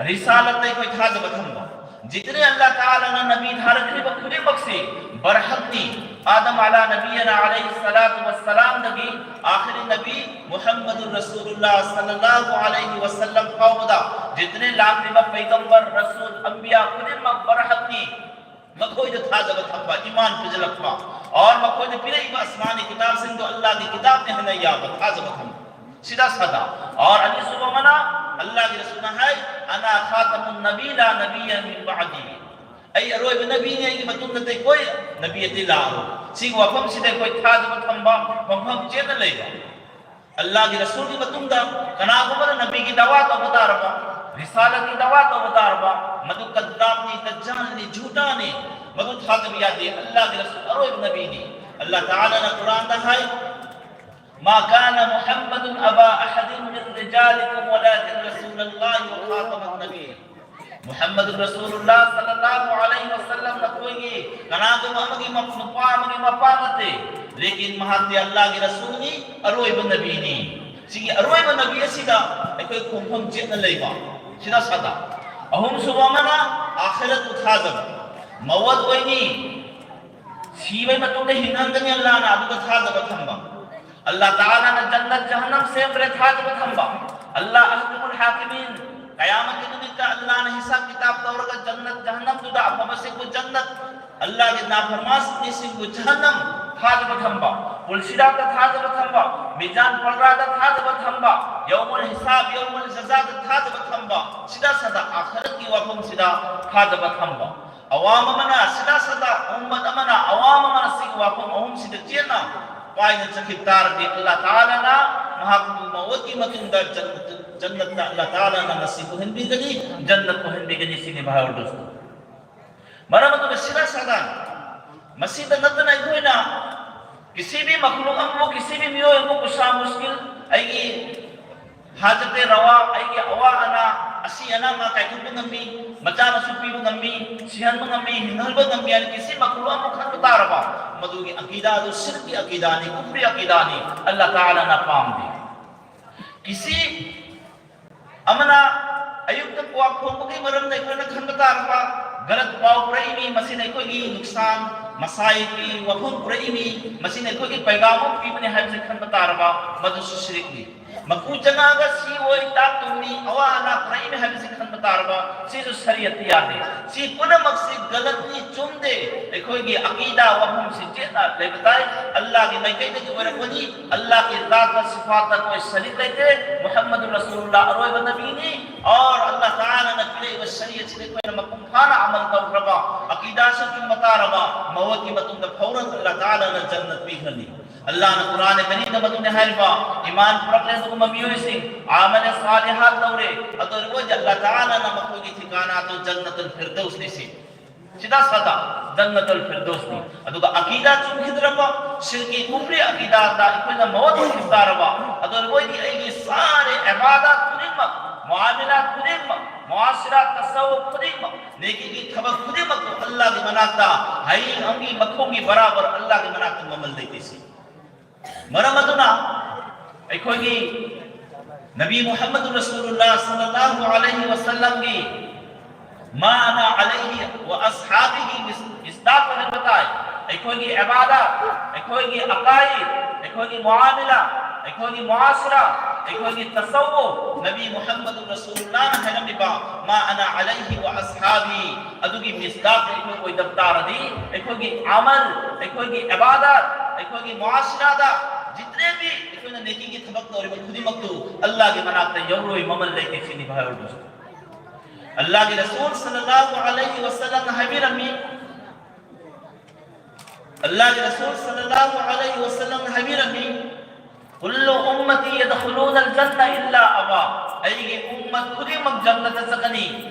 ꯔꯤꯁꯥꯂꯠꯇ ꯑꯩꯈꯣꯏ ꯊꯥꯖꯕ ꯊꯝꯕ꯫ ꯖꯤꯇꯅꯦ ꯑꯜꯂꯥꯍ ꯇꯥꯂꯥꯅ ꯅꯕꯤ ꯊꯥꯔꯛꯈꯤꯕ ꯈꯨꯗꯤꯡꯃꯛꯁꯤ ꯕꯔꯍꯛꯅꯤ꯫ ꯑꯥꯗꯝ ꯑꯂꯥ ꯅꯕꯤꯌꯅ ꯑꯂꯩꯍꯤ ꯁꯂꯥꯇꯨ ꯋꯁꯁꯂꯥꯝꯗꯒꯤ ꯑꯥꯈꯤꯔꯤ ꯅꯕꯤ ꯃꯨꯍꯝꯃꯗꯨꯔ ꯔꯁꯨꯂꯨꯜꯂꯥꯍ ꯁꯜꯂꯜꯂꯥꯍꯨ ꯑꯂꯩꯍꯤ ꯋꯁꯜꯂꯝ ꯐꯥꯎꯕꯗ ꯖꯤꯇꯅꯦ ꯂꯥꯛꯂꯤꯕ ꯄꯩꯒꯝꯕꯔ, ꯔꯁꯨꯜ, ꯑꯝꯕꯤꯌꯥ ꯈꯨꯗꯤꯡꯃꯛ ꯕꯔꯍꯛꯅꯤ꯫ ꯃꯈꯣꯏꯗ ꯊꯥꯖꯕ ꯊꯝꯕ, ꯏꯃꯥꯟ ꯄꯤꯖꯜꯂꯛꯄ, ꯑꯣꯔ ꯃꯈꯣꯏꯗ ꯄꯤꯔꯛꯏꯕ ꯑꯁꯃꯥꯅꯤ ꯀꯤꯇꯥꯕꯁꯤꯡꯗꯣ ꯑꯜꯂꯥꯍꯒꯤ ꯀꯤꯇꯥꯕꯅꯤ ꯍꯥꯏꯅ ꯌꯥꯕ ꯊꯥꯖꯕ ꯊꯝꯕ꯫ ꯁꯤꯗ ꯁꯥꯗ꯫ ꯑꯣꯔ ꯑꯅꯤꯁꯨꯕ ꯑꯃꯅ ꯑꯜꯂꯥꯍꯒꯤ ꯔꯁꯨꯜꯅ ꯍꯥꯏ, "ꯑꯅꯥ ꯈꯥꯇꯃꯨꯟ ꯅꯕꯤ ꯂꯥ ꯅꯕꯤꯌ ꯃꯤꯟ ꯕꯥꯗꯤ"꯫ ꯑꯩ ꯑꯔꯣꯏꯕ ꯅꯕꯤꯅꯤ, ꯑꯩꯒꯤ ꯃꯇꯨꯡꯗ ꯑꯇꯩ ꯀꯣꯏ ꯅꯕꯤ ꯑꯇꯩ ꯂꯥꯛꯑꯔꯣꯏ꯫ ꯁꯤꯒꯤ ꯋꯥꯐꯝꯁꯤꯗ ꯑꯩꯈꯣꯏ ꯊꯥꯖꯕ ꯊꯝꯕ, ꯋꯥꯐꯝ ꯆꯦꯠꯅ ꯂꯩꯕ꯫ ꯑꯜꯂꯥꯍꯒꯤ ꯔꯁꯨꯜꯒꯤ ꯃꯇꯨꯡꯗ ꯀꯅꯥꯒꯨꯝꯕꯅ ꯅꯕꯤꯒꯤ ꯗꯥꯋꯥ ꯇꯧꯕ ꯇꯥꯔꯕ, ꯔꯤꯁꯥꯂꯠꯀꯤ ꯗꯥꯋꯥ ꯇꯧꯕ ꯇꯥꯔꯕ, ꯃꯗꯨ ꯀꯗ꯭ꯗꯥꯞꯅꯤ, ꯗꯖꯥꯜꯅꯤ, ꯖꯨꯇꯥꯅꯤ, ꯃꯗꯨ ꯊꯥꯖꯕ ꯌꯥꯗꯦ꯫ ꯑꯜꯂꯥꯍꯒꯤ ꯔꯁꯨꯜ ꯑꯔꯣꯏꯕ ꯅꯕꯤꯅꯤ꯫ ꯑꯜꯂꯥꯍ ꯇꯥꯂꯥꯅ ꯀꯨꯔꯥꯟꯗ ꯍꯥꯏ, "ما كان محمد أبا أحد من رجالكم ولكن رسول الله وخاتم النبيين." ꯃꯨꯍꯝꯃꯗꯨ ꯔꯁꯨꯂꯨꯜꯂꯥꯍ ꯁꯜꯂꯜꯂꯥꯍꯨ ꯑꯂꯩꯍꯤ ꯋꯁꯜꯂꯝ ꯅꯈꯣꯏꯒꯤ ꯀꯅꯥꯒꯨꯝꯕ ꯑꯃꯒꯤ ꯃ-, ꯅꯨꯄꯥ ꯑꯃꯒꯤ ꯃꯄꯥ ꯅꯠꯇꯦ, ꯂꯦꯀꯤꯟ ꯃꯍꯥꯛꯇꯤ ꯑꯜꯂꯥꯍꯒꯤ ꯔꯁꯨꯜꯅꯤ, ꯑꯔꯣꯏꯕ ꯅꯕꯤꯅꯤ꯫ ꯁꯤꯒꯤ ꯑꯔꯣꯏꯕ ꯅꯕꯤ ꯑꯁꯤꯗ ꯑꯩꯈꯣꯏ ꯈꯣꯡꯐꯝ ꯆꯦꯠꯅ ꯂꯩꯕ, ꯁꯤꯗ ꯁꯥꯗ꯫ ꯑꯍꯨꯝꯁꯨꯕ ꯑꯃꯅ ꯑꯥꯈꯤꯔꯠꯄꯨ ꯊꯥꯖꯕ, ꯃꯋꯠ ꯑꯣꯏꯅꯤ, ꯁꯤꯕꯒꯤ ꯃꯇꯨꯡꯗ ꯍꯤꯡꯍꯟꯒꯅꯤ ꯑꯜꯂꯥꯍꯅ, ꯑꯗꯨꯗ ꯊꯥꯖꯕ ꯊꯝꯕ꯫ ꯑꯜꯂꯥ ꯇꯥꯂꯥꯅ ꯖꯟꯅꯠ ꯖꯍꯟꯅꯝ ꯁꯦꯝꯈ꯭ꯔꯦ ꯊꯥꯖꯕ ꯊꯝꯕ꯫ ꯑꯜꯂꯥ ꯑꯍꯀꯃꯨꯜ ꯍꯥꯀꯤꯃꯤꯟ, ꯀꯌꯥꯃꯠꯀꯤ ꯅꯨꯃꯤꯠꯇ ꯑꯜꯂꯥꯅ ꯍꯤꯁꯥꯕ ꯀꯤꯇꯥꯕ ꯇꯧꯔꯒ ꯖꯟꯅꯠ ꯖꯍꯟꯅꯝꯗꯨꯗ ꯑꯐꯕꯁꯤꯡꯕꯨ ꯖꯟꯅꯠ, ꯑꯜꯂꯥꯒꯤ ꯅꯥꯐꯔꯃꯥꯟꯁꯤꯡꯕꯨ ꯖꯍꯟꯅꯝ ꯊꯥꯖꯕ ꯊꯝꯕ, ꯄꯨꯜꯁꯤꯔꯥꯠꯇ ꯊꯥꯖꯕ ꯊꯝꯕ, ꯃꯤꯖꯥꯟ ꯄꯜꯔꯥꯗ ꯊꯥꯖꯕ ꯊꯝꯕ, ꯌꯧꯃꯨꯜ ꯍꯤꯁꯥꯕ ꯌꯧꯃꯨꯜ ꯖꯖꯥꯗ ꯊꯥꯖꯕ ꯊꯝꯕ, ꯁꯤꯗ ꯁꯗꯥ ꯑꯥꯈꯔꯠꯀꯤ ꯋꯥꯐꯝꯁꯤꯗ ꯊꯥꯖꯕ ꯊꯝꯕ꯫ ꯑꯋꯥꯝ ꯑꯃꯅ ꯁꯤꯗ ꯁꯗꯥ ꯎꯝꯃꯠ ꯑꯃꯅ ꯑꯋꯥꯝ ꯑꯃꯅ ꯁꯤꯒꯤ ꯋꯥꯐꯝ ꯑꯍꯨꯝꯁꯤꯗ ꯆꯦꯟꯅ ꯄꯥꯏꯅ ꯆꯠꯈꯤꯕ ꯇꯥꯔꯗꯤ ꯑꯜꯂꯥ ꯇꯥꯂꯥꯅ ꯃꯍꯥꯛꯄꯨ ꯃꯧꯠꯀꯤ ꯃꯇꯨꯡꯗ ꯖꯟꯅꯠ, ꯖꯟꯅꯠꯇ ꯑꯜꯂꯥ ꯇꯥꯂꯥꯅ ꯃꯁꯤ ꯑꯣꯏꯍꯟꯕꯤꯒꯅꯤ, ꯖꯟꯅꯠ ꯑꯣꯏꯍꯟꯕꯤꯒꯅꯤ ꯁꯤꯅꯤ ꯚꯥꯏ ꯑꯣꯔꯗꯣꯁꯇꯣ꯫ ꯃꯔꯝ ꯑꯗꯨꯅ ꯁꯤꯗ ꯁꯗꯥ ꯃꯁꯤꯗ ꯅꯠꯇꯅ ꯑꯩꯈꯣꯏꯅ ꯀꯤꯁꯤꯕꯤ ꯃꯈꯂꯨꯛ ꯑꯃꯕꯨ, ꯀꯤꯁꯤꯕꯤ ꯃꯤꯑꯣꯏ ꯑꯃꯕꯨ ꯀꯨꯁꯥ ꯃꯨꯁꯀꯤꯜ, ꯑꯩꯒꯤ ꯍꯥꯖꯇꯦ ꯔꯋꯥ, ꯑꯩꯒꯤ ꯑꯋꯥ ꯑꯅꯥ, ꯑꯁꯤ ꯑꯅꯥ ꯉꯥ ꯀꯥꯏꯊꯣꯛꯄ ꯉꯝꯃꯤ, ꯃꯆꯥ ꯃꯁꯨ ꯄꯤꯕ ꯉꯝꯃꯤ, ꯁꯤꯍꯟꯕ ꯉꯝꯃꯤ, ꯍꯤꯡꯍꯟꯕ ꯉꯝꯃꯤ ꯍꯥꯏꯅ ꯀꯤꯁꯤ ꯃꯈꯂꯨꯛ ꯑꯃꯕꯨ ꯈꯟꯕ ꯇꯥꯔꯕ, ꯃꯗꯨꯒꯤ ꯑꯀꯤꯗꯥ ꯑꯗꯨ ꯁꯤꯔꯛꯀꯤ ꯑꯀꯤꯗꯥꯅꯤ, ꯀꯨꯐ꯭ꯔꯤ ꯑꯀꯤꯗꯥꯅꯤ, ꯑꯜꯂꯥ ꯇꯥꯂꯥꯅ ꯄꯥꯝꯗꯦ꯫ ꯀꯤꯁꯤ ꯑꯃꯅ ꯑꯌꯨꯛꯇ ꯀ꯭ꯋꯥꯛ ꯈꯣꯡꯕꯒꯤ ꯃꯔꯝꯗ ꯑꯩꯈꯣꯏꯅ ꯈꯟꯕ ꯇꯥꯔꯕ ꯒꯂꯠ ꯄꯥꯎ ꯄꯨꯔꯛꯏꯅꯤ, ꯃꯁꯤꯅ ꯑꯩꯈꯣꯏꯒꯤ ꯅꯨꯛꯁꯥꯟ, ꯃꯁꯥꯏꯒꯤ ꯋꯥꯐꯝ ꯄꯨꯔꯛꯏꯅꯤ, ꯃꯁꯤꯅ ꯑꯩꯈꯣꯏꯒꯤ ꯄꯩꯒꯥꯝ ꯑꯃ ꯄꯤꯕꯅꯤ ꯍꯥꯏꯕꯁꯤ ꯈꯟꯕ ꯇꯥꯔꯕ, ꯃꯗꯨꯁꯨ ꯁꯤꯔꯛꯅꯤ꯫ ꯃꯀꯨ ꯆꯅꯥꯒ ꯁꯤ ꯑꯣꯏ ꯇꯥꯛ ꯇꯨꯝꯃꯤ, ꯑꯋꯥ ꯑꯅꯥ ꯄꯨꯔꯛꯏꯅꯤ ꯍꯥꯏꯕꯁꯤ ꯈꯟꯕ ꯇꯥꯔꯕ, ꯁꯤꯁꯨ ꯁꯔꯤꯌꯠꯇ ꯌꯥꯗꯦ꯫ ꯁꯤ ꯄꯨꯝꯅꯃꯛꯁꯤ ꯒꯂꯠꯅꯤ, ꯆꯨꯝꯗꯦ꯫ ꯑꯩꯈꯣꯏꯒꯤ ꯑꯀꯤꯗꯥ ꯋꯥꯐꯝꯁꯤ ꯆꯦꯠꯅ ꯂꯩꯕ ꯇꯥꯏ꯫ ꯑꯜꯂꯥꯒꯤ ꯃꯥꯏꯀꯩꯗꯒꯤ ꯑꯣꯏꯔꯛꯄꯅꯤ꯫ ꯑꯜꯂꯥꯒꯤ ꯖꯥꯠꯇ ꯁꯤꯐꯥꯠꯇ ꯀꯣꯏ ꯁꯔꯤꯛ ꯂꯩꯇꯦ꯫ ꯃꯨꯍꯝꯃꯗꯨ ꯔꯁꯨꯂꯨꯜꯂꯥ ꯑꯔꯣꯏꯕ ꯅꯕꯤꯅꯤ꯫ ꯑꯣꯔ ꯑꯜꯂꯥ ꯇꯥꯂꯥꯅ ꯄꯤꯔꯛꯏꯕ ꯁꯔꯤꯌꯠꯁꯤꯗ ꯑꯩꯈꯣꯏꯅ ꯃꯄꯨꯡ ꯐꯥꯅ ꯑꯃꯜ ꯇꯧꯈ꯭ꯔꯕ, ꯑꯀꯤꯗꯥꯁꯨ ꯆꯨꯝꯕ ꯇꯥꯔꯕ, ꯃꯧꯠꯀꯤ ꯃꯇꯨꯡꯗ ꯐꯧꯔꯟ ꯑꯜꯂꯥ ꯇꯥꯂꯥꯅ ꯖꯟꯅꯠ ꯄꯤꯈ꯭ꯔꯅꯤ꯫ ꯑꯜꯂꯥꯍꯅ ꯀꯨꯔꯥꯟ ꯀꯔꯤꯝꯗ ꯃꯗꯨꯅꯤ ꯍꯥꯏꯔꯤꯕ, ꯏꯃꯥꯟ ꯄꯨꯔꯛꯂꯦ ꯑꯗꯨꯒꯨꯝꯕ ꯃꯤꯑꯣꯏꯁꯤꯡ, ꯑꯃꯜ ꯁꯥꯂꯤꯍꯥꯠ ꯇꯧꯔꯦ, ꯑꯗꯨ ꯑꯣꯏꯔꯕꯗꯤ ꯑꯜꯂꯥ ꯇꯥꯂꯥꯅ ꯃꯈꯣꯏꯒꯤ ꯊꯤꯀꯥꯅꯥꯗꯨ ꯖꯟꯅꯇꯨꯜ ꯐꯤꯔꯗꯧꯁꯅꯤ ꯁꯤ꯫ ꯁꯤꯗ ꯁꯗꯥ ꯖꯟꯅꯇꯨꯜ ꯐꯤꯔꯗꯧꯁꯅꯤ꯫ ꯑꯗꯨꯒ ꯑꯀꯤꯗꯥ ꯆꯨꯝꯈꯤꯗ꯭ꯔꯕ, ꯁꯤꯔꯀꯤ ꯀꯨꯐ꯭ꯔꯤ ꯑꯀꯤꯗꯥꯗ ꯑꯩꯈꯣꯏꯅ ꯃꯧꯠ ꯑꯣꯏꯈꯤꯕ ꯇꯥꯔꯕ, ꯑꯗꯨ ꯑꯣꯏꯔꯕꯗꯤ ꯑꯩꯒꯤ ꯁꯥꯔꯦ ꯏꯕꯥꯗꯥꯠ ꯈꯨꯗꯤꯡꯃꯛ, ꯃꯨꯑꯥꯃꯤꯂꯥꯠ ꯈꯨꯗꯤꯡꯃꯛ, ꯃꯨꯑꯥꯁꯤꯔꯥꯠ ꯇꯁꯥꯎꯐ ꯈꯨꯗꯤꯡꯃꯛ, ꯅꯦꯀꯤꯒꯤ ꯊꯕꯛ ꯈꯨꯗꯤꯡꯃꯛꯇꯨ ꯑꯜꯂꯥꯒꯤ ꯃꯅꯥꯛꯇ ꯍꯌꯦꯡ ꯑꯃꯒꯤ ꯃꯈꯣꯡꯒꯤ ꯕꯔꯥꯕꯔ ꯑꯜꯂꯥꯒꯤ ꯃꯅꯥꯛꯇ ꯃꯃꯜ ꯂꯩꯇꯦ ꯁꯤ꯫ ꯃꯔꯝ ꯑꯗꯨꯅ ꯑꯩꯈꯣꯏꯒꯤ ꯅꯕꯤ ꯃꯨꯍꯝꯃꯗꯨ ꯔꯁꯨꯂꯨꯜꯂꯥ ꯁꯜꯂꯜꯂꯥꯍꯨ ꯑꯂꯩꯍꯤ ꯋꯁꯜꯂꯝꯒꯤ ꯃꯥ ꯑꯅꯥ ꯑꯂꯩꯍꯤ ꯋ ꯑꯁꯍꯥꯕꯤꯒꯤ ꯃꯤꯁ-, ꯃꯤꯁꯗꯥꯛ ꯑꯣꯏꯍꯟꯕ ꯇꯥꯏ꯫ ꯑꯩꯈꯣꯏꯒꯤ ꯏꯕꯥꯗꯥꯠ, ꯑꯩꯈꯣꯏꯒꯤ ꯑꯀꯥꯏꯗ, ꯑꯩꯈꯣꯏꯒꯤ ꯃꯨꯑꯥꯃꯤꯂꯥ, ꯑꯩꯈꯣꯏꯒꯤ ꯃꯨꯑꯥꯁꯤꯔꯥ, ꯑꯩꯈꯣꯏꯒꯤ ꯇꯁꯧꯋꯨꯐ, ꯅꯕꯤ ꯃꯨꯍꯝꯃꯗꯨ ꯔꯁꯨꯂꯨꯜꯂꯥꯍꯅ ꯍꯥꯏꯔꯝꯃꯤꯕ "ꯃꯥ ꯑꯅꯥ ꯑꯂꯩꯍꯤ ꯋꯥ ꯑꯁꯍꯥꯕꯤ", ꯑꯗꯨꯒꯤ ꯃꯤꯁꯗꯥꯛꯇ ꯑꯩꯈꯣꯏ ꯑꯣꯏꯗꯕ ꯇꯥꯔꯗꯤ, ꯑꯩꯈꯣꯏꯒꯤ ꯑꯃꯜ, ꯑꯩꯈꯣꯏꯒꯤ ꯏꯕꯥꯗꯠ, ꯑꯩꯈꯣꯏꯒꯤ ꯃꯨꯑꯥꯁꯤꯔꯥꯗ ꯖꯤꯇꯅꯦ ꯚꯤ ꯑꯩꯈꯣꯏꯅ ꯅꯦꯀꯤꯒꯤ ꯊꯕꯛ ꯇꯧꯔꯤꯕ ꯈꯨꯗꯤꯡꯃꯛꯇꯨ ꯑꯜꯂꯥꯍꯒꯤ ꯃꯅꯥꯛꯇ ꯌꯧꯔꯣꯏ, ꯃꯃꯜ ꯂꯩꯇꯦ ꯁꯤꯅꯤ ꯚꯥꯏ ꯑꯣꯏꯔꯕꯁꯨ꯫ ꯑꯜꯂꯥꯍꯒꯤ ꯔꯁꯨꯜ ꯁꯜꯂꯜꯂꯥꯍꯨ ꯑꯂꯩꯍꯤ ꯋꯁꯜꯂꯝꯅ ꯍꯥꯏꯕꯤꯔꯝꯃꯤ, ꯑꯜꯂꯥꯍꯒꯤ ꯔꯁꯨꯜ ꯁꯜꯂꯜꯂꯥꯍꯨ ꯑꯂꯩꯍꯤ ꯋꯁꯜꯂꯝꯅ ꯍꯥꯏꯕꯤꯔꯝꯃꯤ, "ꯀꯨꯜꯂꯨ ꯎꯝꯃꯇꯤ ꯌꯗꯈꯨꯂꯨꯅꯜ ꯖꯟꯅ ꯏꯜꯂꯥ ꯑꯕꯥ", ꯑꯩꯒꯤ ꯎꯝꯃꯠ ꯈꯨꯗꯤꯡꯃꯛ ꯖꯟꯅꯇ ꯆꯠꯀꯅꯤ,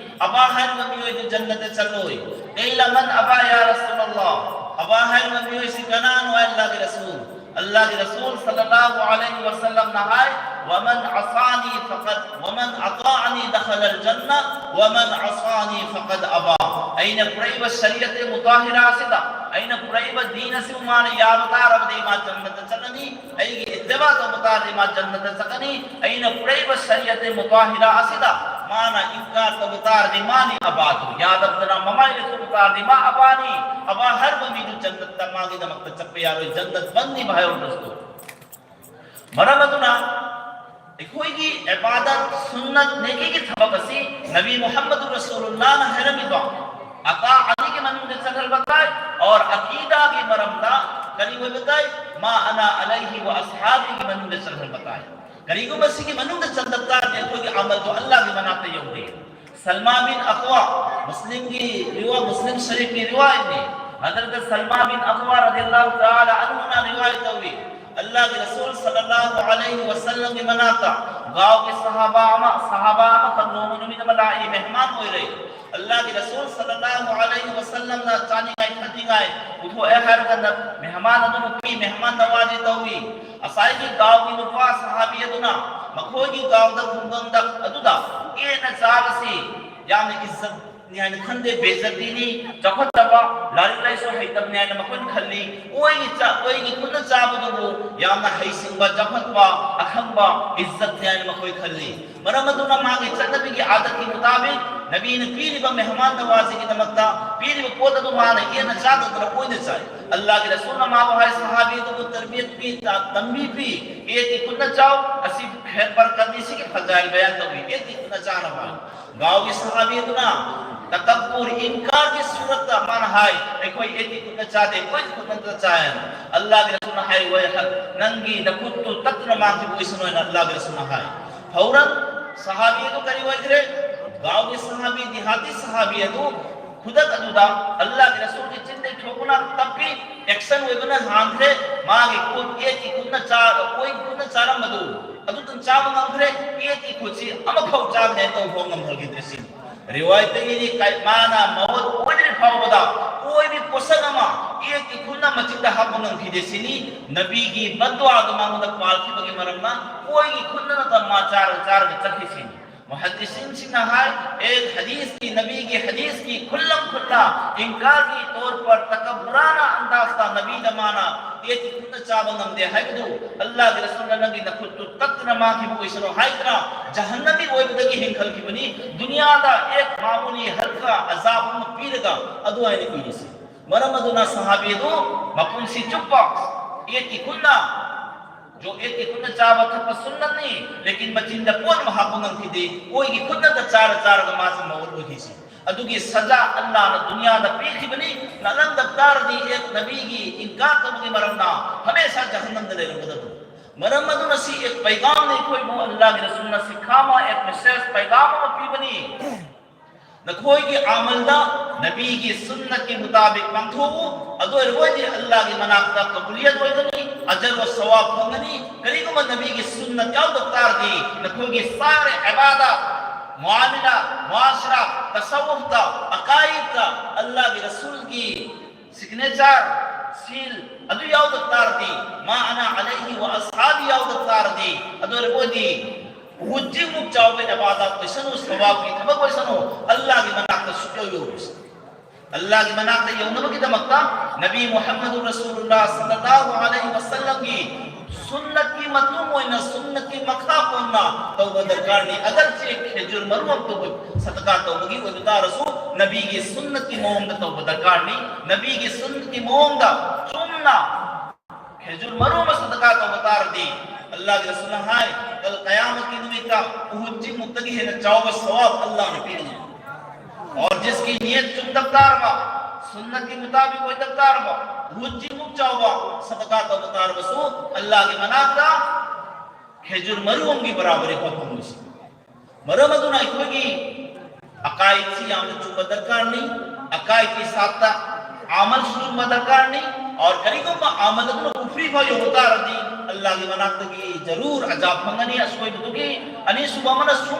ꯑꯕꯥ ꯍꯥꯏꯔꯤꯕ ꯃꯤꯑꯣꯏꯗꯨ ꯖꯟꯅꯇ ꯆꯠꯂꯣꯏ꯫ "ꯀꯩꯂ ꯃꯟ ꯑꯕꯥ ꯌꯥ ꯔꯁꯨꯂꯜꯂꯥꯍ", ꯑꯕꯥ ꯍꯥꯏꯔꯤꯕ ꯃꯤꯑꯣꯏꯁꯤ ꯀꯅꯥꯅꯣ ꯍꯥꯏ ꯑꯜꯂꯥꯍꯒꯤ ꯔꯁꯨꯜ? ꯑꯜꯂꯥꯍꯒꯤ ꯔꯁꯨꯜ ꯁꯜꯂꯜꯂꯥꯍꯨ ꯑꯂꯩꯍꯤ ꯋꯁꯜꯂꯝꯅ ꯍꯥꯏ, "ꯋꯃꯟ ꯑꯁꯥꯅꯤ ꯐꯀꯠ, ꯋꯃꯟ ꯑꯇꯥꯑꯅꯤ ꯗꯈꯂꯜ ꯖꯟꯅ, ꯋꯃꯟ ꯑꯁꯥꯅꯤ ꯐꯀꯠ ꯑꯕꯥ", ꯑꯩꯅ ꯄꯨꯔꯛꯏꯕ ꯁꯔꯤꯌꯠ ꯃꯨꯇꯥꯍꯤꯔꯥ ꯑꯁꯤꯗ, ꯑꯩꯅ ꯄꯨꯔꯛꯏꯕ ꯗꯤꯟ ꯑꯁꯤꯕꯨ ꯃꯥꯅ ꯌꯥꯕ ꯇꯥꯔꯕꯗꯤ ꯃꯥ ꯖꯟꯅꯇ ꯆꯠꯂꯅꯤ, ꯑꯩꯒꯤ ꯏꯠꯇꯤꯕꯥ ꯇꯧꯕ ꯇꯥꯔꯗꯤ ꯃꯥ ꯖꯟꯅꯇ ꯆꯠꯀꯅꯤ, ꯑꯩꯅ ꯄꯨꯔꯛꯏꯕ ꯁꯔꯤꯌꯠ ꯃꯨꯇꯥꯍꯤꯔꯥ ꯑꯁꯤꯗ ꯃꯥꯅ ꯏꯟꯀꯥꯔ ꯇꯧꯕ ꯇꯥꯔꯗꯤ ꯃꯥꯅꯤ ꯑꯕꯥꯗꯨ, ꯌꯥꯗꯕꯗꯅ ꯃꯃꯥꯏ ꯂꯩꯊꯣꯛꯄ ꯇꯥꯔꯗꯤ ꯃꯥ ꯑꯕꯥꯅꯤ, ꯑꯕꯥ ꯍꯥꯏꯔꯤꯕ ꯃꯤꯗꯨ ꯖꯟꯅꯠꯇ ꯃꯥꯒꯤꯗꯃꯛꯇ ꯆꯠꯄ ꯌꯥꯔꯣꯏ, ꯖꯟꯅꯠ ꯕꯟꯅꯤ ꯚꯥꯏ ꯑꯣꯏꯔꯕꯁꯨ꯫ ꯃꯔꯝ ꯑꯗꯨꯅ ꯑꯩꯈꯣꯏꯒꯤ ꯏꯕꯥꯗꯠ, ꯁꯨꯟꯅꯠ, ꯅꯦꯀꯤꯒꯤ ꯊꯕꯛ ꯑꯁꯤ ꯅꯕꯤ ꯃꯨꯍꯝꯃꯗꯨ ꯔꯁꯨꯂꯨꯜꯂꯥꯍꯅ ꯍꯥꯏꯔꯝꯃꯤꯕ ꯑꯇꯥ ꯑꯅꯤꯒꯤ ꯃꯅꯨꯡꯗ ꯆꯠꯍꯟꯕ ꯇꯥꯏ, ꯑꯣꯔ ꯑꯀꯤꯗꯥꯒꯤ ꯃꯔꯝꯗ ꯀꯔꯤ ꯑꯣꯏꯕ ꯇꯥꯏ? ꯃꯥ ꯑꯅꯥ ꯑꯂꯩꯍꯤ ꯋꯥ ꯑꯁꯍꯥꯕꯤꯒꯤ ꯃꯅꯨꯡꯗ ꯆꯠꯍꯟꯕ ꯇꯥꯏ꯫ ꯀꯔꯤꯒꯨꯝꯕ ꯁꯤꯒꯤ ꯃꯅꯨꯡꯗ ꯆꯠꯇ ꯇꯥꯔꯗꯤ ꯑꯩꯈꯣꯏꯒꯤ ꯑꯃꯜꯗꯣ ꯑꯜꯂꯥꯍꯒꯤ ꯃꯅꯥꯛꯇ ꯌꯧꯗꯦ꯫ ꯁꯜꯃꯥ ꯕꯤꯟ ꯑꯀ꯭ꯋꯥ, ꯃꯨꯁꯂꯤꯝꯒꯤ ꯔꯤꯋꯥ-, ꯃꯨꯁꯂꯤꯝ ꯁꯔꯤꯐꯀꯤ ꯔꯤꯋꯥꯌꯠꯅꯤ꯫ ꯍꯖꯔꯠ ꯁꯜꯃꯥ ꯕꯤꯟ ꯑꯀ꯭ꯋꯥ ꯔꯗꯤꯌꯜꯂꯥꯍꯨ ꯇꯥꯂꯥ ꯑꯟꯍꯨꯅ ꯔꯤꯋꯥꯌꯠ ꯇꯧꯏ꯫ ꯑꯜꯂꯥꯍꯒꯤ ꯔꯁꯨꯜ ꯁꯜꯂꯜꯂꯥꯍꯨ ꯑꯂꯩꯍꯤ ꯋꯁꯜꯂꯝꯒꯤ ꯃꯅꯥꯛꯇ ꯒꯥꯎꯒꯤ ꯁꯍꯥꯕꯥ ꯑꯃ, ꯁꯍꯥꯕꯥ ꯑꯃꯈꯛ ꯅꯣꯡꯃ ꯅꯨꯃꯤꯠ ꯑꯃ ꯂꯥꯛꯏ, ꯃꯦꯍꯃꯥꯟ ꯑꯣꯏꯔꯦ꯫ ꯑꯜꯂꯥꯍꯒꯤ ꯔꯁꯨꯜ ꯁꯜꯂꯜꯂꯥꯍꯨ ꯑꯂꯩꯍꯤ ꯋꯁꯜꯂꯝꯅ ꯆꯥꯅꯤꯡꯉꯥꯏ ꯊꯛꯅꯤꯡꯉꯥꯏ ꯄꯨꯊꯣꯛꯑꯦ ꯍꯥꯏꯔꯒ ꯃꯦꯍꯃꯥꯟ ꯑꯗꯨꯕꯨ ꯄꯤ, ꯃꯦꯍꯃꯥꯟ ꯅꯋꯥꯖꯤ ꯇꯧꯏ꯫ ꯉꯁꯥꯏꯒꯤ ꯒꯥꯎꯒꯤ ꯅꯨꯄꯥ ꯁꯍꯥꯕꯤ ꯑꯗꯨꯅ ꯃꯈꯣꯏꯒꯤ ꯒꯥꯎꯗ, ꯈꯨꯡꯒꯪꯗ ꯑꯗꯨꯗ ꯍꯦꯟꯅ ꯆꯥꯕꯁꯤ ꯌꯥꯝꯅ ꯏꯖꯠꯅꯤ ꯍꯥꯏꯅ ꯈꯟꯗꯦ, ꯕꯦꯏꯖꯠꯇꯤꯅꯤ, ꯆꯥꯎꯈꯠꯇꯕ, ꯂꯥꯏꯔꯤꯛ ꯂꯥꯏꯁꯨ ꯍꯩꯇꯕꯅꯤ ꯍꯥꯏꯅ ꯃꯈꯣꯏꯅ ꯈꯜꯂꯤ꯫ ꯑꯣꯏꯒꯤ ꯆꯥ-, ꯑꯣꯏꯒꯤ ꯈꯨꯠꯅ ꯆꯥꯕꯗꯨꯕꯨ ꯌꯥꯝꯅ ꯍꯩꯁꯤꯡꯕ, ꯆꯥꯎꯈꯠꯄ, ꯑꯈꯪꯕ, ꯏꯖꯠꯅꯤ ꯍꯥꯏꯅ ꯃꯈꯣꯏ ꯈꯜꯂꯤ꯫ ꯃꯔꯝ ꯑꯗꯨꯅ ꯃꯥꯒꯤ ꯆꯠꯅꯕꯤꯒꯤ ꯑꯥꯗꯠꯀꯤ ꯃꯨꯇꯥꯕꯤꯛ ꯅꯕꯤꯅ ꯄꯤꯔꯤꯕ ꯃꯦꯍꯃꯥꯟ ꯅꯋꯥꯖꯤꯒꯤꯗꯃꯛꯇ ꯄꯤꯔꯤꯕ ꯄꯣꯠ ꯑꯗꯨ ꯃꯥꯅ ꯍꯦꯟꯅ ꯆꯥꯗꯗꯅ ꯂꯣꯏꯅ ꯆꯥꯏ꯫ ꯑꯜꯂꯥꯍꯒꯤ ꯔꯁꯨꯜꯅ ꯃꯥꯕꯨ ꯍꯥꯏ, ꯁꯍꯥꯕꯤ ꯑꯗꯨꯕꯨ ꯇꯔꯕꯤꯌꯠ ꯄꯤ, ꯇ-, ꯇꯝꯕꯤ ꯄꯤ, ꯑꯦꯠꯀꯤ ꯈꯨꯠꯅ ꯆꯥꯎ, ꯑꯁꯤ ꯈꯦꯔ ꯕꯔꯀꯠꯅꯤ, ꯁꯤꯒꯤ ꯐꯖꯥꯏꯜ ꯕꯌꯥꯟ ꯇꯧꯏ, ꯑꯦꯠꯀꯤ ꯈꯨꯠꯅ ꯆꯥꯅꯕ ꯍꯥꯏ꯫ ꯒꯥꯎꯒꯤ ꯁꯍꯥꯕꯤ ꯑꯗꯨꯅ ꯇꯀꯕꯨꯔ, ꯏꯟꯀꯥꯔꯒꯤ ꯁꯨꯔꯠꯇ ꯃꯥꯅ ꯍꯥꯏ, ꯑꯩꯈꯣꯏ ꯑꯦꯠꯀꯤ ꯈꯨꯠꯅ ꯆꯥꯗꯦ, ꯑꯩꯈꯣꯏꯒꯤ ꯈꯨꯠꯅ ꯆꯥꯏ ꯍꯥꯏꯅ꯫ ꯑꯜꯂꯥꯍꯒꯤ ꯔꯁꯨꯜꯅ ꯍꯥꯏ, ꯋꯥꯏ ꯍꯛ, ꯅꯪꯒꯤ ꯅꯈꯨꯠꯇꯨ ꯇꯠꯇꯨꯅ ꯃꯥꯡꯈꯤꯕ ꯑꯣꯏꯁꯅꯨ ꯍꯥꯏꯅ ꯑꯜꯂꯥꯍꯒꯤ ꯔꯁꯨꯜꯅ ꯍꯥꯏ꯫ ꯐꯧꯔꯟ ꯁꯍꯥꯕꯤ ꯑꯗꯨ ꯀꯔꯤ ꯑꯣꯏꯈ꯭ꯔꯦ? ꯒꯥꯎꯒꯤ ꯁꯍꯥꯕꯤ, ꯗꯤꯍꯥꯇꯤ ꯁꯍꯥꯕꯤ ꯑꯗꯨ ꯈꯨꯗꯛ ꯑꯗꯨꯗ ꯑꯜꯂꯥꯍꯒꯤ ꯔꯁꯨꯜꯒꯤ ꯆꯤꯟꯗꯒꯤ ꯊꯣꯛꯄꯅ ꯇꯞꯄꯤ, ꯑꯦꯛꯁꯟ ꯑꯣꯏꯕꯅ ꯍꯥꯟꯈ꯭ꯔꯦ꯫ ꯃꯥꯒꯤ ꯈꯨꯠ, ꯑꯦꯠꯀꯤ ꯈꯨꯠꯅ ꯆꯥ-, ꯑꯣꯏꯒꯤ ꯈꯨꯠꯅ ꯆꯥꯔꯝꯕꯗꯨ ꯑꯗꯨꯇꯪ ꯆꯥꯕ ꯉꯝꯈ꯭ꯔꯦ, ꯑꯦꯠꯀꯤ ꯈꯨꯠꯁꯤ ꯑꯃꯐꯥꯎ ꯆꯥꯗ꯭ꯔꯦ ꯇꯧꯕ ꯉꯝꯍꯧꯈꯤꯗ꯭ꯔꯦ ꯁꯤꯅꯤ꯫ ꯔꯤꯋꯥꯌꯠꯇꯒꯤꯗꯤ ꯀꯥꯏ-, ꯃꯥꯅ ꯃꯧꯠ ꯑꯣꯏꯗ꯭ꯔꯤ ꯐꯥꯎꯕꯗ ꯑꯣꯏꯕꯤ ꯄꯣꯠꯁꯛ ꯑꯃ, ꯑꯦꯠꯀꯤ ꯈꯨꯠꯅ ꯃꯆꯤꯟꯗ ꯍꯥꯞꯄ ꯉꯝꯈꯤꯗꯦ ꯁꯤꯅꯤ꯫ ꯅꯕꯤꯒꯤ ꯕꯗꯋꯥꯗꯨ ꯃꯉꯣꯟꯗ ꯄꯥꯜꯈꯤꯕꯒꯤ ꯃꯔꯝꯅ ꯑꯣꯏꯒꯤ ꯈꯨꯠꯅ ꯅꯠꯇꯅ ꯃꯥ ꯆꯥꯔꯒ, ꯆꯥꯔꯒ ꯆꯠꯈꯤ ꯁꯤꯅꯤ꯫ ꯃꯨꯍꯗꯤꯁꯤꯟꯁꯤꯡꯅ ꯍꯥꯏ, ꯑꯦ ꯍꯗꯤꯁꯀꯤ, ꯅꯕꯤꯒꯤ ꯍꯗꯤꯁꯀꯤ ꯈꯨꯜꯂꯝ ꯈꯨꯜꯂ, ꯏꯟꯀꯥꯔꯒꯤ ꯇꯧꯔ ꯄꯔ ꯇꯀꯕꯨꯔꯥꯅ ꯑꯟꯗꯥꯖꯇ ꯅꯕꯤꯗ ꯃꯥꯅ ꯑꯦꯠꯀꯤ ꯈꯨꯠꯅ ꯆꯥꯕ ꯉꯝꯗꯦ ꯍꯥꯏꯕꯗꯨ, ꯑꯜꯂꯥꯍꯒꯤ ꯔꯁꯨꯜꯅ ꯅꯪꯒꯤ ꯅꯈꯨꯠꯇꯨ ꯇꯠꯇꯨꯅ ꯃꯥꯡꯈꯤꯕ ꯑꯣꯏꯁꯅꯨ ꯍꯥꯏꯗꯅ ꯖꯍꯟꯅꯃꯤ ꯑꯣꯏꯕꯗꯒꯤ ꯍꯦꯟꯈꯠꯈꯤꯕꯅꯤ꯫ ꯗꯨꯅꯤꯌꯥꯗ ꯑꯦꯛ ꯃꯥꯃꯨꯂꯤ ꯍꯜꯀꯥ ꯑꯖꯥꯕ ꯑꯃ ꯄꯤꯔꯒ ꯑꯗꯨ ꯍꯥꯏꯅ ꯄꯤꯔꯤꯁꯤ꯫ ꯃꯔꯝ ꯑꯗꯨꯅ ꯁꯍꯥꯕꯤ ꯑꯗꯨ ꯃꯄꯨꯟꯁꯤ ꯆꯨꯞꯄ ꯑꯦꯠꯀꯤ ꯈꯨꯠꯅ, ꯖꯣ ꯑꯦꯠꯀꯤ ꯈꯨꯠꯅ ꯆꯥꯕ ꯊꯛꯄ ꯁꯨꯟꯅꯠꯅꯤ, ꯂꯦꯀꯤꯟ ꯃꯆꯤꯟꯗ ꯄꯣꯠ ꯑꯃ ꯍꯥꯞꯄ ꯉꯝꯈꯤꯗꯦ꯫ ꯑꯣꯏꯒꯤ ꯈꯨꯠꯅꯗ ꯆꯥꯔ ꯆꯥꯔꯒ ꯃꯥꯁꯤ ꯃꯧꯔꯨ ꯑꯣꯏꯈꯤꯁꯤ꯫ ꯑꯗꯨꯒꯤ ꯁꯖꯥ ꯑꯜꯂꯥꯍꯅ ꯗꯨꯅꯤꯌꯥꯗ ꯄꯤꯈꯤꯕꯅꯤ꯫ ꯅꯠꯂꯝꯗꯕ ꯇꯥꯔꯗꯤ ꯑꯦꯛ ꯅꯕꯤꯒꯤ ꯏꯟꯀꯥꯔ ꯇꯧꯕꯒꯤ ꯃꯔꯝꯅ ꯍꯃꯦꯁꯥ ꯖꯍꯟꯅꯝꯗ ꯂꯩꯔꯝꯒꯗꯕꯅꯤ꯫ ꯃꯔꯝ ꯑꯗꯨꯅ ꯁꯤ ꯑꯦꯛ ꯄꯩꯒꯥꯝꯅꯤ, ꯑꯩꯈꯣꯏꯕꯨ ꯑꯜꯂꯥꯍꯒꯤ ꯔꯁꯨꯜꯅ ꯁꯤꯈꯥ ꯑꯃ, ꯑꯦꯛ ꯃꯦꯁꯦꯖ, ꯄꯩꯒꯥꯝ ꯑꯃ ꯄꯤꯕꯅꯤ꯫ ꯅꯈꯣꯏꯒꯤ ꯑꯃꯜꯗ ꯅꯕꯤꯒꯤ ꯁꯨꯟꯅꯠꯀꯤ ꯃꯨꯇꯥꯕꯤꯛ ꯄꯥꯡꯊꯣꯛꯎ, ꯑꯗꯨ ꯑꯣꯏꯔꯕꯗꯤ ꯑꯜꯂꯥꯍꯒꯤ ꯃꯅꯥꯛꯇ ꯀꯕꯨꯂꯤꯌꯠ ꯑꯣꯏꯒꯅꯤ, ꯑꯖꯔ ꯋꯥ ꯁꯋꯥꯕ ꯐꯪꯒꯅꯤ꯫ ꯀꯔꯤꯒꯨꯝꯕ ꯅꯕꯤꯒꯤ ꯁꯨꯟꯅꯠ ꯌꯥꯎꯗꯕ ꯇꯥꯔꯗꯤ ꯅꯈꯣꯏꯒꯤ ꯁꯥꯔꯦ ꯏꯕꯥꯗꯥ, ꯃꯨꯑꯥꯃꯤꯂꯥ, ꯃꯨꯑꯥꯁꯔꯥ, ꯇꯁꯥꯋꯨꯐꯇ, ꯑꯀꯥꯏꯗꯇ ꯑꯜꯂꯥꯍꯒꯤ ꯔꯁꯨꯜꯒꯤ ꯁꯤꯒꯅꯦꯆꯔ, ꯁꯤꯜ ꯑꯗꯨ ꯌꯥꯎꯗꯕ ꯇꯥꯔꯗꯤ, ꯃꯥ ꯑꯅꯥ ꯑꯂꯩꯍꯤ ꯋꯥ ꯑꯁꯍꯥꯕꯤ ꯌꯥꯎꯗꯕ ꯇꯥꯔꯗꯤ, ꯑꯗꯨ ꯑꯣꯏꯔꯕꯗꯤ ꯎꯍꯨꯗ ꯆꯤꯡꯃꯨꯛ ꯆꯥꯎꯕ ꯏꯕꯥꯗꯥꯠ ꯑꯣꯏꯁꯅꯨ, ꯁꯋꯥꯕꯀꯤ ꯊꯕꯛ ꯑꯣꯏꯁꯅꯨ, ꯑꯜꯂꯥꯍꯒꯤ ꯃꯅꯥꯛꯇ ꯁꯨꯛꯌꯧ ꯌꯧꯔꯣꯏ꯫ ꯑꯜꯂꯥꯍꯒꯤ ꯃꯅꯥꯛꯇ ꯌꯧꯅꯕꯒꯤꯗꯃꯛꯇ ꯅꯕꯤ ꯃꯨꯍꯝꯃꯗꯨ ꯔꯁꯨꯂꯨꯜꯂꯥꯍ ꯁꯜꯂꯜꯂꯥꯍꯨ ꯑꯂꯩꯍꯤ ꯋꯁꯜꯂꯝꯒꯤ ꯁꯨꯟꯅꯠꯀꯤ ꯃꯇꯨꯡ ꯑꯣꯏꯅ, ꯁꯨꯟꯅꯠꯀꯤ ꯃꯈꯥ ꯄꯣꯟꯅ ꯇꯧꯕ ꯗꯔꯀꯥꯔꯅꯤ꯫ ꯑꯒꯔꯆꯦ ꯈꯦꯖꯨꯔ ꯃꯔꯨ ꯑꯃ ꯇꯧꯕ, ꯁꯗꯀꯥ ꯇꯧꯕꯒꯤ ꯑꯣꯏꯕ ꯇꯥꯔꯁꯨ, ꯅꯕꯤꯒꯤ ꯁꯨꯟꯅꯠꯀꯤ ꯃꯑꯣꯡꯗ ꯇꯧꯕ ꯗꯔꯀꯥꯔꯅꯤ꯫ ꯅꯕꯤꯒꯤ ꯁꯨꯟꯅꯠꯀꯤ ꯃꯑꯣꯡꯗ ꯆꯨꯝꯅ ꯈꯦꯖꯨꯔ ꯃꯔꯨ ꯑꯃ ꯁꯗꯀꯥ ꯇꯧꯕ ꯇꯥꯔꯗꯤ, ꯑꯜꯂꯥꯍꯒꯤ ꯔꯁꯨꯜꯅ ꯍꯥꯏ, ꯀꯜ ꯀꯌꯥꯃꯠꯀꯤ ꯅꯨꯃꯤꯠꯇ ꯎꯍꯨꯗ ꯆꯤꯡꯃꯨꯛꯇꯒꯤ ꯍꯦꯟꯅ ꯆꯥꯎꯕ ꯁꯋꯥꯕ ꯑꯜꯂꯥꯍꯅ ꯄꯤꯒꯅꯤ꯫ ꯑꯣꯔ ꯖꯤꯁꯀꯤ ꯅꯤꯌꯠ ꯆꯨꯝꯗꯕ ꯇꯥꯔꯕ, ꯁꯨꯟꯅꯠꯀꯤ ꯃꯨꯇꯥꯕꯤꯛ ꯑꯣꯏꯗꯕ ꯇꯥꯔꯕ, ꯎꯍꯨꯗ ꯆꯤꯡꯃꯨꯛ ꯆꯥꯎꯕ ꯁꯗꯀꯥ ꯇꯧꯕ ꯇꯥꯔꯕꯁꯨ, ꯑꯜꯂꯥꯍꯒꯤ ꯃꯅꯥꯛꯇ ꯈꯦꯖꯨꯔ ꯃꯔꯨ ꯑꯃꯒꯤ ꯕꯔꯥꯕꯔꯤ ꯐꯥꯎ ꯐꯪꯂꯣꯏꯁꯤ꯫ ꯃꯔꯝ ꯑꯗꯨꯅ ꯑꯩꯈꯣꯏꯒꯤ ꯑꯀꯥꯏꯗꯁꯤ ꯌꯥꯝꯅ ꯆꯨꯝꯕ ꯗꯔꯀꯥꯔꯅꯤ꯫ ꯑꯀꯥꯏꯗꯀꯤ ꯁꯥꯠꯇ ꯑꯃꯜꯁꯨ ꯆꯨꯝꯕ ꯗꯔꯀꯥꯔꯅꯤ꯫ ꯑꯣꯔ ꯀꯔꯤꯒꯨꯝꯕ ꯑꯃꯜ ꯑꯗꯨꯅ ꯀꯨꯐ꯭ꯔꯤ ꯐꯥꯎ ꯌꯧꯕ ꯇꯥꯔꯗꯤ, ꯑꯜꯂꯥꯍꯒꯤ ꯃꯅꯥꯛꯇꯒꯤ ꯖꯔꯨꯔ ꯑꯖꯥꯕ ꯐꯪꯒꯅꯤ ꯑꯁꯣꯏꯕꯗꯨꯒꯤ꯫ ꯑꯅꯤꯁꯨꯕ ꯑꯃꯅ ꯁꯨꯝ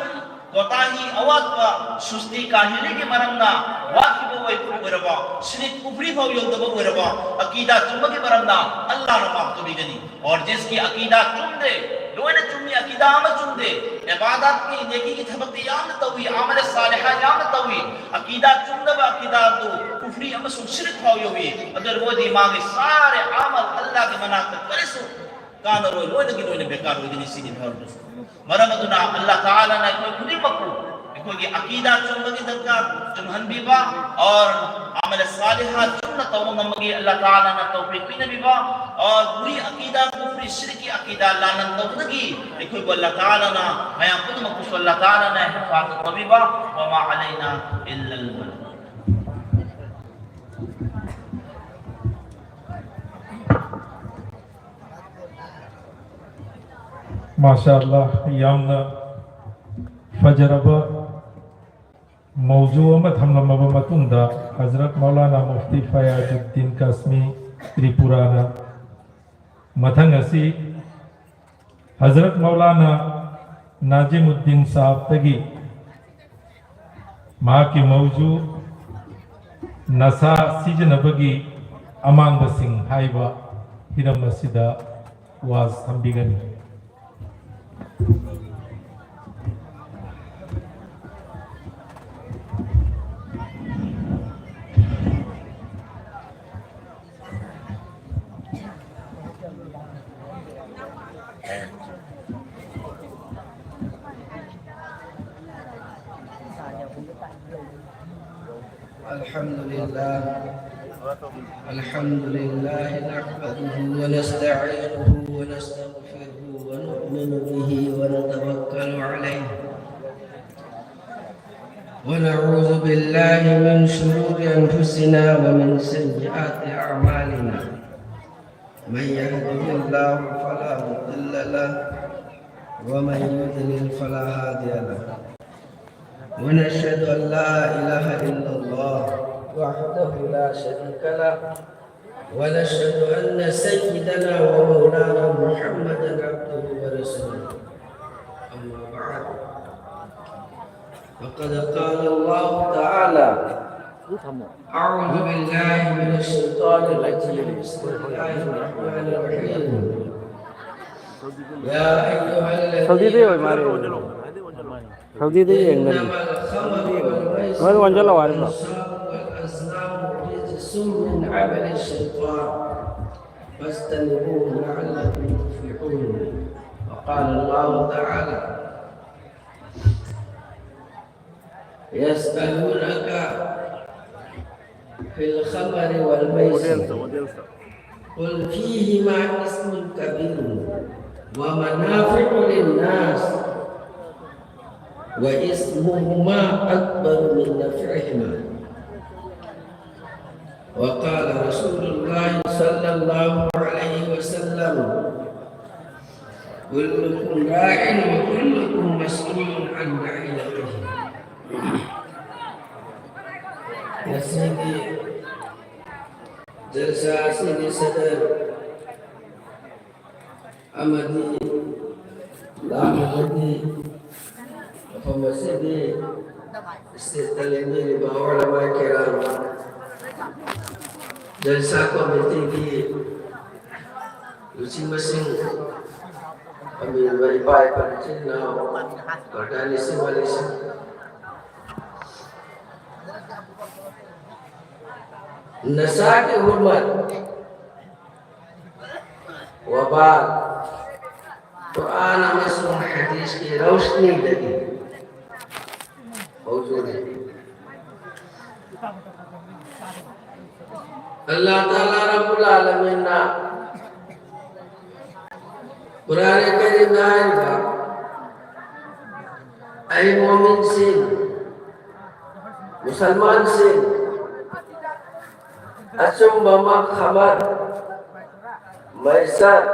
ꯀꯣꯇꯥꯍꯤ, ꯑꯋꯥꯠꯄ, ꯁꯨꯁꯇꯤ, ꯀꯥꯍꯤꯂꯤꯒꯤ ꯃꯔꯝꯅ ꯋꯥꯈꯤꯕ ꯑꯣꯏ-, ꯑꯣꯏꯔꯕ, ꯁꯤꯔꯤꯛ ꯀꯨꯐ꯭ꯔꯤ ꯐꯥꯎ ꯌꯧꯗꯕ ꯑꯣꯏꯔꯕ, ꯑꯀꯤꯗꯥ ꯆꯨꯝꯕꯒꯤ ꯃꯔꯝꯅ ꯑꯜꯂꯥꯍꯅ ꯃꯥꯐ ꯇꯧꯕꯤꯒꯅꯤ꯫ ꯑꯣꯔ ꯖꯤꯁꯀꯤ ꯑꯀꯤꯗꯥ ꯆꯨꯝꯗꯦ, ꯂꯣꯏꯅ ꯆꯨꯝꯃꯤ, ꯑꯀꯤꯗꯥ ꯑꯃ ꯆꯨꯝꯗꯦ, ꯏꯕꯥꯗꯥꯠꯀꯤ, ꯅꯦꯀꯤꯒꯤ ꯊꯕꯛꯇꯤ ꯌꯥꯝꯅ ꯇꯧꯏ, ꯑꯃꯜ ꯁꯥꯂꯤꯍꯥ ꯌꯥꯝꯅ ꯇꯧꯏ, ꯑꯀꯤꯗꯥ ꯆꯨꯝꯗꯕ, ꯑꯀꯤꯗꯥ ꯑꯗꯨ ꯀꯨꯐ꯭ꯔꯤ ꯑꯃꯁꯨꯡ ꯁꯤꯔꯤꯛ ꯐꯥꯎ ꯌꯧꯏ, ꯑꯗꯨ ꯑꯣꯏꯔꯕꯗꯤ ꯃꯥꯒꯤ ꯁꯥꯔꯦ ꯑꯃꯜ ꯑꯜꯂꯥꯍꯒꯤ ꯃꯅꯥꯛꯇ ꯀꯔꯤꯁꯨ ꯀꯥꯟꯅꯔꯣꯏ, ꯂꯣꯏꯅꯒꯤ ꯂꯣꯏꯅ ꯕꯦꯀꯥꯔ ꯑꯣꯏꯒꯅꯤ꯫ ꯁꯤꯅꯤ ꯐꯔꯕꯁꯨ ꯃꯔꯝ ꯑꯗꯨꯅ ꯑꯜꯂꯥꯍ ꯇꯥꯂꯥꯅ ꯑꯩꯈꯣꯏ ꯈꯨꯗꯤꯡꯃꯛꯄꯨ ꯑꯩꯈꯣꯏꯒꯤ ꯑꯀꯤꯗꯥ ꯆꯨꯝꯕꯒꯤ ꯗꯔꯀꯥꯔ ꯆꯨꯝꯍꯟꯕꯤꯕ, ꯑꯣꯔ ꯑꯃꯜ ꯁꯥꯂꯤꯍꯥ ꯆꯨꯝꯅ ꯇꯧꯕ ꯉꯝꯕꯒꯤ ꯑꯜꯂꯥꯍ ꯇꯥꯂꯥꯅ ꯇꯧꯐꯤꯛ ꯄꯤꯅꯕꯤꯕ, ꯑꯣꯔ ꯕꯨꯔꯤ ꯑꯀꯤꯗꯥ, ꯀꯨꯐ꯭ꯔꯤ, ꯁꯤꯔꯤꯛꯀꯤ ꯑꯀꯤꯗꯥ ꯂꯥꯟꯅ ꯇꯧꯕꯗꯒꯤ ꯑꯩꯈꯣꯏꯕꯨ ꯑꯜꯂꯥꯍ ꯇꯥꯂꯥꯅ, ꯃꯌꯥꯝ ꯄꯨꯝꯅꯃꯛꯄꯨꯁꯨ ꯑꯜꯂꯥꯍ ꯇꯥꯂꯥꯅ ꯍꯤꯐꯥꯖꯠ ꯇꯧꯕꯤꯕ꯫ ꯋꯃꯥ ꯑꯂꯩꯅꯥ ꯏꯜꯂꯜ ꯕꯂꯥꯒ꯫ ꯃꯥꯁꯥ ꯑꯜꯂꯥꯍ, ꯌꯥꯝꯅ ꯐꯖꯔꯕ ꯃꯧꯖꯨ ꯑꯃ ꯊꯝꯂꯝꯃꯕ ꯃꯇꯨꯡꯗ, ꯍꯖꯔꯠ ꯃꯧꯂꯥꯅꯥ ꯃꯨꯐꯇꯤ ꯐꯌꯥꯖꯨꯗꯗꯤꯟ ꯀꯥꯁꯃꯤ ꯇ꯭ꯔꯤꯄꯨꯔꯥꯅ ꯃꯊꯪ ꯑꯁꯤ ꯍꯖꯔꯠ ꯃꯧꯂꯥꯅꯥ ꯅꯥꯖꯤꯃꯨꯗꯗꯤꯟ ꯁꯥꯍꯕꯇꯒꯤ ꯃꯍꯥꯛꯀꯤ ꯃꯧꯖꯨ ꯅꯁꯥ ꯁꯤꯖꯤꯟꯅꯕꯒꯤ ꯑꯃꯥꯡꯕꯁꯤꯡ ꯍꯥꯏꯕ ꯍꯤꯔꯝ ꯑꯁꯤꯗ ꯋꯥꯖ ꯊꯝꯕꯤꯒꯅꯤ꯫ الحمد لله. الحمد لله نحمده ونستعينه ونستغفره ونؤمن به ونتوكل عليه. ونعوذ بالله من شرور أنفسنا ومن سيئات أعمالنا. من يهده الله فلا مضل له ومن يضلل فلا هادي له. ونشهد أن لا إله إلا الله وحده لا شريك له. ونشهد أن سيدنا ومولانا محمدا عبده ورسوله. أما بعد، فقد قال الله تعالى: أعوذ بالله من الشيطان الرجيم. بسم الله الرحمن الرحيم. يا أيها الذين آمنوا، ꯁꯧꯗꯤꯗ ꯌꯦꯡꯒꯅꯤ꯫ إنما الخمر والميسر ꯃꯣꯏꯗ ꯑꯣꯟꯁꯤꯜꯂꯛꯑꯣ ꯍꯥꯏꯕ꯭ꯔꯣ? والأنصاب والأزلام رجس من عمل الشيطان فاجتنبوه لعلكم تفلحون. وقال الله تعالى: يسألونك في الخمر والميسر، قل فيهما إثم كبير ومنافع للناس وإثمهما أكبر من نفعهما. وقال رسول الله صلى الله عليه وسلم: كلكم راع وكلكم مسؤول عن رعيته. ꯉꯁꯤꯒꯤ ꯖꯜꯁꯥ ꯑꯁꯤꯒꯤ ꯁꯗꯔ ꯑꯃꯗꯤ ꯂꯥꯛꯂꯤꯕꯒꯤ ꯃꯐꯝ ꯑꯁꯤꯒꯤ ꯏꯁꯇꯦꯠꯇ ꯂꯦꯡꯕꯤꯔꯤꯕ ꯑꯋꯥꯔ ꯂꯃꯥꯏ ꯀꯌꯥ, ꯖꯜꯁꯥ ꯀꯣꯃꯤꯇꯤꯒꯤ ꯂꯨꯆꯤꯡꯕꯁꯤꯡ, ꯐꯝꯕꯤꯔꯤꯕ ꯏꯄꯥ ꯏꯄꯨ ꯏꯆꯤꯟ ꯏꯅꯥꯎ, ꯄ꯭ꯔꯙꯥꯟ ꯏꯆꯤꯟ ꯏꯅꯥꯎꯁꯤꯡ, ꯅꯁꯥꯒꯤ ꯍꯨꯔꯃꯠ, ꯋꯥꯕꯥꯜ, ꯀꯨꯔꯥꯟ ꯑꯃꯁꯨꯡ ꯍꯗꯤꯁꯀꯤ ꯔꯧꯁꯅꯤꯗꯒꯤ ꯍꯧꯖꯔꯤ꯫ ꯑꯜꯂꯥꯍ ꯇꯥꯂꯥ ꯔꯕꯨꯜ ꯑꯥꯂꯃꯤꯟꯅ ꯀꯨꯔꯥꯟ ꯀꯔꯤꯝꯗ ꯍꯥꯏꯔꯤꯕ, "ꯑꯩ ꯃꯣꯃꯤꯟꯁꯤꯡ, ꯃꯨꯁꯜꯃꯥꯟꯁꯤꯡ, ꯑꯆꯨꯝꯕꯃꯛ ꯈꯃꯔ, ꯃꯩꯁꯠ,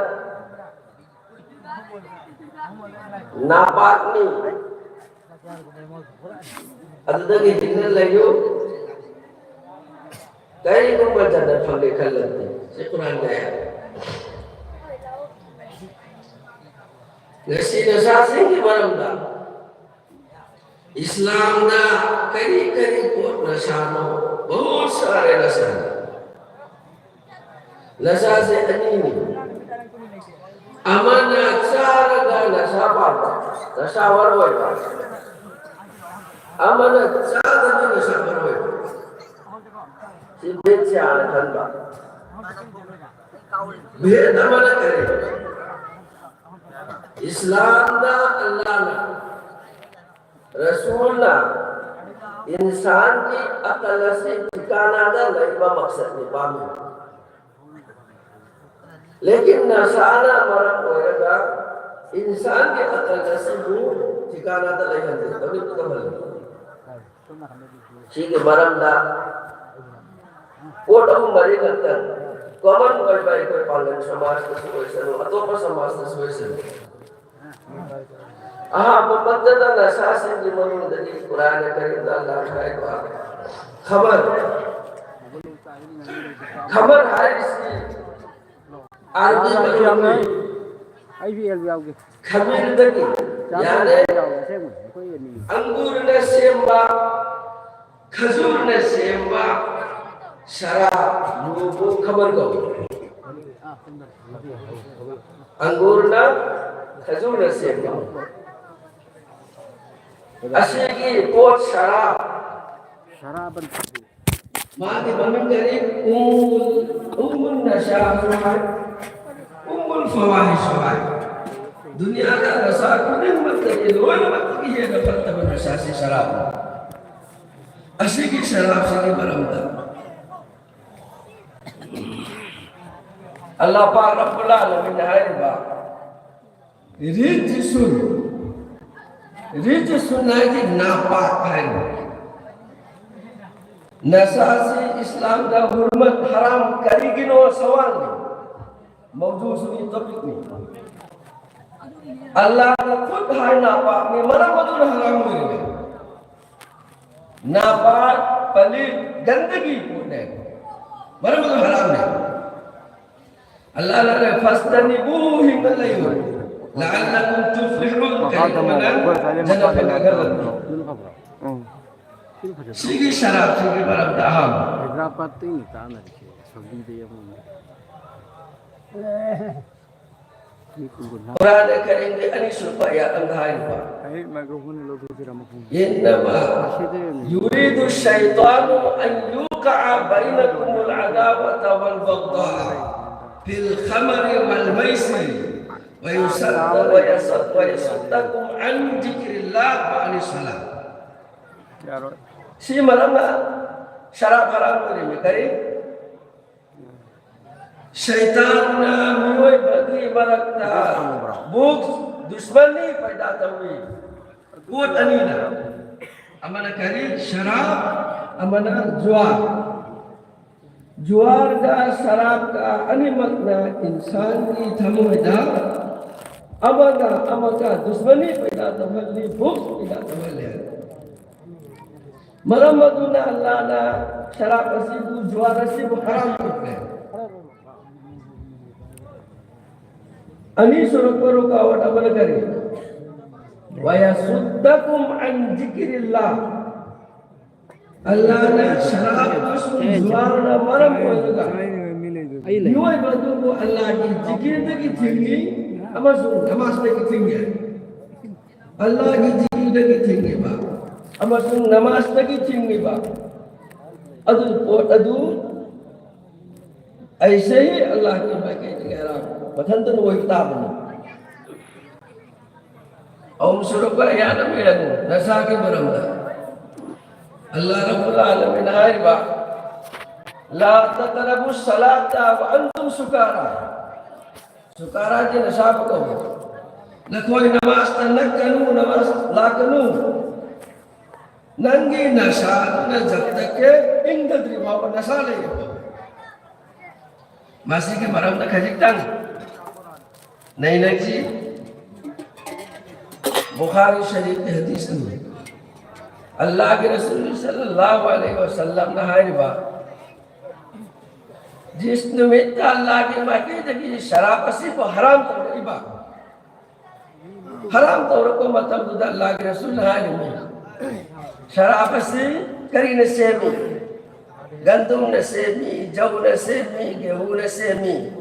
ꯅꯥꯄꯥꯛꯅꯤ, ꯑꯗꯨꯗꯒꯤ ꯍꯤꯡꯅ ꯂꯩꯌꯨ, ꯀꯔꯤꯒꯨꯝꯕ ꯖꯟꯅꯠ ꯐꯪꯒꯦ ꯈꯜꯂꯗꯤ"꯫ ꯁꯤ ꯀꯨꯔꯥꯟꯒꯤ ꯑꯥꯌꯠ꯫ ꯉꯁꯤ ꯅꯁꯥꯁꯤꯡꯒꯤ ꯃꯔꯝꯗ ꯏꯁꯂꯥꯝꯗ ꯀꯔꯤ ꯀꯔꯤ ꯄꯣꯠ ꯅꯁꯥꯅꯣ? ꯕꯍꯨꯠ ꯁꯥꯔꯦ ꯅꯁꯥ꯫ ꯅꯁꯥꯁꯦ ꯑꯅꯤꯅꯤ꯫ ꯑꯃꯅ ꯆꯥꯔꯒ ꯅꯁꯥ ꯐꯕ, ꯅꯁꯥ ꯃꯔꯨ ꯑꯣꯏꯕ꯫ ꯑꯃꯅ ꯆꯥꯗꯕꯤ ꯅꯁꯥ ꯃꯔꯨ ꯑꯣꯏꯕ꯫ ꯁꯤ ꯚꯦꯗꯁꯦ ꯍꯥꯟꯅ ꯈꯟꯕ꯫ ꯚꯦꯗ ꯑꯃꯅ ꯀꯔꯤ? ꯏꯁꯂꯥꯝꯗ ꯑꯜꯂꯥꯍꯅ, ꯔꯁꯨꯜꯅ ꯏꯟꯁꯥꯟꯒꯤ ꯑꯀꯜ ꯑꯁꯤ ꯊꯤꯀꯥꯅꯥꯗ ꯂꯩꯕ ꯃꯛꯁꯠꯅꯤ ꯄꯥꯝꯃꯤ꯫ ꯂꯦꯀꯤꯟ ꯅꯁꯥꯅ ꯃꯔꯝ ꯑꯣꯏꯔꯒ ꯏꯟꯁꯥꯟꯒꯤ ꯑꯀꯜ ꯑꯁꯤꯕꯨ ꯊꯤꯀꯥꯅꯥꯗ ꯂꯩꯍꯟꯗꯦ, ꯇꯧꯍꯜꯂꯤ꯫ ꯁꯤꯒꯤ ꯃꯔꯝꯗ ꯄꯣꯠ ꯑꯍꯨꯝ ꯃꯔꯤ ꯈꯛꯇꯪ ꯀꯣꯃꯟ ꯑꯣꯏꯕ ꯑꯩꯈꯣꯏ ꯄꯥꯡꯒꯜ ꯁꯃꯥꯖꯇꯁꯨ ꯑꯣꯏꯁꯅꯨ, ꯑꯇꯣꯞꯄ ꯁꯃꯥꯖꯇꯁꯨ ꯑꯣꯏꯁꯅꯨ꯫ ꯑꯍꯥꯟꯕ ꯄꯟꯖꯗ ꯅꯁꯥꯁꯤꯡꯒꯤ ꯃꯅꯨꯡꯗꯒꯤ ꯀꯨꯔꯥꯟ ꯀꯔꯤꯝꯗ ꯑꯜꯂꯥꯍ ꯍꯥꯏꯕ ꯈꯃꯔ꯫ ꯈꯃꯔ ꯍꯥꯏꯔꯤꯁꯤ ꯑꯔꯕꯤ ꯃꯔꯣꯟꯒꯤ ꯑꯩ ꯕꯤ ꯑꯦꯜ ꯌꯥꯎꯒꯦ꯫ ꯈꯃꯤꯔꯗꯒꯤ, ꯆꯥ ꯌꯥꯅꯦ, ꯌꯥꯎꯒꯦ, ꯑꯁꯦꯡꯕꯅꯤ꯫ ꯑꯩꯈꯣꯏ ꯑꯅꯤ꯫ ꯑꯪꯒꯨꯔꯅ ꯁꯦꯝꯕ, ꯈꯖꯨꯔꯅ ꯁꯦꯝꯕ ꯁꯔꯥꯕ ꯂꯨꯕꯨ ꯈꯃꯔ ꯀꯧꯏ꯫ ꯑꯪꯒꯨꯔꯅ ꯈꯖꯨꯔꯅ ꯁꯦꯝꯕ꯫ ꯑꯁꯤꯒꯤ ꯄꯣꯠ ꯁꯔꯥꯕ, ꯁꯔꯥꯕꯟ꯫ ꯃꯥꯒꯤ ꯃꯃꯤꯡ ꯀꯔꯤ? ꯎꯝꯃꯨꯜ, ꯎꯝꯃꯨꯜ ꯅꯁꯥꯁꯨ ꯍꯥꯏ, ꯎꯝꯃꯨꯜ ꯐꯋꯥꯍꯤꯁꯨ ꯍꯥꯏ꯫ ꯗꯨꯅꯤꯌꯥꯗ ꯅꯁꯥ ꯈꯨꯗꯤꯡꯃꯛꯇꯒꯤ ꯂꯣꯏꯅꯃꯛꯇꯒꯤ ꯍꯦꯟꯅ ꯐꯠꯇꯕ ꯅꯁꯥꯁꯤ ꯁꯔꯥꯕꯅꯤ꯫ ꯑꯁꯤꯒꯤ ꯁꯔꯥꯕꯁꯤꯒꯤ ꯃꯔꯝꯗ ꯑꯜꯂꯥꯍ ꯄꯥꯛ ꯔꯕꯨꯜ ꯑꯥꯂꯃꯤꯟꯅ ꯍꯥꯏꯔꯤꯕ ꯔꯤꯖꯁꯨꯟ, ꯔꯤꯖꯁꯨꯟ ꯍꯥꯏꯗꯤ ꯅꯥꯄꯥꯛ ꯍꯥꯏꯅ꯫ ꯅꯁꯥꯁꯤ ꯏꯁꯂꯥꯝꯗ ꯍꯨꯔꯃꯠ ꯍꯔꯥꯝ ꯀꯔꯤꯒꯤꯅꯣ ꯁꯋꯥꯜꯅꯤ꯫ ꯃꯧꯖꯨꯁꯨꯒꯤ ꯇꯣꯄꯤꯛꯅꯤ꯫ ꯑꯜꯂꯥꯍꯅ ꯈꯨꯠ ꯍꯥꯏ ꯅꯥꯄꯥꯛꯅꯤ, ꯃꯔꯝ ꯑꯗꯨꯅ ꯍꯔꯥꯝ ꯑꯣꯏꯔꯤꯅꯤ꯫ ꯅꯥꯄꯥꯛ, ꯄꯂꯤꯠ, ꯒꯟꯗꯒꯤ ꯄꯣꯠꯅꯦ, ꯃꯔꯝ ꯑꯗꯨꯅ ꯍꯔꯥꯝꯅꯦ꯫ ꯑꯜꯂꯥꯍꯅ ꯍꯥꯏꯔꯦ, "ꯐꯥꯖꯇꯅꯤꯕꯨꯍꯨ", ꯍꯤꯡꯅ ꯂꯩꯌꯨ, "ꯂꯑꯜꯂꯀꯨꯝ ꯇꯨꯐ꯭ꯂꯤꯍꯨꯟ", ꯀꯔꯤꯒꯨꯝꯕ ꯅꯪ ꯖꯟꯅꯠꯇ ꯂꯩꯍꯜꯂꯛꯀꯅꯤ꯫ ꯎꯝ꯫ ꯁꯤꯒꯤ ꯁꯔꯥꯞꯁꯤꯒꯤ ꯃꯔꯝꯗ ꯑꯍꯥꯟꯕ ꯍꯥꯏꯗ꯭ꯔꯕꯥꯗꯇꯩꯅꯤ ꯇꯥꯟꯅꯔꯤꯁꯦ, ꯁꯥꯎꯗꯤꯗ ꯌꯦꯡꯉꯨꯅꯦ꯫ ꯃꯤ ꯀꯨꯟ ꯀꯨꯟꯊ꯭ꯔꯥ꯫ ꯀꯨꯔꯥꯟ ꯀꯔꯤꯝꯒꯤ ꯑꯅꯤꯁꯨꯕ ꯑꯥꯌꯥꯠ ꯑꯃꯗ ꯍꯥꯏꯔꯤꯕ, ꯑꯩ ꯃꯥꯏꯀ꯭ꯔꯣꯐꯣꯟ ꯂꯧꯊꯣꯛꯁꯤꯔꯥ ꯃꯈꯣꯡ? "إنما يريد الشيطان أن يوقع بينكم العداوة والبغضاء في الخمر والميسر ويصد-، ويصد-، ويصدكم عن ذكر الله وعن الصلاة." ꯌꯥꯔꯣꯏ꯫ ꯁꯤ ꯃꯔꯝꯅ ꯁꯔꯥꯞ ꯍꯔꯥꯝ ꯑꯣꯏꯔꯤꯃꯤ꯫ ꯀꯔꯤ? ꯁꯩꯇꯥꯟꯅ ꯃꯤꯑꯣꯏꯕꯒꯤ ꯃꯔꯛꯇ ꯕꯨꯒ꯭ꯖ, ꯗꯨꯁꯃꯟꯅꯤ ꯄꯩꯗꯥ ꯇꯧꯏ꯫ ꯄꯣꯠ ꯑꯅꯤꯅ, ꯑꯃꯅ ꯀꯔꯤ? ꯁꯔꯥꯞ, ꯑꯃꯅ ꯖꯨꯋꯥ꯫ ꯖꯨꯋꯥꯔꯒ ꯁꯔꯥꯞꯀ ꯑꯅꯤꯃꯛꯅ ꯏꯟꯁꯥꯟꯒꯤ ꯊꯃꯣꯏꯗ ꯑꯃꯒ ꯑꯃꯒ ꯗꯨꯁꯃꯟꯅꯤ ꯄꯩꯗꯥ ꯇꯧꯍꯜꯂꯤ, ꯕꯨꯒ꯭ꯖ ꯄꯩꯗꯥ ꯇꯧꯍꯜꯂꯤ꯫ ꯃꯔꯝ ꯑꯗꯨꯅ ꯑꯜꯂꯥꯍꯅ ꯁꯔꯥꯞ ꯑꯁꯤꯕꯨ, ꯖꯨꯋꯥꯔ ꯑꯁꯤꯕꯨ ꯍꯔꯥꯝ ꯇꯧꯈ꯭ꯔꯦ꯫ ꯑꯅꯤꯁꯨꯔꯛꯄ ꯔꯨꯀꯥꯋꯠ ꯑꯃꯅ ꯀꯔꯤ? "ويصدكم عن ذكر الله." ꯑꯜꯂꯥꯍꯅ ꯁꯔꯥꯞ ꯑꯃꯁꯨꯡ ꯖꯨꯋꯥꯔꯅ ꯃꯔꯝ ꯑꯣꯏꯔꯒ ꯃꯤꯑꯣꯏꯕ ꯑꯗꯨꯕꯨ ꯑꯜꯂꯥꯍꯒꯤ ꯖꯤꯀꯤꯔꯗꯒꯤ ꯊꯤꯡꯏ ꯑꯃꯁꯨꯡ ꯅꯃꯥꯖꯗꯒꯤ ꯊꯤꯡꯏ꯫ ꯑꯜꯂꯥꯍꯒꯤ ꯖꯤꯀꯤꯔꯗꯒꯤ ꯊꯤꯡꯉꯤꯕ ꯑꯃꯁꯨꯡ ꯅꯃꯥꯖꯗꯒꯤ ꯊꯤꯡꯉꯤꯕ ꯑꯗꯨ ꯄꯣꯠ ꯑꯗꯨ ꯑꯩꯁꯦ ꯑꯜꯂꯥꯍꯒꯤ ꯃꯥꯏꯀꯩꯗꯒꯤ ꯍꯔꯥꯝ ꯃꯊꯟꯇꯅ ꯑꯣꯏꯕ ꯇꯥꯕꯅꯤ꯫ ꯑꯍꯨꯝꯁꯨꯔꯛꯄ ꯑꯥꯌꯥꯠ ꯑꯃ ꯌꯦꯡꯉꯨ, ꯅꯁꯥꯒꯤ ꯃꯔꯝꯗ꯫ ꯑꯜꯂꯥꯍ ꯔꯕꯨꯜ ꯑꯥꯂꯃꯤꯟ ꯍꯥꯏꯔꯤꯕ, لا تقربوا الصلاة وأنتم سكارى. ꯁꯨꯀꯥꯔꯥꯒꯤ ꯅꯁꯥꯕꯨ ꯀꯧꯏ꯫ ꯅꯈꯣꯏ ꯅꯃꯥꯖꯇ ꯅꯛꯀꯅꯨ, ꯅꯃꯥꯖ ꯂꯥꯛꯀꯅꯨ꯫ ꯅꯪꯒꯤ ꯅꯁꯥꯗꯨꯅ ꯖꯕ ꯇꯛꯀꯦ ꯏꯪꯗꯗ꯭ꯔꯤ ꯐꯥꯎꯕ ꯅꯁꯥ ꯂꯩꯔꯤ꯫ ꯃꯁꯤꯒꯤ ꯃꯔꯝꯗ ꯈꯖꯤꯛꯇꯪ ꯅꯩꯅꯁꯤ꯫ ꯕꯨꯈꯥꯔꯤ ꯁꯔꯤꯐꯀꯤ ꯍꯗꯤꯁꯅꯤ꯫ ꯑꯜꯂꯥꯍꯒꯤ ꯔꯁꯨꯜ ꯁꯜꯂꯜꯂꯥꯍꯨ ꯑꯂꯩꯍꯤ ꯋꯁꯜꯂꯝꯅ ꯍꯥꯏꯔꯤꯕ, ꯖꯤꯁ ꯅꯨꯃꯤꯠꯇ ꯑꯜꯂꯥꯍꯒꯤ ꯃꯥꯏꯀꯩꯗꯒꯤ ꯁꯔꯥꯞ ꯑꯁꯤꯕꯨ ꯍꯔꯥꯝ ꯇꯧꯔꯛꯏꯕ, ꯍꯔꯥꯝ ꯇꯧꯔꯛꯄ ꯃꯇꯝꯗꯨꯗ ꯑꯜꯂꯥꯍꯒꯤ ꯔꯁꯨꯜꯅ ꯍꯥꯏꯔꯤꯕꯅꯤ, ꯁꯔꯥꯞ ꯑꯁꯤ ꯀꯔꯤꯅ ꯁꯦꯝꯃꯤ? ꯒꯟꯗꯨꯝꯅ ꯁꯦꯝꯃꯤ, ꯖꯧꯅ ꯁꯦꯝꯃꯤ, ꯒꯦꯍꯨꯅ ꯁꯦꯝꯃꯤ,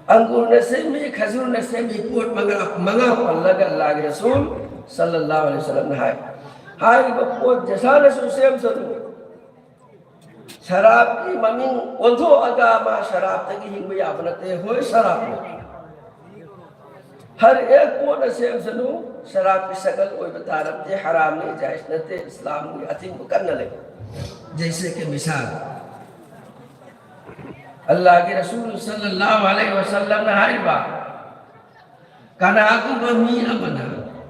ꯑꯪꯒꯨꯔꯅ ꯁꯦꯝꯃꯤ, ꯈꯖꯨꯔꯅ ꯁꯦꯝꯃꯤ꯫ ꯄꯣꯠ ꯃꯉꯥ, ꯃꯉꯥ ꯄꯜꯂꯒ ꯑꯜꯂꯥꯍꯒꯤ ꯔꯁꯨꯜ ꯁꯜꯂꯜꯂꯥꯍꯨ ꯑꯂꯩꯍꯤ ꯋꯁꯜꯂꯝꯅ ꯍꯥꯏ꯫ ꯍꯥꯏꯔꯤꯕ ꯄꯣꯠ ꯖꯁꯥꯅꯁꯨ ꯁꯦꯝꯁꯅꯨ, ꯁꯔꯥꯞꯀꯤ ꯃꯃꯤꯡ ꯑꯣꯟꯊꯣꯛꯑꯒ ꯃꯥ ꯁꯔꯥꯞꯇꯒꯤ ꯍꯤꯡꯕ ꯌꯥꯕ ꯅꯠꯇꯦ꯫ ꯍꯣꯏ, ꯁꯔꯥꯞꯅꯤ꯫ ꯍꯔ ꯑꯦꯛ ꯄꯣꯠꯅ ꯁꯦꯝꯁꯅꯨ, ꯁꯔꯥꯞꯀꯤ ꯁꯀꯜ ꯑꯣꯏꯕ ꯇꯥꯔꯕꯗꯤ ꯍꯔꯥꯝꯅꯤ, ꯖꯥꯏꯖ ꯅꯠꯇꯦ, ꯏꯁꯂꯥꯝꯒꯤ ꯑꯊꯤꯡꯕ ꯀꯟꯅ ꯂꯩ꯫ ꯖꯩꯁꯦ ꯀꯤ ꯃꯤꯁꯥꯜ, ꯑꯜꯂꯥꯍꯒꯤ ꯔꯁꯨꯜ ꯁꯜꯂꯜꯂꯥꯍꯨ ꯑꯂꯩꯍꯤ ꯋꯁꯜꯂꯝꯅ ꯍꯥꯏꯔꯤꯕ, ꯀꯅꯥꯒꯨꯝꯕ ꯃꯤ ꯑꯃꯅ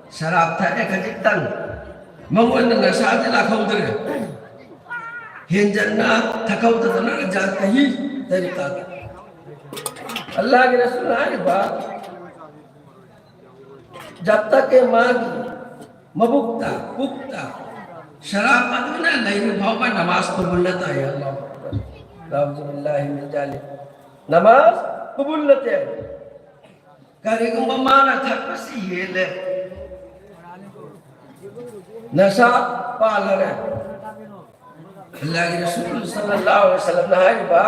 ꯁꯔꯥꯞ ꯊꯛꯑꯦ ꯈꯖꯤꯛꯇꯪ, ꯃꯉꯣꯟꯗ ꯅꯁꯥꯗꯤ ꯂꯥꯛꯍꯧꯗ꯭ꯔꯦ, ꯍꯦꯟꯖꯟꯅ ꯊꯛꯍꯧꯗꯗꯅ ꯖꯥꯠ ꯀꯍꯤ ꯇꯔꯤꯀꯥꯗ꯫ ꯑꯜꯂꯥꯍꯒꯤ ꯔꯁꯨꯜꯅ ꯍꯥꯏꯔꯤꯕ, ꯖꯕ ꯇꯛ ꯀꯤ ꯃꯥꯒꯤ ꯃꯕꯨꯛꯇ, ꯄꯨꯛꯇ ꯁꯔꯥꯞ ꯑꯗꯨꯅ ꯂꯩꯔꯤ ꯐꯥꯎꯕ ꯅꯃꯥꯖ ꯀꯕꯨꯜ ꯅꯠꯇꯦ꯫ ꯑꯜꯂꯥꯍꯨ ꯑꯛꯕꯔ꯫ ꯅꯥꯎꯖꯨꯕꯤꯜꯂꯥꯍꯤ ꯃꯤꯟ ꯖꯥꯂꯤꯛ꯫ ꯅꯃꯥꯖ ꯀꯕꯨꯜ ꯅꯠꯇꯦ꯫ ꯀꯔꯤꯒꯨꯝꯕ ꯃꯥꯅ ꯊꯛꯄꯁꯤ ꯍꯦꯜꯂꯦ, ꯅꯁꯥ ꯄꯥꯜꯂꯔꯦ꯫ ꯑꯜꯂꯥꯍꯒꯤ ꯔꯁꯨꯜ ꯁꯜꯂꯜꯂꯥꯍꯨ ꯑꯂꯩꯍꯤ ꯋꯁꯜꯂꯝꯅ ꯍꯥꯏꯔꯤꯕ,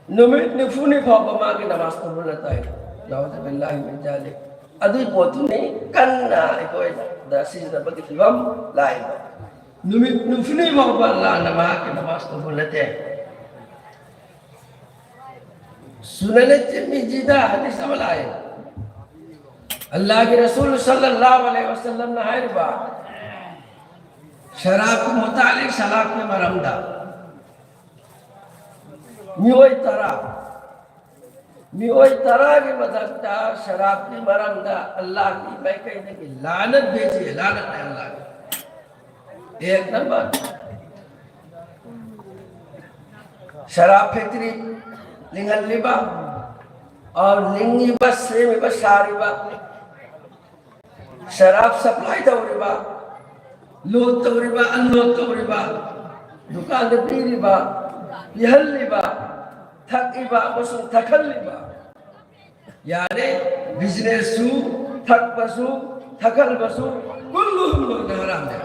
ꯅꯨꯃꯤꯠ ꯅꯤꯐꯨꯅꯤ ꯐꯥꯎꯕ ꯃꯥꯒꯤ ꯅꯃꯥꯖ ꯀꯕꯨꯜ ꯅꯠꯇꯦ꯫ ꯅꯥꯎꯖꯨꯕꯤꯜꯂꯥꯍꯤ ꯃꯤꯟ ꯖꯥꯂꯤꯛ꯫ ꯑꯗꯨꯒꯤ ꯄꯣꯠꯇꯨꯅꯤ ꯀꯟꯅ ꯑꯩꯈꯣꯏꯗ ꯁꯤꯖꯤꯟꯅꯕꯒꯤ ꯐꯤꯕꯝ ꯂꯥꯛꯏꯕ꯫ ꯅꯨꯃꯤꯠ ꯅꯤꯐꯨꯅꯤ ꯐꯥꯎꯕ ꯂꯥꯟꯅ ꯃꯍꯥꯛꯀꯤ ꯅꯃꯥꯖ ꯀꯕꯨꯜ ꯅꯠꯇꯦ꯫ ꯁꯨꯅꯅ ꯇꯤꯔꯃꯤꯖꯤꯗ ꯍꯗꯤꯁ ꯑꯃ ꯂꯥꯛꯑꯦ꯫ ꯑꯜꯂꯥꯍꯒꯤ ꯔꯁꯨꯜ ꯁꯜꯂꯜꯂꯥꯍꯨ ꯑꯂꯩꯍꯤ ꯋꯁꯜꯂꯝꯅ ꯍꯥꯏꯔꯤꯕ, ꯁꯔꯥꯞꯀꯤ ꯃꯨꯇꯥꯂꯤꯛ, ꯁꯔꯥꯞꯀꯤ ꯃꯔꯝꯗ ꯃꯤꯑꯣꯏ ꯇꯔꯥ, ꯃꯤꯑꯣꯏ ꯇꯔꯥꯒꯤ ꯃꯊꯛꯇ ꯁꯔꯥꯞꯀꯤ ꯃꯔꯝꯗ ꯑꯜꯂꯥꯍꯒꯤ ꯃꯥꯏꯀꯩꯗꯒꯤ ꯂꯥꯅꯠ ꯚꯦꯖꯤ, ꯂꯥꯅꯠ ꯑꯜꯂꯥꯍꯒꯤ꯫ ꯑꯦꯛ ꯅꯝꯕꯔ, ꯁꯔꯥꯞ ꯐꯦꯛꯇꯔꯤ ꯂꯤꯡꯍꯜꯂꯤꯕ, ꯑꯣꯔ ꯂꯤꯡꯉꯤꯕ, ꯁꯦꯝꯃꯤꯕ, ꯁꯥꯔꯤꯕ, ꯁꯔꯥꯞ ꯁꯄ꯭ꯂꯥꯏ ꯇꯧꯔꯤꯕ, ꯂꯣꯗ ꯇꯧꯔꯤꯕ, ꯑꯟꯂꯣꯗ ꯇꯧꯔꯤꯕ, ꯗꯨꯀꯥꯟꯗ ꯄꯤꯔꯤꯕ, ꯄꯤꯍꯜꯂꯤꯕ, ꯊꯛꯏꯕ ꯑꯃꯁꯨꯡ ꯊꯛꯍꯜꯂꯤꯕ, ꯌꯥꯅꯤ꯫ ꯕꯤꯖꯤꯅꯦꯁꯁꯨ, ꯊꯛꯄꯁꯨ, ꯊꯛꯍꯟꯕꯁꯨ, ꯀꯨꯜꯂꯨꯍꯨꯝ ꯂꯣꯏꯅ ꯍꯔꯥꯝꯅꯦ꯫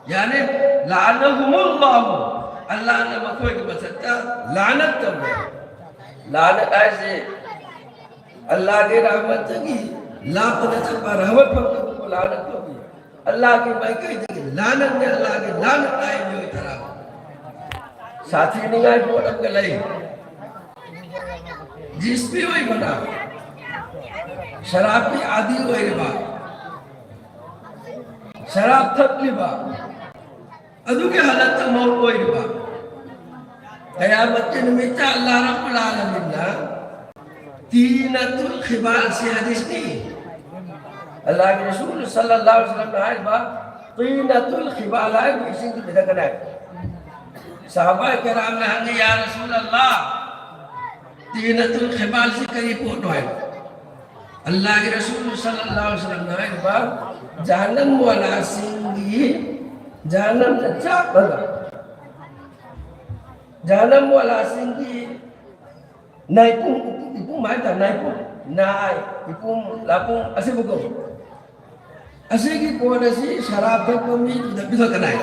ꯌꯥꯅꯤ꯫ ꯂꯥꯅꯍꯨꯃꯨꯜꯂꯥꯍꯨ꯫ ꯑꯜꯂꯥꯍꯅ ꯃꯈꯣꯏꯒꯤ ꯃꯊꯛꯇ ꯂꯥꯅꯠ ꯇꯧꯔꯦ꯫ ꯂꯥꯅꯠ ꯍꯥꯏꯁꯦ ꯑꯜꯂꯥꯍꯒꯤ ꯔꯍꯃꯠꯇꯒꯤ ꯂꯥꯞꯅ ꯆꯠꯄ, ꯔꯍꯃꯠ ꯐꯪꯗꯕꯕꯨ ꯂꯥꯅꯠ ꯇꯧꯏ꯫ ꯑꯜꯂꯥꯍꯒꯤ ꯃꯥꯏꯀꯩꯗꯒꯤ ꯂꯥꯅꯠꯅꯦ, ꯑꯜꯂꯥꯍꯒꯤ ꯂꯥꯅꯠ ꯍꯥꯏ ꯃꯤꯑꯣꯏ ꯇꯔꯥ꯫ ꯁꯥꯊꯤꯅꯤꯡꯉꯥꯏ ꯄꯣꯠ ꯑꯃꯒ ꯂꯩ꯫ ꯖꯤꯁꯄꯤ ꯑꯣꯏꯕꯅ, ꯁꯔꯥꯞꯀꯤ ꯑꯥꯗꯤ ꯑꯣꯏꯔꯤꯕ, ꯁꯔꯥꯞ ꯊꯛꯂꯤꯕ, ꯑꯗꯨꯒꯤ ꯍꯥꯂꯠꯇ ꯃꯧꯠ ꯑꯣꯏꯔꯤꯕ, ꯀꯌꯥꯃꯠꯀꯤ ꯅꯨꯃꯤꯠꯇ ꯑꯜꯂꯥꯍ ꯔꯕꯨꯜ ꯑꯥꯂꯃꯤꯟꯅ ꯇꯤꯅꯇꯨꯜ ꯈꯤꯕꯥꯜ ꯁꯤ ꯍꯗꯤꯁꯅꯤ꯫ ꯑꯜꯂꯥꯍꯒꯤ ꯔꯁꯨꯜ ꯁꯜꯂꯜꯂꯥꯍꯨ ꯑꯂꯩꯍꯤ ꯋꯁꯜꯂꯝꯅ ꯍꯥꯏꯔꯤꯕ ꯇꯤꯅꯇꯨꯜ ꯈꯤꯕꯥꯜ ꯍꯥꯏꯕ ꯏꯁꯤꯡꯗꯨ ꯄꯤꯊꯛꯀꯅꯤ ꯍꯥꯏ꯫ ꯁꯍꯥꯕꯥ ꯀꯔꯥꯝꯅ ꯍꯪꯉꯤ, "ꯌꯥ ꯔꯁꯨꯜ ꯑꯜꯂꯥꯍ, ꯇꯤꯅꯇꯨꯜ ꯈꯤꯕꯥꯜꯁꯤ ꯀꯔꯤ ꯄꯣꯠꯅꯣ?" ꯍꯥꯏꯕ꯫ ꯑꯜꯂꯥꯍꯒꯤ ꯔꯁꯨꯜ ꯁꯜꯂꯜꯂꯥꯍꯨ ꯑꯂꯩꯍꯤ ꯋꯁꯜꯂꯝꯅ ꯍꯥꯏꯔꯤꯕ, ꯖꯍꯟꯅꯝ ꯋꯥꯂꯥꯁꯤꯡꯒꯤ, ꯖꯍꯟꯅꯝꯗ ꯆꯥꯛꯂꯒ, ꯖꯍꯟꯅꯝ ꯋꯥꯂꯥꯁꯤꯡꯒꯤ ꯅꯥꯏꯄꯨꯝ, ꯏꯄꯨꯝ ꯍꯥꯏꯇꯥꯔꯦ, ꯅꯥꯏꯄꯨꯝ, ꯅꯥꯏ, ꯏꯄꯨꯝ, ꯂꯥꯄꯨꯝ, ꯑꯁꯤꯕꯨꯀꯣ꯫ ꯑꯁꯤꯒꯤ ꯄꯣꯠ ꯑꯁꯤ ꯁꯔꯥꯞ ꯊꯛꯄ ꯃꯤꯗꯨꯗ ꯄꯤꯊꯛꯀꯅꯤ ꯍꯥꯏ꯫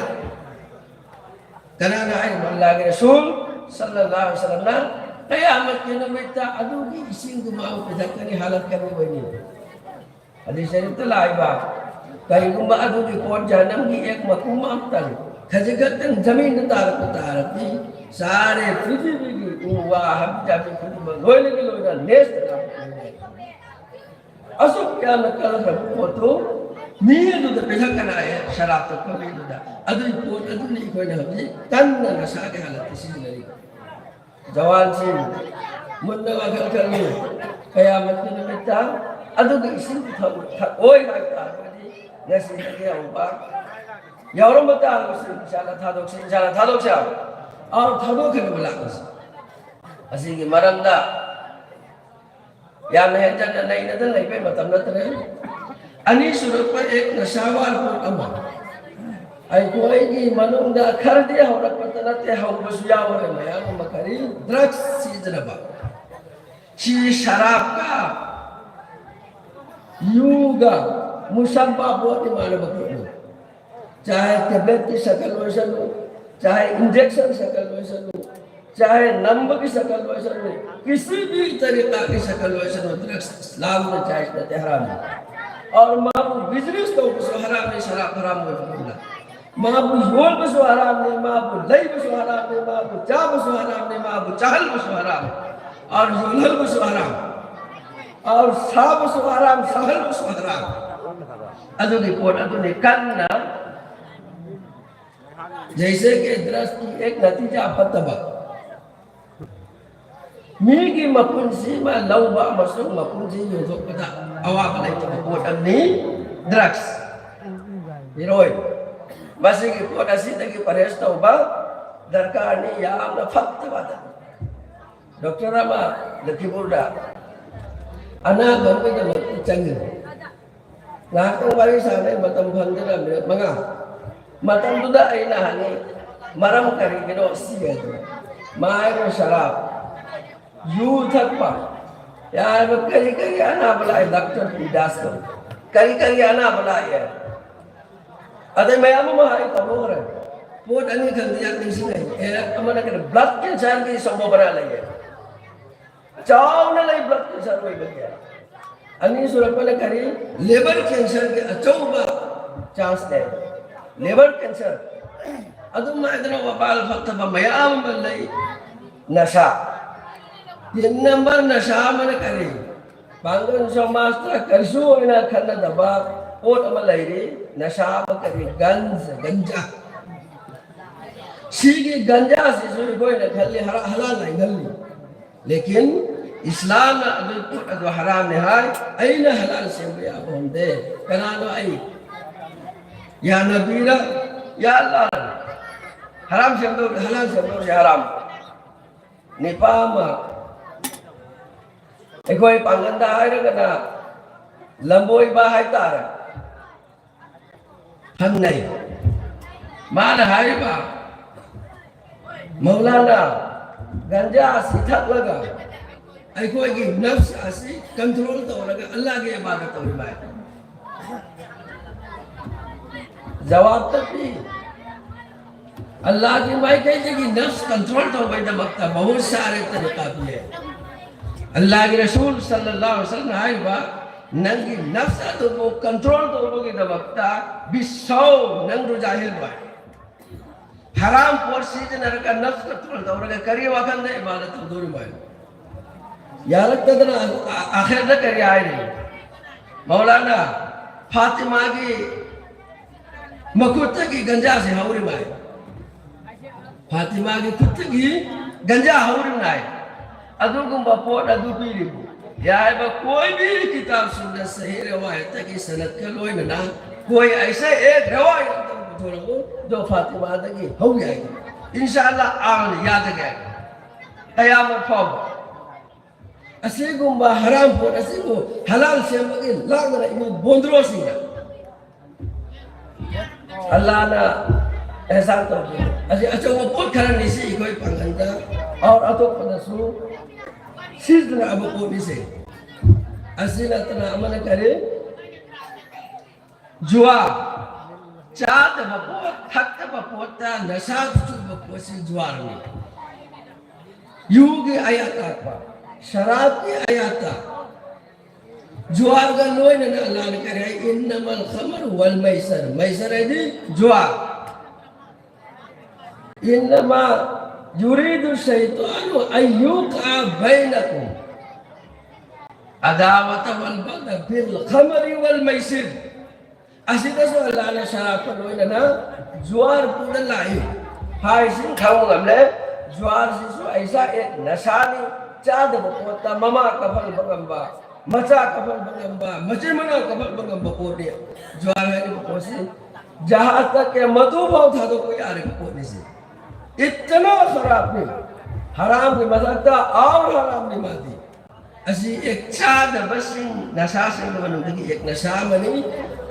ꯀꯅꯥꯅ ꯍꯥꯏꯔꯤꯅꯣ? ꯑꯜꯂꯥꯍꯒꯤ ꯔꯁꯨꯜ ꯁꯜꯂꯜꯂꯥꯍꯨ ꯑꯂꯩꯍꯤ ꯋꯁꯜꯂꯝꯅ ꯀꯌꯥꯃꯠꯀꯤ ꯅꯨꯃꯤꯠꯇ ꯑꯗꯨꯒꯤ ꯏꯁꯤꯡꯗꯨ ꯃꯥꯕꯨ ꯄꯤꯊꯛꯀꯅꯤ, ꯍꯥꯂꯠꯀꯅꯤ ꯑꯣꯏꯅꯤ꯫ ꯍꯗꯤꯁ ꯁꯔꯤꯐꯇ ꯂꯥꯛꯏꯕ, ꯀꯔꯤꯒꯨꯝꯕ ꯑꯗꯨꯒꯤ ꯄꯣꯠ ꯖꯍꯟꯅꯝꯒꯤ ꯑꯦꯛ ꯃꯀꯨꯝ ꯑꯃꯇꯪ, ꯈꯖꯤꯛ ꯈꯛꯇꯪ ꯖꯃꯤꯟꯗ ꯇꯥꯔꯛꯄ ꯇꯥꯔꯗꯤ, ꯆꯥꯔꯦ ꯄ꯭ꯔꯤꯊꯤꯕꯤꯒꯤ ꯎ ꯋꯥ ꯍꯥꯕꯤ ꯖꯥꯕꯤ ꯈꯨꯗꯤꯡꯃꯛ ꯂꯣꯏꯅꯒꯤ ꯂꯣꯏꯅ ꯅꯦꯁꯇ ꯂꯥꯛꯄ ꯑꯣꯏꯔꯦ꯫ ꯑꯁꯨꯛ ꯌꯥꯝꯅ ꯀꯜꯂꯈ꯭ꯔꯕ ꯄꯣꯠꯇꯨ ꯃꯤ ꯑꯗꯨꯗ ꯄꯤꯊꯛꯀꯅꯥꯏ, ꯁꯔꯥꯞ ꯊꯛꯄ ꯃꯤꯗꯨꯗ꯫ ꯑꯗꯨꯒꯤ ꯄꯣꯠ ꯑꯗꯨꯅꯤ ꯑꯩꯈꯣꯏꯅ ꯍꯧꯖꯤꯛ ꯀꯟꯅ ꯅꯁꯥꯒꯤ ꯍꯥꯂꯠꯇ ꯁꯤꯖꯤꯟꯅꯔꯤ꯫ ꯖꯋꯥꯟꯁꯤꯡ ꯃꯨꯟꯅ ꯋꯥꯈꯜ ꯈꯜꯂꯨ꯫ ꯀꯌꯥꯃꯠꯀꯤ ꯅꯨꯃꯤꯠꯇ ꯑꯗꯨꯒꯤ ꯏꯁꯤꯡ ꯊꯛ-, ꯊꯛꯑꯣꯏ ꯍꯥꯏꯕ ꯇꯥꯔꯒꯗꯤ ꯉꯁꯤꯗꯒꯤ ꯍꯧꯕ ꯌꯥꯎꯔꯝꯕ ꯇꯥꯔꯒꯁꯨ ꯏꯁꯥꯅ ꯊꯥꯗꯣꯛꯁꯤ, ꯏꯁꯥꯅ ꯊꯥꯗꯣꯛꯁꯤ ꯍꯥꯏꯕ꯫ ꯑꯥ, ꯊꯥꯗꯣꯛꯈꯤꯅꯕ ꯂꯥꯛꯄꯁꯦ꯫ ꯑꯁꯤꯒꯤ ꯃꯔꯝꯗ ꯌꯥꯝꯅ ꯍꯦꯟꯖꯟꯅ ꯅꯩꯅꯗꯅ ꯂꯩꯕꯩ ꯃꯇꯝ ꯅꯠꯇ꯭ꯔꯦ꯫ ꯑꯅꯤꯁꯨꯔꯛꯄ ꯑꯦꯛ ꯅꯁꯥ ꯋꯥꯔ ꯄꯣꯠ ꯑꯃ꯫ ꯑꯩꯈꯣꯏꯒꯤ ꯃꯅꯨꯡꯗ ꯈꯔꯗꯤ ꯍꯧꯔꯛꯄꯗ ꯅꯠꯇꯦ, ꯍꯧꯕꯁꯨ ꯌꯥꯎꯔꯦ ꯃꯌꯥꯝ ꯑꯃ꯫ ꯀꯔꯤ? ꯗ꯭ꯔꯒꯁ ꯁꯤꯖꯤꯟꯅꯕ꯫ ꯁꯤ ꯁꯔꯥꯞꯀ ꯌꯨꯒ ꯃꯨꯁꯝꯕꯥ ꯄꯣꯠ ꯏꯃꯥꯟꯅꯕ ꯄꯣꯠꯅꯤ꯫ ꯆꯥꯍꯦ ꯇꯦꯕ꯭ꯂꯦꯠꯀꯤ ꯁꯀꯜ ꯑꯣꯏꯁꯅꯨ, ꯆꯥꯍꯦ ꯏꯟꯖꯦꯛꯁꯟ ꯁꯀꯜ ꯑꯣꯏꯁꯅꯨ, ꯆꯥꯍꯦ ꯅꯝꯕꯒꯤ ꯁꯀꯜ ꯑꯣꯏꯁꯅꯨ, ꯀꯤꯁꯤ ꯚꯤ ꯇꯔꯤꯀꯥꯒꯤ ꯁꯀꯜ ꯑꯣꯏꯁꯅꯨ, ꯗ꯭ꯔꯒꯁ ꯏꯁꯂꯥꯝꯅ ꯖꯥꯏꯖ ꯅꯠꯇꯦ, ꯍꯔꯥꯝꯅꯤ꯫ ꯑꯣꯔ ꯃꯥꯕꯨ ꯕꯤꯖꯤꯅꯦꯁ ꯇꯧꯕꯁꯨ ꯍꯔꯥꯝꯅꯤ, ꯁꯔꯥꯞ ꯍꯔꯥꯝ ꯑꯣꯏꯕꯅꯤꯅ꯫ ꯃꯥꯕꯨ ꯌꯣꯟꯕꯁꯨ ꯍꯔꯥꯝꯅꯤ, ꯃꯥꯕꯨ ꯂꯩꯕꯁꯨ ꯍꯔꯥꯝꯅꯤ, ꯃꯥꯕꯨ ꯆꯥꯕꯁꯨ ꯍꯔꯥꯝꯅꯤ, ꯃꯥꯕꯨ ꯆꯥꯍꯟꯕꯁꯨ ꯍꯔꯥꯝꯅꯤ, ꯑꯣꯔ ꯌꯣꯜꯍꯟꯕꯁꯨ ꯍꯔꯥꯝ, ꯑꯣꯔ ꯁꯥꯕꯁꯨ ꯍꯔꯥꯝ, ꯁꯥꯍꯟꯕꯁꯨ ꯍꯔꯥꯝ꯫ ꯑꯗꯨꯒꯤ ꯄꯣꯠ ꯑꯗꯨꯅꯤ ꯀꯟꯅ ꯖꯩꯁꯦ ꯀꯤ ꯗ꯭ꯔꯒꯁꯀꯤ ꯑꯦꯛ ꯅꯇꯤꯖꯥ ꯐꯠꯇꯕ꯫ ꯃꯤꯒꯤ ꯃꯄꯨꯟꯁꯤ ꯑꯃ ꯂꯧꯕ ꯑꯃꯁꯨꯡ ꯃꯄꯨꯟꯁꯤ ꯌꯣꯟꯊꯣꯛꯄꯗ ꯑꯋꯥꯕ ꯂꯩꯇꯕ ꯄꯣꯠ ꯑꯃꯅꯤ ꯗ꯭ꯔꯒꯁ, ꯍꯤꯔꯣꯏꯟ꯫ ꯃꯁꯤꯒꯤ ꯄꯣꯠ ꯑꯁꯤꯗꯒꯤ ꯄꯔꯍꯦꯖ ꯇꯧꯕ ꯗꯔꯀꯥꯔꯅꯤ, ꯌꯥꯝꯅ ꯐꯠꯇꯕ ꯑꯗꯨ꯫ ꯗꯣꯛꯇꯔ ꯑꯃ ꯂꯈꯤꯄꯨꯔꯗ ꯑꯅꯥꯕ ꯑꯃꯒꯤꯗꯃꯛꯇ ꯆꯪꯉꯤ꯫ ꯉꯥꯏꯍꯥꯛꯇꯪ ꯋꯥꯔꯤ ꯁꯥꯟꯅꯩ, ꯃꯇꯝ ꯐꯪꯗꯅ ꯃꯤꯅꯤꯠ ꯃꯉꯥ꯫ ꯃꯇꯝꯗꯨꯗ ꯑꯩꯅ ꯍꯪꯉꯤ, "ꯃꯔꯝ ꯀꯔꯤꯒꯤꯅꯣ ꯁꯤ?" ꯍꯥꯏꯗꯅ꯫ ꯃꯥ ꯍꯥꯏꯅ, "ꯁꯔꯥꯞ, ꯌꯨ ꯊꯛꯄ, ꯌꯥꯔꯕ ꯀꯔꯤ ꯀꯔꯤ ꯑꯅꯥꯕ ꯂꯥꯛꯑꯦ, ꯗꯥꯛꯇꯔ ꯄꯤꯗꯥꯁꯇꯣ, ꯀꯔꯤ ꯀꯔꯤ ꯑꯅꯥꯕ ꯂꯥꯛꯑꯦ?" ꯑꯗꯩ ꯃꯌꯥꯝ ꯑꯃ ꯍꯥꯏ ꯇꯧꯈ꯭ꯔꯦ꯫ ꯄꯣꯠ ꯑꯅꯤꯈꯛꯇꯤ ꯌꯥꯝ ꯅꯤꯡꯁꯤꯡꯉꯦ꯫ ꯑꯦ, ꯑꯃꯅ ꯀꯩꯅꯣ, ꯕ꯭ꯂꯗ ꯀꯦꯟꯁꯔꯒꯤ ꯁꯝꯚꯥꯕꯅꯥ ꯂꯩꯌꯦ꯫ ꯆꯥꯎꯅ ꯂꯩ ꯕ꯭ꯂꯗ ꯀꯦꯟꯁꯔ ꯑꯣꯏꯕꯒꯤ꯫ ꯑꯅꯤꯁꯨꯔꯛꯄꯅ ꯀꯔꯤ? ꯂꯤꯚꯔ ꯀꯦꯟꯁꯔꯒꯤ ꯑꯆꯧꯕ ꯆꯥꯟꯁ ꯂꯩ꯫ Liver cancer. ꯑꯗꯨꯝ ꯍꯥꯏꯗꯅ ꯋꯥꯄꯥꯜ ꯐꯠꯇꯕ ꯃꯌꯥꯝ ꯑꯃ ꯂꯩ꯫ ꯅꯁꯥ꯫ ꯇꯤꯟ ꯅꯝꯕꯔ ꯅꯁꯥ ꯑꯃꯅ ꯀꯔꯤ? ꯄꯥꯡꯒꯜ ꯁꯃꯥꯖꯇ ꯀꯔꯤꯁꯨ ꯑꯣꯏꯅ ꯈꯟꯅꯗꯕ, ꯄꯣꯠ ꯑꯃ ꯂꯩꯔꯤ, ꯅꯁꯥ ꯑꯃ ꯀꯔꯤ, ꯒꯟꯖ, ꯒꯟꯖꯥ꯫ ꯁꯤꯒꯤ ꯒꯟꯖꯥꯁꯤꯁꯨ ꯑꯩꯈꯣꯏꯅ ꯈꯜꯂꯤ ꯍꯔꯥ-, ꯍꯂꯥꯜ ꯍꯥꯏꯅ ꯈꯜꯂꯤ꯫ ꯂꯦꯀꯤꯟ ꯏꯁꯂꯥꯝꯅ ꯑꯗꯨ ꯄꯣꯠ ꯑꯗꯨ ꯍꯔꯥꯝꯅꯤ ꯍꯥꯏ, ꯑꯩꯅ ꯍꯂꯥꯜ ꯁꯦꯝꯕ ꯌꯥꯕ ꯍꯣꯟꯗꯦ꯫ ꯀꯅꯥꯅꯣ ꯑꯩ? ꯌꯥ ꯅꯕꯤꯔ, ꯌꯥ ꯑꯜꯂꯥꯍ꯫ ꯍꯔꯥꯝ ꯁꯦꯝꯗꯧ, ꯍꯂꯥꯜ ꯁꯦꯝꯗꯧꯁꯦ ꯍꯔꯥꯝ꯫ ꯅꯤꯄꯥ ꯑꯃ ꯑꯩꯈꯣꯏ ꯄꯥꯡꯒꯜꯗ ꯍꯥꯏꯔꯒꯅ ꯂꯝꯕꯣꯏꯕ ꯍꯥꯏꯇꯥꯔꯦ꯫ ꯍꯪꯅꯩ꯫ ꯃꯥꯅ ꯍꯥꯏꯔꯤꯕ ꯃꯧꯂꯥꯅ ꯒꯟꯖꯥ ꯑꯁꯤ ꯊꯛꯂꯒ ꯑꯩꯈꯣꯏꯒꯤ ꯅꯐꯁ ꯑꯁꯤ ꯀꯟꯇ꯭ꯔꯣꯜ ꯇꯧꯔꯒ ꯑꯜꯂꯥꯒꯤ ꯏꯕꯥꯗꯠ ꯇꯧꯔꯤꯕ ꯍꯥꯏ꯫ ꯖꯋꯥꯕꯇ ꯄꯤ꯫ ꯑꯜꯂꯥꯒꯤ ꯃꯥꯏꯀꯩꯗꯒꯤ ꯅꯐꯁ ꯀꯟꯇ꯭ꯔꯣꯜ ꯇꯧꯕꯒꯤꯗꯃꯛꯇ ꯃꯍꯨꯠ ꯁꯥꯔꯦ ꯇꯔꯤꯀꯥ ꯄꯤꯌꯦ꯫ ꯑꯜꯂꯥꯒꯤ ꯔꯁꯨꯜ ꯁꯜꯂꯜꯂꯥꯍꯨ ꯑꯂꯩꯍꯤ ꯋꯁꯜꯂꯝꯅ ꯍꯥꯏꯔꯤꯕ ꯅꯪꯒꯤ ꯅꯐꯁ ꯑꯗꯨꯕꯨ ꯀꯟꯇ꯭ꯔꯣꯜ ꯇꯧꯕꯒꯤꯗꯃꯛꯇ ꯕꯤꯁꯧ ꯅꯪ ꯔꯨꯖꯥ ꯍꯦꯜꯂꯣꯏ꯫ ꯍꯔꯥꯝ ꯄꯣꯠ ꯁꯤꯖꯤꯟꯅꯔꯒ ꯅꯐꯁ ꯀꯟꯇ꯭ꯔꯣꯜ ꯇꯧꯔꯒ ꯀꯔꯤ ꯋꯥꯈꯜꯗ ꯏꯕꯥꯗꯠ ꯇꯧꯗꯣꯔꯤꯕ? ꯌꯥꯔꯛꯇꯗꯅ ꯑ-, ꯑ-, ꯑꯈꯦꯔꯗ ꯀꯔꯤ ꯍꯥꯏꯔꯤ? ꯃꯧꯂꯥꯅ ꯐꯥꯇꯤꯃꯥꯒꯤ ꯃꯈꯨꯠꯇꯒꯤ ꯒꯟꯖꯥꯁꯤ ꯍꯧꯔꯤꯃꯥꯏ꯫ ꯐꯥꯇꯤꯃꯥꯒꯤ ꯈꯨꯠꯇꯒꯤ ꯒꯟꯖꯥ ꯍꯧꯔꯤꯃꯥꯏ꯫ ꯑꯗꯨꯒꯨꯝꯕ ꯄꯣꯠ ꯑꯗꯨ ꯄꯤꯔꯤꯕ ꯌꯥꯏꯕ ꯀꯣꯏꯕꯤ ꯀꯤꯇꯥꯕꯁꯤꯡꯗ ꯁꯍꯤ ꯔꯋꯥꯌꯠꯇꯒꯤ ꯁꯅꯠꯀ ꯂꯣꯏꯅꯅ ꯀꯣꯏ ꯑꯩꯁꯦ ꯑꯦꯛ ꯔꯋꯥꯌꯠ ꯑꯝꯇꯪ ꯄꯨꯊꯣꯔꯛꯎ, ꯗꯣ ꯐꯥꯇꯤꯃꯥꯗꯒꯤ ꯍꯧ ꯌꯥꯏ꯫ ꯏꯟꯁꯥ ꯑꯜꯂꯥ ꯑꯥ ꯌꯥꯗꯒꯦ꯫ ꯀꯌꯥꯃꯨꯛ ꯐꯥꯎꯕ? ꯑꯁꯤꯒꯨꯝꯕ ꯍꯔꯥꯝ ꯄꯣꯠ ꯑꯁꯤꯕꯨ ꯍꯂꯥꯜ ꯁꯦꯝꯕꯒꯤ ꯂꯥꯛꯅꯔꯛꯏꯕ ꯕꯣꯟꯗ꯭ꯔꯣꯁꯤꯡꯅ ꯑꯜꯂꯥꯅ ꯑꯦꯍꯁꯥꯟ ꯇꯧꯕꯤ꯫ ꯑꯁꯤ ꯑꯆꯧꯕ ꯄꯣꯠ ꯈꯔꯅꯤ ꯁꯤ ꯑꯩꯈꯣꯏ ꯄꯥꯡꯒꯜꯗ ꯑꯣꯔ ꯑꯇꯣꯞꯄꯗꯁꯨ ꯁꯤꯖꯤꯟꯅꯕ ꯄꯣꯠꯅꯤꯁꯦ꯫ ꯑꯁꯤ ꯅꯠꯇꯅ ꯑꯃꯅ ꯀꯔꯤ? ꯖꯨꯋꯥ꯫ ꯆꯥꯗꯕ ꯄꯣꯠ, ꯊꯛꯇꯕ ꯄꯣꯠꯇ ꯅꯁꯥ ꯆꯨꯕ ꯄꯣꯠꯁꯤ ꯖꯨꯋꯥꯔꯅꯤ꯫ ꯌꯨꯒꯤ ꯑꯌꯥ ꯇꯥꯛꯄ, ꯁꯔꯥꯕꯀꯤ ꯑꯌꯥ ꯇꯥꯛꯄ꯫ ꯖꯨꯋꯥꯔꯒ ꯂꯣꯏꯅꯅ ꯑꯜꯂꯥꯅ ꯀꯔꯤ ꯍꯥꯏ? "ꯏꯟꯅꯃꯜ ꯈꯃꯔ ꯋꯜ ꯃꯩꯁꯔ"꯫ ꯃꯩꯁꯔ ꯍꯥꯏꯗꯤ ꯖꯨꯋꯥꯔ꯫ "ꯏꯟꯅꯃꯥ ꯌꯨꯔꯤꯗꯨ ꯁꯩꯇꯥꯅꯨ ꯑꯟ ꯌꯨꯀꯤꯌꯥ ꯕꯩꯅꯀꯨꯝ ꯑꯗꯥꯋꯇ ꯋꯜ ꯕꯒꯗ ꯐꯤꯜ ꯈꯃꯔꯤ ꯋꯜ ꯃꯩꯁꯤꯔ"꯫ ꯑꯁꯤꯗꯁꯨ ꯑꯜꯂꯥꯍꯅ ꯁꯔꯥꯞꯀ ꯂꯣꯏꯅꯅ ꯖꯨꯋꯥꯔ ꯄꯨꯅ ꯂꯥꯛꯏ ꯍꯥꯏꯁꯤ ꯈꯪꯕ ꯉꯝꯂꯦ꯫ ꯖꯨꯋꯥꯔꯁꯤꯁꯨ ꯑꯩꯁꯥ ꯑꯦꯛ ꯅꯁꯥꯅꯤ꯫ ꯆꯥꯗꯕ ꯄꯣꯠꯇ ꯃꯃꯥ ꯀꯐꯜꯕ ꯉꯝꯕ, ꯃꯆꯥ ꯀꯐꯜꯕ ꯉꯝꯕ, ꯃꯆꯤꯟ ꯃꯅꯥꯎ ꯀꯐꯜꯕ ꯉꯝꯕ ꯄꯣꯠꯅꯤ꯫ ꯖꯨꯋꯥꯔ ꯍꯥꯏꯔꯤꯕ ꯄꯣꯠꯁꯤ ꯖꯍꯥꯖꯇ ꯀꯌꯥ ꯃꯇꯨ ꯐꯥꯎ ꯊꯥꯗꯣꯛꯄ ꯌꯥꯔꯤꯕ ꯄꯣꯠꯅꯤ꯫ ꯁꯤ ꯏꯠꯇꯅ ꯈꯔꯥꯞꯅꯤ꯫ ꯍꯔꯥꯝꯒꯤ ꯃꯊꯛꯇ ꯑꯥꯎꯔ ꯍꯔꯥꯝꯅꯤ ꯃꯥꯗꯤ꯫ ꯑꯁꯤ ꯑꯦꯛ ꯆꯥꯗꯕꯁꯤꯡ ꯅꯁꯥꯁꯤꯡꯒꯤ ꯃꯅꯨꯡꯗꯒꯤ ꯑꯦꯛ ꯅꯁꯥ ꯑꯃꯅꯤ꯫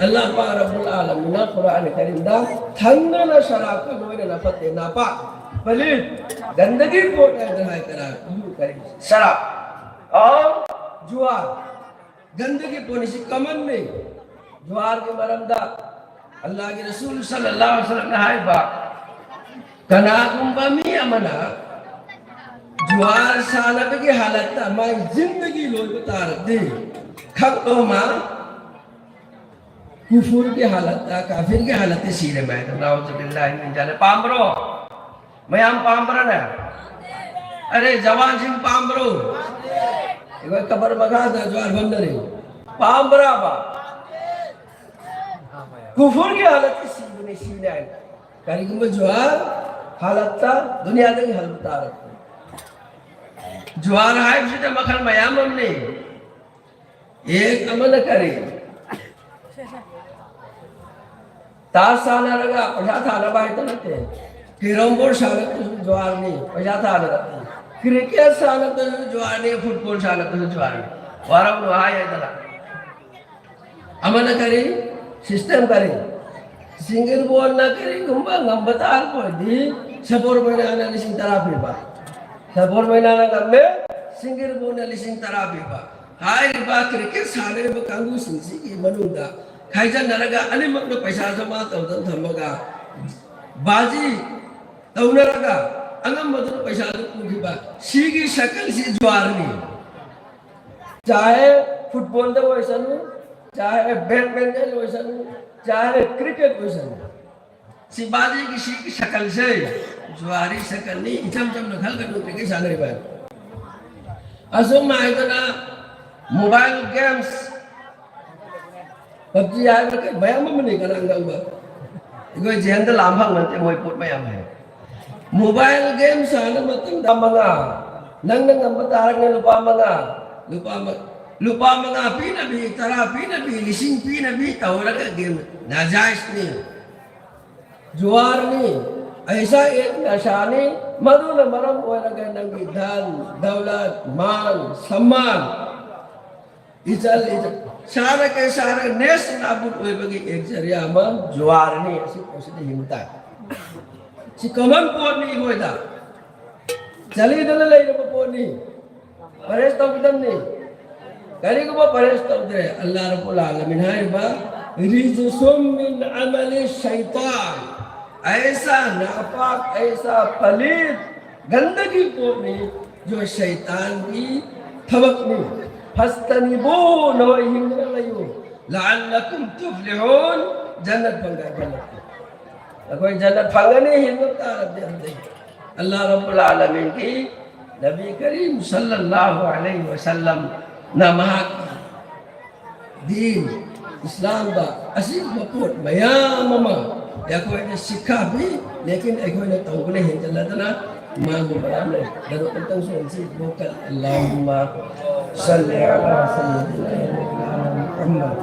ꯑꯜꯂꯥꯍ ꯄꯥꯛ ꯔꯕꯨꯜ ꯑꯥꯂꯃꯤꯟꯅ ꯀꯨꯔꯥꯟ ꯀꯔꯤꯝꯗ ꯊꯟꯗꯅ ꯁꯔꯥꯞꯀ ꯂꯣꯏꯅꯅ ꯐꯠꯇꯦ ꯅꯥꯄꯥꯛ ꯄꯂꯤꯠ ꯒꯟꯗꯒꯤ ꯄꯣꯠ ꯍꯥꯏꯗꯅ ꯍꯥꯏ ꯀꯔꯥ ꯀꯔꯤ ꯁꯔꯥꯞ ꯑꯥꯎ ꯖꯨꯋꯥꯔ ꯒꯟꯗꯒꯤ ꯄꯣꯠꯅꯤ꯫ ꯁꯤ ꯀꯃꯟꯅꯤ꯫ ꯖꯨꯋꯥꯔꯒꯤ ꯃꯔꯝꯗ ꯑꯜꯂꯥꯍꯒꯤ ꯔꯁꯨꯜ ꯁꯜꯂꯜꯂꯥꯍꯨ ꯑꯂꯩꯍꯤ ꯋꯁꯜꯂꯝꯅ ꯍꯥꯏꯕ, ꯀꯅꯥꯒꯨꯝꯕ ꯃꯤ ꯑꯃꯅ ꯖꯨꯋꯥꯔ ꯁꯥꯟꯅꯕꯒꯤ ꯍꯥꯂꯠꯇ ꯃꯥꯏ ꯖꯤꯟꯗꯒꯤ ꯂꯣꯏꯕ ꯇꯥꯔꯗꯤ ꯈꯛꯇꯣꯃ ꯀꯨꯐꯨꯔꯒꯤ ꯍꯥꯂꯠꯇ, ꯀꯥꯐꯤꯔꯒꯤ ꯍꯥꯂꯠꯇ ꯁꯤꯔꯦ ꯃꯥꯏꯗ꯫ ꯅꯥꯎꯖꯨꯕꯤꯜꯂꯥꯍꯤ ꯃꯤꯟ ꯖꯥꯂꯤꯛ꯫ ꯄꯥꯝꯕ꯭ꯔꯣ? ꯃꯌꯥꯝ ꯄꯥꯝꯕ꯭ꯔꯅꯦ? ꯑꯔꯦ, ꯖꯋꯥꯟꯁꯤꯡ ꯄꯥꯝꯕ꯭ꯔꯣ? ꯑꯩꯈꯣꯏ ꯀꯕꯔ ꯃꯈꯥꯗ ꯖꯨꯋꯥꯔ ꯐꯝꯅꯔꯤ꯫ ꯄꯥꯝꯕ꯭ꯔꯥꯕ? ꯀꯨꯐꯨꯔꯒꯤ ꯍꯥꯂꯠꯇ ꯁꯤꯕꯅꯤ, ꯁꯤꯅꯤ ꯍꯥꯏꯅ꯫ ꯀꯔꯤꯒꯨꯝꯕ ꯖꯨꯋꯥꯔ ꯍꯥꯂꯠꯇ ꯗꯨꯅꯤꯌꯥꯗꯒꯤ ꯍꯜꯕ ꯇꯥꯔꯕꯅꯤ꯫ ꯖꯨꯋꯥꯔ ꯍꯥꯏꯕꯁꯤꯗ ꯃꯈꯜ ꯃꯌꯥꯝ ꯑꯃꯅꯤ꯫ ꯑꯦꯛ ꯑꯃꯅ ꯀꯔꯤ? ꯇꯥꯁ ꯁꯥꯟꯅꯔꯒ ꯄꯩꯁꯥ ꯊꯥꯅꯕ ꯍꯥꯏꯗ ꯅꯠꯇꯦ꯫ ꯀꯦꯔꯝ ꯕꯣꯔꯗ ꯁꯥꯟꯅꯕꯗꯁꯨ ꯖꯨꯋꯥꯔꯅꯤ, ꯄꯩꯁꯥ ꯊꯥꯅꯕ꯫ Cricket ꯁꯥꯟꯅꯕꯗꯁꯨ ꯖꯨꯋꯥꯔꯅꯤ, football ꯁꯥꯟꯅꯕꯗꯁꯨ ꯖꯨꯋꯥꯔꯅꯤ꯫ ꯋꯥꯔꯧꯅꯨ ꯍꯥꯏ ꯍꯥꯏꯗꯅ꯫ ꯑꯃꯅ ꯀꯔꯤ? ꯁꯤꯁꯇꯦꯝ ꯀꯔꯤ? ꯁꯤꯡꯒꯤꯔ ꯕꯣꯟꯅ ꯀꯔꯤꯒꯨꯝꯕ ꯉꯝꯕ ꯇꯥꯔꯕ ꯑꯣꯏꯔꯗꯤ ꯁꯕꯣꯔ ꯃꯩꯅꯥꯅ ꯂꯤꯁꯤꯡ ꯇꯔꯥ ꯄꯤꯕ꯫ ꯁꯕꯣꯔ ꯃꯩꯅꯥꯅ ꯉꯝꯃꯦ, ꯁꯤꯡꯒꯤꯔ ꯕꯣꯟꯅ ꯂꯤꯁꯤꯡ ꯇꯔꯥ ꯄꯤꯕ꯫ ꯍꯥꯏꯔꯤꯕ ꯀ꯭ꯔꯤꯀꯦꯠ ꯁꯥꯟꯅꯔꯤꯕ ꯀꯥꯡꯕꯨꯁꯤꯡꯁꯤꯒꯤ ꯃꯅꯨꯡꯗ ꯈꯥꯏꯖꯟꯅꯔꯒ ꯑꯅꯤꯃꯛꯅ ꯄꯩꯁꯥ ꯖꯃꯥ ꯇꯧꯗꯅ ꯊꯝꯃꯒ ꯕꯥꯖꯤ ꯇꯧꯅꯔꯒ ꯑꯉꯝꯕꯗꯨꯅ ꯄꯩꯁꯥꯗꯨ ꯄꯨꯈꯤꯕ꯫ ꯁꯤꯒꯤ ꯁꯥꯏꯀꯜꯁꯤ ꯖꯨꯋꯥꯔꯅꯤ꯫ ꯆꯥꯍꯦ ꯐꯨꯠꯕꯣꯜꯗ ꯑꯣꯏꯁꯅꯨ, ꯆꯥꯍꯦ ꯕꯦꯗꯃꯤꯟꯇꯟ ꯑꯣꯏꯁꯅꯨ, ꯆꯥꯍꯦ ꯀ꯭ꯔꯤꯀꯦꯠ ꯑꯣꯏꯁꯅꯨ, ꯁꯤ ꯕꯥꯖꯤꯒꯤ ꯁꯤꯒꯤ ꯁꯥꯏꯀꯜꯁꯦ ꯖꯨꯋꯥꯔꯤ ꯁꯥꯏꯀꯜꯅꯤ꯫ ꯏꯆꯝ ꯆꯝꯅ ꯈꯜꯒꯅꯨ ꯀ꯭ꯔꯤꯀꯦꯠ ꯁꯥꯟꯅꯔꯤꯕ꯫ ꯑꯁꯨꯝ ꯍꯥꯏꯗꯅ ꯃꯣꯕꯥꯏꯜ ꯒꯦꯝꯁ ꯄꯞꯖꯤ ꯍꯥꯏꯕ ꯀꯩ ꯃꯌꯥꯝ ꯑꯃꯅꯤ ꯀꯅꯥ ꯈꯪꯕ? ꯑꯩꯈꯣꯏ ꯖꯦꯟꯗ ꯂꯥꯝ ꯐꯪꯕ ꯅꯠꯇꯦ ꯃꯣꯏ ꯄꯣꯠ ꯃꯌꯥꯝ ꯍꯥꯏ꯫ ꯃꯣꯕꯥꯏꯜ ꯒꯦꯝ ꯁꯥꯟꯅꯕ ꯃꯇꯝꯗ ꯃꯉꯥ, ꯅꯪꯅ ꯉꯝꯕ ꯇꯥꯔꯒꯅ ꯂꯨꯄꯥ ꯃꯉꯥ, ꯂꯨꯄꯥ ꯃ-, ꯂꯨꯄꯥ ꯃꯉꯥ ꯄꯤꯅꯕꯤ, ꯇꯔꯥ ꯄꯤꯅꯕꯤ, ꯂꯤꯁꯤꯡ ꯄꯤꯅꯕꯤ ꯇꯧꯔꯒ ꯒꯦꯝ ꯅꯥꯖꯥꯏꯖꯅꯤ, ꯖꯨꯋꯥꯔꯅꯤ꯫ ꯑꯩꯁꯥ ꯑꯦꯛ ꯅꯁꯥꯅꯤ꯫ ꯃꯗꯨꯅ ꯃꯔꯝ ꯑꯣꯏꯔꯒ ꯅꯪꯒꯤ ꯙꯟ, ꯗꯧꯂꯠ, ꯃꯥꯟ, ꯁꯝꯃꯥꯟ, ꯏꯆꯜ, ꯏꯆꯜ, ꯁꯥꯔꯒ, ꯁꯥꯔꯒ ꯅꯦꯁ ꯅꯥꯕꯨꯠ ꯑꯣꯏꯕꯒꯤ ꯑꯦꯛ ꯖꯔꯤꯌꯥ ꯑꯃ ꯖꯨꯋꯥꯔꯅꯤ꯫ ꯑꯁꯤ ꯄꯣꯠꯁꯤꯗ ꯍꯤꯡꯕ ꯇꯥꯏ꯫ ꯁꯤ ꯀꯃꯟ ꯄꯣꯠꯅꯤ ꯑꯩꯈꯣꯏꯗ꯫ ꯆꯠꯂꯤꯗꯅ ꯂꯩꯔꯕ ꯄꯣꯠꯅꯤ꯫ ꯄꯔꯍꯦꯖ ꯇꯧꯒꯗꯕꯅꯤ꯫ ꯀꯔꯤꯒꯨꯝꯕ ꯄꯔꯍꯦꯖ ꯇꯧꯗ꯭ꯔꯦ, ꯑꯜꯂꯥꯍ ꯔꯕꯨꯜ ꯑꯥꯂꯃꯤꯟ ꯍꯥꯏꯔꯤꯕ ꯔꯤꯖꯁꯨꯝ ꯃꯤꯟ ꯑꯃꯂꯤ ꯁꯩꯇꯥꯟ, ꯑꯩꯁꯥ ꯅꯥꯄꯥꯛ, ꯑꯩꯁꯥ ꯄꯂꯤꯠ, ꯒꯟꯗꯒꯤ ꯄꯣꯠꯅꯤ, ꯖꯣ ꯁꯩꯇꯥꯟꯒꯤ ꯊꯕꯛꯅꯤ꯫ ꯐꯁꯇꯅꯤꯕꯨ, ꯅꯈꯣꯏ ꯍꯤꯡꯗꯨꯅ ꯂꯩꯌꯨ꯫ ꯂꯑꯜꯂꯀꯨꯝ ꯇꯨꯐ꯭ꯂꯤꯍꯨꯟ, ꯖꯟꯅꯠ ꯐꯪꯒꯅꯤ, ꯖꯟꯅꯠ꯫ ꯑꯩꯈꯣꯏ ꯖꯟꯅꯠ ꯐꯪꯒꯅꯤ, ꯍꯤꯡꯕ ꯇꯥꯔꯗꯤ ꯑꯗꯨꯗꯩ꯫ ꯑꯜꯂꯥꯍ ꯔꯕꯨꯜ ꯑꯥꯂꯃꯤꯟꯒꯤ ꯅꯕꯤ ꯀꯔꯤꯝ ꯁꯜꯂꯜꯂꯥꯍꯨ ꯑꯂꯩꯍꯤ ꯋꯁꯜꯂꯝꯅ ꯃꯍꯥꯛꯀꯤ ꯗꯤꯟ ꯏꯁꯂꯥꯝꯗ ꯑꯁꯤꯒꯨꯝꯕ ꯄꯣꯠ ꯃꯌꯥꯝ ꯑꯃ ꯑꯩꯈꯣꯏꯗ ꯁꯤꯈꯥ ꯄꯤ, ꯂꯦꯀꯤꯟ ꯑꯩꯈꯣꯏꯅ ꯇꯧꯕꯅ ꯍꯦꯟꯖꯜꯂꯗꯅ ꯃꯥꯡꯕ ꯃꯌꯥꯝ ꯂꯩ꯫ ꯑꯗꯣ ꯑꯝꯇꯪ ꯁꯣꯟꯁꯤ, ꯚꯣꯀꯜ ꯑꯜꯂꯥꯍꯨꯝꯃ ꯁꯜꯂꯤ ꯑꯂꯥ ꯁꯌꯤꯗꯤꯅꯥ ꯃꯧꯂꯥꯅꯥ ꯃꯨꯍꯝꯃꯗ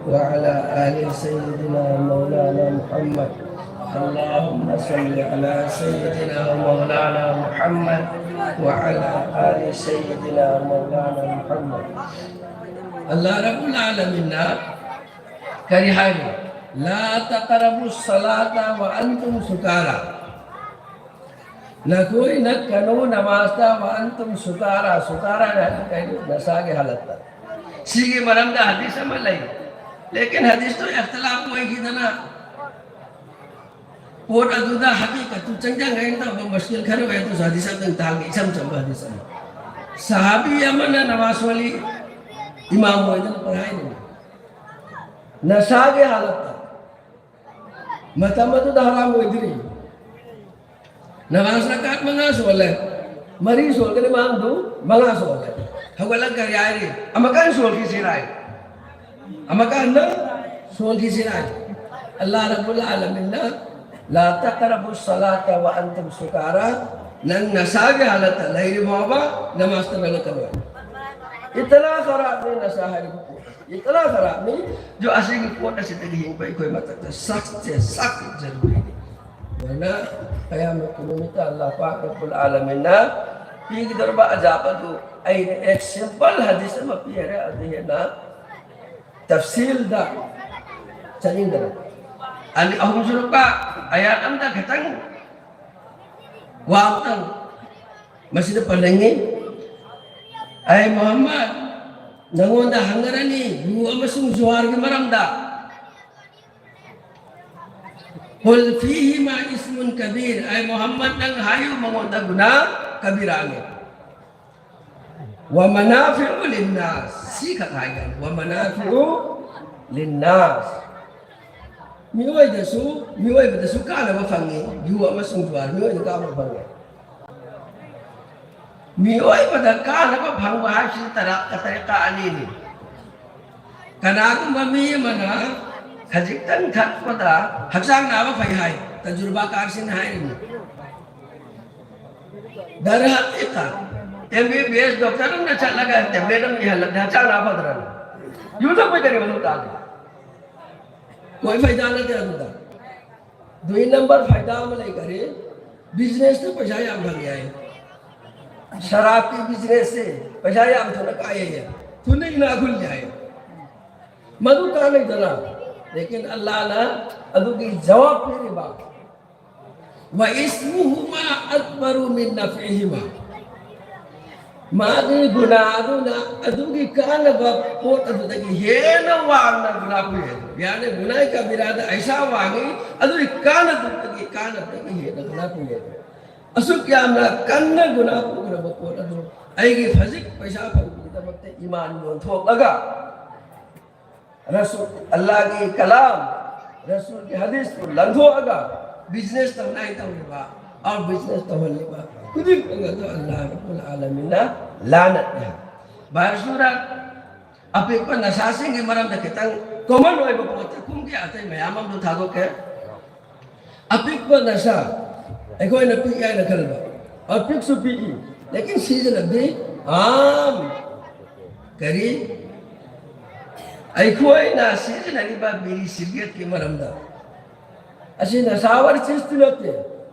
ꯋ ꯑꯂꯥ ꯑꯥꯂꯤ ꯁꯌꯤꯗꯤꯅꯥ ꯃꯧꯂꯥꯅꯥ ꯃꯨꯍꯝꯃꯗ꯫ اللهم صل على سيدنا ومولانا محمد وعلى آل سيدنا ومولانا محمد. ꯑꯜꯂꯥꯍ ꯔꯕꯨꯜ ꯑꯥꯂꯃꯤꯟꯅ ꯀꯔꯤ ꯍꯥꯏꯔꯤ? لا تقربوا الصلاة وأنتم سكارى. ꯅꯈꯣꯏ ꯅꯛꯀꯅꯨ ꯅꯃꯥꯖꯇ, وأنتم سكارى, ꯁꯨꯀꯥꯔꯥ ꯍꯥꯏꯕ ꯀꯩꯅꯣ? ꯅꯁꯥꯒꯤ ꯍꯥꯂꯠꯇ꯫ ꯁꯤꯒꯤ ꯃꯔꯝꯗ ꯍꯗꯤꯁ ꯑꯃ ꯂꯩ, ꯂꯦꯀꯤꯟ ꯍꯗꯤꯁꯇꯨ ꯏꯈꯇꯤꯂꯥꯐ ꯑꯣꯏꯈꯤꯗꯅ ꯄꯣꯠ ꯑꯗꯨꯗ ꯍꯀꯤꯀꯠꯇꯨ ꯆꯪꯖꯟꯈ꯭ꯔꯦꯅ ꯇꯧꯕ ꯃꯨꯁꯀꯤꯜ ꯈꯔ ꯑꯣꯏ꯫ ꯑꯗꯨꯁꯨ ꯍꯗꯤꯁ ꯑꯃꯇꯪ ꯇꯥꯡꯒꯦ, ꯏꯆꯝ ꯆꯝꯕ ꯍꯗꯤꯁ ꯑꯃ꯫ ꯁꯍꯥꯕꯤ ꯑꯃꯅ ꯅꯃꯥꯖ ꯁꯣꯜꯂꯤ, ꯏꯃꯥꯝ ꯑꯣꯏꯗꯅ ꯄꯪꯍꯥꯏꯅꯤ꯫ ꯅꯁꯥꯒꯤ ꯍꯥꯂꯠꯇ꯫ ꯃꯇꯝ ꯑꯗꯨꯗ ꯍꯔꯥꯝ ꯑꯣꯏꯗ꯭ꯔꯤ꯫ ꯅꯃꯥꯖ ꯔꯀꯥꯠ ꯃꯉꯥ ꯁꯣꯜꯂꯦ꯫ ꯃꯔꯤ ꯁꯣꯜꯒꯅꯤ ꯃꯥꯡꯗꯨ, ꯃꯉꯥ ꯁꯣꯜꯂꯦ꯫ ꯍꯧꯒꯠꯂꯒ ꯀꯔꯤ ꯍꯥꯏꯔꯤ? ꯑꯃꯨꯛꯀ ꯍꯟꯅ ꯁꯣꯜꯈꯤꯁꯤꯔꯥ ꯍꯥꯏ꯫ ꯑꯃꯀꯥꯟꯗ ꯁꯣꯟꯈꯤꯁꯤꯔꯥꯏ꯫ ꯑꯜꯂꯥꯍ ꯔꯕꯨꯜ ꯑꯥꯂꯃꯤꯟꯅ, "ꯂꯥ ꯇꯛꯔꯕꯨ ꯁꯂꯥꯇ ꯋ ꯑꯟꯇꯨꯝ ꯁꯨꯀꯥꯔꯥ", ꯅꯪ ꯅꯁꯥꯒꯤ ꯍꯥꯂꯠꯇ ꯂꯩꯔꯤ ꯐꯥꯎꯕ ꯅꯃꯥꯖ ꯇꯧꯔꯛꯀꯅꯨ꯫ ꯏꯇꯅꯥ ꯈꯔꯥꯕꯅꯤ ꯅꯁꯥ ꯍꯥꯏꯔꯤꯕ ꯄꯣꯠ꯫ ꯏꯇꯅꯥ ꯈꯔꯥꯕꯅꯤ꯫ ꯖꯣ ꯑꯁꯤꯒꯤ ꯄꯣꯠ ꯑꯁꯤꯗꯒꯤ ꯍꯤꯡꯕ ꯑꯩꯈꯣꯏ ꯃꯊꯛꯇ ꯁꯛꯁꯦ ꯁꯛ ꯖꯔꯨꯔꯤꯅꯤ꯫ ꯑꯗꯨꯅ ꯀꯌꯥꯃꯠꯀꯤ ꯅꯨꯃꯤꯠꯇ ꯑꯜꯂꯥꯍ ꯄꯥꯛ ꯔꯕꯨꯜ ꯑꯥꯂꯃꯤꯟꯅ ꯄꯤꯒꯗꯧꯔꯤꯕ ꯑꯖꯥꯕ ꯑꯗꯨ ꯑꯩꯅ ꯑꯦꯛ ꯁꯤꯝꯄꯜ ꯍꯗꯤꯁ ꯑꯃ ꯄꯤꯔꯦ, ꯑꯗꯨ ꯍꯦꯟꯅ ꯇꯐꯁꯤꯜꯗ ꯆꯠꯅꯤꯡꯗꯅ꯫ ꯑꯅꯤ, ꯑꯍꯨꯝꯁꯨꯔꯛꯄ ꯑꯌꯥꯠ ꯑꯝꯗ ꯈꯤꯇꯪ ꯋꯥ ꯑꯝꯇꯪ ꯃꯁꯤꯗ ꯄꯜꯂꯤꯉꯤ꯫ ꯑꯩ ꯃꯨꯍꯝꯃꯗ, ꯅꯉꯣꯟꯗ ꯍꯪꯅꯔꯅꯤ ꯌꯨ ꯑꯃꯁꯨꯡ ꯖꯨꯋꯥꯔꯒꯤ ꯃꯔꯝꯗ꯫ "ꯀꯨꯜ ꯐꯤꯍꯤꯃꯥ ꯏꯁꯃꯨꯟ ꯀꯕꯤꯔ", ꯑꯩ ꯃꯨꯍꯝꯃꯗ ꯅꯪ ꯍꯥꯏꯌꯨ, ꯃꯉꯣꯟꯗ ꯒꯨꯅꯥ ꯀꯕꯤꯔꯥꯅꯤ꯫ "ꯋ ꯃꯅꯥꯐꯤꯎ ꯂꯤꯟꯅꯥꯁ", ꯁꯤꯈꯛ ꯍꯥꯏꯒꯅꯤ, "ꯋ ꯃꯅꯥꯐꯤꯎ ꯂꯤꯟꯅꯥꯁ"꯫ ꯃꯤꯑꯣꯏꯗꯁꯨ, ꯃꯤꯑꯣꯏꯕꯗꯁꯨ ꯀꯥꯟꯅꯕ ꯐꯪꯉꯤ꯫ ꯌꯨ ꯑꯃꯁꯨꯡ ꯖꯨꯋꯥꯔ ꯃꯤꯑꯣꯏꯗ ꯀꯥꯟꯅꯕ ꯐꯪꯉꯤ꯫ ꯃꯤꯑꯣꯏꯕꯗ ꯀꯥꯟꯅꯕ ꯐꯪꯕ ꯍꯥꯏꯕꯁꯤ ꯇꯔꯥ-, ꯇꯔꯤꯀꯥ ꯑꯅꯤꯅꯤ꯫ ꯀꯅꯥꯒꯨꯝꯕ ꯃꯤ ꯑꯃꯅ ꯈꯖꯤꯛꯇꯪ ꯊꯛꯄꯗ ꯍꯛꯆꯥꯡ ꯅꯥꯕ ꯐꯩ ꯍꯥꯏ, ꯇꯖꯨꯔꯕꯥꯀꯥꯔꯁꯤꯡꯅ ꯍꯥꯏꯔꯤꯕꯅꯤ꯫ ꯗꯔ ꯍꯀꯤꯀꯥ, ꯑꯦꯝ ꯕꯤ ꯕꯤ ꯑꯦꯁ ꯗꯣꯛꯇꯔ ꯑꯃꯅ ꯆꯠꯂꯒ ꯇꯦꯕ꯭ꯂꯦꯠ ꯑꯃ ꯏꯍꯜꯂꯗꯤ ꯍꯛꯆꯥꯡ ꯅꯥ ꯐꯗ꯭ꯔꯅꯤ? ꯌꯨ ꯊꯛꯄꯩ ꯀꯔꯤ ꯃꯊꯧ ꯇꯥꯒꯦ? ꯀꯣꯏ ꯐꯥꯏꯗꯥ ꯅꯠꯇꯦ ꯑꯗꯨꯗ꯫ ꯗꯨꯏ ꯅꯝꯕꯔ ꯐꯥꯏꯗꯥ ꯑꯃ ꯂꯩꯈꯔꯦ, ꯕꯤꯖꯤꯅꯦꯁꯇ ꯄꯩꯁꯥ ꯌꯥꯝ ꯐꯪꯉꯦ ꯍꯥꯏ꯫ ꯁꯔꯥꯕꯀꯤ ꯕꯤꯖꯤꯅꯦꯁꯁꯦ ꯄꯩꯁꯥ ꯌꯥꯝ ꯊꯨꯅ ꯀꯥꯏꯌꯦ, ꯊꯨꯅ ꯏꯅꯥꯛ ꯈꯨꯜꯂꯦ ꯍꯥꯏ꯫ ꯃꯗꯨ ꯀꯥꯟꯅꯩꯗꯅ, ꯂꯦꯀꯤꯟ ꯑꯜꯂꯥꯍꯅ ꯑꯗꯨꯒꯤ ꯖꯋꯥꯕ ꯄꯤꯔꯤꯕ, "ꯋ ꯏꯁꯃꯨꯍꯨꯃꯥ ꯑꯛꯕꯔꯨ ꯃꯤꯟ ꯅꯐꯏꯍꯤꯃꯥ"꯫ ꯃꯥꯒꯤ ꯒꯨꯅꯥ ꯑꯗꯨꯅ ꯑꯗꯨꯒꯤ ꯀꯥꯟꯅꯕ ꯄꯣꯠ ꯑꯗꯨꯗꯒꯤ ꯍꯦꯟꯅ ꯋꯥꯡꯅ ꯒꯨꯅꯥ ꯄꯨꯏ꯫ ꯌꯥꯅꯤ, ꯒꯨꯅꯥ ꯀꯕꯤꯔꯥꯗ ꯑꯩꯁꯥ ꯋꯥꯡꯉꯤ, ꯑꯗꯨꯒꯤ ꯀꯥꯟꯅꯕꯗꯒꯤ, ꯀꯥꯟꯅꯕꯗꯒꯤ ꯍꯦꯟꯅ ꯒꯨꯅꯥ ꯄꯨꯏ꯫ ꯑꯁꯨꯛ ꯌꯥꯝꯅ ꯀꯟꯅ ꯒꯨꯅꯥ ꯄꯨꯈ꯭ꯔꯕ ꯄꯣꯠ ꯑꯗꯨ ꯑꯩꯒꯤ ꯍꯧꯖꯤꯛ ꯄꯩꯁꯥ ꯐꯪꯕꯒꯤꯗꯃꯛꯇ ꯏꯃꯥꯟ ꯌꯣꯟꯊꯣꯛꯂꯒ, ꯔꯁꯨꯜ, ꯑꯜꯂꯥꯍꯒꯤ ꯀꯂꯥꯝ, ꯔꯁꯨꯜꯒꯤ ꯍꯗꯤꯁꯄꯨ ꯂꯪꯊꯣꯛꯑꯒ ꯕꯤꯖꯤꯅꯦꯁ ꯇꯧꯅꯉꯥꯏ ꯇꯧꯔꯤꯕ, ꯑꯥꯎ ꯕꯤꯖꯤꯅꯦꯁ ꯇꯧꯍꯜꯂꯤꯕ ꯈꯨꯗꯤꯡꯃꯛ ꯑꯗꯨ ꯑꯜꯂꯥꯍ ꯔꯕꯨꯜ ꯑꯥꯂꯃꯤꯟꯅ ꯂꯥꯅꯠꯅꯤ꯫ ꯚꯥꯏ ꯁꯨꯔꯠ ꯑꯄꯤꯛꯄ ꯅꯁꯥꯁꯤꯡꯒꯤ ꯃꯔꯝꯗ ꯈꯤꯇꯪ common ꯑꯣꯏꯕ ꯄꯣꯠꯇ ꯀꯨꯝꯒꯦ, ꯑꯇꯩ ꯃꯌꯥꯝ ꯑꯃꯁꯨ ꯊꯥꯗꯣꯛꯀꯦ꯫ ꯑꯄꯤꯛꯄ ꯅꯁꯥ, ꯑꯩꯈꯣꯏꯅ ꯄꯤꯛꯏ ꯍꯥꯏꯅ ꯈꯟꯕ, ꯑꯄꯤꯛꯁꯨ ꯄꯤꯛꯏ, ꯂꯦꯀꯤꯟ ꯁꯤꯖꯤꯟꯅꯕꯗꯤ ꯑꯥꯝ ꯀꯔꯤ? ꯑꯩꯈꯣꯏꯅ ꯁꯤꯖꯤꯟꯅꯔꯤꯕ ꯕꯤꯔꯤ ꯁꯤꯒꯔꯦꯠꯀꯤ ꯃꯔꯝꯗ, ꯑꯁꯤ ꯅꯁꯥꯋꯥꯔ ꯆꯤꯁꯇꯤ ꯅꯠꯇꯦ,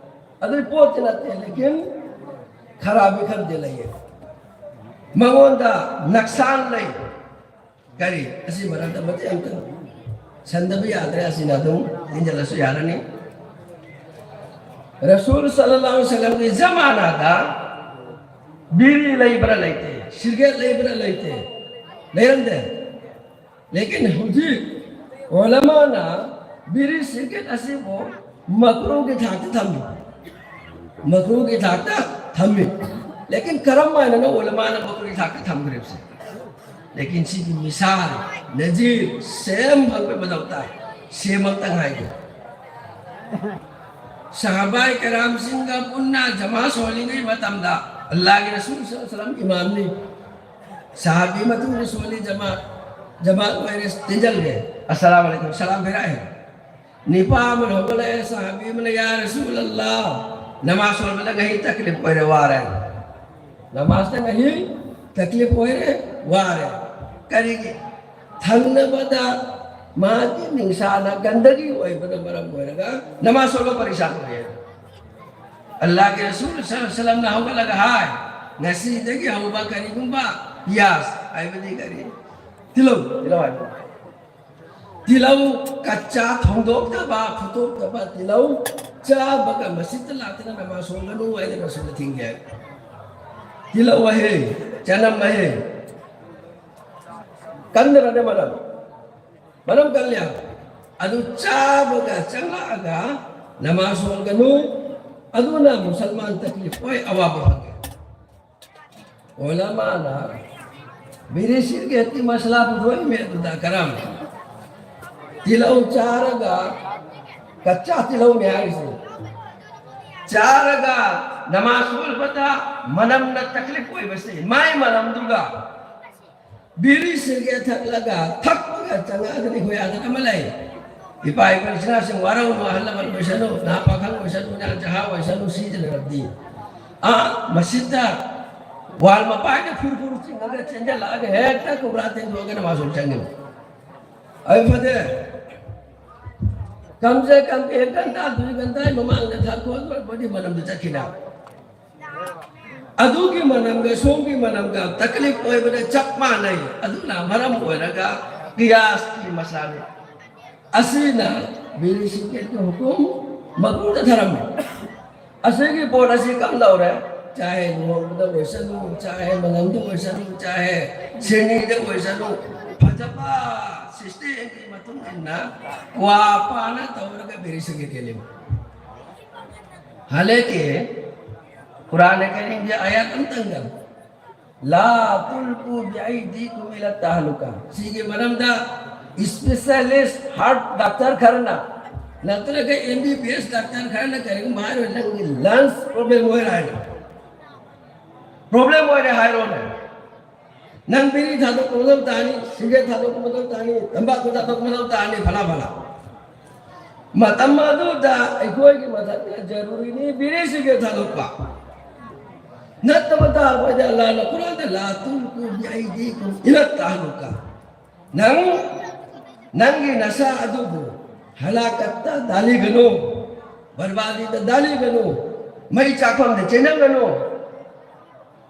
ꯑꯗꯨꯏ ꯄꯣꯠꯇꯤ ꯅꯠꯇꯦ, ꯂꯦꯀꯤꯟ ꯈꯔꯥꯕꯤ ꯈꯔꯗꯤ ꯂꯩꯌꯦ, ꯃꯉꯣꯟꯗ ꯅꯛꯁꯥꯟ ꯂꯩ꯫ ꯀꯔꯤ? ꯑꯁꯤ ꯃꯔꯝꯗ ꯃꯇꯦꯛ ꯑꯃꯇꯪ ꯁꯟꯗꯕ ꯌꯥꯗ꯭ꯔꯦ, ꯑꯁꯤꯅ ꯑꯗꯨꯝ ꯊꯤꯟꯖꯤꯜꯂꯁꯨ ꯌꯥꯔꯅꯤ꯫ ꯔꯁꯨꯜ ꯁꯜꯂꯜꯂꯥꯍꯨ ꯑꯂꯩꯍꯤ ꯋꯁꯜꯂꯝꯒꯤ ꯖꯃꯥꯅꯥꯗ ꯕꯤꯔꯤ ꯂꯩꯕ꯭ꯔꯥ? ꯂꯩꯇꯦ꯫ ꯁꯤꯒꯔꯦꯠ ꯂꯩꯕ꯭ꯔꯥ? ꯂꯩꯇꯦ, ꯂꯩꯔꯝꯗꯦ꯫ ꯂꯦꯀꯤꯟ ꯍꯧꯖꯤꯛ ꯎꯂꯃꯥꯅ ꯕꯤꯔꯤ ꯁꯤꯒꯔꯦꯠ ꯑꯁꯤꯕꯨ ꯃꯀ꯭ꯔꯨꯒꯤ ꯊꯥꯛꯇ ꯊꯝꯃꯤ, ꯃꯀ꯭ꯔꯨꯒꯤ ꯊꯥꯛꯇ ꯊꯝꯃꯤ꯫ ꯂꯦꯀꯤꯟ ꯀꯔꯝ ꯍꯥꯏꯅꯅꯣ ꯎꯂꯃꯥꯅ ꯃꯀ꯭ꯔꯨꯒꯤ ꯊꯥꯛꯇ ꯊꯝꯈ꯭ꯔꯤꯕꯁꯦ? ꯂꯦꯀꯤꯟ ꯁꯤꯒꯤ ꯃꯤꯁꯥꯜ, ꯅꯖꯤꯔ, ꯁꯦꯝ ꯐꯪꯕ ꯃꯊꯧ ꯇꯥꯏ꯫ ꯁꯦꯝ ꯑꯝꯇꯪ ꯍꯥꯏꯒꯦ꯫ ꯁꯍꯥꯕꯥꯏ ꯀꯔꯥꯝꯁꯤꯡꯒ ꯄꯨꯟꯅ ꯖꯃꯥ ꯁꯣꯜꯂꯤꯉꯩ ꯃꯇꯝꯗ ꯑꯜꯂꯥꯍꯒꯤ ꯔꯁꯨꯜ ꯁꯜꯂꯜꯂꯥꯍꯨ ꯑꯂꯩꯍꯤ ꯋꯁꯜꯂꯝ ꯏꯃꯥꯝꯅꯤ꯫ ꯁꯍꯥꯕꯤ ꯃꯇꯨꯡꯗ ꯁꯣꯜꯂꯤ ꯖꯃꯥ, ꯖꯃꯥ ꯑꯣꯏꯔꯦ, ꯇꯤꯟꯖꯜꯒꯦ꯫ ꯑꯁꯂꯥꯃꯨ ꯑꯂꯩꯀꯨꯝ, ꯁꯂꯥꯝ ꯐꯤꯔꯥꯏ꯫ ꯅꯤꯄꯥ ꯑꯃꯅ ꯍꯧꯒꯠꯂꯛꯑꯦ, ꯁꯍꯥꯕꯤ ꯑꯃꯅ, "ꯌꯥ ꯔꯁꯨꯂꯜꯂꯥꯍ, ꯅꯃꯥꯖ ꯁꯣꯟꯕꯗ ꯉꯍꯤ ꯇꯛꯂꯤꯐ ꯑꯣꯏꯔꯦ, ꯋꯥꯔꯦ꯫ ꯅꯃꯥꯖꯇ ꯉꯍꯤ ꯇꯛꯂꯤꯐ ꯑꯣꯏꯔꯦ, ꯋꯥꯔꯦ꯫ ꯀꯔꯤꯒꯤ? ꯊꯪꯅꯕꯗ ꯃꯥꯒꯤ ꯅꯤꯡꯁꯥꯅ ꯒꯟꯗꯒꯤ ꯑꯣꯏꯕꯅ ꯃꯔꯝ ꯑꯣꯏꯔꯒ ꯅꯃꯥꯖ ꯁꯣꯟꯕ ꯄꯔꯤꯁꯥꯟ ꯑꯣꯏꯌꯦ꯫" ꯑꯜꯂꯥꯍꯒꯤ ꯔꯁꯨꯜ ꯁꯜꯂꯜꯂꯥꯍꯨ ꯑꯂꯩꯍꯤ ꯋꯁꯜꯂꯝꯅ ꯍꯧꯒꯠꯂꯒ ꯍꯥꯏ, "ꯉꯁꯤꯗꯒꯤ ꯍꯧꯕ ꯀꯔꯤꯒꯨꯝꯕ ꯄꯤꯌꯥꯁ ꯍꯥꯏꯕꯗꯤ ꯀꯔꯤ? ꯇꯤꯜꯍꯧ, ꯇꯤꯜꯍꯧ ꯍꯥꯏꯕ꯫ ꯇꯤꯜꯍꯧ ꯀꯆꯥ ꯊꯣꯡꯗꯣꯛꯇꯕ, ꯐꯨꯠꯇꯣꯛꯇꯕ ꯇꯤꯜꯍꯧ ꯆꯥꯕꯒ ꯃꯁꯤꯗ ꯂꯥꯛꯇꯅ ꯅꯃꯥꯖ ꯁꯣꯟꯒꯅꯨ" ꯍꯥꯏꯅ ꯔꯁꯨꯜꯅ ꯊꯤꯡꯒꯦ ꯍꯥꯏ꯫ ꯇꯤꯜꯍꯧ ꯑꯍꯦ, ꯆꯅꯝ ꯑꯍꯦ, ꯀꯟꯗ꯭ꯔꯅꯦ ꯃꯅꯝ? ꯃꯅꯝ ꯀꯜꯂꯤ ꯍꯥꯏꯕ꯫ ꯑꯗꯨ ꯆꯥꯕꯒ ꯆꯪꯂꯛꯑꯒ ꯅꯃꯥꯖ ꯁꯣꯟꯒꯅꯨ, ꯑꯗꯨꯅ ꯃꯨꯁꯜꯃꯥꯟ ꯇꯛꯂꯤꯐ ꯑꯣꯏ, ꯑꯋꯥꯕ ꯐꯪꯉꯦ꯫ ꯎꯂꯃꯥꯅ ꯕꯤꯔꯤ ꯁꯤꯒꯔꯦꯠꯀꯤ ꯃꯁꯂꯥ ꯄꯨꯊꯣꯛꯏꯃꯦ ꯑꯗꯨꯗ ꯀꯔꯝ? ꯇꯤꯜꯍꯧ ꯆꯥꯔꯒ, ꯀꯆꯥ ꯇꯤꯜꯍꯧꯅꯦ ꯍꯥꯏꯔꯤꯁꯦ, ꯆꯥꯔꯒ ꯅꯃꯥꯖ ꯁꯣꯟꯕꯗ ꯃꯅꯝꯅ ꯇꯛꯂꯤꯐ ꯑꯣꯏꯕꯁꯦ, ꯃꯥꯏ ꯃꯅꯝꯗꯨꯒ ꯕꯤꯔꯤ ꯁꯤꯒꯔꯦꯠ ꯊꯛꯂꯒ, ꯊꯛꯄꯒ ꯆꯪꯉꯛꯑꯒꯗꯤ ꯑꯩꯈꯣꯏ ꯑꯥꯗ ꯑꯃ ꯂꯩ꯫ ꯏꯄꯥ ꯏꯄꯨ ꯏꯆꯤꯟ ꯏꯅꯥꯎꯁꯤꯡ ꯋꯥꯔꯧꯅꯨ, ꯑꯍꯜ ꯂꯃꯟ ꯑꯣꯏꯁꯅꯨ, ꯅꯍꯥ ꯄꯥꯈꯪ ꯑꯣꯏꯁꯅꯨ, ꯅꯍꯥ ꯆꯍꯥ ꯑꯣꯏꯁꯅꯨ, ꯁꯤꯗ ꯂꯩꯔꯕꯗꯤ꯫ ꯑꯥ, ꯃꯁꯤꯗ ꯋꯥꯜ ꯃꯄꯥꯏꯗ ꯐꯨꯔ ꯐꯨꯔ ꯆꯤꯡꯉꯒ ꯆꯦꯟꯖꯜꯂꯛꯑꯒ ꯍꯦꯛꯇ ꯀꯧꯕ꯭ꯔꯥ ꯇꯦꯡꯊꯣꯛꯑꯒ ꯅꯃꯥꯖ ꯁꯣꯟ ꯆꯪꯉꯤꯕ꯫ ꯑꯩ ꯐꯗꯦ꯫ ꯀꯝꯁꯦ ꯀꯝ ꯑꯦꯛ ꯘꯟꯇꯥ, ꯗꯨꯏ ꯘꯟꯇꯥꯒꯤ ꯃꯃꯥꯡꯗ ꯊꯛꯄ ꯑꯣꯏꯔꯕꯗꯤ ꯃꯅꯝꯗ ꯆꯠꯈꯤꯅ꯫ ꯑꯗꯨꯒꯤ ꯃꯅꯝꯒ ꯁꯣꯝꯒꯤ ꯃꯅꯝꯒ ꯇꯀꯂꯤꯞ ꯑꯣꯏꯕꯗ ꯆꯞ ꯃꯥꯟꯅꯩ꯫ ꯑꯗꯨꯅ ꯃꯔꯝ ꯑꯣꯏꯔꯒ ꯀꯤꯌꯥꯁꯀꯤ ꯃꯁꯥꯂꯥ ꯑꯁꯤꯅ ꯕꯤꯔꯤ ꯁꯤꯒꯔꯦꯠꯀꯤ ꯍꯨꯀꯨꯝ ꯃꯄꯨꯝꯗ ꯊꯔꯝꯃꯤ꯫ ꯑꯁꯤꯒꯤ ꯄꯣꯠ ꯑꯁꯤ ꯀꯝꯗꯧꯔꯦ? ꯆꯥꯍꯦ ꯂꯨꯍꯣꯡꯕꯗ ꯑꯣꯏꯁꯅꯨ, ꯆꯥꯍꯦ ꯃꯪꯒꯟꯗ ꯑꯣꯏꯁꯅꯨ, ꯆꯥꯍꯦ ꯁꯦꯅꯤꯗ ꯑꯣꯏꯁꯅꯨ, ꯐꯖꯕ ꯁꯤꯁꯇꯦꯝꯒꯤ ꯃꯇꯨꯡ ꯏꯟꯅ ꯀ꯭ꯋꯥ ꯄꯥꯅ ꯇꯧꯔꯒ ꯕꯤꯔꯤ ꯁꯤꯒꯔꯦꯠ ꯌꯦꯜꯂꯤꯕ꯫ ꯍꯥꯂꯦꯀꯤ ꯀꯨꯔꯥꯟ ꯀꯔꯤꯝꯒꯤ ꯑꯥꯌꯥꯠ ꯑꯝꯇꯪꯒ, "ꯂꯥ ꯇꯨꯜꯀꯨ ꯕꯤꯑꯥꯏꯗꯤꯀꯨꯝ ꯏꯂꯥ ꯇꯍꯂꯨꯀꯥ"꯫ ꯁꯤꯒꯤ ꯃꯔꯝꯗ ꯏꯁꯄꯤꯁꯦꯂꯤꯁ ꯍꯥꯔꯠ ꯗꯥꯛꯇꯔ ꯈꯔꯅ ꯅꯠꯇ꯭ꯔꯒ ꯑꯦꯝ ꯕꯤ ꯕꯤ ꯑꯦꯁ ꯗꯥꯛꯇꯔ ꯈꯔꯅ ꯀꯔꯤꯒꯨꯝꯕ ꯍꯥꯏꯔꯣꯏ, "ꯅꯪꯒꯤ ꯂꯪꯁ ꯄ꯭ꯔꯣꯕ꯭ꯂꯦꯝ ꯑꯣꯏꯔꯦ" ꯍꯥꯏꯔꯣ꯫ ꯄ꯭ꯔꯣꯕ꯭ꯂꯦꯝ ꯑꯣꯏꯔꯦ ꯍꯥꯏꯔꯣꯅꯦ꯫ ꯅꯪ ꯕꯤꯔꯤ ꯊꯥꯗꯣꯛꯄ ꯃꯊꯧ ꯇꯥꯅꯤ, ꯁꯤꯒꯔꯦꯠ ꯊꯥꯗꯣꯛꯄ ꯃꯊꯧ ꯇꯥꯅꯤ, ꯇꯝꯕꯥꯀꯨ ꯊꯥꯗꯣꯛꯄ ꯃꯊꯧ ꯇꯥꯅꯤ, ꯐꯂꯥ ꯐꯂꯥ꯫ ꯃꯇꯝ ꯑꯗꯨꯗ ꯑꯩꯈꯣꯏꯒꯤ ꯃꯊꯛꯇ ꯖꯔꯨꯔꯤꯅꯤ ꯕꯤꯔꯤ ꯁꯤꯒꯔꯦꯠ ꯊꯥꯗꯣꯛꯄ꯫ ꯅꯠꯇꯕ ꯇꯥꯔꯕꯗꯤ ꯑꯜꯂꯥꯍꯅ ꯀꯨꯔꯥꯟꯗ "ꯂꯥ ꯇꯨꯜꯀꯨ ꯕꯤꯑꯥꯏꯗꯤꯀꯨꯝ ꯏꯂꯥ ꯇꯍꯂꯨꯀꯥ"꯫ ꯅꯪ, ꯅꯪꯒꯤ ꯅꯁꯥ ꯑꯗꯨꯕꯨ ꯍꯂꯥꯀꯠꯇ ꯗꯥꯜꯂꯤꯒꯅꯨ, ꯕꯔꯕꯥꯗꯤꯗ ꯗꯥꯜꯂꯤꯒꯅꯨ, ꯃꯩ ꯆꯥꯛꯐꯝꯗ ꯆꯦꯟꯅꯒꯅꯨ꯫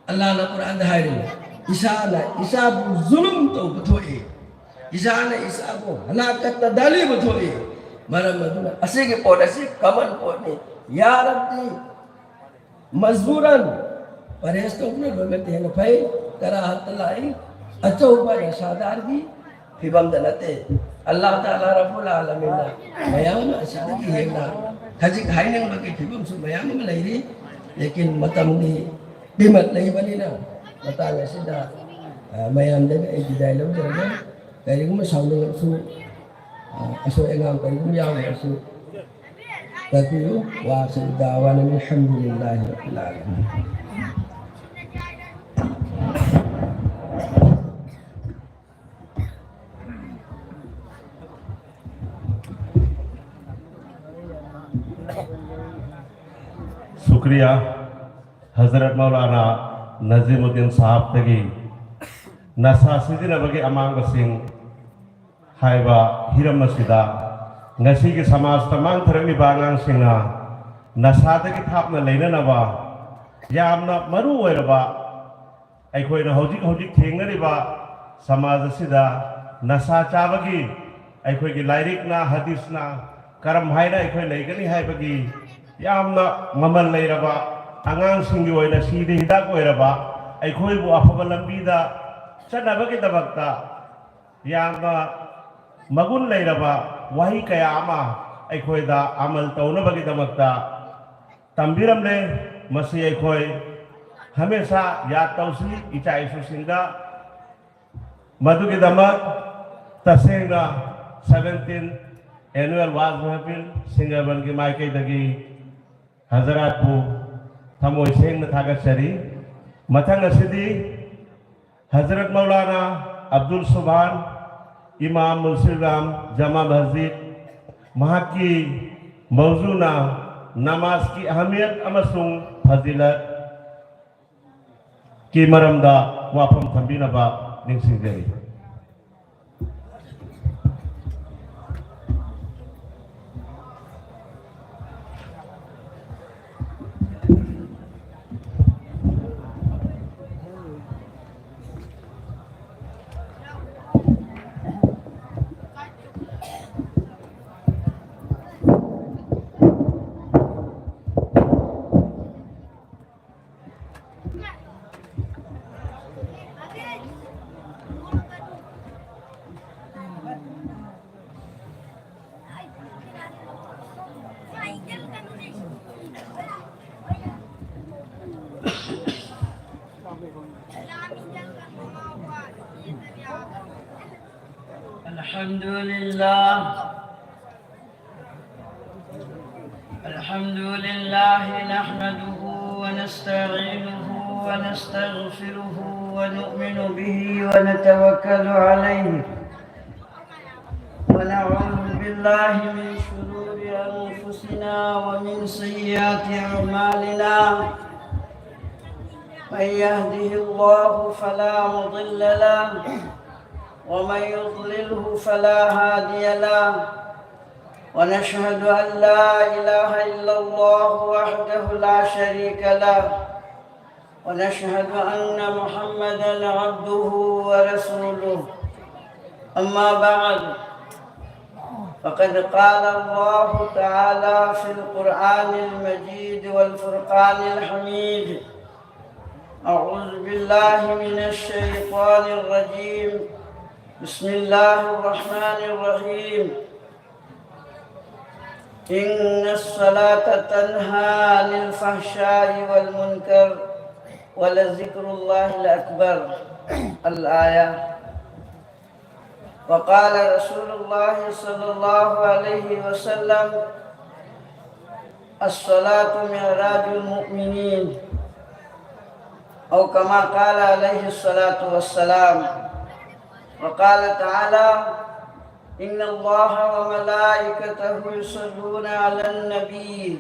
ꯑꯜꯂꯥꯍꯅ ꯀꯨꯔꯥꯟꯗ ꯍꯥꯏꯔꯤ, ꯏꯁꯥꯅ ꯏꯁꯥꯕꯨ ꯖꯨꯂꯨꯝ ꯇꯧꯕ ꯊꯣꯛꯏ, ꯏꯁꯥꯅ ꯏꯁꯥꯕꯨ ꯍꯂꯥꯀꯠꯇ ꯗꯥꯜꯂꯤꯕ ꯊꯣꯛꯏ꯫ ꯃꯔꯝ ꯑꯗꯨꯅ ꯑꯁꯤꯒꯤ ꯄꯣꯠ ꯑꯁꯤ ꯀꯃꯟ ꯄꯣꯠꯅꯤ꯫ ꯌꯥꯔꯕꯗꯤ ꯃꯖꯕꯨꯔꯟ ꯄꯔꯍꯦꯖ ꯇꯧꯕꯅ ꯂꯣꯏꯅꯃꯛꯇ ꯍꯦꯟꯅ ꯐꯩ꯫ ꯀꯔꯥꯍꯠꯇ ꯂꯥꯛꯏ, ꯑꯆꯧꯕ ꯔꯦꯁꯥꯗꯥꯔꯒꯤ ꯐꯤꯕꯝꯗ ꯅꯠꯇꯦ꯫ ꯑꯜꯂꯥꯍ ꯇꯥꯂꯥ ꯔꯕꯨꯜ ꯑꯥꯂꯃꯤꯟꯅ ꯃꯌꯥꯝ ꯑꯁꯤꯗꯒꯤ ꯍꯦꯟꯅ ꯈꯖꯤꯛ ꯍꯥꯏꯅꯤꯡꯕꯒꯤ ꯐꯤꯕꯝꯁꯨ ꯃꯌꯥꯝ ꯑꯃ ꯂꯩꯔꯤ꯫ ꯂꯦꯀꯤꯟ ꯃꯇꯝꯒꯤ ꯀꯤꯃꯠ ꯂꯩꯕꯅꯤꯅ ꯃꯇꯥꯡ ꯑꯁꯤꯗ, ꯑ, ꯃꯌꯥꯝꯗꯒꯤ ꯑꯩ ꯕꯤꯗꯥꯏ ꯂꯧꯖꯔꯒꯦ꯫ ꯀꯔꯤꯒꯨꯝꯕ ꯁꯥꯎꯅꯤꯡꯉꯁꯨ, ꯑ, ꯑꯁꯣꯏ ꯑꯉꯥꯝ ꯀꯔꯤꯒꯨꯝꯕ ꯌꯥꯎꯔꯒꯁꯨ ꯇꯥꯛꯄꯤꯌꯨ꯫ وآخر دعوانا أن الحمد لله رب العالمين. ꯄ꯭ꯔꯤꯌꯥ ꯍꯖꯔꯠ ꯃꯧꯂꯥꯅꯥ ꯅꯖꯤꯃꯨꯗꯤꯟ ꯁꯥꯍꯕꯇꯒꯤ ꯅꯁꯥ ꯁꯤꯖꯤꯟꯅꯕꯒꯤ ꯑꯃꯥꯡꯕꯁꯤꯡ ꯍꯥꯏꯕ ꯍꯤꯔꯝ ꯑꯁꯤꯗ ꯉꯁꯤꯒꯤ ꯁꯃꯥꯖꯇ ꯃꯥꯡꯊꯔꯛꯂꯤꯕ ꯑꯉꯥꯡꯁꯤꯡꯅ ꯅꯁꯥꯗꯒꯤ ꯊꯥꯞꯅ ꯂꯩꯅꯅꯕ ꯌꯥꯝꯅ ꯃꯔꯨ ꯑꯣꯏꯔꯕ ꯑꯩꯈꯣꯏꯅ ꯍꯧꯖꯤꯛ ꯍꯧꯖꯤꯛ ꯊꯦꯡꯅꯔꯤꯕ ꯁꯃꯥꯖ ꯑꯁꯤꯗ ꯅꯁꯥ ꯆꯥꯕꯒꯤ ꯑꯩꯈꯣꯏꯒꯤ ꯂꯥꯏꯔꯤꯛꯅ, ꯍꯗꯤꯁꯅ ꯀꯔꯝ ꯍꯥꯏꯅ ꯑꯩꯈꯣꯏ ꯂꯩꯒꯅꯤ ꯍꯥꯏꯕꯒꯤ ꯌꯥꯝꯅ ꯃꯃꯜ ꯂꯩꯔꯕ, ꯑꯉꯥꯡꯁꯤꯡꯒꯤ ꯑꯣꯏꯅ ꯁꯤꯗ ꯍꯤꯗꯥꯛ ꯑꯣꯏꯔꯕ, ꯑꯩꯈꯣꯏꯕꯨ ꯑꯐꯕ ꯂꯝꯕꯤꯗ ꯆꯠꯅꯕꯒꯤꯗꯃꯛꯇ ꯌꯥꯝꯅ ꯃꯒꯨꯟ ꯂꯩꯔꯕ ꯋꯥꯍꯩ ꯀꯌꯥ ꯑꯃ ꯑꯩꯈꯣꯏꯗ ꯑꯃꯜ ꯇꯧꯅꯕꯒꯤꯗꯃꯛꯇ ꯇꯝꯕꯤꯔꯝꯂꯦ꯫ ꯃꯁꯤ ꯑꯩꯈꯣꯏ ꯍꯃꯦꯁꯥ ꯌꯥꯗ ꯇꯧꯁꯤ ꯏꯆꯥ ꯏꯁꯨꯁꯤꯡꯗ꯫ ꯃꯗꯨꯒꯤꯗꯃꯛ ꯇꯁꯦꯡꯅ seventeen annual Waz Mahfil ꯁꯤꯡꯖꯃꯟꯒꯤ ꯃꯥꯏꯀꯩꯗꯒꯤ ꯍꯖꯔꯥꯠꯄꯨ ꯊꯃꯣꯏ ꯁꯦꯡꯅ ꯊꯥꯒꯠꯆꯔꯤ꯫ ꯃꯊꯪ ꯑꯁꯤꯗꯤ ꯍꯖꯔꯠ ꯃꯧꯂꯥꯅꯥ ꯑꯕꯗꯨꯜ ꯁꯨꯕꯥꯟ, ꯏꯃꯥꯝ ꯃꯨꯟꯁꯤꯔꯒꯥꯝ ꯖꯃꯥ ꯃꯁꯖꯤꯗ, ꯃꯍꯥꯛꯀꯤ ꯃꯧꯖꯨꯅ ꯅꯃꯥꯖꯀꯤ ꯑꯍꯃꯤꯌꯠ ꯑꯃꯁꯨꯡ ꯐꯖꯤꯂꯠꯀꯤ ꯃꯔꯝꯗ ꯋꯥꯐꯝ ꯊꯝꯕꯤꯅꯕ ꯅꯤꯡꯁꯤꯡꯖꯔꯤ꯫ الحمد لله. الحمد لله نحمده ونستعينه ونستغفره ونؤمن به ونتوكل عليه، ونعوذ بالله من شرور أنفسنا أنفسنا ومن سيئات أعمالنا. من يهده الله فلا مضل له، ومن يضلله فلا هادي له. ونشهد أن لا إله إلا الله وحده لا شريك له، ونشهد أن محمدا عبده ورسوله. أما بعد، فقد قال الله تعالى في القرآن المجيد والفرقان الحميد: أعوذ بالله من الشيطان الرجيم. بسم الله الرحمن الرحيم. إن الصلاة تنهى عن الفحشاء والمنكر، ولذكر الله الأكبر. الآية. وقال رسول الله صلى الله عليه وسلم: الصلاة معراج المؤمنين، أو كما قال عليه الصلاة والسلام. وقال تعالى: إن الله وملائكته يصلون على النبي،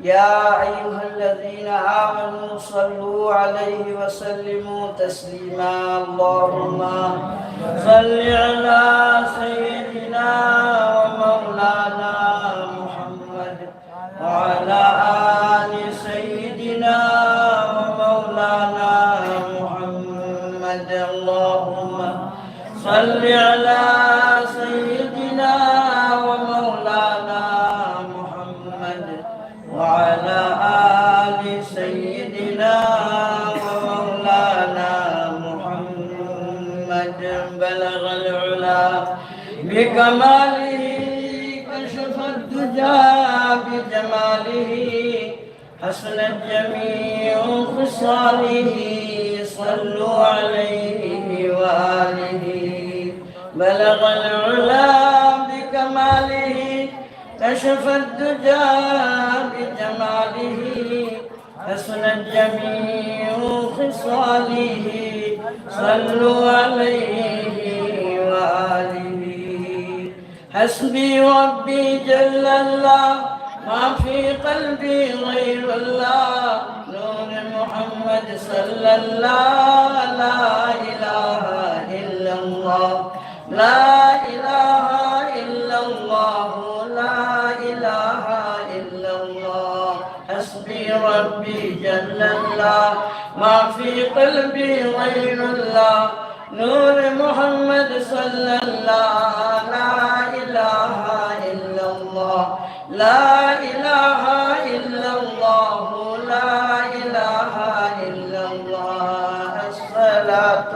يا أيها الذين آمنوا صلوا عليه وسلموا تسليما. اللهم صل على سيدنا ومولانا محمد وعلى آل سيدنا ومولانا محمد. اللهم صل على سيدنا ومولانا محمد وعلى آل سيدنا ومولانا محمد. بلغ العلا بكماله، كشف الدجى بجماله، حسنت جميع خصاله، صلوا عليه وآله. بلغ العلا بكماله، كشف الدجى بجماله، حسنت جميع خصاله، صلوا عليه وآله. حسبي ربي جل الله، ما في قلبي غير الله، نور محمد صلى الله. لا إله إلا الله، لا إله إلا الله، لا إله إلا الله. حسبي ربي جل الله، ما في قلبي غير الله، نور محمد صلى الله. لا إله إلا الله، لا إله إلا الله، لا إله إلا الله. الصلاة،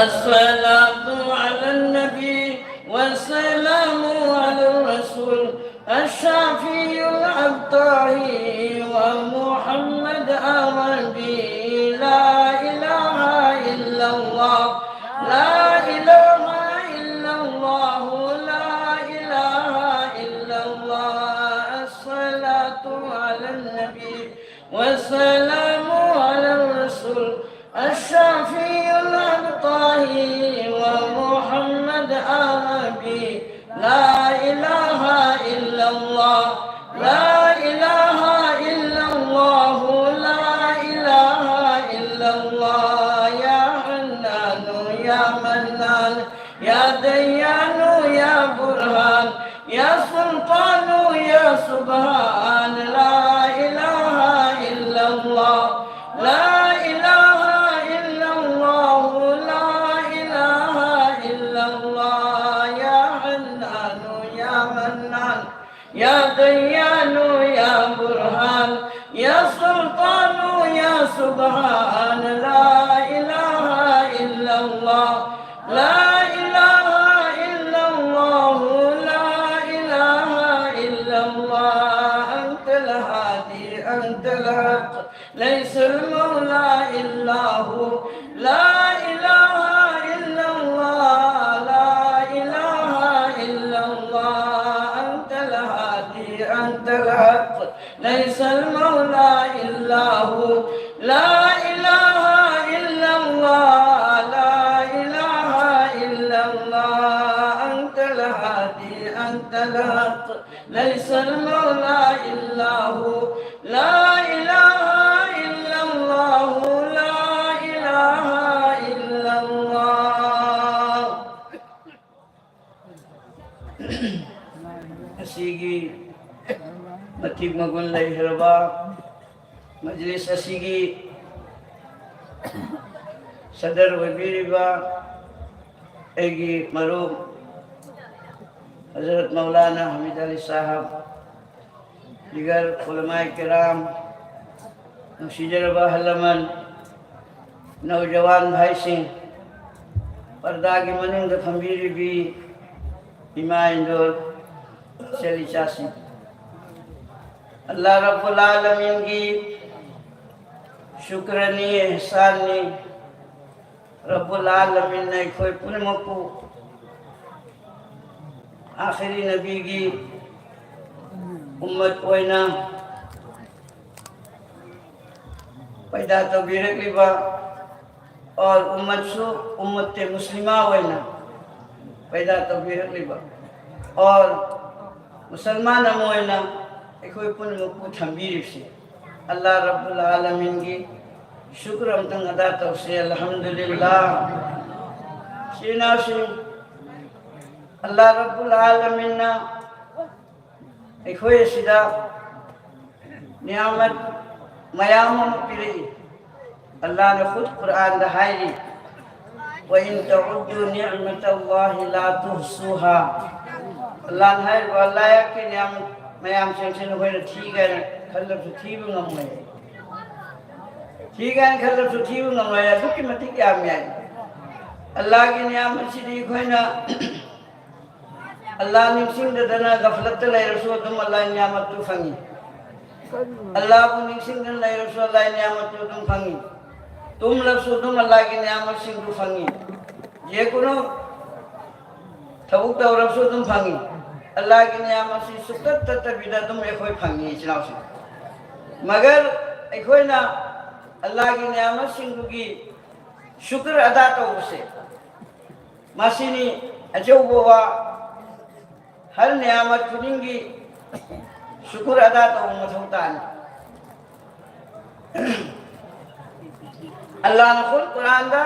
الصلاة على النبي والسلام على الرسول الشافي الأبطحي ومحمد عربي. لا إله إلا الله، لا إله إلا الله، لا إله إلا الله. الصلاة على النبي والسلام على الرسول الشافي الأبطحي ومحمد عربي. لا إله إلا الله، لا إله إلا الله، لا إله إلا الله. يا حنان يا منان، يا ديان يا برهان، يا سلطان يا سبحان. لا إله إلا الله، لا إله إلا الله، لا إله إلا الله. يا حنان يا منان، يا ديان يا برهان، يا سلطان يا سبحان. لا إله إلا الله، لا إله إلا الله، لا إله إلا الله. أنت الهادي، أنت الحق، ليس المولى إلا هو. لا إله إلا الله، لا إله إلا الله. أنت الهادي، أنت الحق، ليس المولى إلا هو. لا إله إلا الله، لا إله إلا الله. أنت الهادي، أنت الحق، ليس المولى إلا هو. لا إله إلا الله. لا إله إلا الله. ꯑꯁꯤꯒꯤ ꯃꯇꯤꯛ ꯃꯒꯨꯟ ꯂꯩꯈ꯭ꯔꯕ ꯃꯖꯂꯤꯁ ꯑꯁꯤꯒꯤ ꯁꯗꯔ ꯑꯣꯏꯕꯤꯔꯤꯕ ꯑꯩꯒꯤ ꯃꯔꯨꯞ ꯍꯖꯔꯠ ꯃꯧꯂꯥꯅꯥ ꯍꯃꯤꯗ ꯑꯂꯤ ꯁꯥꯍꯕ, ꯗꯤꯒꯔ ꯎꯂꯃꯥꯏ ꯀꯤꯔꯥꯝ, ꯅꯨꯡꯁꯤꯖꯔꯕ ꯑꯍꯜ ꯂꯃꯟ, ꯅꯧꯖꯋꯥꯟ ꯚꯥꯏꯁꯤꯡ, ꯄꯔꯗꯥꯒꯤ ꯃꯅꯨꯡꯗ ꯐꯝꯕꯤꯔꯤꯕꯤ ꯏꯃꯥ ꯏꯟꯗꯣꯜ, ꯏꯆꯜ ꯏꯆꯥꯁꯤꯡ, ꯑꯜꯂꯥꯍ ꯔꯕꯨꯜ ꯑꯥꯂꯃꯤꯟꯒꯤ ꯁꯨꯀ꯭ꯔꯅꯤ, ꯑꯦꯍꯁꯥꯟꯅꯤ꯫ ꯔꯕꯨꯜ ꯑꯥꯂꯃꯤꯟꯅ ꯑꯩꯈꯣꯏ ꯄꯨꯝꯅꯃꯛꯄꯨ ꯑꯥꯈꯤꯔꯤ ꯅꯕꯤꯒꯤ ꯎꯝꯃꯠ ꯑꯣꯏꯅ ꯄꯩꯗꯥ ꯇꯧꯕꯤꯔꯛꯂꯤꯕ, ꯑꯣꯔ ꯎꯝꯃꯠꯁꯨ ꯎꯝꯃꯠꯇꯦ ꯃꯨꯁꯂꯤꯃꯥ ꯑꯣꯏꯅ ꯄꯩꯗꯥ ꯇꯧꯕꯤꯔꯛꯂꯤꯕ, ꯑꯣꯔ ꯃꯨꯁꯜꯃꯥꯟ ꯑꯃ ꯑꯣꯏꯅ ꯑꯩꯈꯣꯏ ꯄꯨꯝꯅꯃꯛꯄꯨ ꯊꯝꯕꯤꯔꯤꯕꯁꯤ ꯑꯜꯂꯥꯍ ꯔꯕꯨꯜ ꯑꯥꯂꯃꯤꯟꯒꯤ ꯁꯨꯀ꯭ꯔ ꯑꯝꯇꯪ ꯑꯗꯥ ꯇꯧꯁꯤ꯫ ꯑꯜꯍꯝꯗꯨꯂꯤꯜꯂꯥꯍ꯫ ꯏꯆꯤꯟ ꯏꯅꯥꯎꯁꯤꯡ, ꯑꯜꯂꯥꯍ ꯔꯕꯨꯜ ꯑꯥꯂꯃꯤꯟꯅ ꯑꯩꯈꯣꯏ ꯑꯁꯤꯗ ꯅꯤꯌꯥꯃꯠ ꯃꯌꯥꯝ ꯑꯃ ꯄꯤꯔꯛꯏ꯫ ꯑꯜꯂꯥꯍꯅ ꯈꯨꯗ ꯀꯨꯔꯥꯟꯗ ꯍꯥꯏꯔꯤ, "وإن تعدوا نعمة الله لا تحصوها"꯫ ꯑꯜꯂꯥꯍꯅ ꯍꯥꯏꯔꯤꯕ ꯑꯜꯂꯥꯍꯀꯤ ꯅꯤꯌꯥꯃꯠ ꯃꯌꯥꯝꯁꯤꯡꯁꯤ ꯅꯈꯣꯏꯅ ꯊꯤꯒꯦꯅ ꯈꯜꯂꯕꯁꯨ ꯊꯤꯕ ꯉꯝꯃꯣꯏ꯫ ꯊꯤꯒꯦꯅ ꯈꯜꯂꯕꯁꯨ ꯊꯤꯕ ꯉꯝꯃꯣꯏ, ꯑꯗꯨꯛꯀꯤ ꯃꯇꯤꯛ ꯌꯥꯝꯃꯤ ꯍꯥꯏ꯫ ꯑꯜꯂꯥꯍꯒꯤ ꯅꯤꯌꯥꯃꯠꯁꯤꯗꯤ ꯑꯩꯈꯣꯏꯅ ꯑꯜꯂꯥꯍ ꯅꯤꯡꯁꯤꯡꯗꯗꯅ ꯒꯐꯂꯠꯇ ꯂꯩꯔꯁꯨ ꯑꯗꯨꯝ ꯑꯜꯂꯥꯍ ꯅꯤꯌꯥꯃꯠꯇꯨ ꯐꯪꯉꯤ꯫ ꯑꯜꯂꯥꯍꯕꯨ ꯅꯤꯡꯁꯤꯡꯗꯅ ꯂꯩꯔꯁꯨ ꯑꯜꯂꯥꯍ ꯅꯤꯌꯥꯃꯠꯇꯨ ꯑꯗꯨꯝ ꯐꯪꯉꯤ꯫ ꯇꯨꯝꯂꯕꯁꯨ ꯑꯗꯨꯝ ꯑꯜꯂꯥꯍꯒꯤ ꯅꯤꯌꯥꯃꯠꯁꯤꯡꯗꯨ ꯐꯪꯉꯤ꯫ ꯖꯦꯀꯨꯅꯨ ꯊꯕꯛ ꯇꯧꯔꯕꯁꯨ ꯑꯗꯨꯝ ꯐꯪꯉꯤ꯫ ꯑꯜꯂꯥꯍꯒꯤ ꯅꯤꯌꯥꯃꯠꯁꯤ ꯁꯨꯛꯇꯠ ꯇꯠꯇꯕꯤꯗ ꯑꯗꯨꯝ ꯑꯩꯈꯣꯏ ꯐꯪꯉꯤ, ꯏꯆꯤꯟ ꯏꯅꯥꯎꯁꯤꯡ꯫ ꯃꯒꯔ ꯑꯩꯈꯣꯏꯅ ꯑꯜꯂꯥꯍꯒꯤ ꯅꯤꯌꯥꯃꯠꯁꯤꯡꯗꯨꯒꯤ ꯁꯨꯀ꯭ꯔ ꯑꯗꯥ ꯇꯧꯕꯁꯦ, ꯃꯁꯤꯅꯤ ꯑꯆꯧꯕ ꯋꯥ꯫ ꯍꯔ ꯅꯤꯌꯥꯃꯠ ꯈꯨꯗꯤꯡꯒꯤ ꯁꯨꯀꯨꯔ ꯑꯗꯥ ꯇꯧꯕ ꯃꯊꯧ ꯇꯥꯏ꯫ ꯑꯜꯂꯥꯍꯅ ꯈꯨꯗ ꯀꯨꯔꯥꯟꯗ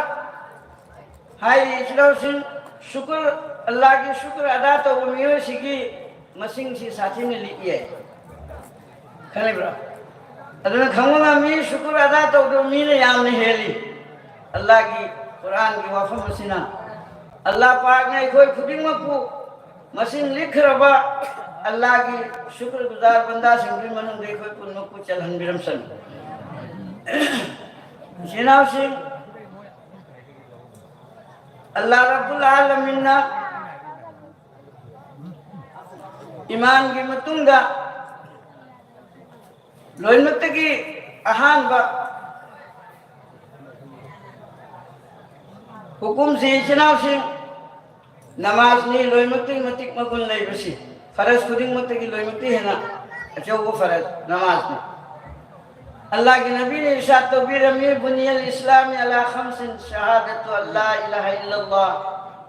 ꯍꯥꯏꯔꯤ, ꯏꯆꯤꯜ ꯏꯅꯥꯎꯁꯤꯡ, ꯁꯨꯀꯨꯔ, ꯑꯜꯂꯥꯍꯒꯤ ꯁꯨꯀꯨꯔ ꯑꯗꯥ ꯇꯧꯕ ꯃꯤꯑꯣꯏꯁꯤꯒꯤ ꯃꯁꯤꯡꯁꯤ ꯁꯥꯊꯤꯅ ꯂꯤꯛꯑꯦ꯫ ꯈꯪꯂꯤꯕ꯭ꯔꯥ? ꯑꯗꯨꯅ ꯈꯪꯕ ꯉꯝꯃꯤ, ꯁꯨꯀꯨꯔ ꯑꯗꯥ ꯇꯧꯗꯕ ꯃꯤꯅ ꯌꯥꯝꯅ ꯍꯦꯜꯂꯤ꯫ ꯑꯜꯂꯥꯍꯒꯤ ꯀꯨꯔꯥꯟꯒꯤ ꯋꯥꯐꯝ ꯑꯁꯤꯅ ꯑꯜꯂꯥꯍ ꯄꯥꯛꯅ ꯑꯩꯈꯣꯏ ꯈꯨꯗꯤꯡꯃꯛꯄꯨ ꯃꯁꯤꯡ ꯂꯤꯛꯈ꯭ꯔꯕ ꯑꯜꯂꯥꯍꯒꯤ ꯁꯨꯀ꯭ꯔ ꯒꯨꯖꯥꯔ ꯕꯟꯗꯥꯁꯤꯡꯗꯨꯒꯤ ꯃꯅꯨꯡꯗ ꯑꯩꯈꯣꯏ ꯄꯨꯝꯅꯃꯛꯄꯨ ꯆꯜꯍꯟꯕꯤꯔꯝꯁꯅꯨ꯫ ꯏꯆꯤꯟ ꯏꯅꯥꯎꯁꯤꯡ, ꯑꯜꯂꯥꯍ ꯔꯕꯨꯜ ꯑꯥꯂꯃꯤꯟꯅ ꯏꯃꯥꯟꯒꯤ ꯃꯇꯨꯡꯗ ꯂꯣꯏꯅꯃꯛꯇꯒꯤ ꯑꯍꯥꯟꯕ ꯍꯨꯀꯨꯝꯁꯤ, ꯏꯆꯤꯟ ꯏꯅꯥꯎꯁꯤꯡ, ꯅꯃꯥꯖꯅꯤ ꯂꯣꯏꯅꯃꯛꯇꯒꯤ ꯃꯇꯤꯛ ꯃꯒꯨꯟ ꯂꯩꯕꯁꯤ, ꯐꯔꯖ ꯈꯨꯗꯤꯡꯃꯛꯇꯒꯤ ꯂꯣꯏꯅꯃꯛꯇꯒꯤ ꯍꯦꯟꯅ ꯑꯆꯧꯕ ꯐꯔꯖ ꯅꯃꯥꯖꯅꯤ꯫ ꯑꯜꯂꯥꯍꯒꯤ ꯅꯕꯤꯅ ꯏꯔꯁꯥꯗ ꯇꯧꯕꯤꯔꯝꯃꯤ, "ꯕꯨꯅꯤꯌꯜ ꯏꯁꯂꯥꯃꯤ ꯑꯂꯥ ꯈꯝꯁꯤꯟ, ꯁꯍꯥꯗꯇꯨ ꯑꯜ ꯂꯥ ꯏꯂꯥꯍ ꯏꯜꯂꯜꯂꯥꯍ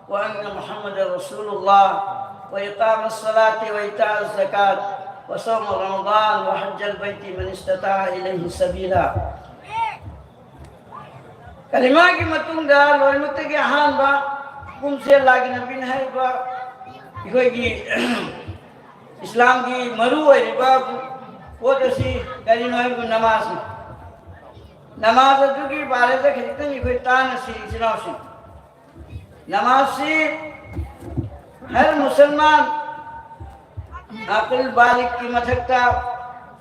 ꯋ ꯑꯟꯅ ꯃꯨꯍꯝꯃꯗ ꯔꯁꯨꯂꯨꯜꯂꯥꯍ, ꯋ ꯏqamus salati, ꯋ ꯏꯇꯥ ꯖꯀꯥꯠ, ꯋ ꯁꯧꯃ ꯔꯃꯗꯥꯟ, ꯋ ꯍꯖ꯭ꯖꯜ ꯕꯩꯇꯤ ꯃꯟ ꯏꯁꯇꯇꯥ ꯏꯂꯩꯍꯤ ꯁꯕꯤꯂꯥ"꯫ ꯀꯂꯤꯃꯥꯒꯤ ꯃꯇꯨꯡꯗ ꯂꯣꯏꯅꯃꯛꯇꯒꯤ ꯑꯍꯥꯟꯕ ꯍꯨꯀꯨꯝꯁꯦ ꯑꯜꯂꯥꯍꯒꯤ ꯅꯕꯤꯅ ꯍꯥꯏꯔꯤꯕ ꯑꯩꯈꯣꯏꯒꯤ ꯏꯁꯂꯥꯝꯒꯤ ꯃꯔꯨ ꯑꯣꯏꯔꯤꯕ ꯄꯣꯠ ꯑꯁꯤ ꯀꯔꯤꯅꯣ ꯍꯥꯏꯕꯕꯨ ꯅꯃꯥꯖꯅꯤ꯫ ꯅꯃꯥꯖ ꯑꯗꯨꯒꯤ ꯕꯥꯔꯦꯗ ꯈꯖꯤꯛꯇꯪ ꯑꯩꯈꯣꯏ ꯇꯥꯟꯅꯁꯤ, ꯏꯆꯤꯟ ꯏꯅꯥꯎꯁꯤꯡ꯫ ꯅꯃꯥꯖꯁꯤ ꯍꯔ ꯃꯨꯁꯜꯃꯥꯟ ꯑꯀꯜ ꯕꯥꯂꯤꯒꯀꯤ ꯃꯊꯛꯇ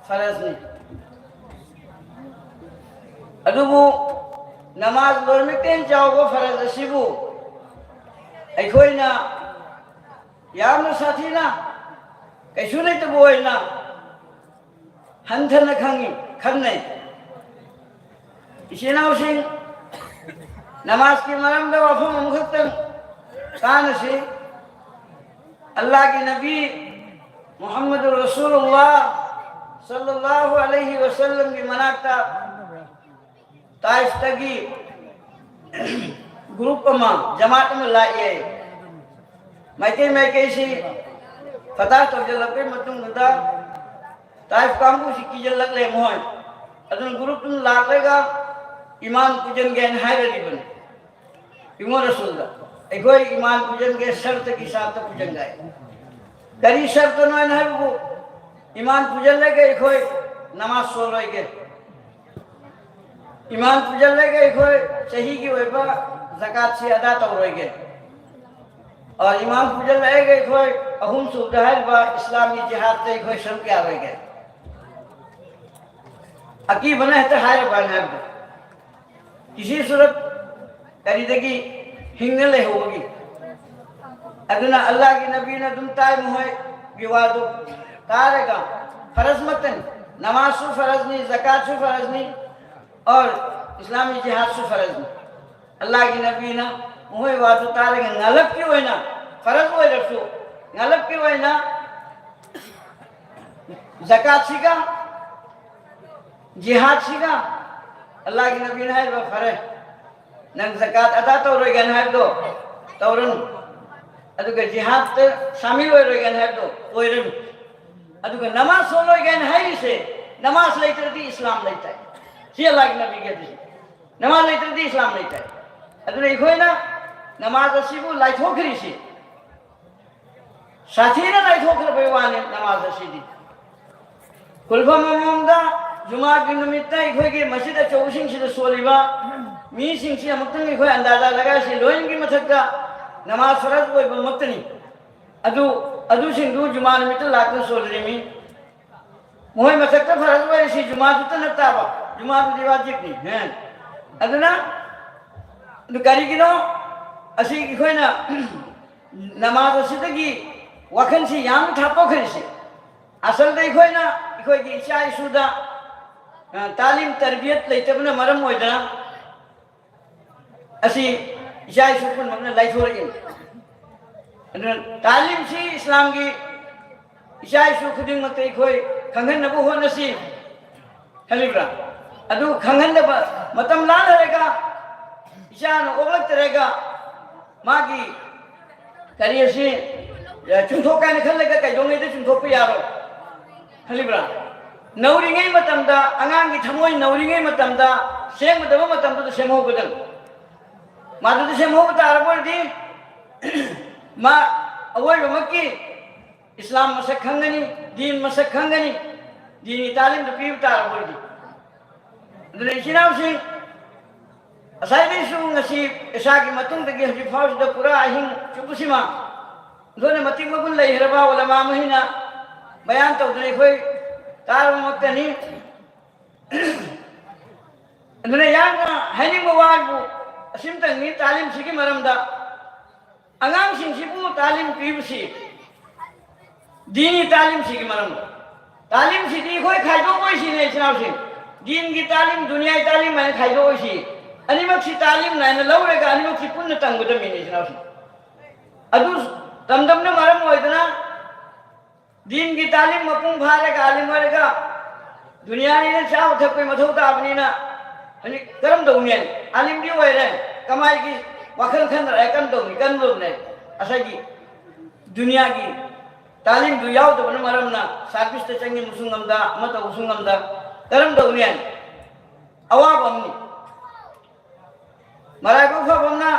ꯐꯔꯖꯅꯤ꯫ ꯑꯗꯨꯕꯨ ꯅꯃꯥꯖ ꯂꯣꯏꯅꯃꯛꯇꯒꯤ ꯆꯥꯎꯕ ꯐꯔꯖ ꯑꯁꯤꯕꯨ ꯑꯩꯈꯣꯏꯅ ꯌꯥꯝꯅ ꯁꯥꯊꯤꯅ ꯀꯩꯁꯨ ꯂꯩꯇꯕ ꯑꯣꯏꯅ ꯍꯟꯊꯅ ꯈꯪꯉꯤ, ꯈꯟꯅꯩ꯫ ꯏꯆꯤꯟ ꯏꯅꯥꯎꯁꯤꯡ, ꯅꯃꯥꯖꯀꯤ ꯃꯔꯝꯗ ꯋꯥꯐꯝ ꯑꯃꯈꯛꯇꯪ ꯇꯥꯟꯅꯁꯤ꯫ ꯑꯜꯂꯥꯍꯒꯤ ꯅꯕꯤ ꯃꯨꯍꯝꯃꯗꯨ ꯔꯁꯨꯂꯨꯜꯂꯥꯍ ꯁꯜꯂꯜꯂꯥꯍꯨ ꯑꯂꯩꯍꯤ ꯋꯁꯜꯂꯝꯒꯤ ꯃꯅꯥꯛꯇ ꯇꯥꯏꯐꯇꯒꯤ ꯒ꯭ꯔꯨꯞ ꯑꯃ, ꯖꯃꯥꯠ ꯑꯃ ꯂꯥꯛꯑꯦ꯫ ꯃꯥꯏꯀꯩ ꯃꯥꯏꯀꯩꯁꯤ ꯐꯇꯥ ꯇꯧꯁꯤꯜꯂꯛꯄꯒꯤ ꯃꯇꯨꯡꯗꯨꯗ ꯇꯥꯏꯐ ꯀꯥꯡꯕꯨꯁꯤ ꯀꯤꯁꯤꯜꯂꯛꯂꯦ ꯃꯣꯏ꯫ ꯑꯗꯨꯅ ꯒ꯭ꯔꯨꯞꯇꯨꯅ ꯂꯥꯛꯂꯒ ꯏꯃꯥꯟ ꯄꯨꯁꯤꯟꯒꯦꯅ ꯍꯥꯏꯔꯛꯂꯤꯕꯅꯤ꯫ ꯏꯉꯣ ꯔꯁꯨꯜꯗ ꯑꯩꯈꯣꯏ ꯏꯃꯥꯟ ꯄꯨꯁꯤꯟꯒꯦ, ꯁꯔꯇꯒꯤ ꯁꯥꯠꯇ ꯄꯨꯁꯤꯟꯒꯦ꯫ ꯀꯔꯤ ꯁꯔꯇꯅꯣ ꯍꯥꯏꯅ ꯍꯥꯏꯕꯕꯨ, ꯏꯃꯥꯟ ꯄꯨꯁꯤꯜꯂꯒ ꯑꯩꯈꯣꯏ ꯅꯃꯥꯖ ꯁꯣꯜꯂꯣꯏꯒꯦ, ꯏꯃꯥꯟ ꯄꯨꯁꯤꯜꯂꯒ ꯑꯩꯈꯣꯏ ꯆꯍꯤꯒꯤ ꯑꯣꯏꯕ ꯖꯀꯥꯠꯁꯤ ꯑꯗꯥ ꯇꯧꯔꯣꯏꯒꯦ꯫ ꯑ, ꯏꯃꯥꯟ ꯄꯨꯁꯤꯜꯂꯛꯑꯒ ꯑꯩꯈꯣꯏ ꯑꯍꯨꯝ ꯁꯨꯕꯗ ꯍꯥꯏꯔꯤꯕ ꯏꯁꯂꯥꯝꯒꯤ ꯖꯤꯍꯥꯗꯇ ꯑꯩꯈꯣꯏ ꯁꯔꯨꯛ ꯌꯥꯔꯣꯏꯒꯦ꯫ ꯑꯀꯤꯕꯅ ꯍꯦꯛꯇ ꯍꯥꯏꯔꯕ ꯍꯥꯏꯅ ꯍꯥꯏꯕꯗꯣ꯫ ꯀꯤꯁꯤ ꯁꯨꯔꯠ ꯀꯔꯤꯗꯒꯤ ꯍꯤꯡꯅ ꯂꯩꯍꯧꯕꯒꯤ꯫ ꯑꯗꯨꯅ ꯑꯜꯂꯥꯍꯒꯤ ꯅꯕꯤꯅ ꯑꯗꯨꯝ ꯇꯥꯏ ꯃꯈꯣꯏꯒꯤ ꯋꯥꯗꯨ ꯇꯥꯔꯒ, ꯐꯔꯖ ꯃꯇꯟ, ꯅꯃꯥꯖꯁꯨ ꯐꯔꯖꯅꯤ, ꯖꯀꯥꯠꯁꯨ ꯐꯔꯖꯅꯤ, ꯑꯣꯔ ꯏꯁꯂꯥꯃꯤ ꯖꯤꯍꯥꯗꯁꯨ ꯐꯔꯖꯅꯤ꯫ ꯑꯜꯂꯥꯍꯒꯤ ꯅꯕꯤꯅ ꯃꯈꯣꯏ ꯋꯥꯗꯨ ꯇꯥꯔꯒ ꯉꯥꯂꯞꯀꯤ ꯑꯣꯏꯅ, ꯐꯔꯖ ꯑꯣꯏꯔꯁꯨ ꯉꯥꯂꯞꯀꯤ ꯑꯣꯏꯅ ꯖꯀꯥꯠꯁꯤꯒ ꯖꯤꯍꯥꯗꯁꯤꯒ ꯑꯜꯂꯥꯍꯒꯤ ꯅꯕꯤꯅ ꯍꯥꯏꯔꯤꯕ, "ꯐꯔꯦ, ꯅꯪ ꯖꯀꯥꯠ ꯑꯗꯥ ꯇꯧꯔꯣꯏꯒꯦꯅ ꯍꯥꯏꯕꯗꯣ ꯇꯧꯔꯅꯨ, ꯑꯗꯨꯒ ꯖꯤꯍꯥꯗꯇ ꯁꯥꯃꯤꯜ ꯑꯣꯏꯔꯣꯏꯒꯦꯅ ꯍꯥꯏꯕꯗꯣ ꯑꯣꯏꯔꯅꯨ, ꯑꯗꯨꯒ ꯅꯃꯥꯖ ꯁꯣꯜꯂꯣꯏꯒꯦꯅ ꯍꯥꯏꯔꯤꯁꯦ, ꯅꯃꯥꯖ ꯂꯩꯇ꯭ꯔꯗꯤ ꯏꯁꯂꯥꯝ ꯂꯩꯇꯥꯏ"꯫ ꯁꯤ ꯑꯜꯂꯥꯍꯒꯤ ꯅꯕꯤꯒꯤ ꯍꯗꯤꯁꯅꯤ꯫ ꯅꯃꯥꯖ ꯂꯩꯇ꯭ꯔꯗꯤ ꯏꯁꯂꯥꯝ ꯂꯩꯇꯥꯏ꯫ ꯑꯗꯨꯅ ꯑꯩꯈꯣꯏꯅ ꯅꯃꯥꯖ ꯑꯁꯤꯕꯨ ꯂꯥꯏꯊꯣꯛꯈ꯭ꯔꯤꯁꯤ, ꯁꯥꯊꯤꯅ ꯂꯥꯏꯊꯣꯛꯈ꯭ꯔꯕꯩ ꯋꯥꯅꯤ ꯅꯃꯥꯖ ꯑꯁꯤꯗꯤ꯫ ꯈꯨꯜꯐꯝ ꯑꯃꯃꯝꯗ ꯖꯨꯃꯥꯒꯤ ꯅꯨꯃꯤꯠꯇ ꯑꯩꯈꯣꯏꯒꯤ ꯃꯁꯖꯤꯗ ꯑꯆꯧꯕꯁꯤꯡꯁꯤꯗ ꯁꯣꯜꯂꯤꯕ ꯃꯤꯁꯤꯡꯁꯤ ꯑꯃꯨꯛꯇꯪ ꯑꯩꯈꯣꯏ ꯑꯟꯗꯥꯖꯥ ꯂꯒꯥꯏꯁꯤ ꯂꯣꯏꯅꯒꯤ ꯃꯊꯛꯇ ꯅꯃꯥꯖ ꯐꯔꯖ ꯑꯣꯏꯕꯃꯛꯇꯅꯤ꯫ ꯑꯗꯨ, ꯑꯗꯨꯁꯤꯡꯗꯨ ꯖꯨꯃꯥ ꯅꯨꯃꯤꯠꯇ ꯂꯥꯛꯇꯨꯅ ꯁꯣꯜꯂꯤꯃꯤ꯫ ꯃꯈꯣꯏ ꯃꯊꯛꯇ ꯐꯔꯖ ꯑꯣꯏꯔꯤꯁꯤ ꯖꯨꯃꯥꯗꯨꯇ ꯅꯠꯇꯕ, ꯖꯨꯃꯥꯗꯨꯗꯤ ꯋꯥꯖꯤꯕꯅꯤ꯫ ꯍꯦ꯫ ꯑꯗꯨꯅ, ꯑꯗꯨ ꯀꯔꯤꯒꯤꯅꯣ ꯑꯁꯤ ꯑꯩꯈꯣꯏꯅ ꯅꯃꯥꯖ ꯑꯁꯤꯗꯒꯤ ꯋꯥꯈꯜꯁꯤ ꯌꯥꯝꯅ ꯊꯥꯞꯇꯣꯛꯈ꯭ꯔꯤꯁꯤ? ꯑꯁꯜꯗ ꯑꯩꯈꯣꯏꯅ ꯑꯩꯈꯣꯏꯒꯤ ꯏꯆꯥ ꯏꯁꯨꯗ, ꯑ, ꯇꯥꯂꯤꯝ ꯇꯔꯕꯤꯌꯠ ꯂꯩꯇꯕꯅ ꯃꯔꯝ ꯑꯣꯏꯗꯅ ꯑꯁꯤ ꯏꯆꯥ ꯏꯁꯨ ꯄꯨꯝꯅꯃꯛꯅ ꯂꯥꯏꯊꯣꯔꯛꯏ꯫ ꯑꯗꯨꯅ ꯇꯥꯂꯤꯝꯁꯤ ꯏꯁꯂꯥꯝꯒꯤ ꯏꯆꯥ ꯏꯁꯨ ꯈꯨꯗꯤꯡꯃꯛꯇ ꯑꯩꯈꯣꯏ ꯈꯪꯍꯟꯅꯕ ꯍꯣꯠꯅꯁꯤ꯫ ꯈꯜꯂꯤꯕ꯭ꯔꯥ? ꯑꯗꯨ ꯈꯪꯍꯟꯗꯕ, ꯃꯇꯝ ꯂꯥꯟꯅꯔꯒ ꯏꯆꯥꯅ ꯑꯣꯛꯂꯛꯇꯔꯒ ꯃꯥꯒꯤ ꯀꯔꯤ ꯑꯁꯤ ꯆꯨꯝꯊꯣꯛ ꯀꯥꯏꯅ ꯈꯜꯂꯒ ꯀꯩꯗꯧꯉꯩꯗ ꯆꯨꯝꯊꯣꯛꯄ ꯌꯥꯔꯣꯏ꯫ ꯈꯜꯂꯤꯕ꯭ꯔꯥ? ꯅꯧꯔꯤꯉꯩ ꯃꯇꯝꯗ, ꯑꯉꯥꯡꯒꯤ ꯊꯃꯣꯏ ꯅꯧꯔꯤꯉꯩ ꯃꯇꯝꯗ, ꯁꯦꯝꯒꯗꯕ ꯃꯇꯝꯗꯨꯗ ꯁꯦꯝꯍꯧꯒꯗꯕꯅꯤ꯫ ꯃꯗꯨꯗ ꯁꯦꯝꯍꯧꯕ ꯇꯥꯔꯕ ꯑꯣꯏꯔꯗꯤ ꯃꯥ ꯑꯋꯣꯏꯕꯃꯛꯀꯤ ꯏꯁꯂꯥꯝ ꯃꯁꯛ ꯈꯪꯒꯅꯤ, ꯗꯤꯟ ꯃꯁꯛ ꯈꯪꯒꯅꯤ, ꯗꯤꯟꯒꯤ ꯇꯥꯂꯤꯝꯗꯨ ꯄꯤꯕ ꯇꯥꯔꯕ ꯑꯣꯏꯔꯗꯤ꯫ ꯑꯗꯨꯅ ꯏꯆꯤꯟ ꯏꯅꯥꯎꯁꯤꯡ, ꯉꯁꯥꯏꯗꯩꯁꯨ ꯉꯁꯤ ꯏꯁꯥꯒꯤ ꯃꯇꯨꯡꯗꯒꯤ ꯍꯧꯖꯤꯛ ꯐꯥꯎꯁꯤꯗ ꯄꯨꯔꯥ ꯑꯍꯤꯡ ꯆꯨꯞꯄꯁꯤꯃ ꯑꯩꯈꯣꯏꯅ ꯃꯇꯤꯛ ꯃꯒꯨꯟ ꯂꯩꯈ꯭ꯔꯕ ꯎꯂꯃꯥ ꯃꯍꯩꯅ ꯕꯌꯥꯟ ꯇꯧꯗꯅ ꯑꯩꯈꯣꯏ ꯇꯥꯔꯕꯃꯛꯇꯅꯤ꯫ ꯑꯗꯨꯅ ꯌꯥꯝꯅ ꯍꯥꯏꯅꯤꯡꯕ ꯋꯥꯕꯨ ꯑꯁꯤꯝꯇꯪꯅꯤ ꯇꯥꯂꯤꯝꯁꯤꯒꯤ ꯃꯔꯝꯗ꯫ ꯑꯉꯥꯡꯁꯤꯡꯁꯤꯕꯨ ꯇꯥꯂꯤꯝ ꯄꯤꯕꯁꯤ ꯗꯤꯅꯤ ꯇꯥꯂꯤꯝꯁꯤꯒꯤ ꯃꯔꯝꯗ꯫ ꯇꯥꯂꯤꯝꯁꯤꯗꯤ ꯑꯩꯈꯣꯏ ꯈꯥꯏꯗꯣꯛꯑꯣꯏꯁꯤꯅꯦ ꯏꯆꯤꯟ ꯏꯅꯥꯎꯁꯤꯡ꯫ ꯗꯤꯟꯒꯤ ꯇꯥꯂꯤꯝ, ꯗꯨꯅꯤꯌꯥꯒꯤ ꯇꯥꯂꯤꯝ ꯍꯥꯏꯅ ꯈꯥꯏꯗꯣꯛꯑꯣꯏꯁꯤ꯫ ꯑꯅꯤꯃꯛꯁꯤ ꯇꯥꯂꯤꯝ ꯅꯥꯏꯅ ꯂꯧꯔꯒ ꯑꯅꯤꯃꯛꯁꯤ ꯄꯨꯟꯅ ꯇꯝꯒꯗꯕꯅꯤꯅꯦ ꯏꯆꯤꯟ ꯏꯅꯥꯎꯁꯤꯡ꯫ ꯑꯗꯨ ꯇꯝꯗꯕꯅ ꯃꯔꯝ ꯑꯣꯏꯗꯅ ꯗꯤꯟꯒꯤ ꯇꯥꯂꯤꯝ ꯃꯄꯨꯡ ꯐꯥꯔꯒ ꯑꯥꯂꯤꯝ ꯑꯣꯏꯔꯒ ꯗꯨꯅꯤꯌꯥꯅꯤꯅ ꯆꯥꯕ ꯊꯛꯄꯒꯤ ꯃꯊꯧ ꯇꯥꯕꯅꯤꯅ ꯍꯧꯖꯤꯛ ꯀꯔꯝ ꯇꯧꯅꯤ? ꯑꯥꯂꯤꯝꯗꯤ ꯑꯣꯏꯔꯦ, ꯀꯃꯥꯏꯒꯤ ꯋꯥꯈꯜ ꯈꯟꯗ꯭ꯔꯦ? ꯀꯔꯝ ꯇꯧꯅꯤ? ꯀꯔꯝ ꯇꯧꯅꯤ? ꯉꯁꯥꯏꯒꯤ ꯗꯨꯅꯤꯌꯥꯒꯤ ꯇꯥꯂꯤꯝꯗꯨ ꯌꯥꯎꯗꯕꯅ ꯃꯔꯝꯅ ꯁꯥꯔꯚꯤꯁꯇ ꯆꯪꯅꯤꯡꯕꯁꯨ ꯉꯝꯗ, ꯑꯃ ꯇꯧꯕꯁꯨ ꯉꯝꯗ, ꯀꯔꯝ ꯇꯧꯅꯤ? ꯑꯋꯥꯕ ꯑꯃꯅꯤ꯫ ꯃꯔꯥꯏꯕꯛ ꯐꯕ ꯑꯃꯅ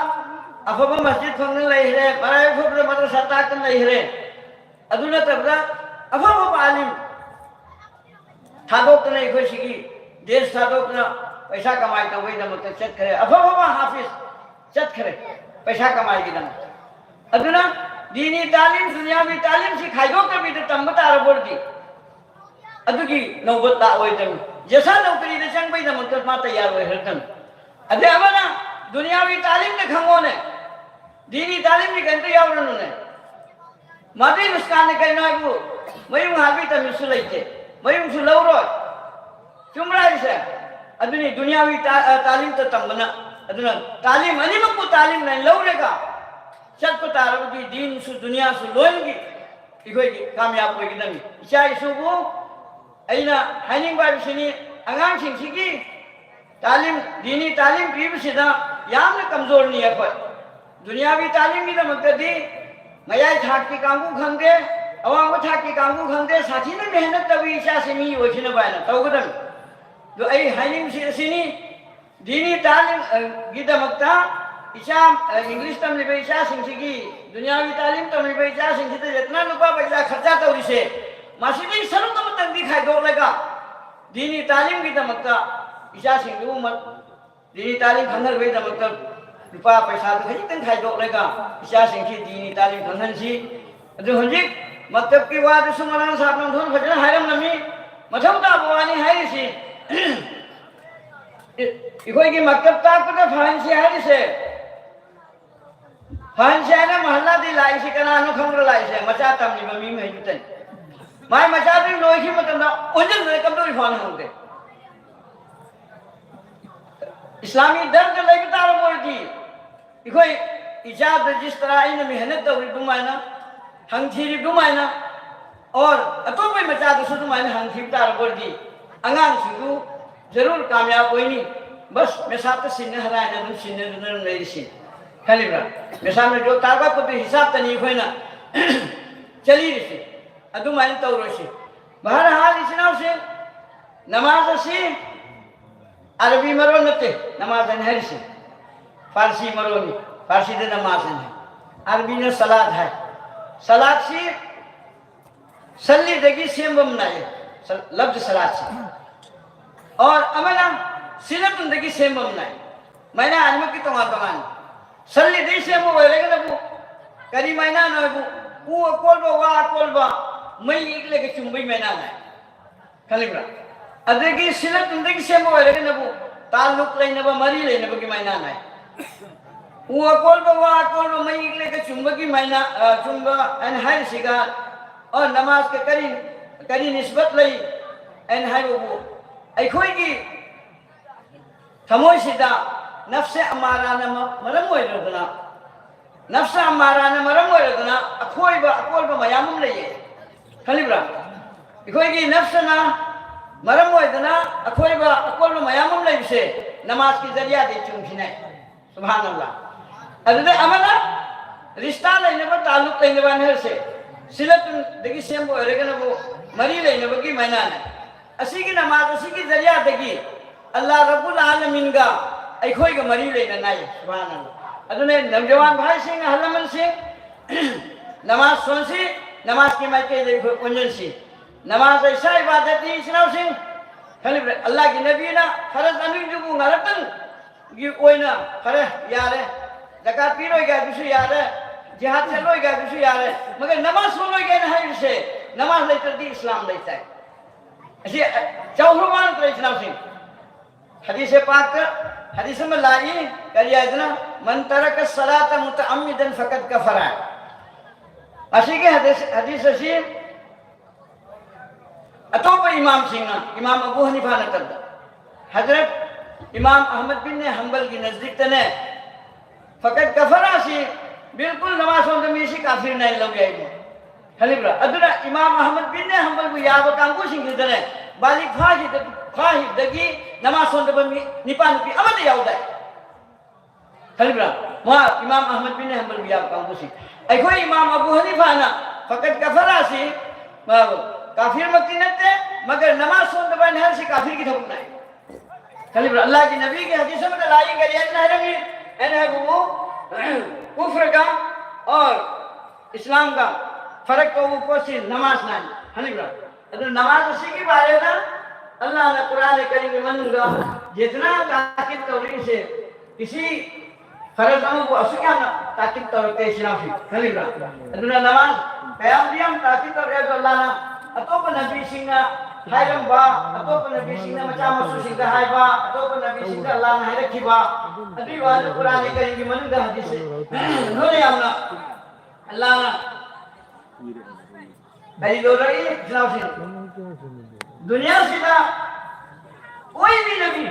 ꯑꯐꯕ ꯃꯁꯖꯤꯗ ꯐꯪꯅ ꯂꯩꯈ꯭ꯔꯦ, ꯃꯔꯥꯏꯕꯛ ꯐꯕꯗ ꯃꯗ꯭ꯔꯁꯥ ꯇꯥꯛꯇꯅ ꯂꯩꯈ꯭ꯔꯦ꯫ ꯑꯗꯨ ꯅꯠꯇꯕꯗ ꯑꯐ ꯑꯐꯕ ꯑꯥꯂꯤꯝ ꯊꯥꯗꯣꯛꯇꯅ ꯑꯩꯈꯣꯏ ꯁꯤꯒꯤ ꯗꯦꯁ ꯊꯥꯗꯣꯛꯇꯅ ꯄꯩꯁꯥ ꯀꯃꯥꯏ ꯇꯧꯕꯒꯤꯗꯃꯛꯇ ꯆꯠꯈ꯭ꯔꯦ꯫ ꯑꯐ ꯑꯐꯕ ꯍꯥꯐꯤꯖ ꯆꯠꯈ꯭ꯔꯦ ꯄꯩꯁꯥ ꯀꯃꯥꯏꯒꯤꯗꯃꯛꯇ꯫ ꯑꯗꯨꯅ ꯗꯤꯅꯤ ꯇꯥꯂꯤꯝ, ꯗꯨꯅꯤꯌꯥꯕꯤ ꯇꯥꯂꯤꯝꯁꯤ ꯈꯥꯏꯗꯣꯛꯇꯕꯤꯗ ꯇꯝꯕ ꯇꯥꯔꯕ ꯑꯣꯏꯔꯗꯤ ꯑꯗꯨꯒꯤ ꯅꯧꯕ ꯂꯥꯛꯑꯣꯏꯗꯕꯅꯤ꯫ ꯖꯦꯁꯥ ꯅꯧꯀꯔꯤꯗ ꯆꯪꯕꯒꯤꯗꯃꯛꯇ ꯃꯥ ꯇꯌꯥꯔ ꯑꯣꯏꯍꯜꯂꯛꯇꯕꯅꯤ꯫ ꯑꯗꯩ ꯑꯃꯅ ꯗꯨꯅꯤꯌꯥꯕꯤ ꯇꯥꯂꯤꯝꯗ ꯈꯪꯉꯣꯅꯦ, ꯗꯤꯅꯤ ꯇꯥꯂꯤꯝꯗꯤ ꯀꯔꯤꯝꯇ ꯌꯥꯎꯔꯅꯨꯅꯦ꯫ ꯃꯗꯨꯒꯤ ꯅꯨꯁꯀꯥꯟꯅ ꯀꯩꯅꯣ ꯍꯥꯏꯕꯨ ꯃꯌꯨꯝ ꯍꯥꯜꯕꯤ ꯇꯝꯕꯁꯨ ꯂꯩꯇꯦ, ꯃꯌꯨꯝꯁꯨ ꯂꯧꯔꯣꯏ꯫ ꯆꯨꯝꯕ꯭ꯔꯥ ꯍꯥꯏꯁꯦ? ꯑꯗꯨꯅꯤ ꯗꯨꯅꯤꯌꯥꯕꯤ ꯇꯥ-, ꯑ, ꯇꯥꯂꯤꯝꯇ ꯇꯝꯕꯅ꯫ ꯑꯗꯨꯅ ꯇꯥꯂꯤꯝ ꯑꯅꯤꯃꯛꯄꯨ ꯇꯥꯂꯤꯝ ꯂꯩ ꯂꯧꯔꯒ ꯆꯠꯄ ꯇꯥꯔꯕꯗꯤ ꯗꯤꯟꯁꯨ ꯗꯨꯅꯤꯌꯥꯁꯨ ꯂꯣꯏꯅꯒꯤ ꯑꯩꯈꯣꯏꯒꯤ ꯀꯥꯃꯌꯥꯕ ꯑꯣꯏꯒꯗꯕꯅꯤ꯫ ꯏꯆꯥ ꯏꯁꯨꯕꯨ ꯑꯩꯅ ꯍꯥꯏꯅꯤꯡꯕ ꯍꯥꯏꯕꯁꯤꯅꯤ, ꯑꯉꯥꯡꯁꯤꯡꯁꯤꯒꯤ ꯇꯥꯂꯤꯝ, ꯗꯤꯅꯤ ꯇꯥꯂꯤꯝ ꯄꯤꯕꯁꯤꯗ ꯌꯥꯝꯅ ꯀꯝꯖꯣꯔꯅꯤ ꯑꯩꯈꯣꯏ꯫ ꯗꯨꯅꯤꯌꯥꯕꯤ ꯇꯥꯂꯤꯝꯒꯤꯗꯃꯛꯇꯗꯤ ꯃꯌꯥꯏ ꯊꯥꯛꯀꯤ ꯀꯥꯡꯕꯨ ꯈꯪꯗꯦ, ꯑꯋꯥꯡꯕ ꯊꯥꯛꯀꯤ ꯀꯥꯡꯕꯨ ꯈꯪꯗꯦ, ꯁꯥꯊꯤꯅ ꯃꯦꯍꯅꯠ ꯇꯧꯏ, ꯏꯆꯥꯁꯤ ꯃꯤ ꯑꯣꯏꯈꯤꯅꯕ ꯍꯥꯏꯅ ꯇꯧꯒꯗꯕꯅꯤ꯫ ꯑꯗꯣ ꯑꯩ ꯍꯥꯏꯅꯤꯡꯕꯁꯤ ꯑꯁꯤꯅꯤ, ꯗꯤꯅꯤ ꯇꯥꯂꯤꯝ, ꯑ, ꯒꯤꯗꯃꯛꯇ ꯏꯆꯥ, ꯑ, ꯏꯪꯂꯤꯁ ꯇꯝꯂꯤꯕ ꯏꯆꯥꯁꯤꯡꯁꯤꯒꯤ, ꯗꯨꯅꯤꯌꯥꯒꯤ ꯇꯥꯂꯤꯝ ꯇꯝꯂꯤꯕ ꯏꯆꯥꯁꯤꯡꯁꯤꯗ ꯌꯦꯠꯅ ꯅꯨꯄꯥ ꯄꯩꯁꯥ ꯈꯔꯆ ꯇꯧꯔꯤꯁꯦ, ꯃꯁꯤꯗꯒꯤ ꯁꯔꯨꯛ ꯑꯃꯇꯪꯗꯤ ꯈꯥꯏꯗꯣꯛꯂꯒ ꯗꯤꯅꯤ ꯇꯥꯂꯤꯝꯒꯤꯗꯃꯛꯇ ꯏꯆꯥꯁꯤꯡꯗꯨꯕꯨ ꯃ-, ꯗꯤꯅꯤ ꯇꯥꯂꯤꯝ ꯈꯪꯍꯟꯕꯒꯤꯗꯃꯛꯇ ꯂꯨꯄꯥ ꯄꯩꯁꯥꯗꯨ ꯈꯖꯤꯛꯇꯪ ꯈꯥꯏꯗꯣꯛꯂꯒ ꯏꯆꯥꯁꯤꯡꯁꯤ ꯗꯤꯅꯤ ꯇꯥꯂꯤꯝ ꯈꯪꯍꯟꯁꯤ꯫ ꯑꯗꯨ ꯍꯧꯖꯤꯛ ꯃꯛꯇꯕꯀꯤ ꯋꯥꯗꯨꯁꯨ ꯃꯔꯥꯡ ꯁꯥꯞꯅ ꯑꯣꯟꯊꯣꯛꯅ ꯐꯖꯅ ꯍꯥꯏꯔꯝꯂꯝꯃꯤ꯫ ꯃꯊꯧ ꯇꯥꯕ ꯋꯥꯅꯤ ꯍꯥꯏꯔꯤꯁꯤ꯫ ꯑꯩꯈꯣꯏꯒꯤ ꯃꯛꯇꯕ ꯇꯥꯛꯄꯗ ꯐꯍꯟꯁꯤ ꯍꯥꯏꯔꯤꯁꯦ, ꯐꯍꯟꯁꯤ ꯍꯥꯏꯅ ꯃꯍꯜꯂꯥꯗꯤ ꯂꯥꯛꯏꯁꯤ ꯀꯅꯥꯅꯣ ꯈꯪꯕ꯭ꯔꯥ? ꯂꯥꯛꯏꯁꯦ ꯃꯆꯥ ꯇꯝꯂꯤꯕ ꯃꯤ ꯃꯈꯩꯗꯨꯇꯅꯤ꯫ ꯃꯥꯏ ꯃꯆꯥꯗꯨ ꯂꯣꯏꯈꯤꯕ ꯃꯇꯝꯗ ꯑꯣꯟꯁꯤꯟꯗꯅ ꯀꯝꯗꯧꯔꯤ ꯐꯥꯎꯅ ꯈꯪꯗꯦ꯫ ꯏꯁꯂꯥꯃꯤ ꯗꯔꯗ ꯂꯩꯕ ꯇꯥꯔꯕ ꯑꯣꯏꯔꯗꯤ, ꯑꯩꯈꯣꯏ ꯏꯆꯥꯗ ꯖꯤꯁ ꯇꯔꯥ ꯑꯩꯅ ꯃꯦꯍꯅꯠ ꯇꯧꯔꯤꯕ ꯑꯗꯨꯃꯥꯏꯅ, ꯍꯪꯊꯤꯔꯤꯕ ꯑꯗꯨꯃꯥꯏꯅ, ꯑꯣꯔ ꯑꯇꯣꯞꯄ ꯃꯆꯥꯗꯁꯨ ꯑꯗꯨꯃꯥꯏꯅ ꯍꯪꯊꯤꯕ ꯇꯥꯔꯕ ꯑꯣꯏꯔꯗꯤ, ꯑꯉꯥꯡꯁꯤꯡꯗꯨ ꯖꯔꯨꯔ ꯀꯥꯃꯌꯥꯕ ꯑꯣꯏꯅꯤ꯫ ꯕꯁ ꯃꯦꯁꯥꯞꯇ ꯁꯤꯟꯅ ꯍꯔꯥꯏꯅ ꯑꯗꯨꯝ ꯁꯤꯟꯅꯗꯨꯅ ꯑꯗꯨꯝ ꯂꯩꯔꯤꯁꯤ꯫ ꯈꯜꯂꯤꯕ꯭ꯔꯥ? ꯃꯦꯁꯥꯞꯅ ꯖꯣ ꯇꯥꯔꯒ ꯈꯨꯠꯇ ꯍꯤꯁꯥꯞꯇꯅꯤ ꯑꯩꯈꯣꯏꯅ ꯆꯦꯜꯂꯤꯔꯤꯁꯤ꯫ ꯑꯗꯨꯃꯥꯏꯅ ꯇꯧꯔꯣꯏꯁꯤ꯫ ꯚꯥꯔꯠ ꯏꯆꯤꯟ ꯏꯅꯥꯎꯁꯤꯡ, ꯅꯃꯥꯖ ꯑꯁꯤ ꯑꯔꯕꯤ ꯃꯔꯣꯟ ꯅꯠꯇꯦ, ꯅꯃꯥꯖ ꯍꯥꯏꯅ ꯍꯥꯏꯔꯤꯁꯤ ꯐꯥꯔꯁꯤ ꯃꯔꯣꯟꯅꯤ꯫ ꯐꯥꯔꯁꯤꯗ ꯅꯃꯥꯖ ꯍꯥꯏꯅ ꯍꯥꯏ, ꯑꯔꯕꯤꯅ ꯁꯂꯥꯠ ꯍꯥꯏ꯫ ꯁꯂꯥꯠꯁꯤ ꯁꯜꯂꯤꯗꯒꯤ ꯁꯦꯝꯕ ꯑꯃ ꯂꯥꯛꯑꯦ, ꯁ-, ꯂꯐꯖ ꯁꯂꯥꯠꯁꯤ꯫ ꯑꯣꯔ ꯑꯃꯅ ꯁꯤꯂꯇꯨꯟꯗꯒꯤ ꯁꯦꯝꯕ ꯑꯃ ꯂꯥꯛꯑꯦ꯫ ꯃꯥꯏꯅ ꯑꯅꯤꯃꯛꯀꯤ ꯇꯣꯉꯥꯟ ꯇꯣꯉꯥꯟ꯫ ꯁꯜꯂꯤꯗꯩ ꯁꯦꯝꯕ ꯑꯣꯏꯔꯒꯅꯕꯨ ꯀꯔꯤ ꯃꯥꯏꯅꯥꯅꯣ ꯍꯥꯏꯕꯨ, ꯎ ꯑꯀꯣꯜꯕ, ꯋꯥ ꯑꯀꯣꯜꯕ, ꯃꯩ ꯏꯛꯂꯒ ꯆꯨꯝꯕꯩ ꯃꯥꯏꯅꯥꯅ ꯍꯥꯏ꯫ ꯈꯜꯂꯤꯕ꯭ꯔꯥ? ꯑꯗꯒꯤ ꯁꯤꯂꯇꯨꯟꯗꯒꯤ ꯁꯦꯝꯕ ꯑꯣꯏꯔꯒꯅꯕꯨ ꯇꯥꯜꯂꯨꯛ ꯂꯩꯅꯕ, ꯃꯔꯤ ꯂꯩꯅꯕꯒꯤ ꯃꯥꯏꯅꯥꯅ ꯍꯥꯏ꯫ ꯎ ꯑꯀꯣꯜꯕ, ꯋꯥ ꯑꯀꯣꯜꯕ, ꯃꯩ ꯏꯛꯂꯒ ꯆꯨꯝꯕꯒꯤ ꯃꯥꯏꯅꯥ, ꯑ, ꯆꯨꯝꯕ ꯍꯥꯏꯅ ꯍꯥꯏꯔꯤꯁꯤꯒ, ꯑ, ꯅꯃꯥꯖꯀ ꯀꯔꯤ, ꯀꯔꯤ ꯅꯤꯁꯕꯠ ꯂꯩ ꯍꯥꯏꯅ ꯍꯥꯏꯕꯕꯨ, ꯑꯩꯈꯣꯏꯒꯤ ꯊꯃꯣꯏꯁꯤꯗ ꯅꯐꯁꯦ ꯑꯃꯥꯔꯥꯅ ꯃ-, ꯃꯔꯝ ꯑꯣꯏꯔꯗꯅ, ꯅꯐꯁ ꯑꯃꯥꯔꯥꯅ ꯃꯔꯝ ꯑꯣꯏꯔꯗꯅ ꯑꯈꯣꯏꯕ ꯑꯀꯣꯜꯕ ꯃꯌꯥꯝ ꯑꯃ ꯂꯩꯌꯦ꯫ ꯈꯜꯂꯤꯕ꯭ꯔꯥ? ꯑꯩꯈꯣꯏꯒꯤ ꯅꯐꯁꯅ ꯃꯔꯝ ꯑꯣꯏꯗꯅ ꯑꯈꯣꯏꯕ ꯑꯀꯣꯜꯕ ꯃꯌꯥꯝ ꯑꯃ ꯂꯩꯕꯁꯦ ꯅꯃꯥꯖꯀꯤ ꯖꯔꯤꯌꯥꯗꯩ ꯆꯨꯝꯈꯤꯅꯦ꯫ ꯁꯨꯕꯍꯥꯅꯜꯂꯥ꯫ ꯑꯗꯨꯗ ꯑꯃꯅ ꯔꯤꯁꯇꯥ ꯂꯩꯅꯕ, ꯇꯥꯂꯨꯛ ꯂꯩꯅꯕ ꯍꯥꯏꯅꯔꯁꯦ꯫ ꯁꯤꯂꯇꯨꯟꯗꯒꯤ ꯁꯦꯝꯕ ꯑꯣꯏꯔꯒꯅꯕꯨ ꯃꯔꯤ ꯂꯩꯅꯕꯒꯤ ꯃꯥꯏꯅꯥꯅꯦ꯫ ꯑꯁꯤꯒꯤ ꯅꯃꯥꯖ ꯑꯁꯤꯒꯤ ꯖꯔꯤꯌꯥꯗꯒꯤ ꯑꯜꯂꯥ ꯔꯕꯨꯜ ꯑꯥꯂꯃꯤꯟꯒ ꯑꯩꯈꯣꯏꯒ ꯃꯔꯤ ꯂꯩꯅꯅꯥꯏ꯫ ꯁꯨꯕꯍꯥꯅꯜꯂꯥ꯫ ꯑꯗꯨꯅ ꯅꯝꯖꯋꯥꯟ ꯚꯥꯏꯁꯤꯡ, ꯑꯍꯜ ꯂꯃꯟꯁꯤꯡ, ꯅꯃꯥꯖ ꯁꯣꯟꯁꯤ, ꯅꯃꯥꯖꯀꯤ ꯃꯥꯏꯀꯩꯗ ꯑꯩꯈꯣꯏ ꯑꯣꯟꯁꯤꯟꯁꯤ꯫ ꯅꯃꯥꯖ ꯏꯁꯥ ꯏꯕꯥꯗꯠꯅꯤ, ꯏꯆꯤꯟ ꯏꯅꯥꯎꯁꯤꯡ꯫ ꯈꯜꯂꯤꯕ꯭ꯔꯥ? ꯑꯜꯂꯥꯍꯒꯤ ꯅꯕꯤꯅ ꯐꯔꯖ ꯑꯅꯤꯗꯨꯕꯨ ꯉꯥꯏꯍꯥꯛꯇꯪꯒꯤ ꯑꯣꯏꯅ ꯐꯔꯦ, ꯌꯥꯔꯦ, ꯖꯀꯥꯠ ꯄꯤꯔꯣꯏꯒꯦ ꯍꯥꯏꯕꯁꯨ ꯌꯥꯔꯦ, ꯖꯤꯍꯥꯗ ꯆꯠꯂꯣꯏꯒꯦ ꯍꯥꯏꯕꯁꯨ ꯌꯥꯔꯦ, ꯃꯒꯔ ꯅꯃꯥꯖ ꯁꯣꯜꯂꯣꯏꯒꯦꯅ ꯍꯥꯏꯔꯤꯁꯦ, ꯅꯃꯥꯖ ꯂꯩꯇ꯭ꯔꯗꯤ ꯏꯁꯂꯥꯝ ꯂꯩꯇꯦ꯫ ꯑꯁꯤ ꯆꯥꯎꯈ꯭ꯔꯕ ꯅꯠꯇ꯭ꯔꯣ, ꯏꯆꯤꯟ ꯏꯅꯥꯎꯁꯤꯡ? ꯍꯗꯤꯁ ꯄꯥꯛꯇ ꯍꯗꯤꯁ ꯑꯃ ꯂꯥꯛꯏ, ꯀꯔꯤ ꯍꯥꯏꯗꯅ? "ꯃꯟ ꯇꯔꯀ ꯁꯂꯥꯇ ꯃꯨꯇꯑꯝꯃꯤꯗꯟ ꯐꯀꯠ ꯀꯐꯔ"꯫ ꯑꯁꯤꯒꯤ ꯍꯗꯤꯁ, ꯍꯗꯤꯁ ꯑꯁꯤ ꯑꯇꯣꯞꯄ ꯏꯃꯥꯝꯁꯤꯡꯅ, ꯏꯃꯥꯝ ꯑꯕꯨ ꯍꯅꯤꯐꯥ ꯅꯠꯇꯕꯗ, ꯍꯖꯔꯠ ꯏꯃꯥꯝ ꯑꯍꯃꯗ ꯕꯤꯟ ꯍꯝꯕꯜꯒꯤ ꯅꯖꯗꯤꯛꯇꯅꯦ, "ꯐꯀꯠ ꯀꯐꯔ" ꯑꯁꯤ ꯕꯤꯜꯀꯨꯜ ꯅꯃꯥꯖ ꯁꯣꯟꯗ ꯃꯤꯁꯤ ꯀꯥꯐꯤꯔꯅꯦ ꯍꯥꯏꯅ ꯂꯧꯒꯦ ꯍꯥꯏꯕꯅꯤ꯫ ꯈꯜꯂꯤꯕ꯭ꯔꯥ? ꯑꯗꯨꯅ ꯏꯃꯥꯝ ꯑꯍꯃꯗ ꯕꯤꯟ ꯍꯝꯕꯜꯕꯨ ꯌꯥꯕ ꯀꯥꯡꯕꯨꯁꯤꯡꯁꯤꯗꯅꯦ, ꯕꯥꯂꯤꯒ ꯐꯥꯈꯤꯕꯗ-, ꯐꯥꯈꯤꯕꯗꯒꯤ ꯅꯃꯥꯖ ꯁꯣꯟꯗꯕ ꯃꯤ ꯅꯤꯄꯥ ꯅꯨꯄꯤ ꯑꯃꯠꯇ ꯌꯥꯎꯗꯦ꯫ ꯈꯜꯂꯤꯕ꯭ꯔꯥ? ꯃꯥ ꯏꯃꯥꯝ ꯑꯍꯃꯗ ꯕꯤꯟ ꯍꯝꯕꯜꯕꯨ ꯌꯥꯕ ꯀꯥꯡꯕꯨꯁꯤ꯫ ꯑꯩꯈꯣꯏ ꯏꯃꯥꯝ ꯑꯕꯨ ꯍꯅꯤꯐꯥꯅ "ꯐꯀꯠ ꯀꯐꯔ" ꯑꯁꯤ, ꯃꯥꯕꯨ ꯀꯥꯐꯤꯔꯃꯛꯇꯤ ꯅꯠꯇꯦ, ꯃꯒꯔ ꯅꯃꯥꯖ ꯁꯣꯟꯗꯕ ꯍꯥꯏꯅ ꯍꯥꯏꯔꯤꯁꯤ ꯀꯥꯐꯤꯔꯒꯤ ꯊꯕꯛꯅꯤ꯫ ꯈꯜꯂꯤꯕ꯭ꯔꯥ? ꯑꯜꯂꯥꯍꯒꯤ ꯅꯕꯤꯒꯤ ꯍꯗꯤꯁ ꯑꯃꯗ ꯂꯥꯛꯏ, ꯀꯔꯤ ꯍꯥꯏꯅ ꯍꯥꯏꯔꯝꯃꯤ? ꯑꯩꯅ ꯍꯥꯏꯕꯕꯨ, "ꯀꯨꯐ꯭ꯔꯒ ꯑꯣꯔ ꯏꯁꯂꯥꯝꯒ ꯐꯔꯛ ꯇꯧꯕ ꯄꯣꯠꯁꯤ ꯅꯃꯥꯖꯅ"꯫ ꯈꯜꯂꯤꯕ꯭ꯔꯥ? ꯑꯗꯨ ꯅꯃꯥꯖ ꯑꯁꯤꯒꯤ ꯕꯥꯔꯦꯗ ꯑꯜꯂꯥꯍꯅ ꯀꯨꯔꯥꯟ ꯀꯔꯤꯝꯒꯤ ꯃꯅꯨꯡꯗ ꯖꯤꯇꯅꯥ ꯇꯥꯀꯤꯗ ꯇꯧꯔꯤꯁꯦ, ꯀꯤꯁꯤ ꯐꯔꯖ ꯑꯃꯕꯨ ꯑꯁꯨꯛ ꯌꯥꯝꯅ ꯇꯥꯀꯤꯗ ꯇꯧꯔꯛꯇꯦ, ꯏꯆꯤꯟ ꯏꯅꯥꯎꯁꯤꯡ꯫ ꯈꯜꯂꯤꯕ꯭ꯔꯥ? ꯑꯗꯨꯅ ꯅꯃꯥꯖ ꯀꯌꯥꯝꯗꯤ ꯌꯥꯝ ꯇꯥꯀꯤꯗ ꯇꯧꯔꯛꯑꯦ, ꯑꯗꯣ ꯑꯜꯂꯥꯍꯅ ꯑꯇꯣꯞꯄ ꯅꯕꯤꯁꯤꯡꯅ ꯍꯥꯏꯔꯝꯕ, ꯑꯇꯣꯞꯄ ꯅꯕꯤꯁꯤꯡꯅ ꯃꯆꯥ ꯃꯁꯨꯁꯤꯡꯗ ꯍꯥꯏꯕ, ꯑꯇꯣꯞꯄ ꯅꯕꯤꯁꯤꯡꯗ ꯑꯜꯂꯥꯍꯅ ꯍꯥꯏꯔꯛꯈꯤꯕ, ꯑꯗꯨꯒꯤ ꯋꯥꯗꯨ ꯀꯨꯔꯥꯟ ꯀꯔꯤꯝꯒꯤ ꯃꯅꯨꯡꯗ ꯍꯗꯤꯁꯁꯦ ꯂꯣꯏꯅ ꯌꯥꯝꯅ ꯑꯜꯂꯥꯍꯅ ꯀꯔꯤ ꯂꯧꯔꯛꯏ, ꯏꯆꯤꯟ ꯏꯅꯥꯎꯁꯤꯡ? ꯗꯨꯅꯤꯌꯥꯁꯤꯗ ꯑꯣꯏꯕꯤ ꯅꯕꯤ,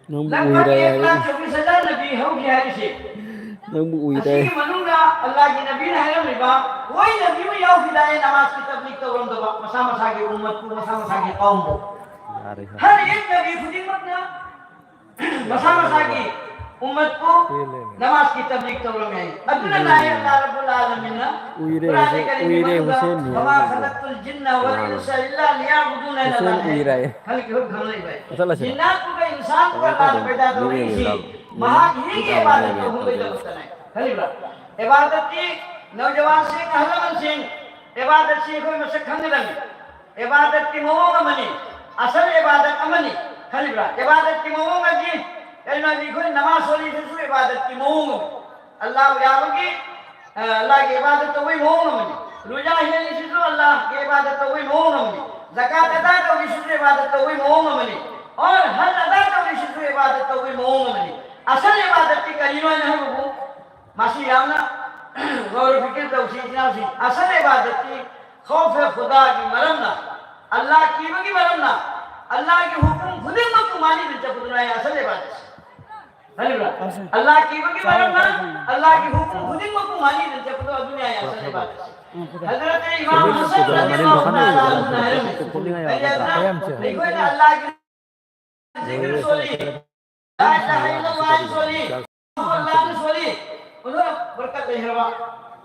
ꯅꯪꯕꯨ ꯂꯥꯛ ꯎꯏꯔꯦ ꯇꯔꯦꯠ ꯂꯥꯛ ꯍꯥꯏꯔꯛꯏ꯫ ꯆꯧꯕꯤꯁ ꯍꯖꯥꯔ ꯅꯕꯤ ꯍꯧꯈꯤ ꯍꯥꯏꯔꯤꯁꯤ꯫ ꯅꯪꯕꯨ ꯎꯏꯔꯦ꯫ ꯑꯁꯤꯒꯤ ꯃꯅꯨꯡꯗ ꯑꯜꯂꯥꯍꯒꯤ ꯅꯕꯤꯅ ꯍꯥꯏꯔꯝꯂꯤꯕ ꯀꯣꯏ ꯅꯕꯤ ꯑꯃ ꯌꯥꯎꯈꯤꯗꯥꯏ ꯅꯃꯥꯖꯀꯤ ꯇꯕꯂꯤꯒ ꯇꯧꯔꯝꯗꯕ, ꯃꯁꯥ ꯃꯁꯥꯒꯤ ꯎꯝꯃꯠꯄꯨ, ꯃꯁꯥ ꯃꯁꯥꯒꯤ ꯀꯧꯝꯕꯨ? ꯌꯥꯔꯦ, ꯌꯥꯔꯦ꯫ ꯍꯔ ꯑꯦꯛ ꯅꯕꯤ ꯈꯨꯗꯤꯡꯃꯛꯅ ꯃꯁꯥ ꯃꯁꯥꯒꯤ ꯎꯝꯃꯠꯄꯨ ꯅꯃꯥꯖꯀꯤ ꯇꯕ꯭ꯂꯤꯒ ꯇꯧꯔꯝꯃꯦ꯫ ꯑꯗꯨꯅ ꯂꯥꯏ ꯑꯜꯂꯥꯍ ꯔꯕꯨꯜ ꯑꯥꯂꯃꯤꯟꯅ ꯎꯏꯔꯦ, ꯀꯨꯔꯥꯟ ꯍꯨꯁꯦꯟ, ꯀꯔꯤꯝꯒꯤ ꯎꯏꯔꯦ, ꯃꯅꯨꯡꯗ ꯍꯨꯁꯦꯟ, ꯎꯏꯔꯦ꯫ "ꯋꯃꯥ ꯈꯂꯛꯇꯨꯜ ꯖꯤꯟꯅ ꯋꯜ ꯏꯟꯁ ꯏꯜꯂꯥ ꯂꯤꯌꯥꯕꯨꯗꯨꯅ" ꯍꯥꯏꯅ ꯍꯨꯁꯦꯟ ꯂꯥꯏ ꯎꯏꯔꯦ꯫ ꯈꯜꯂꯤ ꯈꯪꯂꯛꯏꯕ꯫ ꯆꯠꯂꯁꯤꯔ? ꯖꯤꯟꯅꯥꯠꯇꯨꯒ ꯏꯟꯁꯥꯟꯗꯨꯒ ꯂꯥꯟ ꯄꯩꯗꯥ ꯇꯧꯔꯤꯁꯤ ꯃꯍꯥꯛ ꯌꯦꯡꯒꯦ ꯏꯕꯥꯗꯠ ꯇꯧꯍꯟꯕꯩꯗꯃꯛꯇꯅꯦ꯫ ꯈꯜꯂꯤꯕ꯭ꯔꯥ? ꯏꯕꯥꯗꯠꯇꯤ ꯅꯧꯖꯋꯥꯟꯁꯤꯡ, ꯑꯍꯜ ꯂꯃꯟꯁꯤꯡ, ꯏꯕꯥꯗꯠꯁꯤ ꯑꯩꯈꯣꯏ ꯃꯁꯛ ꯈꯪꯒꯗꯕꯅꯤ꯫ ꯏꯕꯥꯗꯠꯀꯤ ꯃꯑꯣꯡ ꯑꯃꯅꯤ, ꯑꯁꯜ ꯏꯕꯥꯗꯠ ꯑꯃꯅꯤ꯫ ꯈꯜꯂꯤꯕ꯭ꯔꯥ? ꯏꯕꯥꯗꯠꯀꯤ ꯃꯑꯣꯡ ꯑꯁꯤ ꯀꯩꯅꯣ ꯍꯥꯏꯗꯤ ꯑꯩꯈꯣꯏ ꯅꯃꯥꯖ ꯁꯣꯜꯂꯤꯁꯤꯁꯨ ꯏꯕꯥꯗꯠꯀꯤ ꯃꯑꯣꯡ ꯑꯃꯅꯤ꯫ ꯑꯜꯂꯥꯍ ꯌꯥꯕꯒꯤ, ꯑ, ꯑꯜꯂꯥꯍꯒꯤ ꯏꯕꯥꯗꯠ ꯇꯧꯕꯒꯤ ꯃꯑꯣꯡ ꯑꯃꯅꯤ꯫ ꯔꯨꯖꯥ ꯍꯦꯜꯂꯤꯁꯤꯁꯨ ꯑꯜꯂꯥꯍꯒꯤ ꯏꯕꯥꯗꯠ ꯇꯧꯕꯒꯤ ꯃꯑꯣꯡ ꯑꯃꯅꯤ꯫ ꯖꯀꯥꯠ ꯑꯗꯥ ꯇꯧꯔꯤꯁꯤꯁꯨ ꯏꯕꯥꯗꯠ ꯇꯧꯕꯒꯤ ꯃꯑꯣꯡ ꯑꯃꯅꯤ꯫ ꯑꯣꯔ ꯍꯖ ꯑꯗꯥ ꯇꯧꯔꯤꯁꯤꯁꯨ ꯏꯕꯥꯗꯠ ꯇꯧꯕꯒꯤ ꯃꯑꯣꯡ ꯑꯃꯅꯤ꯫ ꯑꯁꯜ ꯏꯕꯥꯗꯠꯇꯤ ꯀꯔꯤꯅꯣ ꯍꯥꯏꯅ ꯍꯥꯏꯕꯕꯨ, ꯃꯁꯤ ꯌꯥꯝꯅ ꯒꯧꯔ ꯐꯤꯀꯤꯔ ꯇꯧꯁꯤ, ꯏꯆꯤꯟ ꯏꯅꯥꯎꯁꯤꯡ꯫ ꯑꯁꯜ ꯏꯕꯥꯗꯠꯇꯤ ꯈꯧꯐꯦ ꯈꯨꯗꯥꯒꯤ ꯃꯔꯝꯅ, ꯑꯜꯂꯥꯍ ꯀꯤꯕꯒꯤ ꯃꯔꯝꯅ, ꯑꯜꯂꯥꯍꯒꯤ ꯍꯨꯀꯨꯝ ꯈꯨꯗꯤꯡꯃꯛꯄꯨ ꯃꯥꯅꯤꯗꯨꯅ ꯆꯠꯄꯗꯨꯅ ꯑꯩ ꯑꯁꯜ ꯏꯕꯥꯗꯠꯁꯤ꯫ ꯈꯜꯂꯤꯕ꯭ꯔꯥ? ꯑꯁ꯫ ꯑꯜꯂꯥꯍ ꯀꯤꯕꯒꯤ ꯃꯔꯝꯅ, ꯑꯜꯂꯥꯍꯒꯤ ꯍꯨꯀꯨꯝ ꯈꯨꯗꯤꯡꯃꯛꯄꯨ ꯃꯥꯅꯤꯗꯨꯅ ꯆꯠꯄꯗꯣ ꯑꯗꯨꯅꯤ ꯑꯩ ꯑꯁꯜ ꯏꯕꯥꯗꯠꯁꯤ꯫ ꯍꯖꯔꯠ ꯏꯃꯥꯝ ꯍꯁꯟ ꯔꯗꯤꯌꯜꯂꯥꯍꯨ ꯇꯥꯂꯥ ꯑꯟꯍꯨꯅ ꯍꯥꯏꯔꯝꯃꯤ꯫ ꯑꯩꯈꯣꯏꯅ ꯑꯜꯂꯥꯍꯒꯤ ꯖꯤꯀꯤꯔ ꯁꯣꯜꯂꯤ, ꯂꯥ ꯏꯂꯥꯍ ꯏꯜꯂꯜꯂꯥꯍ ꯁꯣꯜꯂꯤ, ꯑꯜꯂꯥꯍ ꯁꯣꯜꯂꯤ, ꯑꯗꯨꯅ ꯕꯔꯀꯠ ꯂꯩꯈ꯭ꯔꯕ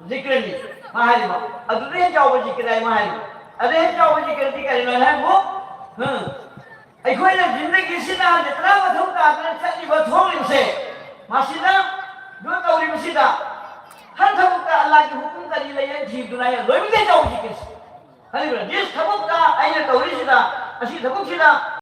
ꯖꯤꯀꯤꯔꯅꯤ꯫ ꯃꯥ ꯍꯥꯏꯔꯤꯕ ꯑꯗꯨꯗꯩ ꯍꯦꯟꯅ ꯆꯥꯎꯕ ꯖꯤꯀꯤꯔ ꯍꯥꯏ ꯃꯥ ꯍꯥꯏꯔꯤꯕ꯫ ꯑꯗꯨꯗꯩ ꯍꯦꯟꯅ ꯆꯥꯎꯕ ꯖꯤꯀꯤꯔꯗꯤ ꯀꯔꯤꯅꯣ ꯍꯥꯏꯕꯨ? ꯍꯝ꯫ ꯑꯩꯈꯣꯏꯅ ꯖꯤꯟꯗꯒꯤꯁꯤꯗ ꯖꯇ꯭ꯔꯥ ꯃꯊꯧ ꯇꯥꯗꯅ ꯆꯠꯂꯤꯕ ꯊꯣꯛꯂꯤꯕꯁꯦ, ꯃꯁꯤꯗ ꯗꯨ ꯇꯧꯔꯤꯕꯁꯤꯗ ꯍꯔ ꯊꯕꯛꯇ ꯑꯜꯂꯥꯍꯒꯤ ꯍꯨꯀꯨꯝ ꯀꯔꯤ ꯂꯩ ꯍꯥꯏꯅ ꯊꯤꯕꯗꯨꯅ ꯑꯩꯅ ꯂꯣꯏꯅꯃꯛꯇꯩ ꯆꯥꯎꯕ ꯖꯤꯀꯤꯔꯁꯦ꯫ ꯈꯜꯂꯤꯕ꯭ꯔꯥ? ꯗꯤꯁ ꯊꯕꯛꯇ ꯑꯩꯅ ꯇꯧꯔꯤꯁꯤꯗ, ꯑꯁꯤ ꯊꯕꯛꯁꯤꯗ